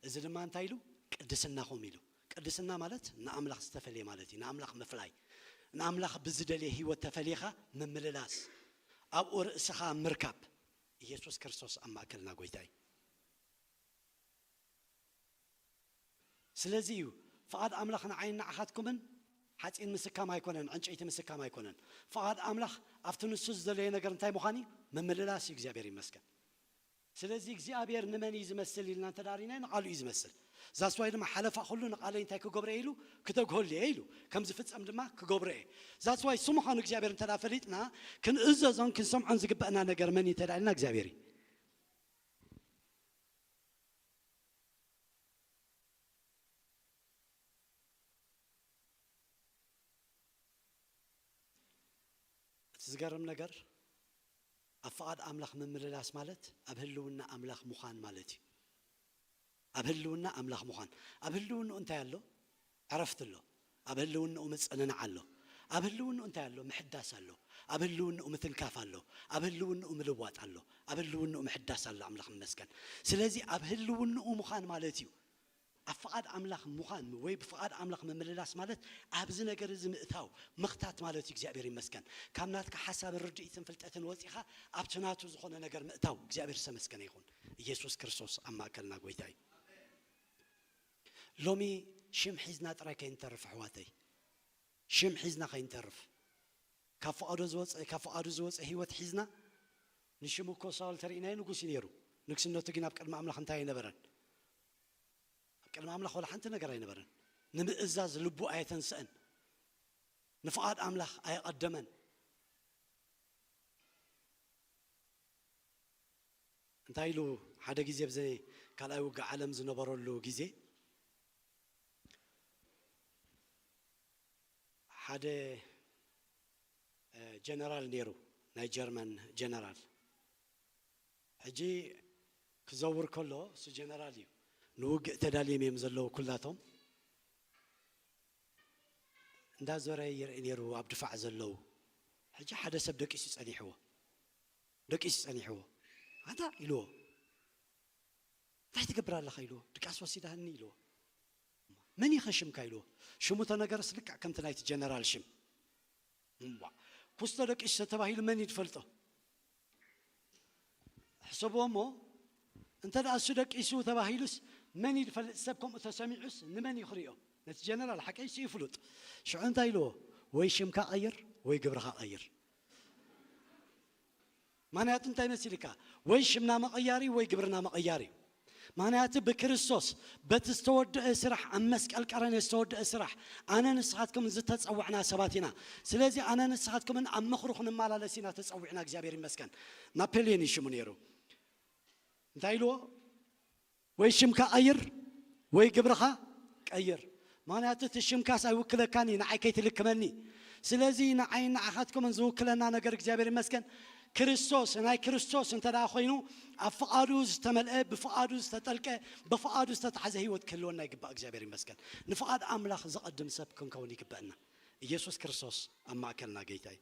እዚ ድማ እንታይ ኢሉ? ቅድስናኹም ኢሉ። ቅድስና ማለት ንኣምላኽ ዝተፈልየ ማለት እዩ። ንኣምላኽ ምፍላይ፣ ንኣምላኽ ብዝደልየ ህይወት ተፈሊኻ ምምልላስ፣ ኣብኡ ርእስኻ ምርካብ። ኢየሱስ ክርስቶስ ኣብ ማእከልና ጎይታ እዩ። ስለዚ እዩ ፍቓድ ኣምላኽ ንዓይን ንዓኻትኩምን ሓጺን ምስካም ኣይኮነን፣ ዕንጨይቲ ምስካም ኣይኮነን። ፍቓድ ኣምላኽ ኣብቲ ንሱ ዝደለየ ነገር እንታይ ምዃን እዩ? ምምልላስ እዩ። እግዚኣብሔር ይመስገን። ስለዚ እግዚኣብሔር ንመን እዩ ዝመስል ኢልና እንተ ደኣ ርኢናዮ፣ ንቓሉ እዩ ዝመስል። ዛስዋይ ድማ ሓለፋ ኩሉ ንቓለይ እንታይ ክገብሮ እየ ኢሉ? ክተግሆሉ እየ ኢሉ። ከም ዝፍጸም ድማ ክገብሮ እየ። ዛስዋይ እሱ ምዃኑ እግዚኣብሔር እንተ ደኣ ፈሊጥና፣ ክንእዘዞን ክንሰምዖን ዝግበአና ነገር መን እዩ እንተ ደኣ ኢልና እግዚኣብሔር እዩ። እቲ ዝገርም ነገር ኣብ ፍቓድ ኣምላኽ ምምልላስ ማለት ኣብ ህልውና ኣምላኽ ምዃን ማለት እዩ። ኣብ ህልውና ኣምላኽ ምዃን። ኣብ ህልውንኡ እንታይ ኣሎ? ዕረፍቲ ኣሎ። ኣብ ህልውንኡ ምጽንናዕ ኣሎ። ኣብ ህልውንኡ እንታይ ኣሎ? ምሕዳስ ኣሎ። ኣብ ህልውንኡ ምትንካፍ ኣሎ። ኣብ ህልውንኡ ምልዋጥ ኣሎ። ኣብ ህልውንኡ ምሕዳስ ኣሎ። ኣምላኽ ይመስገን። ስለዚ ኣብ ህልውንኡ ምዃን ማለት እዩ። ኣብ ፍቓድ ኣምላኽ ምዃን ወይ ብፍቓድ ኣምላኽ ምምልላስ ማለት ኣብዚ ነገር እዚ ምእታው፣ ምኽታት ማለት እዩ። እግዚኣብሔር ይመስገን። ካብ ናትካ ሓሳብን ርድኢትን ፍልጠትን ወጺኻ ኣብቲ ናቱ ዝኾነ ነገር ምእታው። እግዚኣብሔር ዝተመስገነ ይኹን። ኢየሱስ ክርስቶስ ኣብ ማእከልና ጎይታ እዩ። ሎሚ ሽም ሒዝና ጥራይ ከይንተርፍ ኣሕዋተይ፣ ሽም ሒዝና ከይንተርፍ። ካብ ፍቓዱ ዝወጸ፣ ካብ ፍቓዱ ዝወጸ ህይወት ሒዝና፣ ንሽሙ እኮ ሳውል ተሪእናዮ ንጉስ እዩ ነይሩ። ንግስነቱ ግን ኣብ ቅድሚ ኣምላኽ እንታይ ኣይነበረን? ኣብ ቅድሚ ኣምላኽ ወላ ሓንቲ ነገር ኣይነበረን። ንምእዛዝ ልቡ ኣየተንስአን። ንፍቓድ ኣምላኽ ኣየቐደመን። እንታይ ኢሉ? ሓደ ግዜ ብዘይ ካልኣይ ውግእ ዓለም ዝነበረሉ ግዜ ሓደ፣ እ፣ ጀነራል ነይሩ፣ ናይ ጀርመን ጀነራል። ሕጂ ክዘውር ከሎ፣ እሱ ጀነራል እዩ፣ ንውግእ ተዳልዮም እዮም ዘለዉ ኩላቶም። እንዳዞረ ይርኢ ነይሩ ኣብ ድፋዕ ዘለዉ። ሕጂ ሓደ ሰብ ደቂሱ ጸኒሕዎ፣ ደቂሱ ጸኒሕዎ። "ኣንታ" ኢልዎ፣ "እንታይ ትገብር ኣለኻ?" ኢልዎ። "ድቃስ ወሲዳኒ" ኢልዎ። "መን ኢኸ ሽምካ?" ኢልዎ። ሽሙ ተነገረስ ልክዕ ከምቲ ናይቲ ጀነራል ሽም። እምቧ፣ ኩስቶ ደቂሱ ተባሂሉ መን እዩ ዝፈልጦ? ሕሰብዎ እሞ፣ እንተ ደኣ እሱ ደቂሱ ተባሂሉስ፣ መን እዩ ዝፈልጥ? ሰብ ከምኡ ተሰሚዑስ ንመን እዩ ክርእዮ? ነቲ ጀነራል ሓቀይ እሱ እዩ ፍሉጥ። ሽዑ እንታይ ኢልዎ? ወይ ሽምካ ቀይር ወይ ግብርኻ ቀይር። ማንያቱ እንታይ መሲልካ? ወይ ሽምና መቐያሪ ወይ ግብርና መቐያሪ። ማንያቱ ብክርስቶስ በቲ ዝተወደአ ስራሕ፣ ኣብ መስቀል ቀራንዮ ዝተወደአ ስራሕ፣ ኣነ ንስኻትኩም ዝተጸዋዕና ሰባት ኢና። ስለዚ ኣነ ንስኻትኩምን ኣብ ምኽሩ ክንመላለስ ኢና ተጸዊዕና። እግዚኣብሔር ይመስገን። ናፖልዮን እዩ ሽሙ ነይሩ። እንታይ ኢልዎ? ወይ ሽምካ ቀይር ወይ ግብርኻ ቀይር። ምኽንያቱ እቲ ሽምካስ ኣይውክለካን እዩ፣ ንዓይ ከይትልክመኒ። ስለዚ ንዓይ ንዓኻትኩምን ዝውክለና ነገር እግዚኣብሔር ይመስገን። ክርስቶስ፣ ናይ ክርስቶስ እንተ ደኣ ኮይኑ፣ ኣብ ፍቓዱ ዝተመልአ፣ ብፍቓዱ ዝተጠልቀ፣ ብፍቓዱ ዝተታሕዘ ህይወት ክህልወና ይግባእ። እግዚኣብሔር ይመስገን። ንፍቓድ ኣምላኽ ዘቐድም ሰብ ክንከውን ይግበአና። ኢየሱስ ክርስቶስ ኣብ ማእከልና ጌታ እዩ።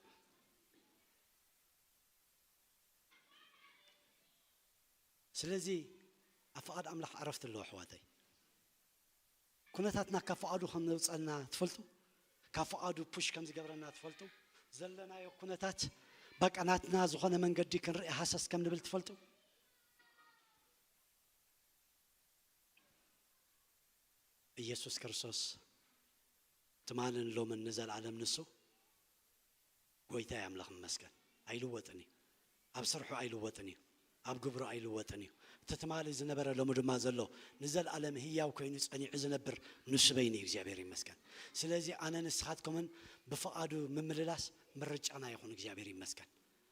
ስለዚ ኣብ ፍቓድ ኣምላኽ ዕረፍቲ ኣለዎ ኣሕዋተይ። ኩነታትና ካብ ፍቓዱ ከም ዘውፀልና ትፈልጡ? ካብ ፍቓዱ ፑሽ ከም ዝገብረና ትፈልጡ? ዘለናዮ ኩነታት በቃ ናትና ዝኾነ መንገዲ ክንርኢ ሃሰስ ከም ንብል ትፈልጡ? ኢየሱስ ክርስቶስ ትማልን ሎምን ንዘለኣለም ንሱ ጎይታ እዩ። ኣምላኽ ይመስገን። ኣይልወጥን እዩ። ኣብ ስርሑ ኣይልወጥን እዩ። ኣብ ግብሩ ኣይልወጥን እዩ። እቲ ትማሊ ዝነበረ ሎሚ ድማ ዘሎ ንዘለኣለም ህያው ኮይኑ ጸኒዑ ዝነብር ንሱ በይኑ እዩ። እግዚኣብሔር ይመስገን። ስለዚ ኣነ ንስኻትኩምን ብፍቓዱ ምምልላስ ምርጫና ይኹን። እግዚኣብሔር ይመስገን።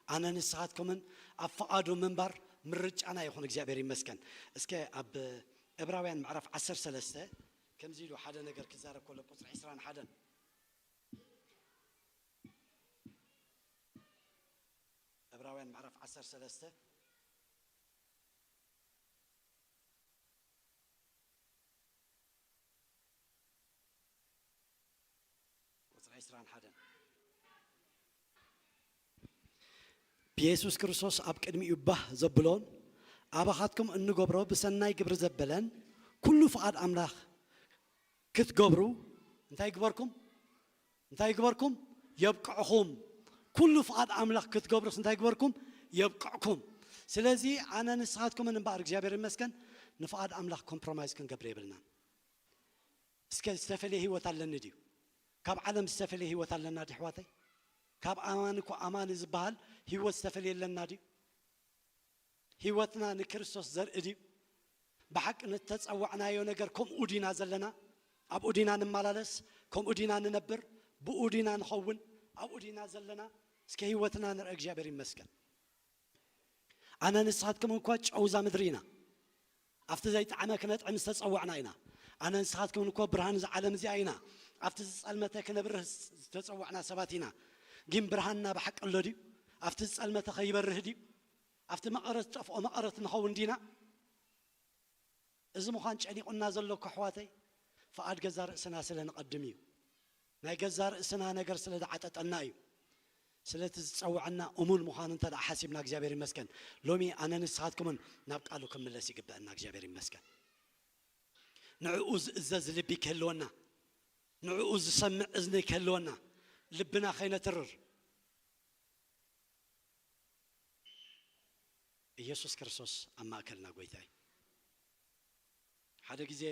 ኣነ ንስኻትኩምን ኣብ ፍቓዱ ምንባር ምርጫና ይኹን። እግዚኣብሔር ይመስገን። እስከ ኣብ ዕብራውያን ምዕራፍ ዓሰርተ ሰለስተ ከምዚ ኢሉ ሓደ ነገር ክዛረብ ከሎ ቁጽሪ ዕስራን ሓደን ዕብራውያን ምዕራፍ ዓሰርተ ሰለስተ ቁጽሪ ዕስራን ሓደን። ብየሱስ ክርስቶስ ኣብ ቅድሚኡ ባህ ዘብሎን ኣባኻትኩም እንገብሮ ብሰናይ ግብሪ ዘበለን ኩሉ ፍቓድ ኣምላኽ ክትገብሩ እንታይ ይግበርኩም? እንታይ ይግበርኩም? የብቅዕኹም። ኩሉ ፍቓድ ኣምላኽ ክትገብሩስ እንታይ ይግበርኩም? የብቅዕኩም። ስለዚ ኣነ ንስኻትኩምን እምበኣር እግዚኣብሔር ይመስገን ንፍቓድ ኣምላኽ ኮምፕሮማይዝ ክንገብር የብልናን። እስከ ዝተፈለየ ህይወት ኣለኒ ድዩ? ካብ ዓለም ዝተፈለየ ህይወት ኣለና ድዩ ኣሕዋተይ? ካብ ኣማኒ እኮ ኣማኒ ዝበሃል ህይወት ዝተፈለየ ኣለና ድዩ? ህይወትና ንክርስቶስ ዘርኢ ድዩ? ብሓቂ ንተጸዋዕናዮ ነገር ከምኡ ዲና ዘለና? ኣብኡ ዲና ንመላለስ? ከምኡ ዲና ንነብር? ብኡ ዲና ንኸውን? ኣብኡ ዲና ዘለና? እስከ ህይወትና ንርአ። እግዚኣብሔር ይመስገን። ኣነ ንስኻትኩም እኳ ጨው እዛ ምድሪ ኢና። ኣብቲ ዘይጠዓመ ክነጥዕም ዝተጸዋዕና ኢና። ኣነ ንስኻትኩም እኮ ብርሃን እዛ ዓለም እዚኣ ኢና። ኣብቲ ዝጸልመተ ክነብርህ ዝተጸዋዕና ሰባት ኢና። ግን ብርሃንና ብሓቂ ኣሎ ድዩ? ኣብቲ ዝጸልመተ ከይበርህ ድዩ? ኣብቲ መቐረት ጠፍኦ መቐረት ንኸውን ዲና? እዚ ምዃን ጨኒቑና ዘሎ እኮ ኣሕዋተይ፣ ፍቓድ ገዛ ርእስና ስለ ንቐድም እዩ። ናይ ገዛ ርእስና ነገር ስለ ዝዓጠጠና እዩ። ስለቲ ዝጸውዐና እሙን ምዃኑ እንተ ደኣ ሓሲብና እግዚኣብሔር ይመስገን። ሎሚ ኣነ ንስኻትኩምን ናብ ቃሉ ክንምለስ ይግበአና። እግዚኣብሔር ይመስገን። ንዕኡ ዝእዘዝ ልቢ ክህልወና፣ ንዕኡ ዝሰምዕ እዝኒ ክህልወና፣ ልብና ከይነትርር። ኢየሱስ ክርስቶስ ኣብ ማእከልና ጎይታ እዩ። ሓደ ግዜ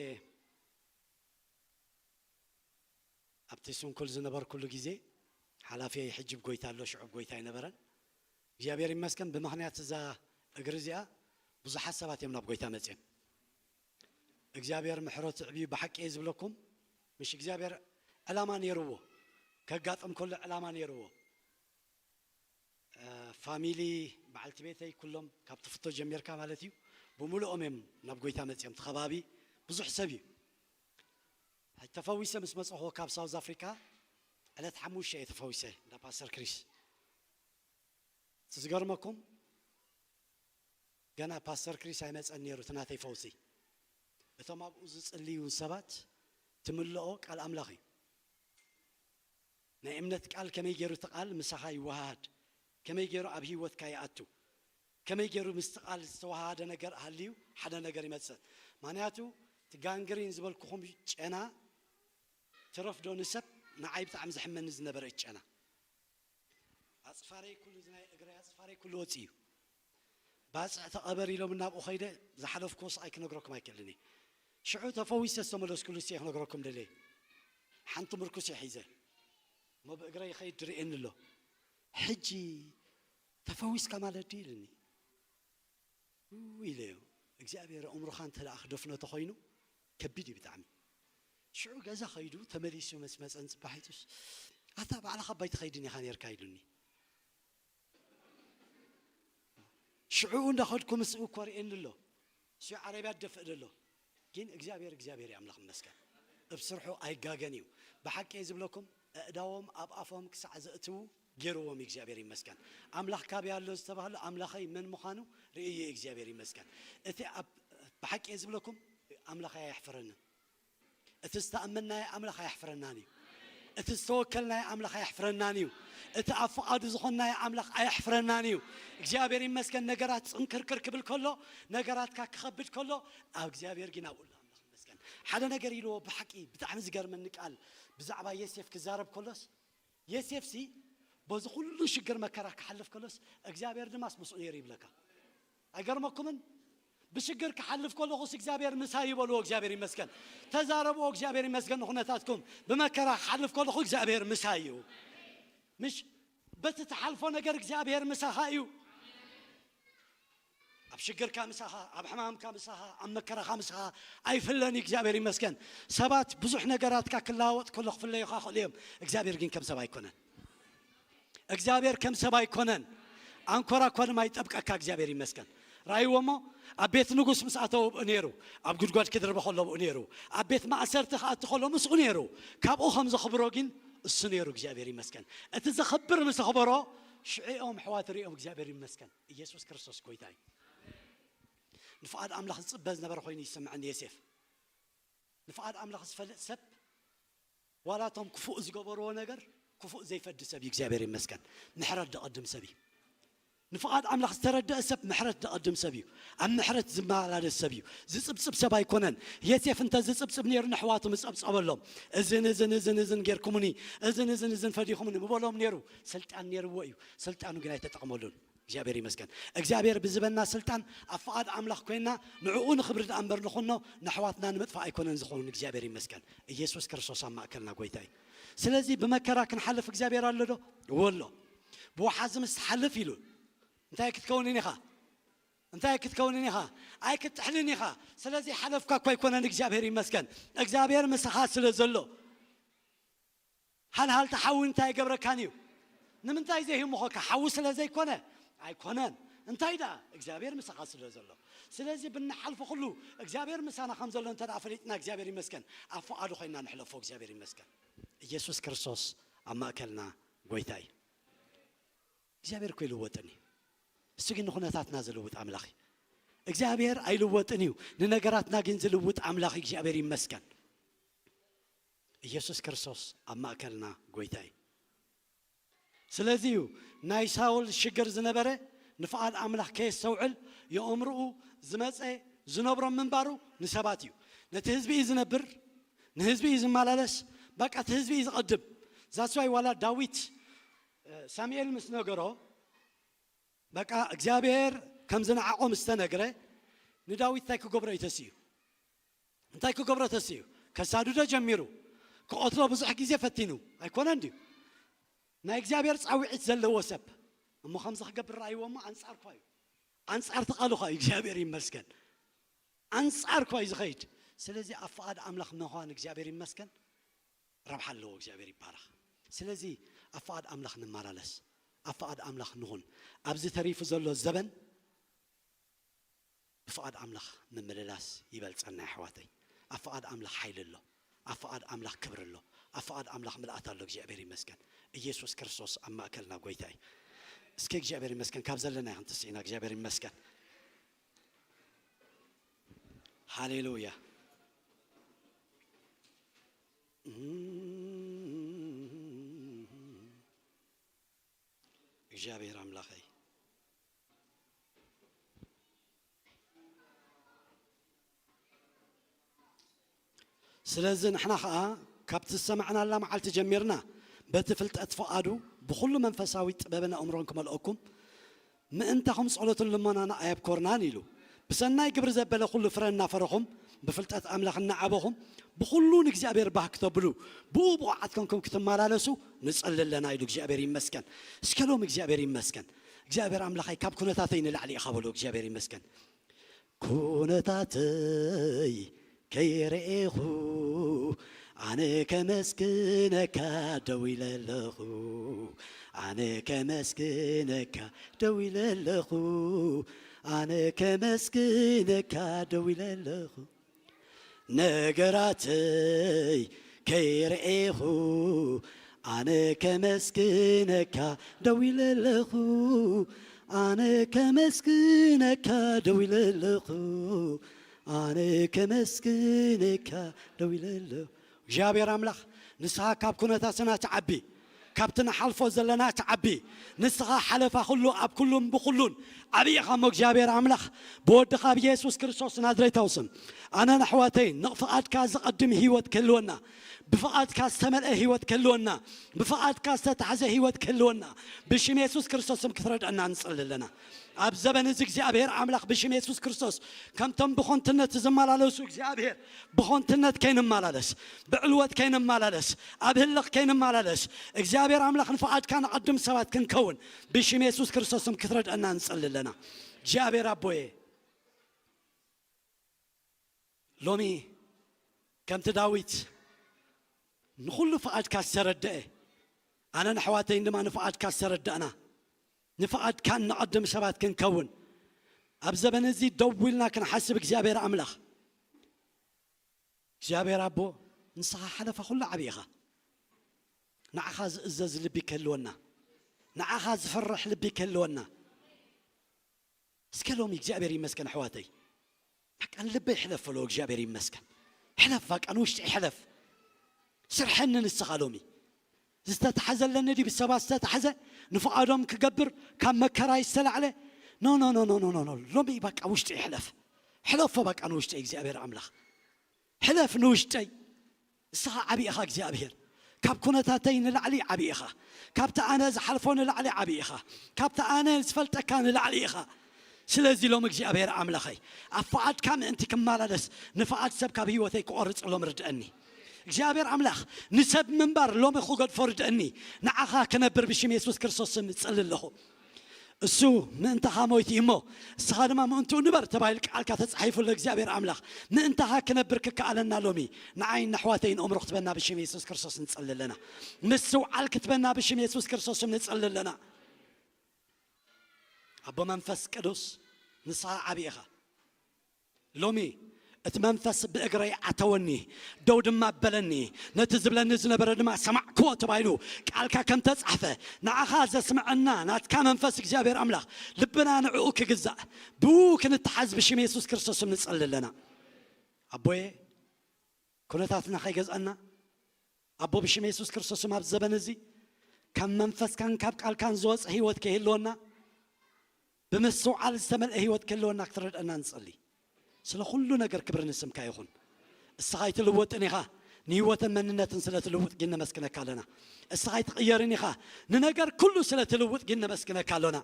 ኣብቲ ስንኩል ዝነበርኩሉ ግዜ ሓላፊየይ ሕጂ ብ ጎይታ ኣሎ፣ ሽዑ ብ ጎይታ ኣይነበረን። እግዚኣብሔር ይመስገን ብምኽንያት እዛ እግሪ እዚኣ ብዙሓት ሰባት እዮም ናብ ጎይታ መፅዮም። እግዚኣብሔር ምሕረቱ ዕብዩ ብሓቂ እየ ዝብለኩም። ምሽ እግዚኣብሔር ዕላማ ነይርዎ፣ ከጋጥም ከሎ ዕላማ ነይርዎ። ፋሚሊ በዓልቲ ቤተይ ኩሎም ካብ ትፍቶ ጀሚርካ ማለት እዩ ብምሉኦም እዮም ናብ ጎይታ መፅዮም። እቲ ከባቢ ብዙሕ ሰብ እዩ። ተፈዊሰ ምስ መፀኹ ካብ ሳውዝ ኣፍሪካ ዕለት ሓሙሽተ እየ ተፈዊሰ እንዳ ፓስተር ክሪስ። እቲ ዝገርመኩም ገና ፓስተር ክሪስ ኣይመፀን ነይሩ እቲ ናተይ ፈውሲ። እቶም ኣብኡ ዝፅልዩ ሰባት ትምልኦ ቃል ኣምላኽ እዩ። ናይ እምነት ቃል ከመይ ገይሩ እቲ ቃል ምሳኻ ይወሃሃድ፣ ከመይ ገይሩ ኣብ ህይወትካ ይኣቱ፣ ከመይ ገይሩ ምስቲ ቃል ዝተወሃሃደ ነገር ሃልዩ ሓደ ነገር ይመፅእ። ምኽንያቱ እቲ ጋንግሪን ዝበልኩኹም ጨና ትረፍዶ ንሰብ ንዓይ ብጣዕሚ ዘሕመኒ ዝነበረ እቲ ጨና ኣፅፋረይ ኩሉ እዚ ናይ እግረይ ኣፅፋረይ ኩሉ ወፂኡ እዩ። ባፅዕ ተቐበር ኢሎም እናብኡ ኸይደ ዝሓለፍኩዎ ስቓይ ክነግረኩም ኣይክእልን እየ። ሽዑ ተፈዊሰ ዝተመለስኩሉ እየ ክነግረኩም ደለየ። ሓንቲ ምርኩስ እየ ሒዘ እሞ ብእግረ ይኸይድ ድርእየኒ ኣሎ። ሕጂ ተፈዊስካ ማለት ድዩ ኢልኒ። ው ኢለዮ። እግዚኣብሔር ኣእምሮኻ እንተ ደኣ ክደፍኖ ተኾይኑ ከቢድ እዩ ብጣዕሚ። ሽዑ ገዛ ኸይዱ ተመሊሱ ምስ መጸን ጽባሒቱስ ኣታ ባዕልኻ ባይ ትኸይድን ኢኻ ነርካ ኢሉኒ። ሽዑ እንዳኸድኩ ምስኡ ኮርእየኒ ኣሎ። እሱ ዓረብያ ትደፍእ ደሎ። ግን እግዚኣብሔር እግዚኣብሔር እዩ ኣምላኽ ይመስገን። እብ ስርሑ ኣይጋገን እዩ። ብሓቂ እየ ዝብለኩም ኣእዳዎም ኣብ ኣፎም ክሳዕ ዘእትዉ ገይርዎም እዩ እግዚኣብሔር ይመስገን። ኣምላኽ ካበይ ኣሎ ዝተባህሉ ኣምላኸይ መን ምዃኑ ርእየ እግዚኣብሔር ይመስገን። እቲ ኣብ ብሓቂ እየ ዝብለኩም ኣምላኸይ ኣየሕፍረንን። እቲ ዝተኣመንናዮ ኣምላኽ ኣየሕፍረናን እዩ። እቲ ዝተወከልናዮ ኣምላኽ ኣየሕፍረናን እዩ። እቲ ኣብ ፍቓዱ ዝኾንናዮ ኣምላኽ ኣየሕፍረናን እዩ። እግዚኣብሔር ይመስገን። ነገራት ጽንክርክር ክብል ከሎ ነገራትካ ክኸብድ ከሎ ኣብ እግዚኣብሔር ግን ኣብኡ ኣሎ ኣምላኽ ይመስገን። ሓደ ነገር ኢልዎ ብሓቂ ብጣዕሚ ዝገርመኒ ቃል ብዛዕባ የሴፍ ክዛረብ ከሎስ የሴፍሲ በዚ ኩሉ ሽግር መከራ ክሓልፍ ከሎስ እግዚኣብሔር ድማስ ምስኡ ነይሩ ይብለካ። ኣይገርመኩምን? ብሽግር ክሓልፍ ከለኹስ እግዚኣብሔር ምሳይ ይበልዎ። እግዚኣብሔር ይመስገን። ተዛረብዎ። እግዚኣብሔር ይመስገን ንኹነታትኩም። ብመከራ ክሓልፍ ከለኹ እግዚኣብሔር ምሳይ እዩ። ምሽ በቲ ትሓልፎ ነገር እግዚኣብሔር ምሳኻ እዩ። ኣብ ሽግርካ ምሳኻ፣ ኣብ ሕማምካ ምሳኻ፣ ኣብ መከራኻ ምሳኻ ኣይፍለን እዩ። እግዚኣብሔር ይመስገን። ሰባት ብዙሕ ነገራትካ ክለዋወጥ ከሎ ክፍለዩኻ ክእሉ እዮም። እግዚኣብሔር ግን ከም ሰብ ኣይኮነን። እግዚኣብሔር ከም ሰብ ኣይኮነን። ኣንኮራ እኳ ድማ ይጠብቀካ። እግዚኣብሔር ይመስገን። ራእይዎ እሞ ኣብ ቤት ንጉስ ምስ ኣተወ ብኡ ነይሩ፣ ኣብ ጉድጓድ ክድርበ ከሎ ብኡ ነይሩ፣ ኣብ ቤት ማእሰርቲ ክኣቱ ከሎ ምስኡ ነይሩ። ካብኡ ከም ዘኽብሮ ግን እሱ ነይሩ። እግዚኣብሔር ይመስገን። እቲ ዘኽብር ምስ ኣኽበሮ ሽዑ እዮም ኣሕዋት ርእዮም እግዚኣብሔር ይመስገን። ኢየሱስ ክርስቶስ ጎይታ እዩ። ንፍቓድ ኣምላኽ ዝጽበ ዝነበረ ኮይኑ ይስምዐኒ ዮሴፍ። ንፍቓድ ኣምላኽ ዝፈልጥ ሰብ ዋላ እቶም ክፉእ ዝገበርዎ ነገር ክፉእ ዘይፈዲ ሰብ እዩ። እግዚኣብሔር ይመስገን። ምሕረት ደቐድም ሰብ እዩ። ንፍቓድ ኣምላኽ ዝተረደአ ሰብ ምሕረት ደቐድም ሰብ እዩ። ኣብ ምሕረት ዝመላለስ ሰብ እዩ። ዝጽብጽብ ሰብ ኣይኮነን። ዮሴፍ እንተ ዝጽብጽብ ነይሩ ንሕዋቱ ምጸብጸበሎም። እዝን እዝን እዝን እዝን ጌርኩምኒ፣ እዝን እዝን እዝን ፈዲኹምኒ ምበሎም ነይሩ። ስልጣን ነይርዎ እዩ። ስልጣኑ ግን ኣይተጠቕመሉን። እግዚኣብሔር ይመስገን። እግዚኣብሔር ብዝበና ስልጣን ኣብ ፍቓድ ኣምላኽ ኮይና ንዕኡ ንኽብሪ ደኣ እምበር ንኹኖ ንኣሕዋትና ንምጥፋእ ኣይኮነን ዝኸውን። እግዚኣብሔር ይመስገን። ኢየሱስ ክርስቶስ ኣብ ማእከልና ጎይታ እዩ። ስለዚ ብመከራ ክንሓልፍ እግዚኣብሔር ኣሎ ዶ? እወ ኣሎ። ብወሓዚ ምስ ትሓልፍ ኢሉ እንታይ ክትከውንን ኢኻ? እንታይ ክትከውንን ኢኻ? ኣይክትጥሕልን ኢኻ። ስለዚ ሓለፍካ እኮ ኣይኮነን። እግዚኣብሔር ይመስገን። እግዚኣብሔር ምሳኻ ስለ ዘሎ ሃልሃልታ ሓዊ እንታይ ይገብረካን እዩ? ንምንታይ ዘይህምኾካ? ሓዊ ስለ ዘይኮነ ኣይኮነን። እንታይ ደኣ? እግዚኣብሔር ምሳኻ ስለ ዘሎ። ስለዚ ብንሓልፎ ኩሉ እግዚኣብሔር ምሳና ከም ዘሎ እንተ ደኣ ፈሊጥና እግዚኣብሔር ይመስገን። ኣብ ፍቓዱ ኮይና ንሕለፎ እግዚኣብሔር ይመስገን። ኢየሱስ ክርስቶስ ኣብ ማእከልና ጎይታ እዩ። እግዚኣብሔር እኮ ይልወጥን እዩ። እሱ ግን ንኹነታትና ዝልውጥ ኣምላኽ እዩ። እግዚኣብሔር ኣይልወጥን እዩ። ንነገራትና ግን ዝልውጥ ኣምላኽ እዩ። እግዚኣብሔር ይመስገን። ኢየሱስ ክርስቶስ ኣብ ማእከልና ጎይታ እዩ። ስለዚ እዩ ናይ ሳውል ሽግር ዝነበረ ንፍቓድ ኣምላኽ ከየስተውዕል የእምርኡ ዝመጸ ዝነብሮ ምንባሩ ንሰባት እዩ። ነቲ ህዝቢ እዩ ዝነብር፣ ንህዝቢ እዩ ዝመላለስ፣ በቃ እቲ ህዝቢ እዩ ዝቐድም። ዛስዋይ ዋላ ዳዊት ሳሙኤል ምስ ነገሮ በቃ እግዚኣብሔር ከም ዝነዓቖ ምስ ተነግረ ንዳዊት እንታይ ክገብሮ እዩ ተስዩ? እንታይ ክገብሮ ተስዩ? ከሳድዶ ጀሚሩ። ክቐትሎ ብዙሕ ግዜ ፈቲኑ። ኣይኮነን ድዩ? ናይ እግዚኣብሔር ጻውዒት ዘለዎ ሰብ። እሞ ከምዚ ክገብር ረኣይዎ እሞ ኣንጻር እኳ እዩ። ኣንጻር እቲ ቃሉ እኳ እዩ። እግዚኣብሔር ይመስገን። ኣንጻር እኳ እዩ ዝኸይድ። ስለዚ ኣብ ፍቓድ ኣምላኽ ምዃን እግዚኣብሔር ይመስገን። ረብሓ ኣለዎ። እግዚኣብሔር ይባረኽ። ስለዚ ኣብ ፍቓድ ኣምላኽ ንመላለስ። ኣብ ፍቓድ ኣምላኽ ንኹን። ኣብዚ ተሪፉ ዘሎ ዘበን ብፍቓድ ኣምላኽ ምምልላስ ይበልጸና የሕዋተይ። ኣብ ፍቓድ ኣምላኽ ሓይሊ ኣሎ። ኣብ ፍቓድ ኣምላኽ ክብሪ ኣሎ። ኣብ ፍቓድ ኣምላኽ ምልኣት ኣሎ። እግዚኣብሔር ይመስገን። ኢየሱስ ክርስቶስ ኣብ ማእከልና ጎይታ እዩ። እስኪ እግዚኣብሔር ይመስገን። ካብ ዘለና ይኹን ትስኢና እግዚኣብሔር ይመስገን። ሃሌሉያ። እግዚኣብሔር ኣምላኸይ። ስለዚ ንሕና ኸኣ ካብቲ ዝሰማዕናላ መዓልቲ ጀሚርና በቲ ፍልጠት ፍቓዱ ብኹሉ መንፈሳዊ ጥበብን ኣእምሮን ክመልኦኩም ምእንታኹም ጸሎትን ልመናና ኣየብኮርናን ኢሉ። ብሰናይ ግብሪ ዘበለ ኩሉ ፍረ እናፈረኹም፣ ብፍልጠት ኣምላኽ እናዓበኹም፣ ብኹሉ ንእግዚኣብሔር ባህ ክተብሉ፣ ብኡ ብቑዓት ኮንኩም ክትመላለሱ ንጸሊ ኣለና ኢሉ። እግዚኣብሔር ይመስገን። እስከ ሎም እግዚኣብሔር ይመስገን። እግዚኣብሔር ኣምላኸይ ካብ ኩነታተይ ንላዕሊ ኢኻ በሎ። እግዚኣብሔር ይመስገን። ኩነታተይ ከይረኤኹ ኣነ ከመስግነካ ደው ኢለ ኣለኹ። ኣነ ከመስግነካ ደው ኢለ ኣለኹ። ኣነ ከመስግነካ ደው ኢለ ኣለኹ። ነገራተይ ከይረኤኹ ኣነ ከመስግነካ ደው ኢለ ኣለኹ። ኣነ ከመስግነካ ደው ኢለ ኣለኹ። ኣነ ከመስግነካ ደው ኢለ ኣለኹ። እግዚኣብሔር ኣምላኽ ንስኻ ካብ ኩነታትና ትዓቢ፣ ካብቲ ንሓልፎ ዘለና ትዓቢ። ንስኻ ሓለፋ ኩሉ ኣብ ኩሉን ብኹሉን ዓብዪ ኢኻ እሞ እግዚኣብሔር ኣምላኽ ብወድኻ ብየሱስ ክርስቶስ ናዝሬታዊ ስም ኣነን ኣሕዋተይን ንፍቓድካ ዝቐድም ህይወት ክህልወና፣ ብፍቓድካ ዝተመልአ ህይወት ክህልወና፣ ብፍቓድካ ዝተታሕዘ ህይወት ክህልወና ብሽም የሱስ ክርስቶስ ስም ክትረድአና ንጸሊ ኣለና። ኣብ ዘበን እዚ እግዚኣብሔር ኣምላኽ ብሽም የሱስ ክርስቶስ ከምቶም ብኾንትነት ዝመላለሱ እግዚኣብሔር ብኾንትነት ከይንመላለስ፣ ብዕልወት ከይንመላለስ፣ ኣብ ህልኽ ከይንመላለስ እግዚኣብሔር ኣምላኽ ንፍቓድካ ንቐድም ሰባት ክንከውን ብሽም የሱስ ክርስቶስ ስም ክትረድአና ንጸሊ ኣለና። እግዚኣብሔር ኣቦየ ሎሚ ከምቲ ዳዊት ንኹሉ ፍቓድካ ዝተረድአ ኣነን ኣሕዋተይን ድማ ንፍቓድካ ዝተረዳእና ንፍቓድካ እንቐድም ሰባት ክንከውን ኣብ ዘበን እዚ ደው ኢልና ክንሓስብ እግዚኣብሔር ኣምላኽ እግዚኣብሔር ኣቦ ንስኻ ሓለፋ ኩሉ ዓብዪ ኢኻ። ንዓኻ ዝእዘዝ ልቢ ክህልወና፣ ንዓኻ ዝፈርሕ ልቢ ክህልወና። እስከ ሎሚ እግዚኣብሔር ይመስገን ኣሕዋተይ። በቃ ንልበይ ሕለፍ በሎ እግዚኣብሔር ይመስገን። ሕለፍ በቃ ንውሽጢ ሕለፍ። ስርሐኒ ንስኻ ሎሚ። ዝተታሕዘለኒ ድዩ ብሰባት ዝተታሕዘ ንፍቓዶም ክገብር ካብ መከራይ ዝተላዕለ ኖ ኖ ኖ ኖ ኖ ኖ ኖ ሎሚ በቃ ውሽጢ ሕለፍ። ሕለፎ በቃ ንውሽጢ እግዚኣብሔር ኣምላኽ። ሕለፍ ንውሽጠይ። ንስኻ ዓብዪ ኢኻ እግዚኣብሔር። ካብ ኩነታተይ ንላዕሊ ዓብዪ ኢኻ። ካብቲ ኣነ ዝሓልፎ ንላዕሊ ዓብዪ ኢኻ። ካብቲ ኣነ ዝፈልጠካ ንላዕሊ ኢኻ። ስለዚ ሎም እግዚኣብሔር ኣምላኸይ ኣብ ፍቓድካ ምእንቲ ክመላለስ ንፍቓድ ሰብ ካብ ህይወተይ ክቆርጽ ሎም ርድአኒ። እግዚኣብሔር ኣምላኽ ንሰብ ምንባር ሎሚ ክገድፎ ርድአኒ። ንዓኻ ክነብር ብሽም የሱስ ክርስቶስ ስም እጽሊ ኣለኹ። እሱ ምእንታኻ ሞይቱ እዩ እሞ እስኻ ድማ ምእንትኡ ንበር ተባሂሉ ቃልካ ተጻሒፉ ኣሎ እግዚኣብሔር ኣምላኽ ምእንታኻ ክነብር ክከኣለና ሎሚ ንዓይ ንኣሕዋተይ ንእምሮ ክትበና ብሽም የሱስ ክርስቶስ ንጸሊ ኣለና። ምስትውዓል ክትበና ብሽም የሱስ ክርስቶስ ንጸሊ ኣለና። ኣቦ መንፈስ ቅዱስ ንስኻ ዓብዪ ኢኻ። ሎሚ እቲ መንፈስ ብእግረይ ኣተወኒ፣ ደው ድማ በለኒ፣ ነቲ ዝብለኒ ዝነበረ ድማ ሰማዕክዎ ተባሂሉ ቃልካ ከም ተጻሕፈ ንዓኻ ዘስምዐና ናትካ መንፈስ እግዚኣብሔር ኣምላኽ ልብና ንዕኡ ክግዛእ ብኡ ክንተሓዝ ብሽም የሱስ ክርስቶስ ንጸሊ ኣለና። ኣቦየ ኩነታትና ከይገዝኣና ኣቦ ብሽም የሱስ ክርስቶስም ኣብ ዘበን እዚ ካብ መንፈስካን ካብ ቃልካን ዝወፀ ህይወት ከይህልወና ብምስትውዓል ዝተመልአ ህይወት ክህልወና ክትረድአና ንጸሊ። ስለ ኩሉ ነገር ክብሪ ንስምካ ይኹን። እስኻ ኣይትልወጥን ኢኻ። ንህይወትን መንነትን ስለ ትልውጥ ግን ነመስግነካ ኣለና። እስኻ ኣይትቕየርን ኢኻ። ንነገር ኩሉ ስለ ትልውጥ ግን ነመስግነካ ኣሎና።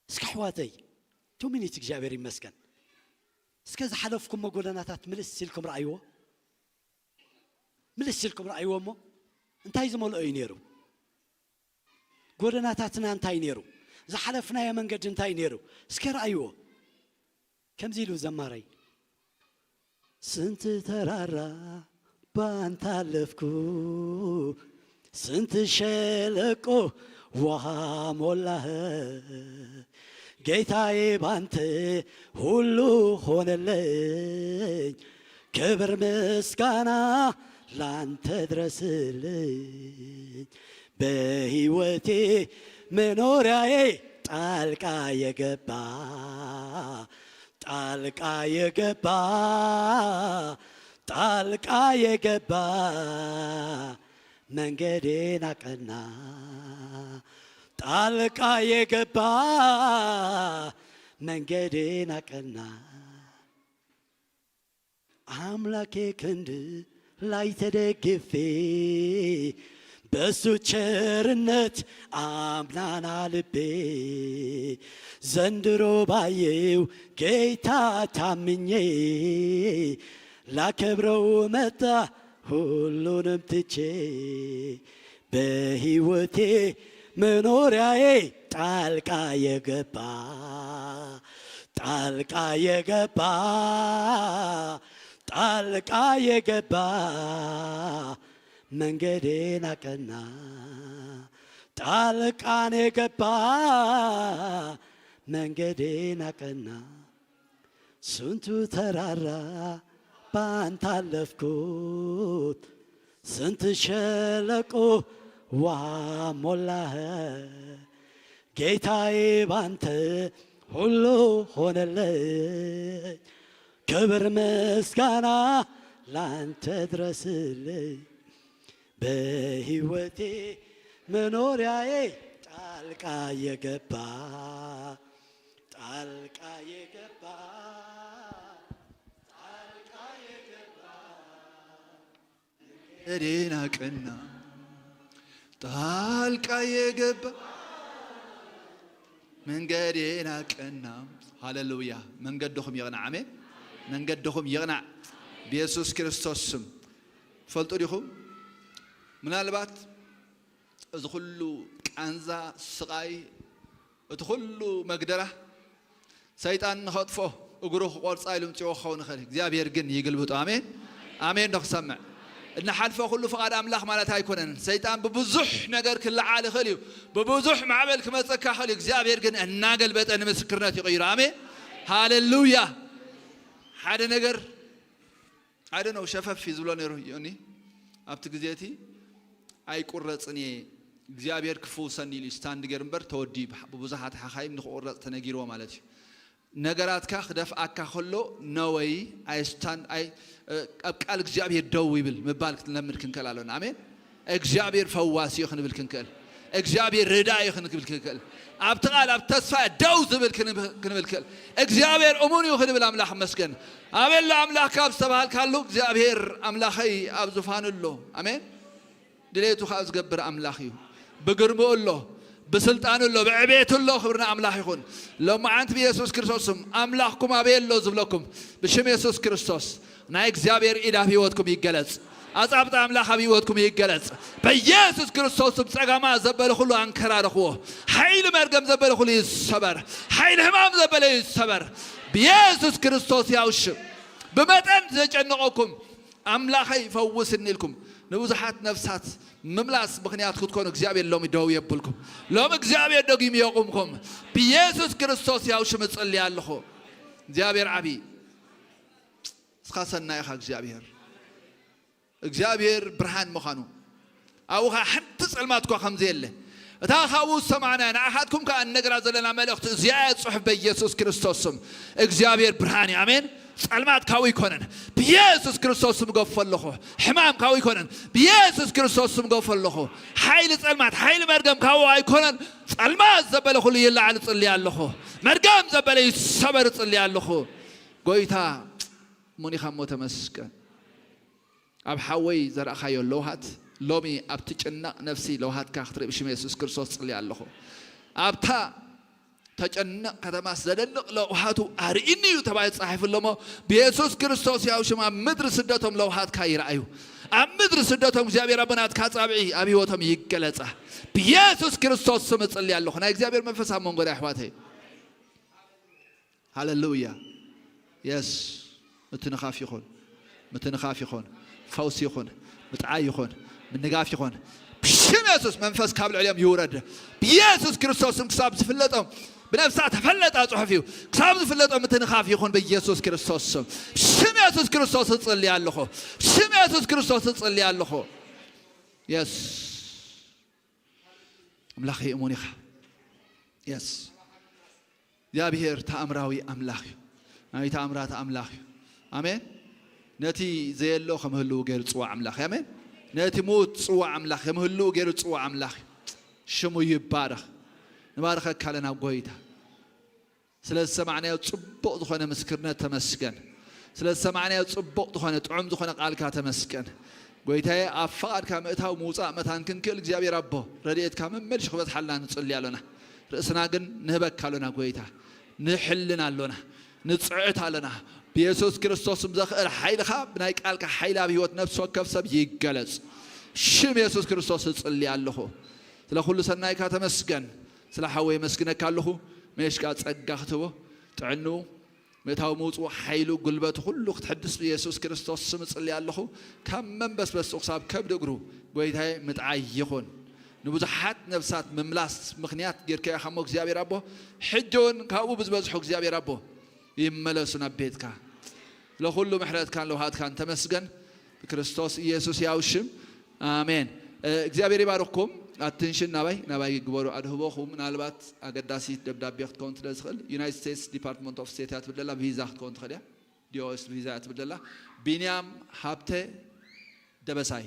እስከ ኣሕዋተይ ቱ ሚኒት እግዚኣብሔር ይመስገን። እስከ ዝሓለፍኩሞ ጎደናታት ምልስ ኢልኩም ረኣይዎ። ምልስ ኢልኩም ረኣይዎ እሞ እንታይ ዝመልኦ እዩ ነይሩ? ጎደናታትና እንታይ ነይሩ? ዝሓለፍናዮ መንገዲ እንታይ ነይሩ? እስከ ረኣይዎ። ከምዚ ኢሉ ዘማረይ ስንት ተራራ ባንተ አለፍኩ ስንት ሸለቆ ውሃ ሞላህ ጌታዬ ባንተ ሁሉ ሆነልኝ ክብር ምስጋና ላንተ ድረስልኝ በህይወቴ መኖሪያዬ ጣልቃ የገባ ጣልቃ የገባ ጣልቃ የገባ መንገዴን አቀና ጣልቃ የገባ መንገዴን አቀና አምላኬ ክንድ ላይ ተደግፌ በሱ ቸርነት አምናና ልቤ። ዘንድሮ ባየው ጌታ ታምኜ፣ ላከብረው መጣ ሁሉንም ትቼ። በሕይወቴ መኖሪያዬ ጣልቃ የገባ፣ ጣልቃ የገባ፣ ጣልቃ የገባ፣ መንገዴን አቀና። ጣልቃን የገባ መንገዴን አቀና። ስንቱ ተራራ ባንተ አለፍኩት፣ ስንት ሸለቆ ውሃ ሞላህ። ጌታዬ ባንተ ሁሉ ሆነልኝ። ክብር ምስጋና ላንተ ድረስልኝ። በሕይወቴ መኖሪያዬ ጣልቃ የገባ፣ ጣልቃ የገባ፣ ጣልቃ የገባ፣ መንገዴን አቀና። ጣልቃ የገባ መንገዴን አቀና። ሃሌሉያ። መንገድኹም ይቕናዕ። አሜን። መንገድኹም ይቕናዕ ብኢየሱስ ክርስቶስ ስም። ትፈልጡ ዲኹም? ምናልባት እዚ ኩሉ ቃንዛ፣ ስቓይ፣ እቲ ኩሉ መግደራ ሰይጣን ንኸጥፎ እግሩ ክቆርጻ ኢሉ ምጽዎ ክኸውን ይኽእል። እግዚኣብሔር ግን ይግልብጦ። ኣሜን፣ ኣሜን። ዶ ክሰምዕ? እንሓልፎ ኩሉ ፍቓድ ኣምላኽ ማለት ኣይኮነን። ሰይጣን ብብዙሕ ነገር ክለዓል ይኽእል እዩ፣ ብብዙሕ ማዕበል ክመጸካ ይኽእል እዩ። እግዚኣብሔር ግን እናገልበጠ ንምስክርነት ይቕይሮ። ኣሜን፣ ሃሌሉያ። ሓደ ነገር ሓደ ነው ሸፈፍ እዩ ዝብሎ ነይሩ ዮኒ። ኣብቲ ግዜ እቲ ኣይቁረጽን እየ፣ እግዚኣብሔር ክፍውሰኒ ኢሉ ስታንድ ገይሩ እምበር ተወዲኡ ብሓ-፣ ብብዙሓት ሓኻይም ንክቁረጽ ተነጊርዎ ማለት እዩ። ነገራትካ ክደፍኣካ ከሎ ነወይ ኣይ ስታንድ ኣይ፣ እ፣ ኣብ ቃል እግዚኣብሔር ደው ይብል ምባል ክትለምድ ክንክእል ኣሎና። ኣሜን። እግዚኣብሔር ፈዋሲ እዩ ክንብል ክንክእል፣ እግዚኣብሔር ረዳኢ እዩ ክንብል ክንክእል፣ ኣብቲ ቃል ኣብ ተስፋ ደው ዝብል ክንብ-፣ ክንብል ክእል፣ እግዚኣብሔር እሙን እዩ ክንብል ኣምላኽ መስገን። ኣቤሎ ኣምላኽ ካብ ዝተባሃልካሉ እግዚኣብሔር ኣምላኸይ ኣብ ዙፋኑ ኣሎ። ኣሜን። ድሌቱ ከዓ ዝገብር ኣምላኽ እዩ። ብግርምኡ ኣሎ፣ ብስልጣኑ ኣሎ፣ ብዕቤቱ ኣሎ። ክብሪ ንኣምላኽ ይኹን። ሎማዓንቲ ብየሱስ ክርስቶስ ስም ኣምላኽኩም ኣበይ ኣሎ ዝብለኩም ብሽም የሱስ ክርስቶስ ናይ እግዚኣብሔር ኢድ ኣብ ህይወትኩም ይገለጽ። ኣጻብጣ ኣምላኽ ኣብ ህይወትኩም ይገለጽ። በየሱስ ክርስቶስ ስም ጸጋማ ዘበለ ኩሉ ኣንከራርኽዎ። ሓይሊ መርገም ዘበለ ኩሉ ይሰበር። ሓይሊ ሕማም ዘበለ ይሰበር። ብየሱስ ክርስቶስ ያው ሽም ብመጠን ዘጨነቐኩም ኣምላኸይ ፈውስኒ ኢልኩም ንብዙሓት ነፍሳት ምምላስ ምኽንያት ክትኮኑ እግዚኣብሔር ሎሚ ደው የብልኩም። ሎሚ እግዚኣብሔር ደጊሙ የቑምኩም። ብየሱስ ክርስቶስ ያው ሽም እጽሊ ኣለኹ። እግዚኣብሔር ዓብዪ። እስኻ ሰናይ ኢኻ እግዚኣብሔር። እግዚኣብሔር ብርሃን ምዃኑ ኣብኡ ኸዓ ሓንቲ ጸልማት እኳ ከም ዘየለ እታ ካብኡ ዝሰማዕናያ ንዓኻትኩም ከኣ እነግራ ዘለና መልእኽቲ እዚኣ እያ ጽሑፍ በኢየሱስ ክርስቶስ ስም። እግዚኣብሔር ብርሃን እዩ። ኣሜን። ጸልማት ካብኡ ኣይኮነን። ብኢየሱስ ክርስቶስ ስም ገፎ ኣለኹ። ሕማም ካብኡ ኣይኮነን። ብኢየሱስ ክርስቶስ ስም ገፎ ኣለኹ። ሓይሊ ጸልማት፣ ሓይሊ መርገም ካብኡ ኣይኮነን። ጸልማት ዘበለ ኩሉ ይለዓል እጽሊ ኣለኹ። መርገም ዘበለ ይሰበር እጽሊ ኣለኹ። ጎይታ እሙን ኢኻ እሞ ተመስገን። ኣብ ሓወይ ዘርኣኻዮ ለውሃት ሎሚ ኣብ ትጭነቕ ነፍሲ ለውሃትካ ክትርኢ ብሽም የሱስ ክርስቶስ ጽሊ ኣለኹ። ኣብታ ተጨንቕ ከተማስ ዘደንቕ ለውሃቱ ኣርእኒ እዩ ተባሂሉ ተጻሒፉ ኣሎ እሞ ብየሱስ ክርስቶስ ያው ሽም ኣብ ምድሪ ስደቶም ለውሃትካ ይርኣዩ። ኣብ ምድሪ ስደቶም እግዚኣብሔር ኣቦ ናትካ ጻብዒ ኣብ ህይወቶም ይገለጻ። ብየሱስ ክርስቶስ ስም እጽሊ ኣለኹ። ናይ እግዚኣብሔር መንፈስ ኣብ መንጎና ኣሕዋተይ። ሃሌሉያ። የስ። ምትንኻፍ ይኹን። ምትንኻፍ ይኹን። ፈውሲ ይኹን። ምጥዓይ ይኹን። ምንጋፍ ይኹን። ብሽም የሱስ መንፈስ ካብ ልዕሊኦም ይውረድ። ብየሱስ ክርስቶስም ክሳብ ዝፍለጦም ብነፍሳ ተፈለጣ ጽሑፍ እዩ። ክሳብ ዝፍለጦም ምትንኻፍ ይኹን ብየሱስ ክርስቶስ ስም። ብሽም የሱስ ክርስቶስ እጽሊ ኣለኹ። ብሽም የሱስ ክርስቶስ እጽሊ ኣለኹ። የስ። ኣምላኽ እሙን ኢኻ። የስ። እግዚኣብሔር ተኣምራዊ ኣምላኽ እዩ። ናይ ተኣምራት ኣምላኽ እዩ። ኣሜን። ነቲ ዘየሎ ከም ህልው ገይሩ ዝጽዋዕ ኣምላኽ እዩ። ኣሜን። ነቲ ሙት ዝጽዋዕ ኣምላኽ ከም ህልው ገይሩ ዝጽዋዕ ኣምላኽ እዩ። ሽሙ ይባረኽ። ንባርኸካ ኣለና ጎይታ። ስለ ዝሰማዕናዮ ጽቡቕ ዝኾነ ምስክርነት ተመስገን። ስለ ዝሰማዕናዮ ጽቡቕ ዝኾነ ጥዑም ዝኾነ ቃልካ ተመስገን። ጎይታዬ፣ ኣብ ፍቓድካ ምእታው ምውጻእ መታን ክንክእል እግዚኣብሔር ኣቦ ረድኤትካ መመልሽ ክበዝሓልና ንጽሊ ኣሎና። ርእስና ግን ንህበካ ኣሎና ጎይታ፣ ንሕልን ኣሎና፣ ንጽዕት ኣለና። ብየሱስ ክርስቶስ ስም ዘኽእል ሓይልኻ ብናይ ቃልካ ሓይሊ ኣብ ህይወት ነፍሲ ወከፍ ሰብ ይገለጽ። ሽም የሱስ ክርስቶስ እጽሊ ኣለኹ። ስለ ኩሉ ሰናይካ ተመስገን። ስለ ሓወይ የመስግነካ ኣለኹ። መሽቃ ጸጋ ክትህቦ ጥዕንኡ ምእታው ምውፅኡ ሓይሉ ጉልበቱ ኩሉ ክትሕድስ ብየሱስ ክርስቶስ ስም እጽሊ ኣለኹ። ካብ መንበስበስኡ ክሳብ ከብዲ እግሩ ጎይታዬ ምጥዓይ ይኹን። ንብዙሓት ነፍሳት ምምላስ ምኽንያት ጌርካዮ ኢኻ እሞ እግዚኣብሔር ኣቦ፣ ሕጂ እውን ካብኡ ብዝበዝሑ እግዚኣብሔር ኣቦ ይመለሱ ናብ ቤትካ። ለኹሉ ምሕረትካን ለውሃትካን ተመስገን። ብክርስቶስ ኢየሱስ ያው ሽም ኣሜን። እግዚኣብሔር ይባርክኩም። ኣትንሽን ናባይ ናባይ ግበሩ ኣድህቦኹም። ምናልባት ኣገዳሲት ደብዳቤ ክትከውን ስለ ዝኽእል ዩናይትድ ስቴትስ ዲፓርትመንት ኦፍ ስቴት እያ ትብል ዘላ፣ ቪዛ ክትከውን ትኽእል እያ። ዲኦኤስ ቪዛ እያ ትብል ዘላ። ቢንያም ሃብተ ደበሳይ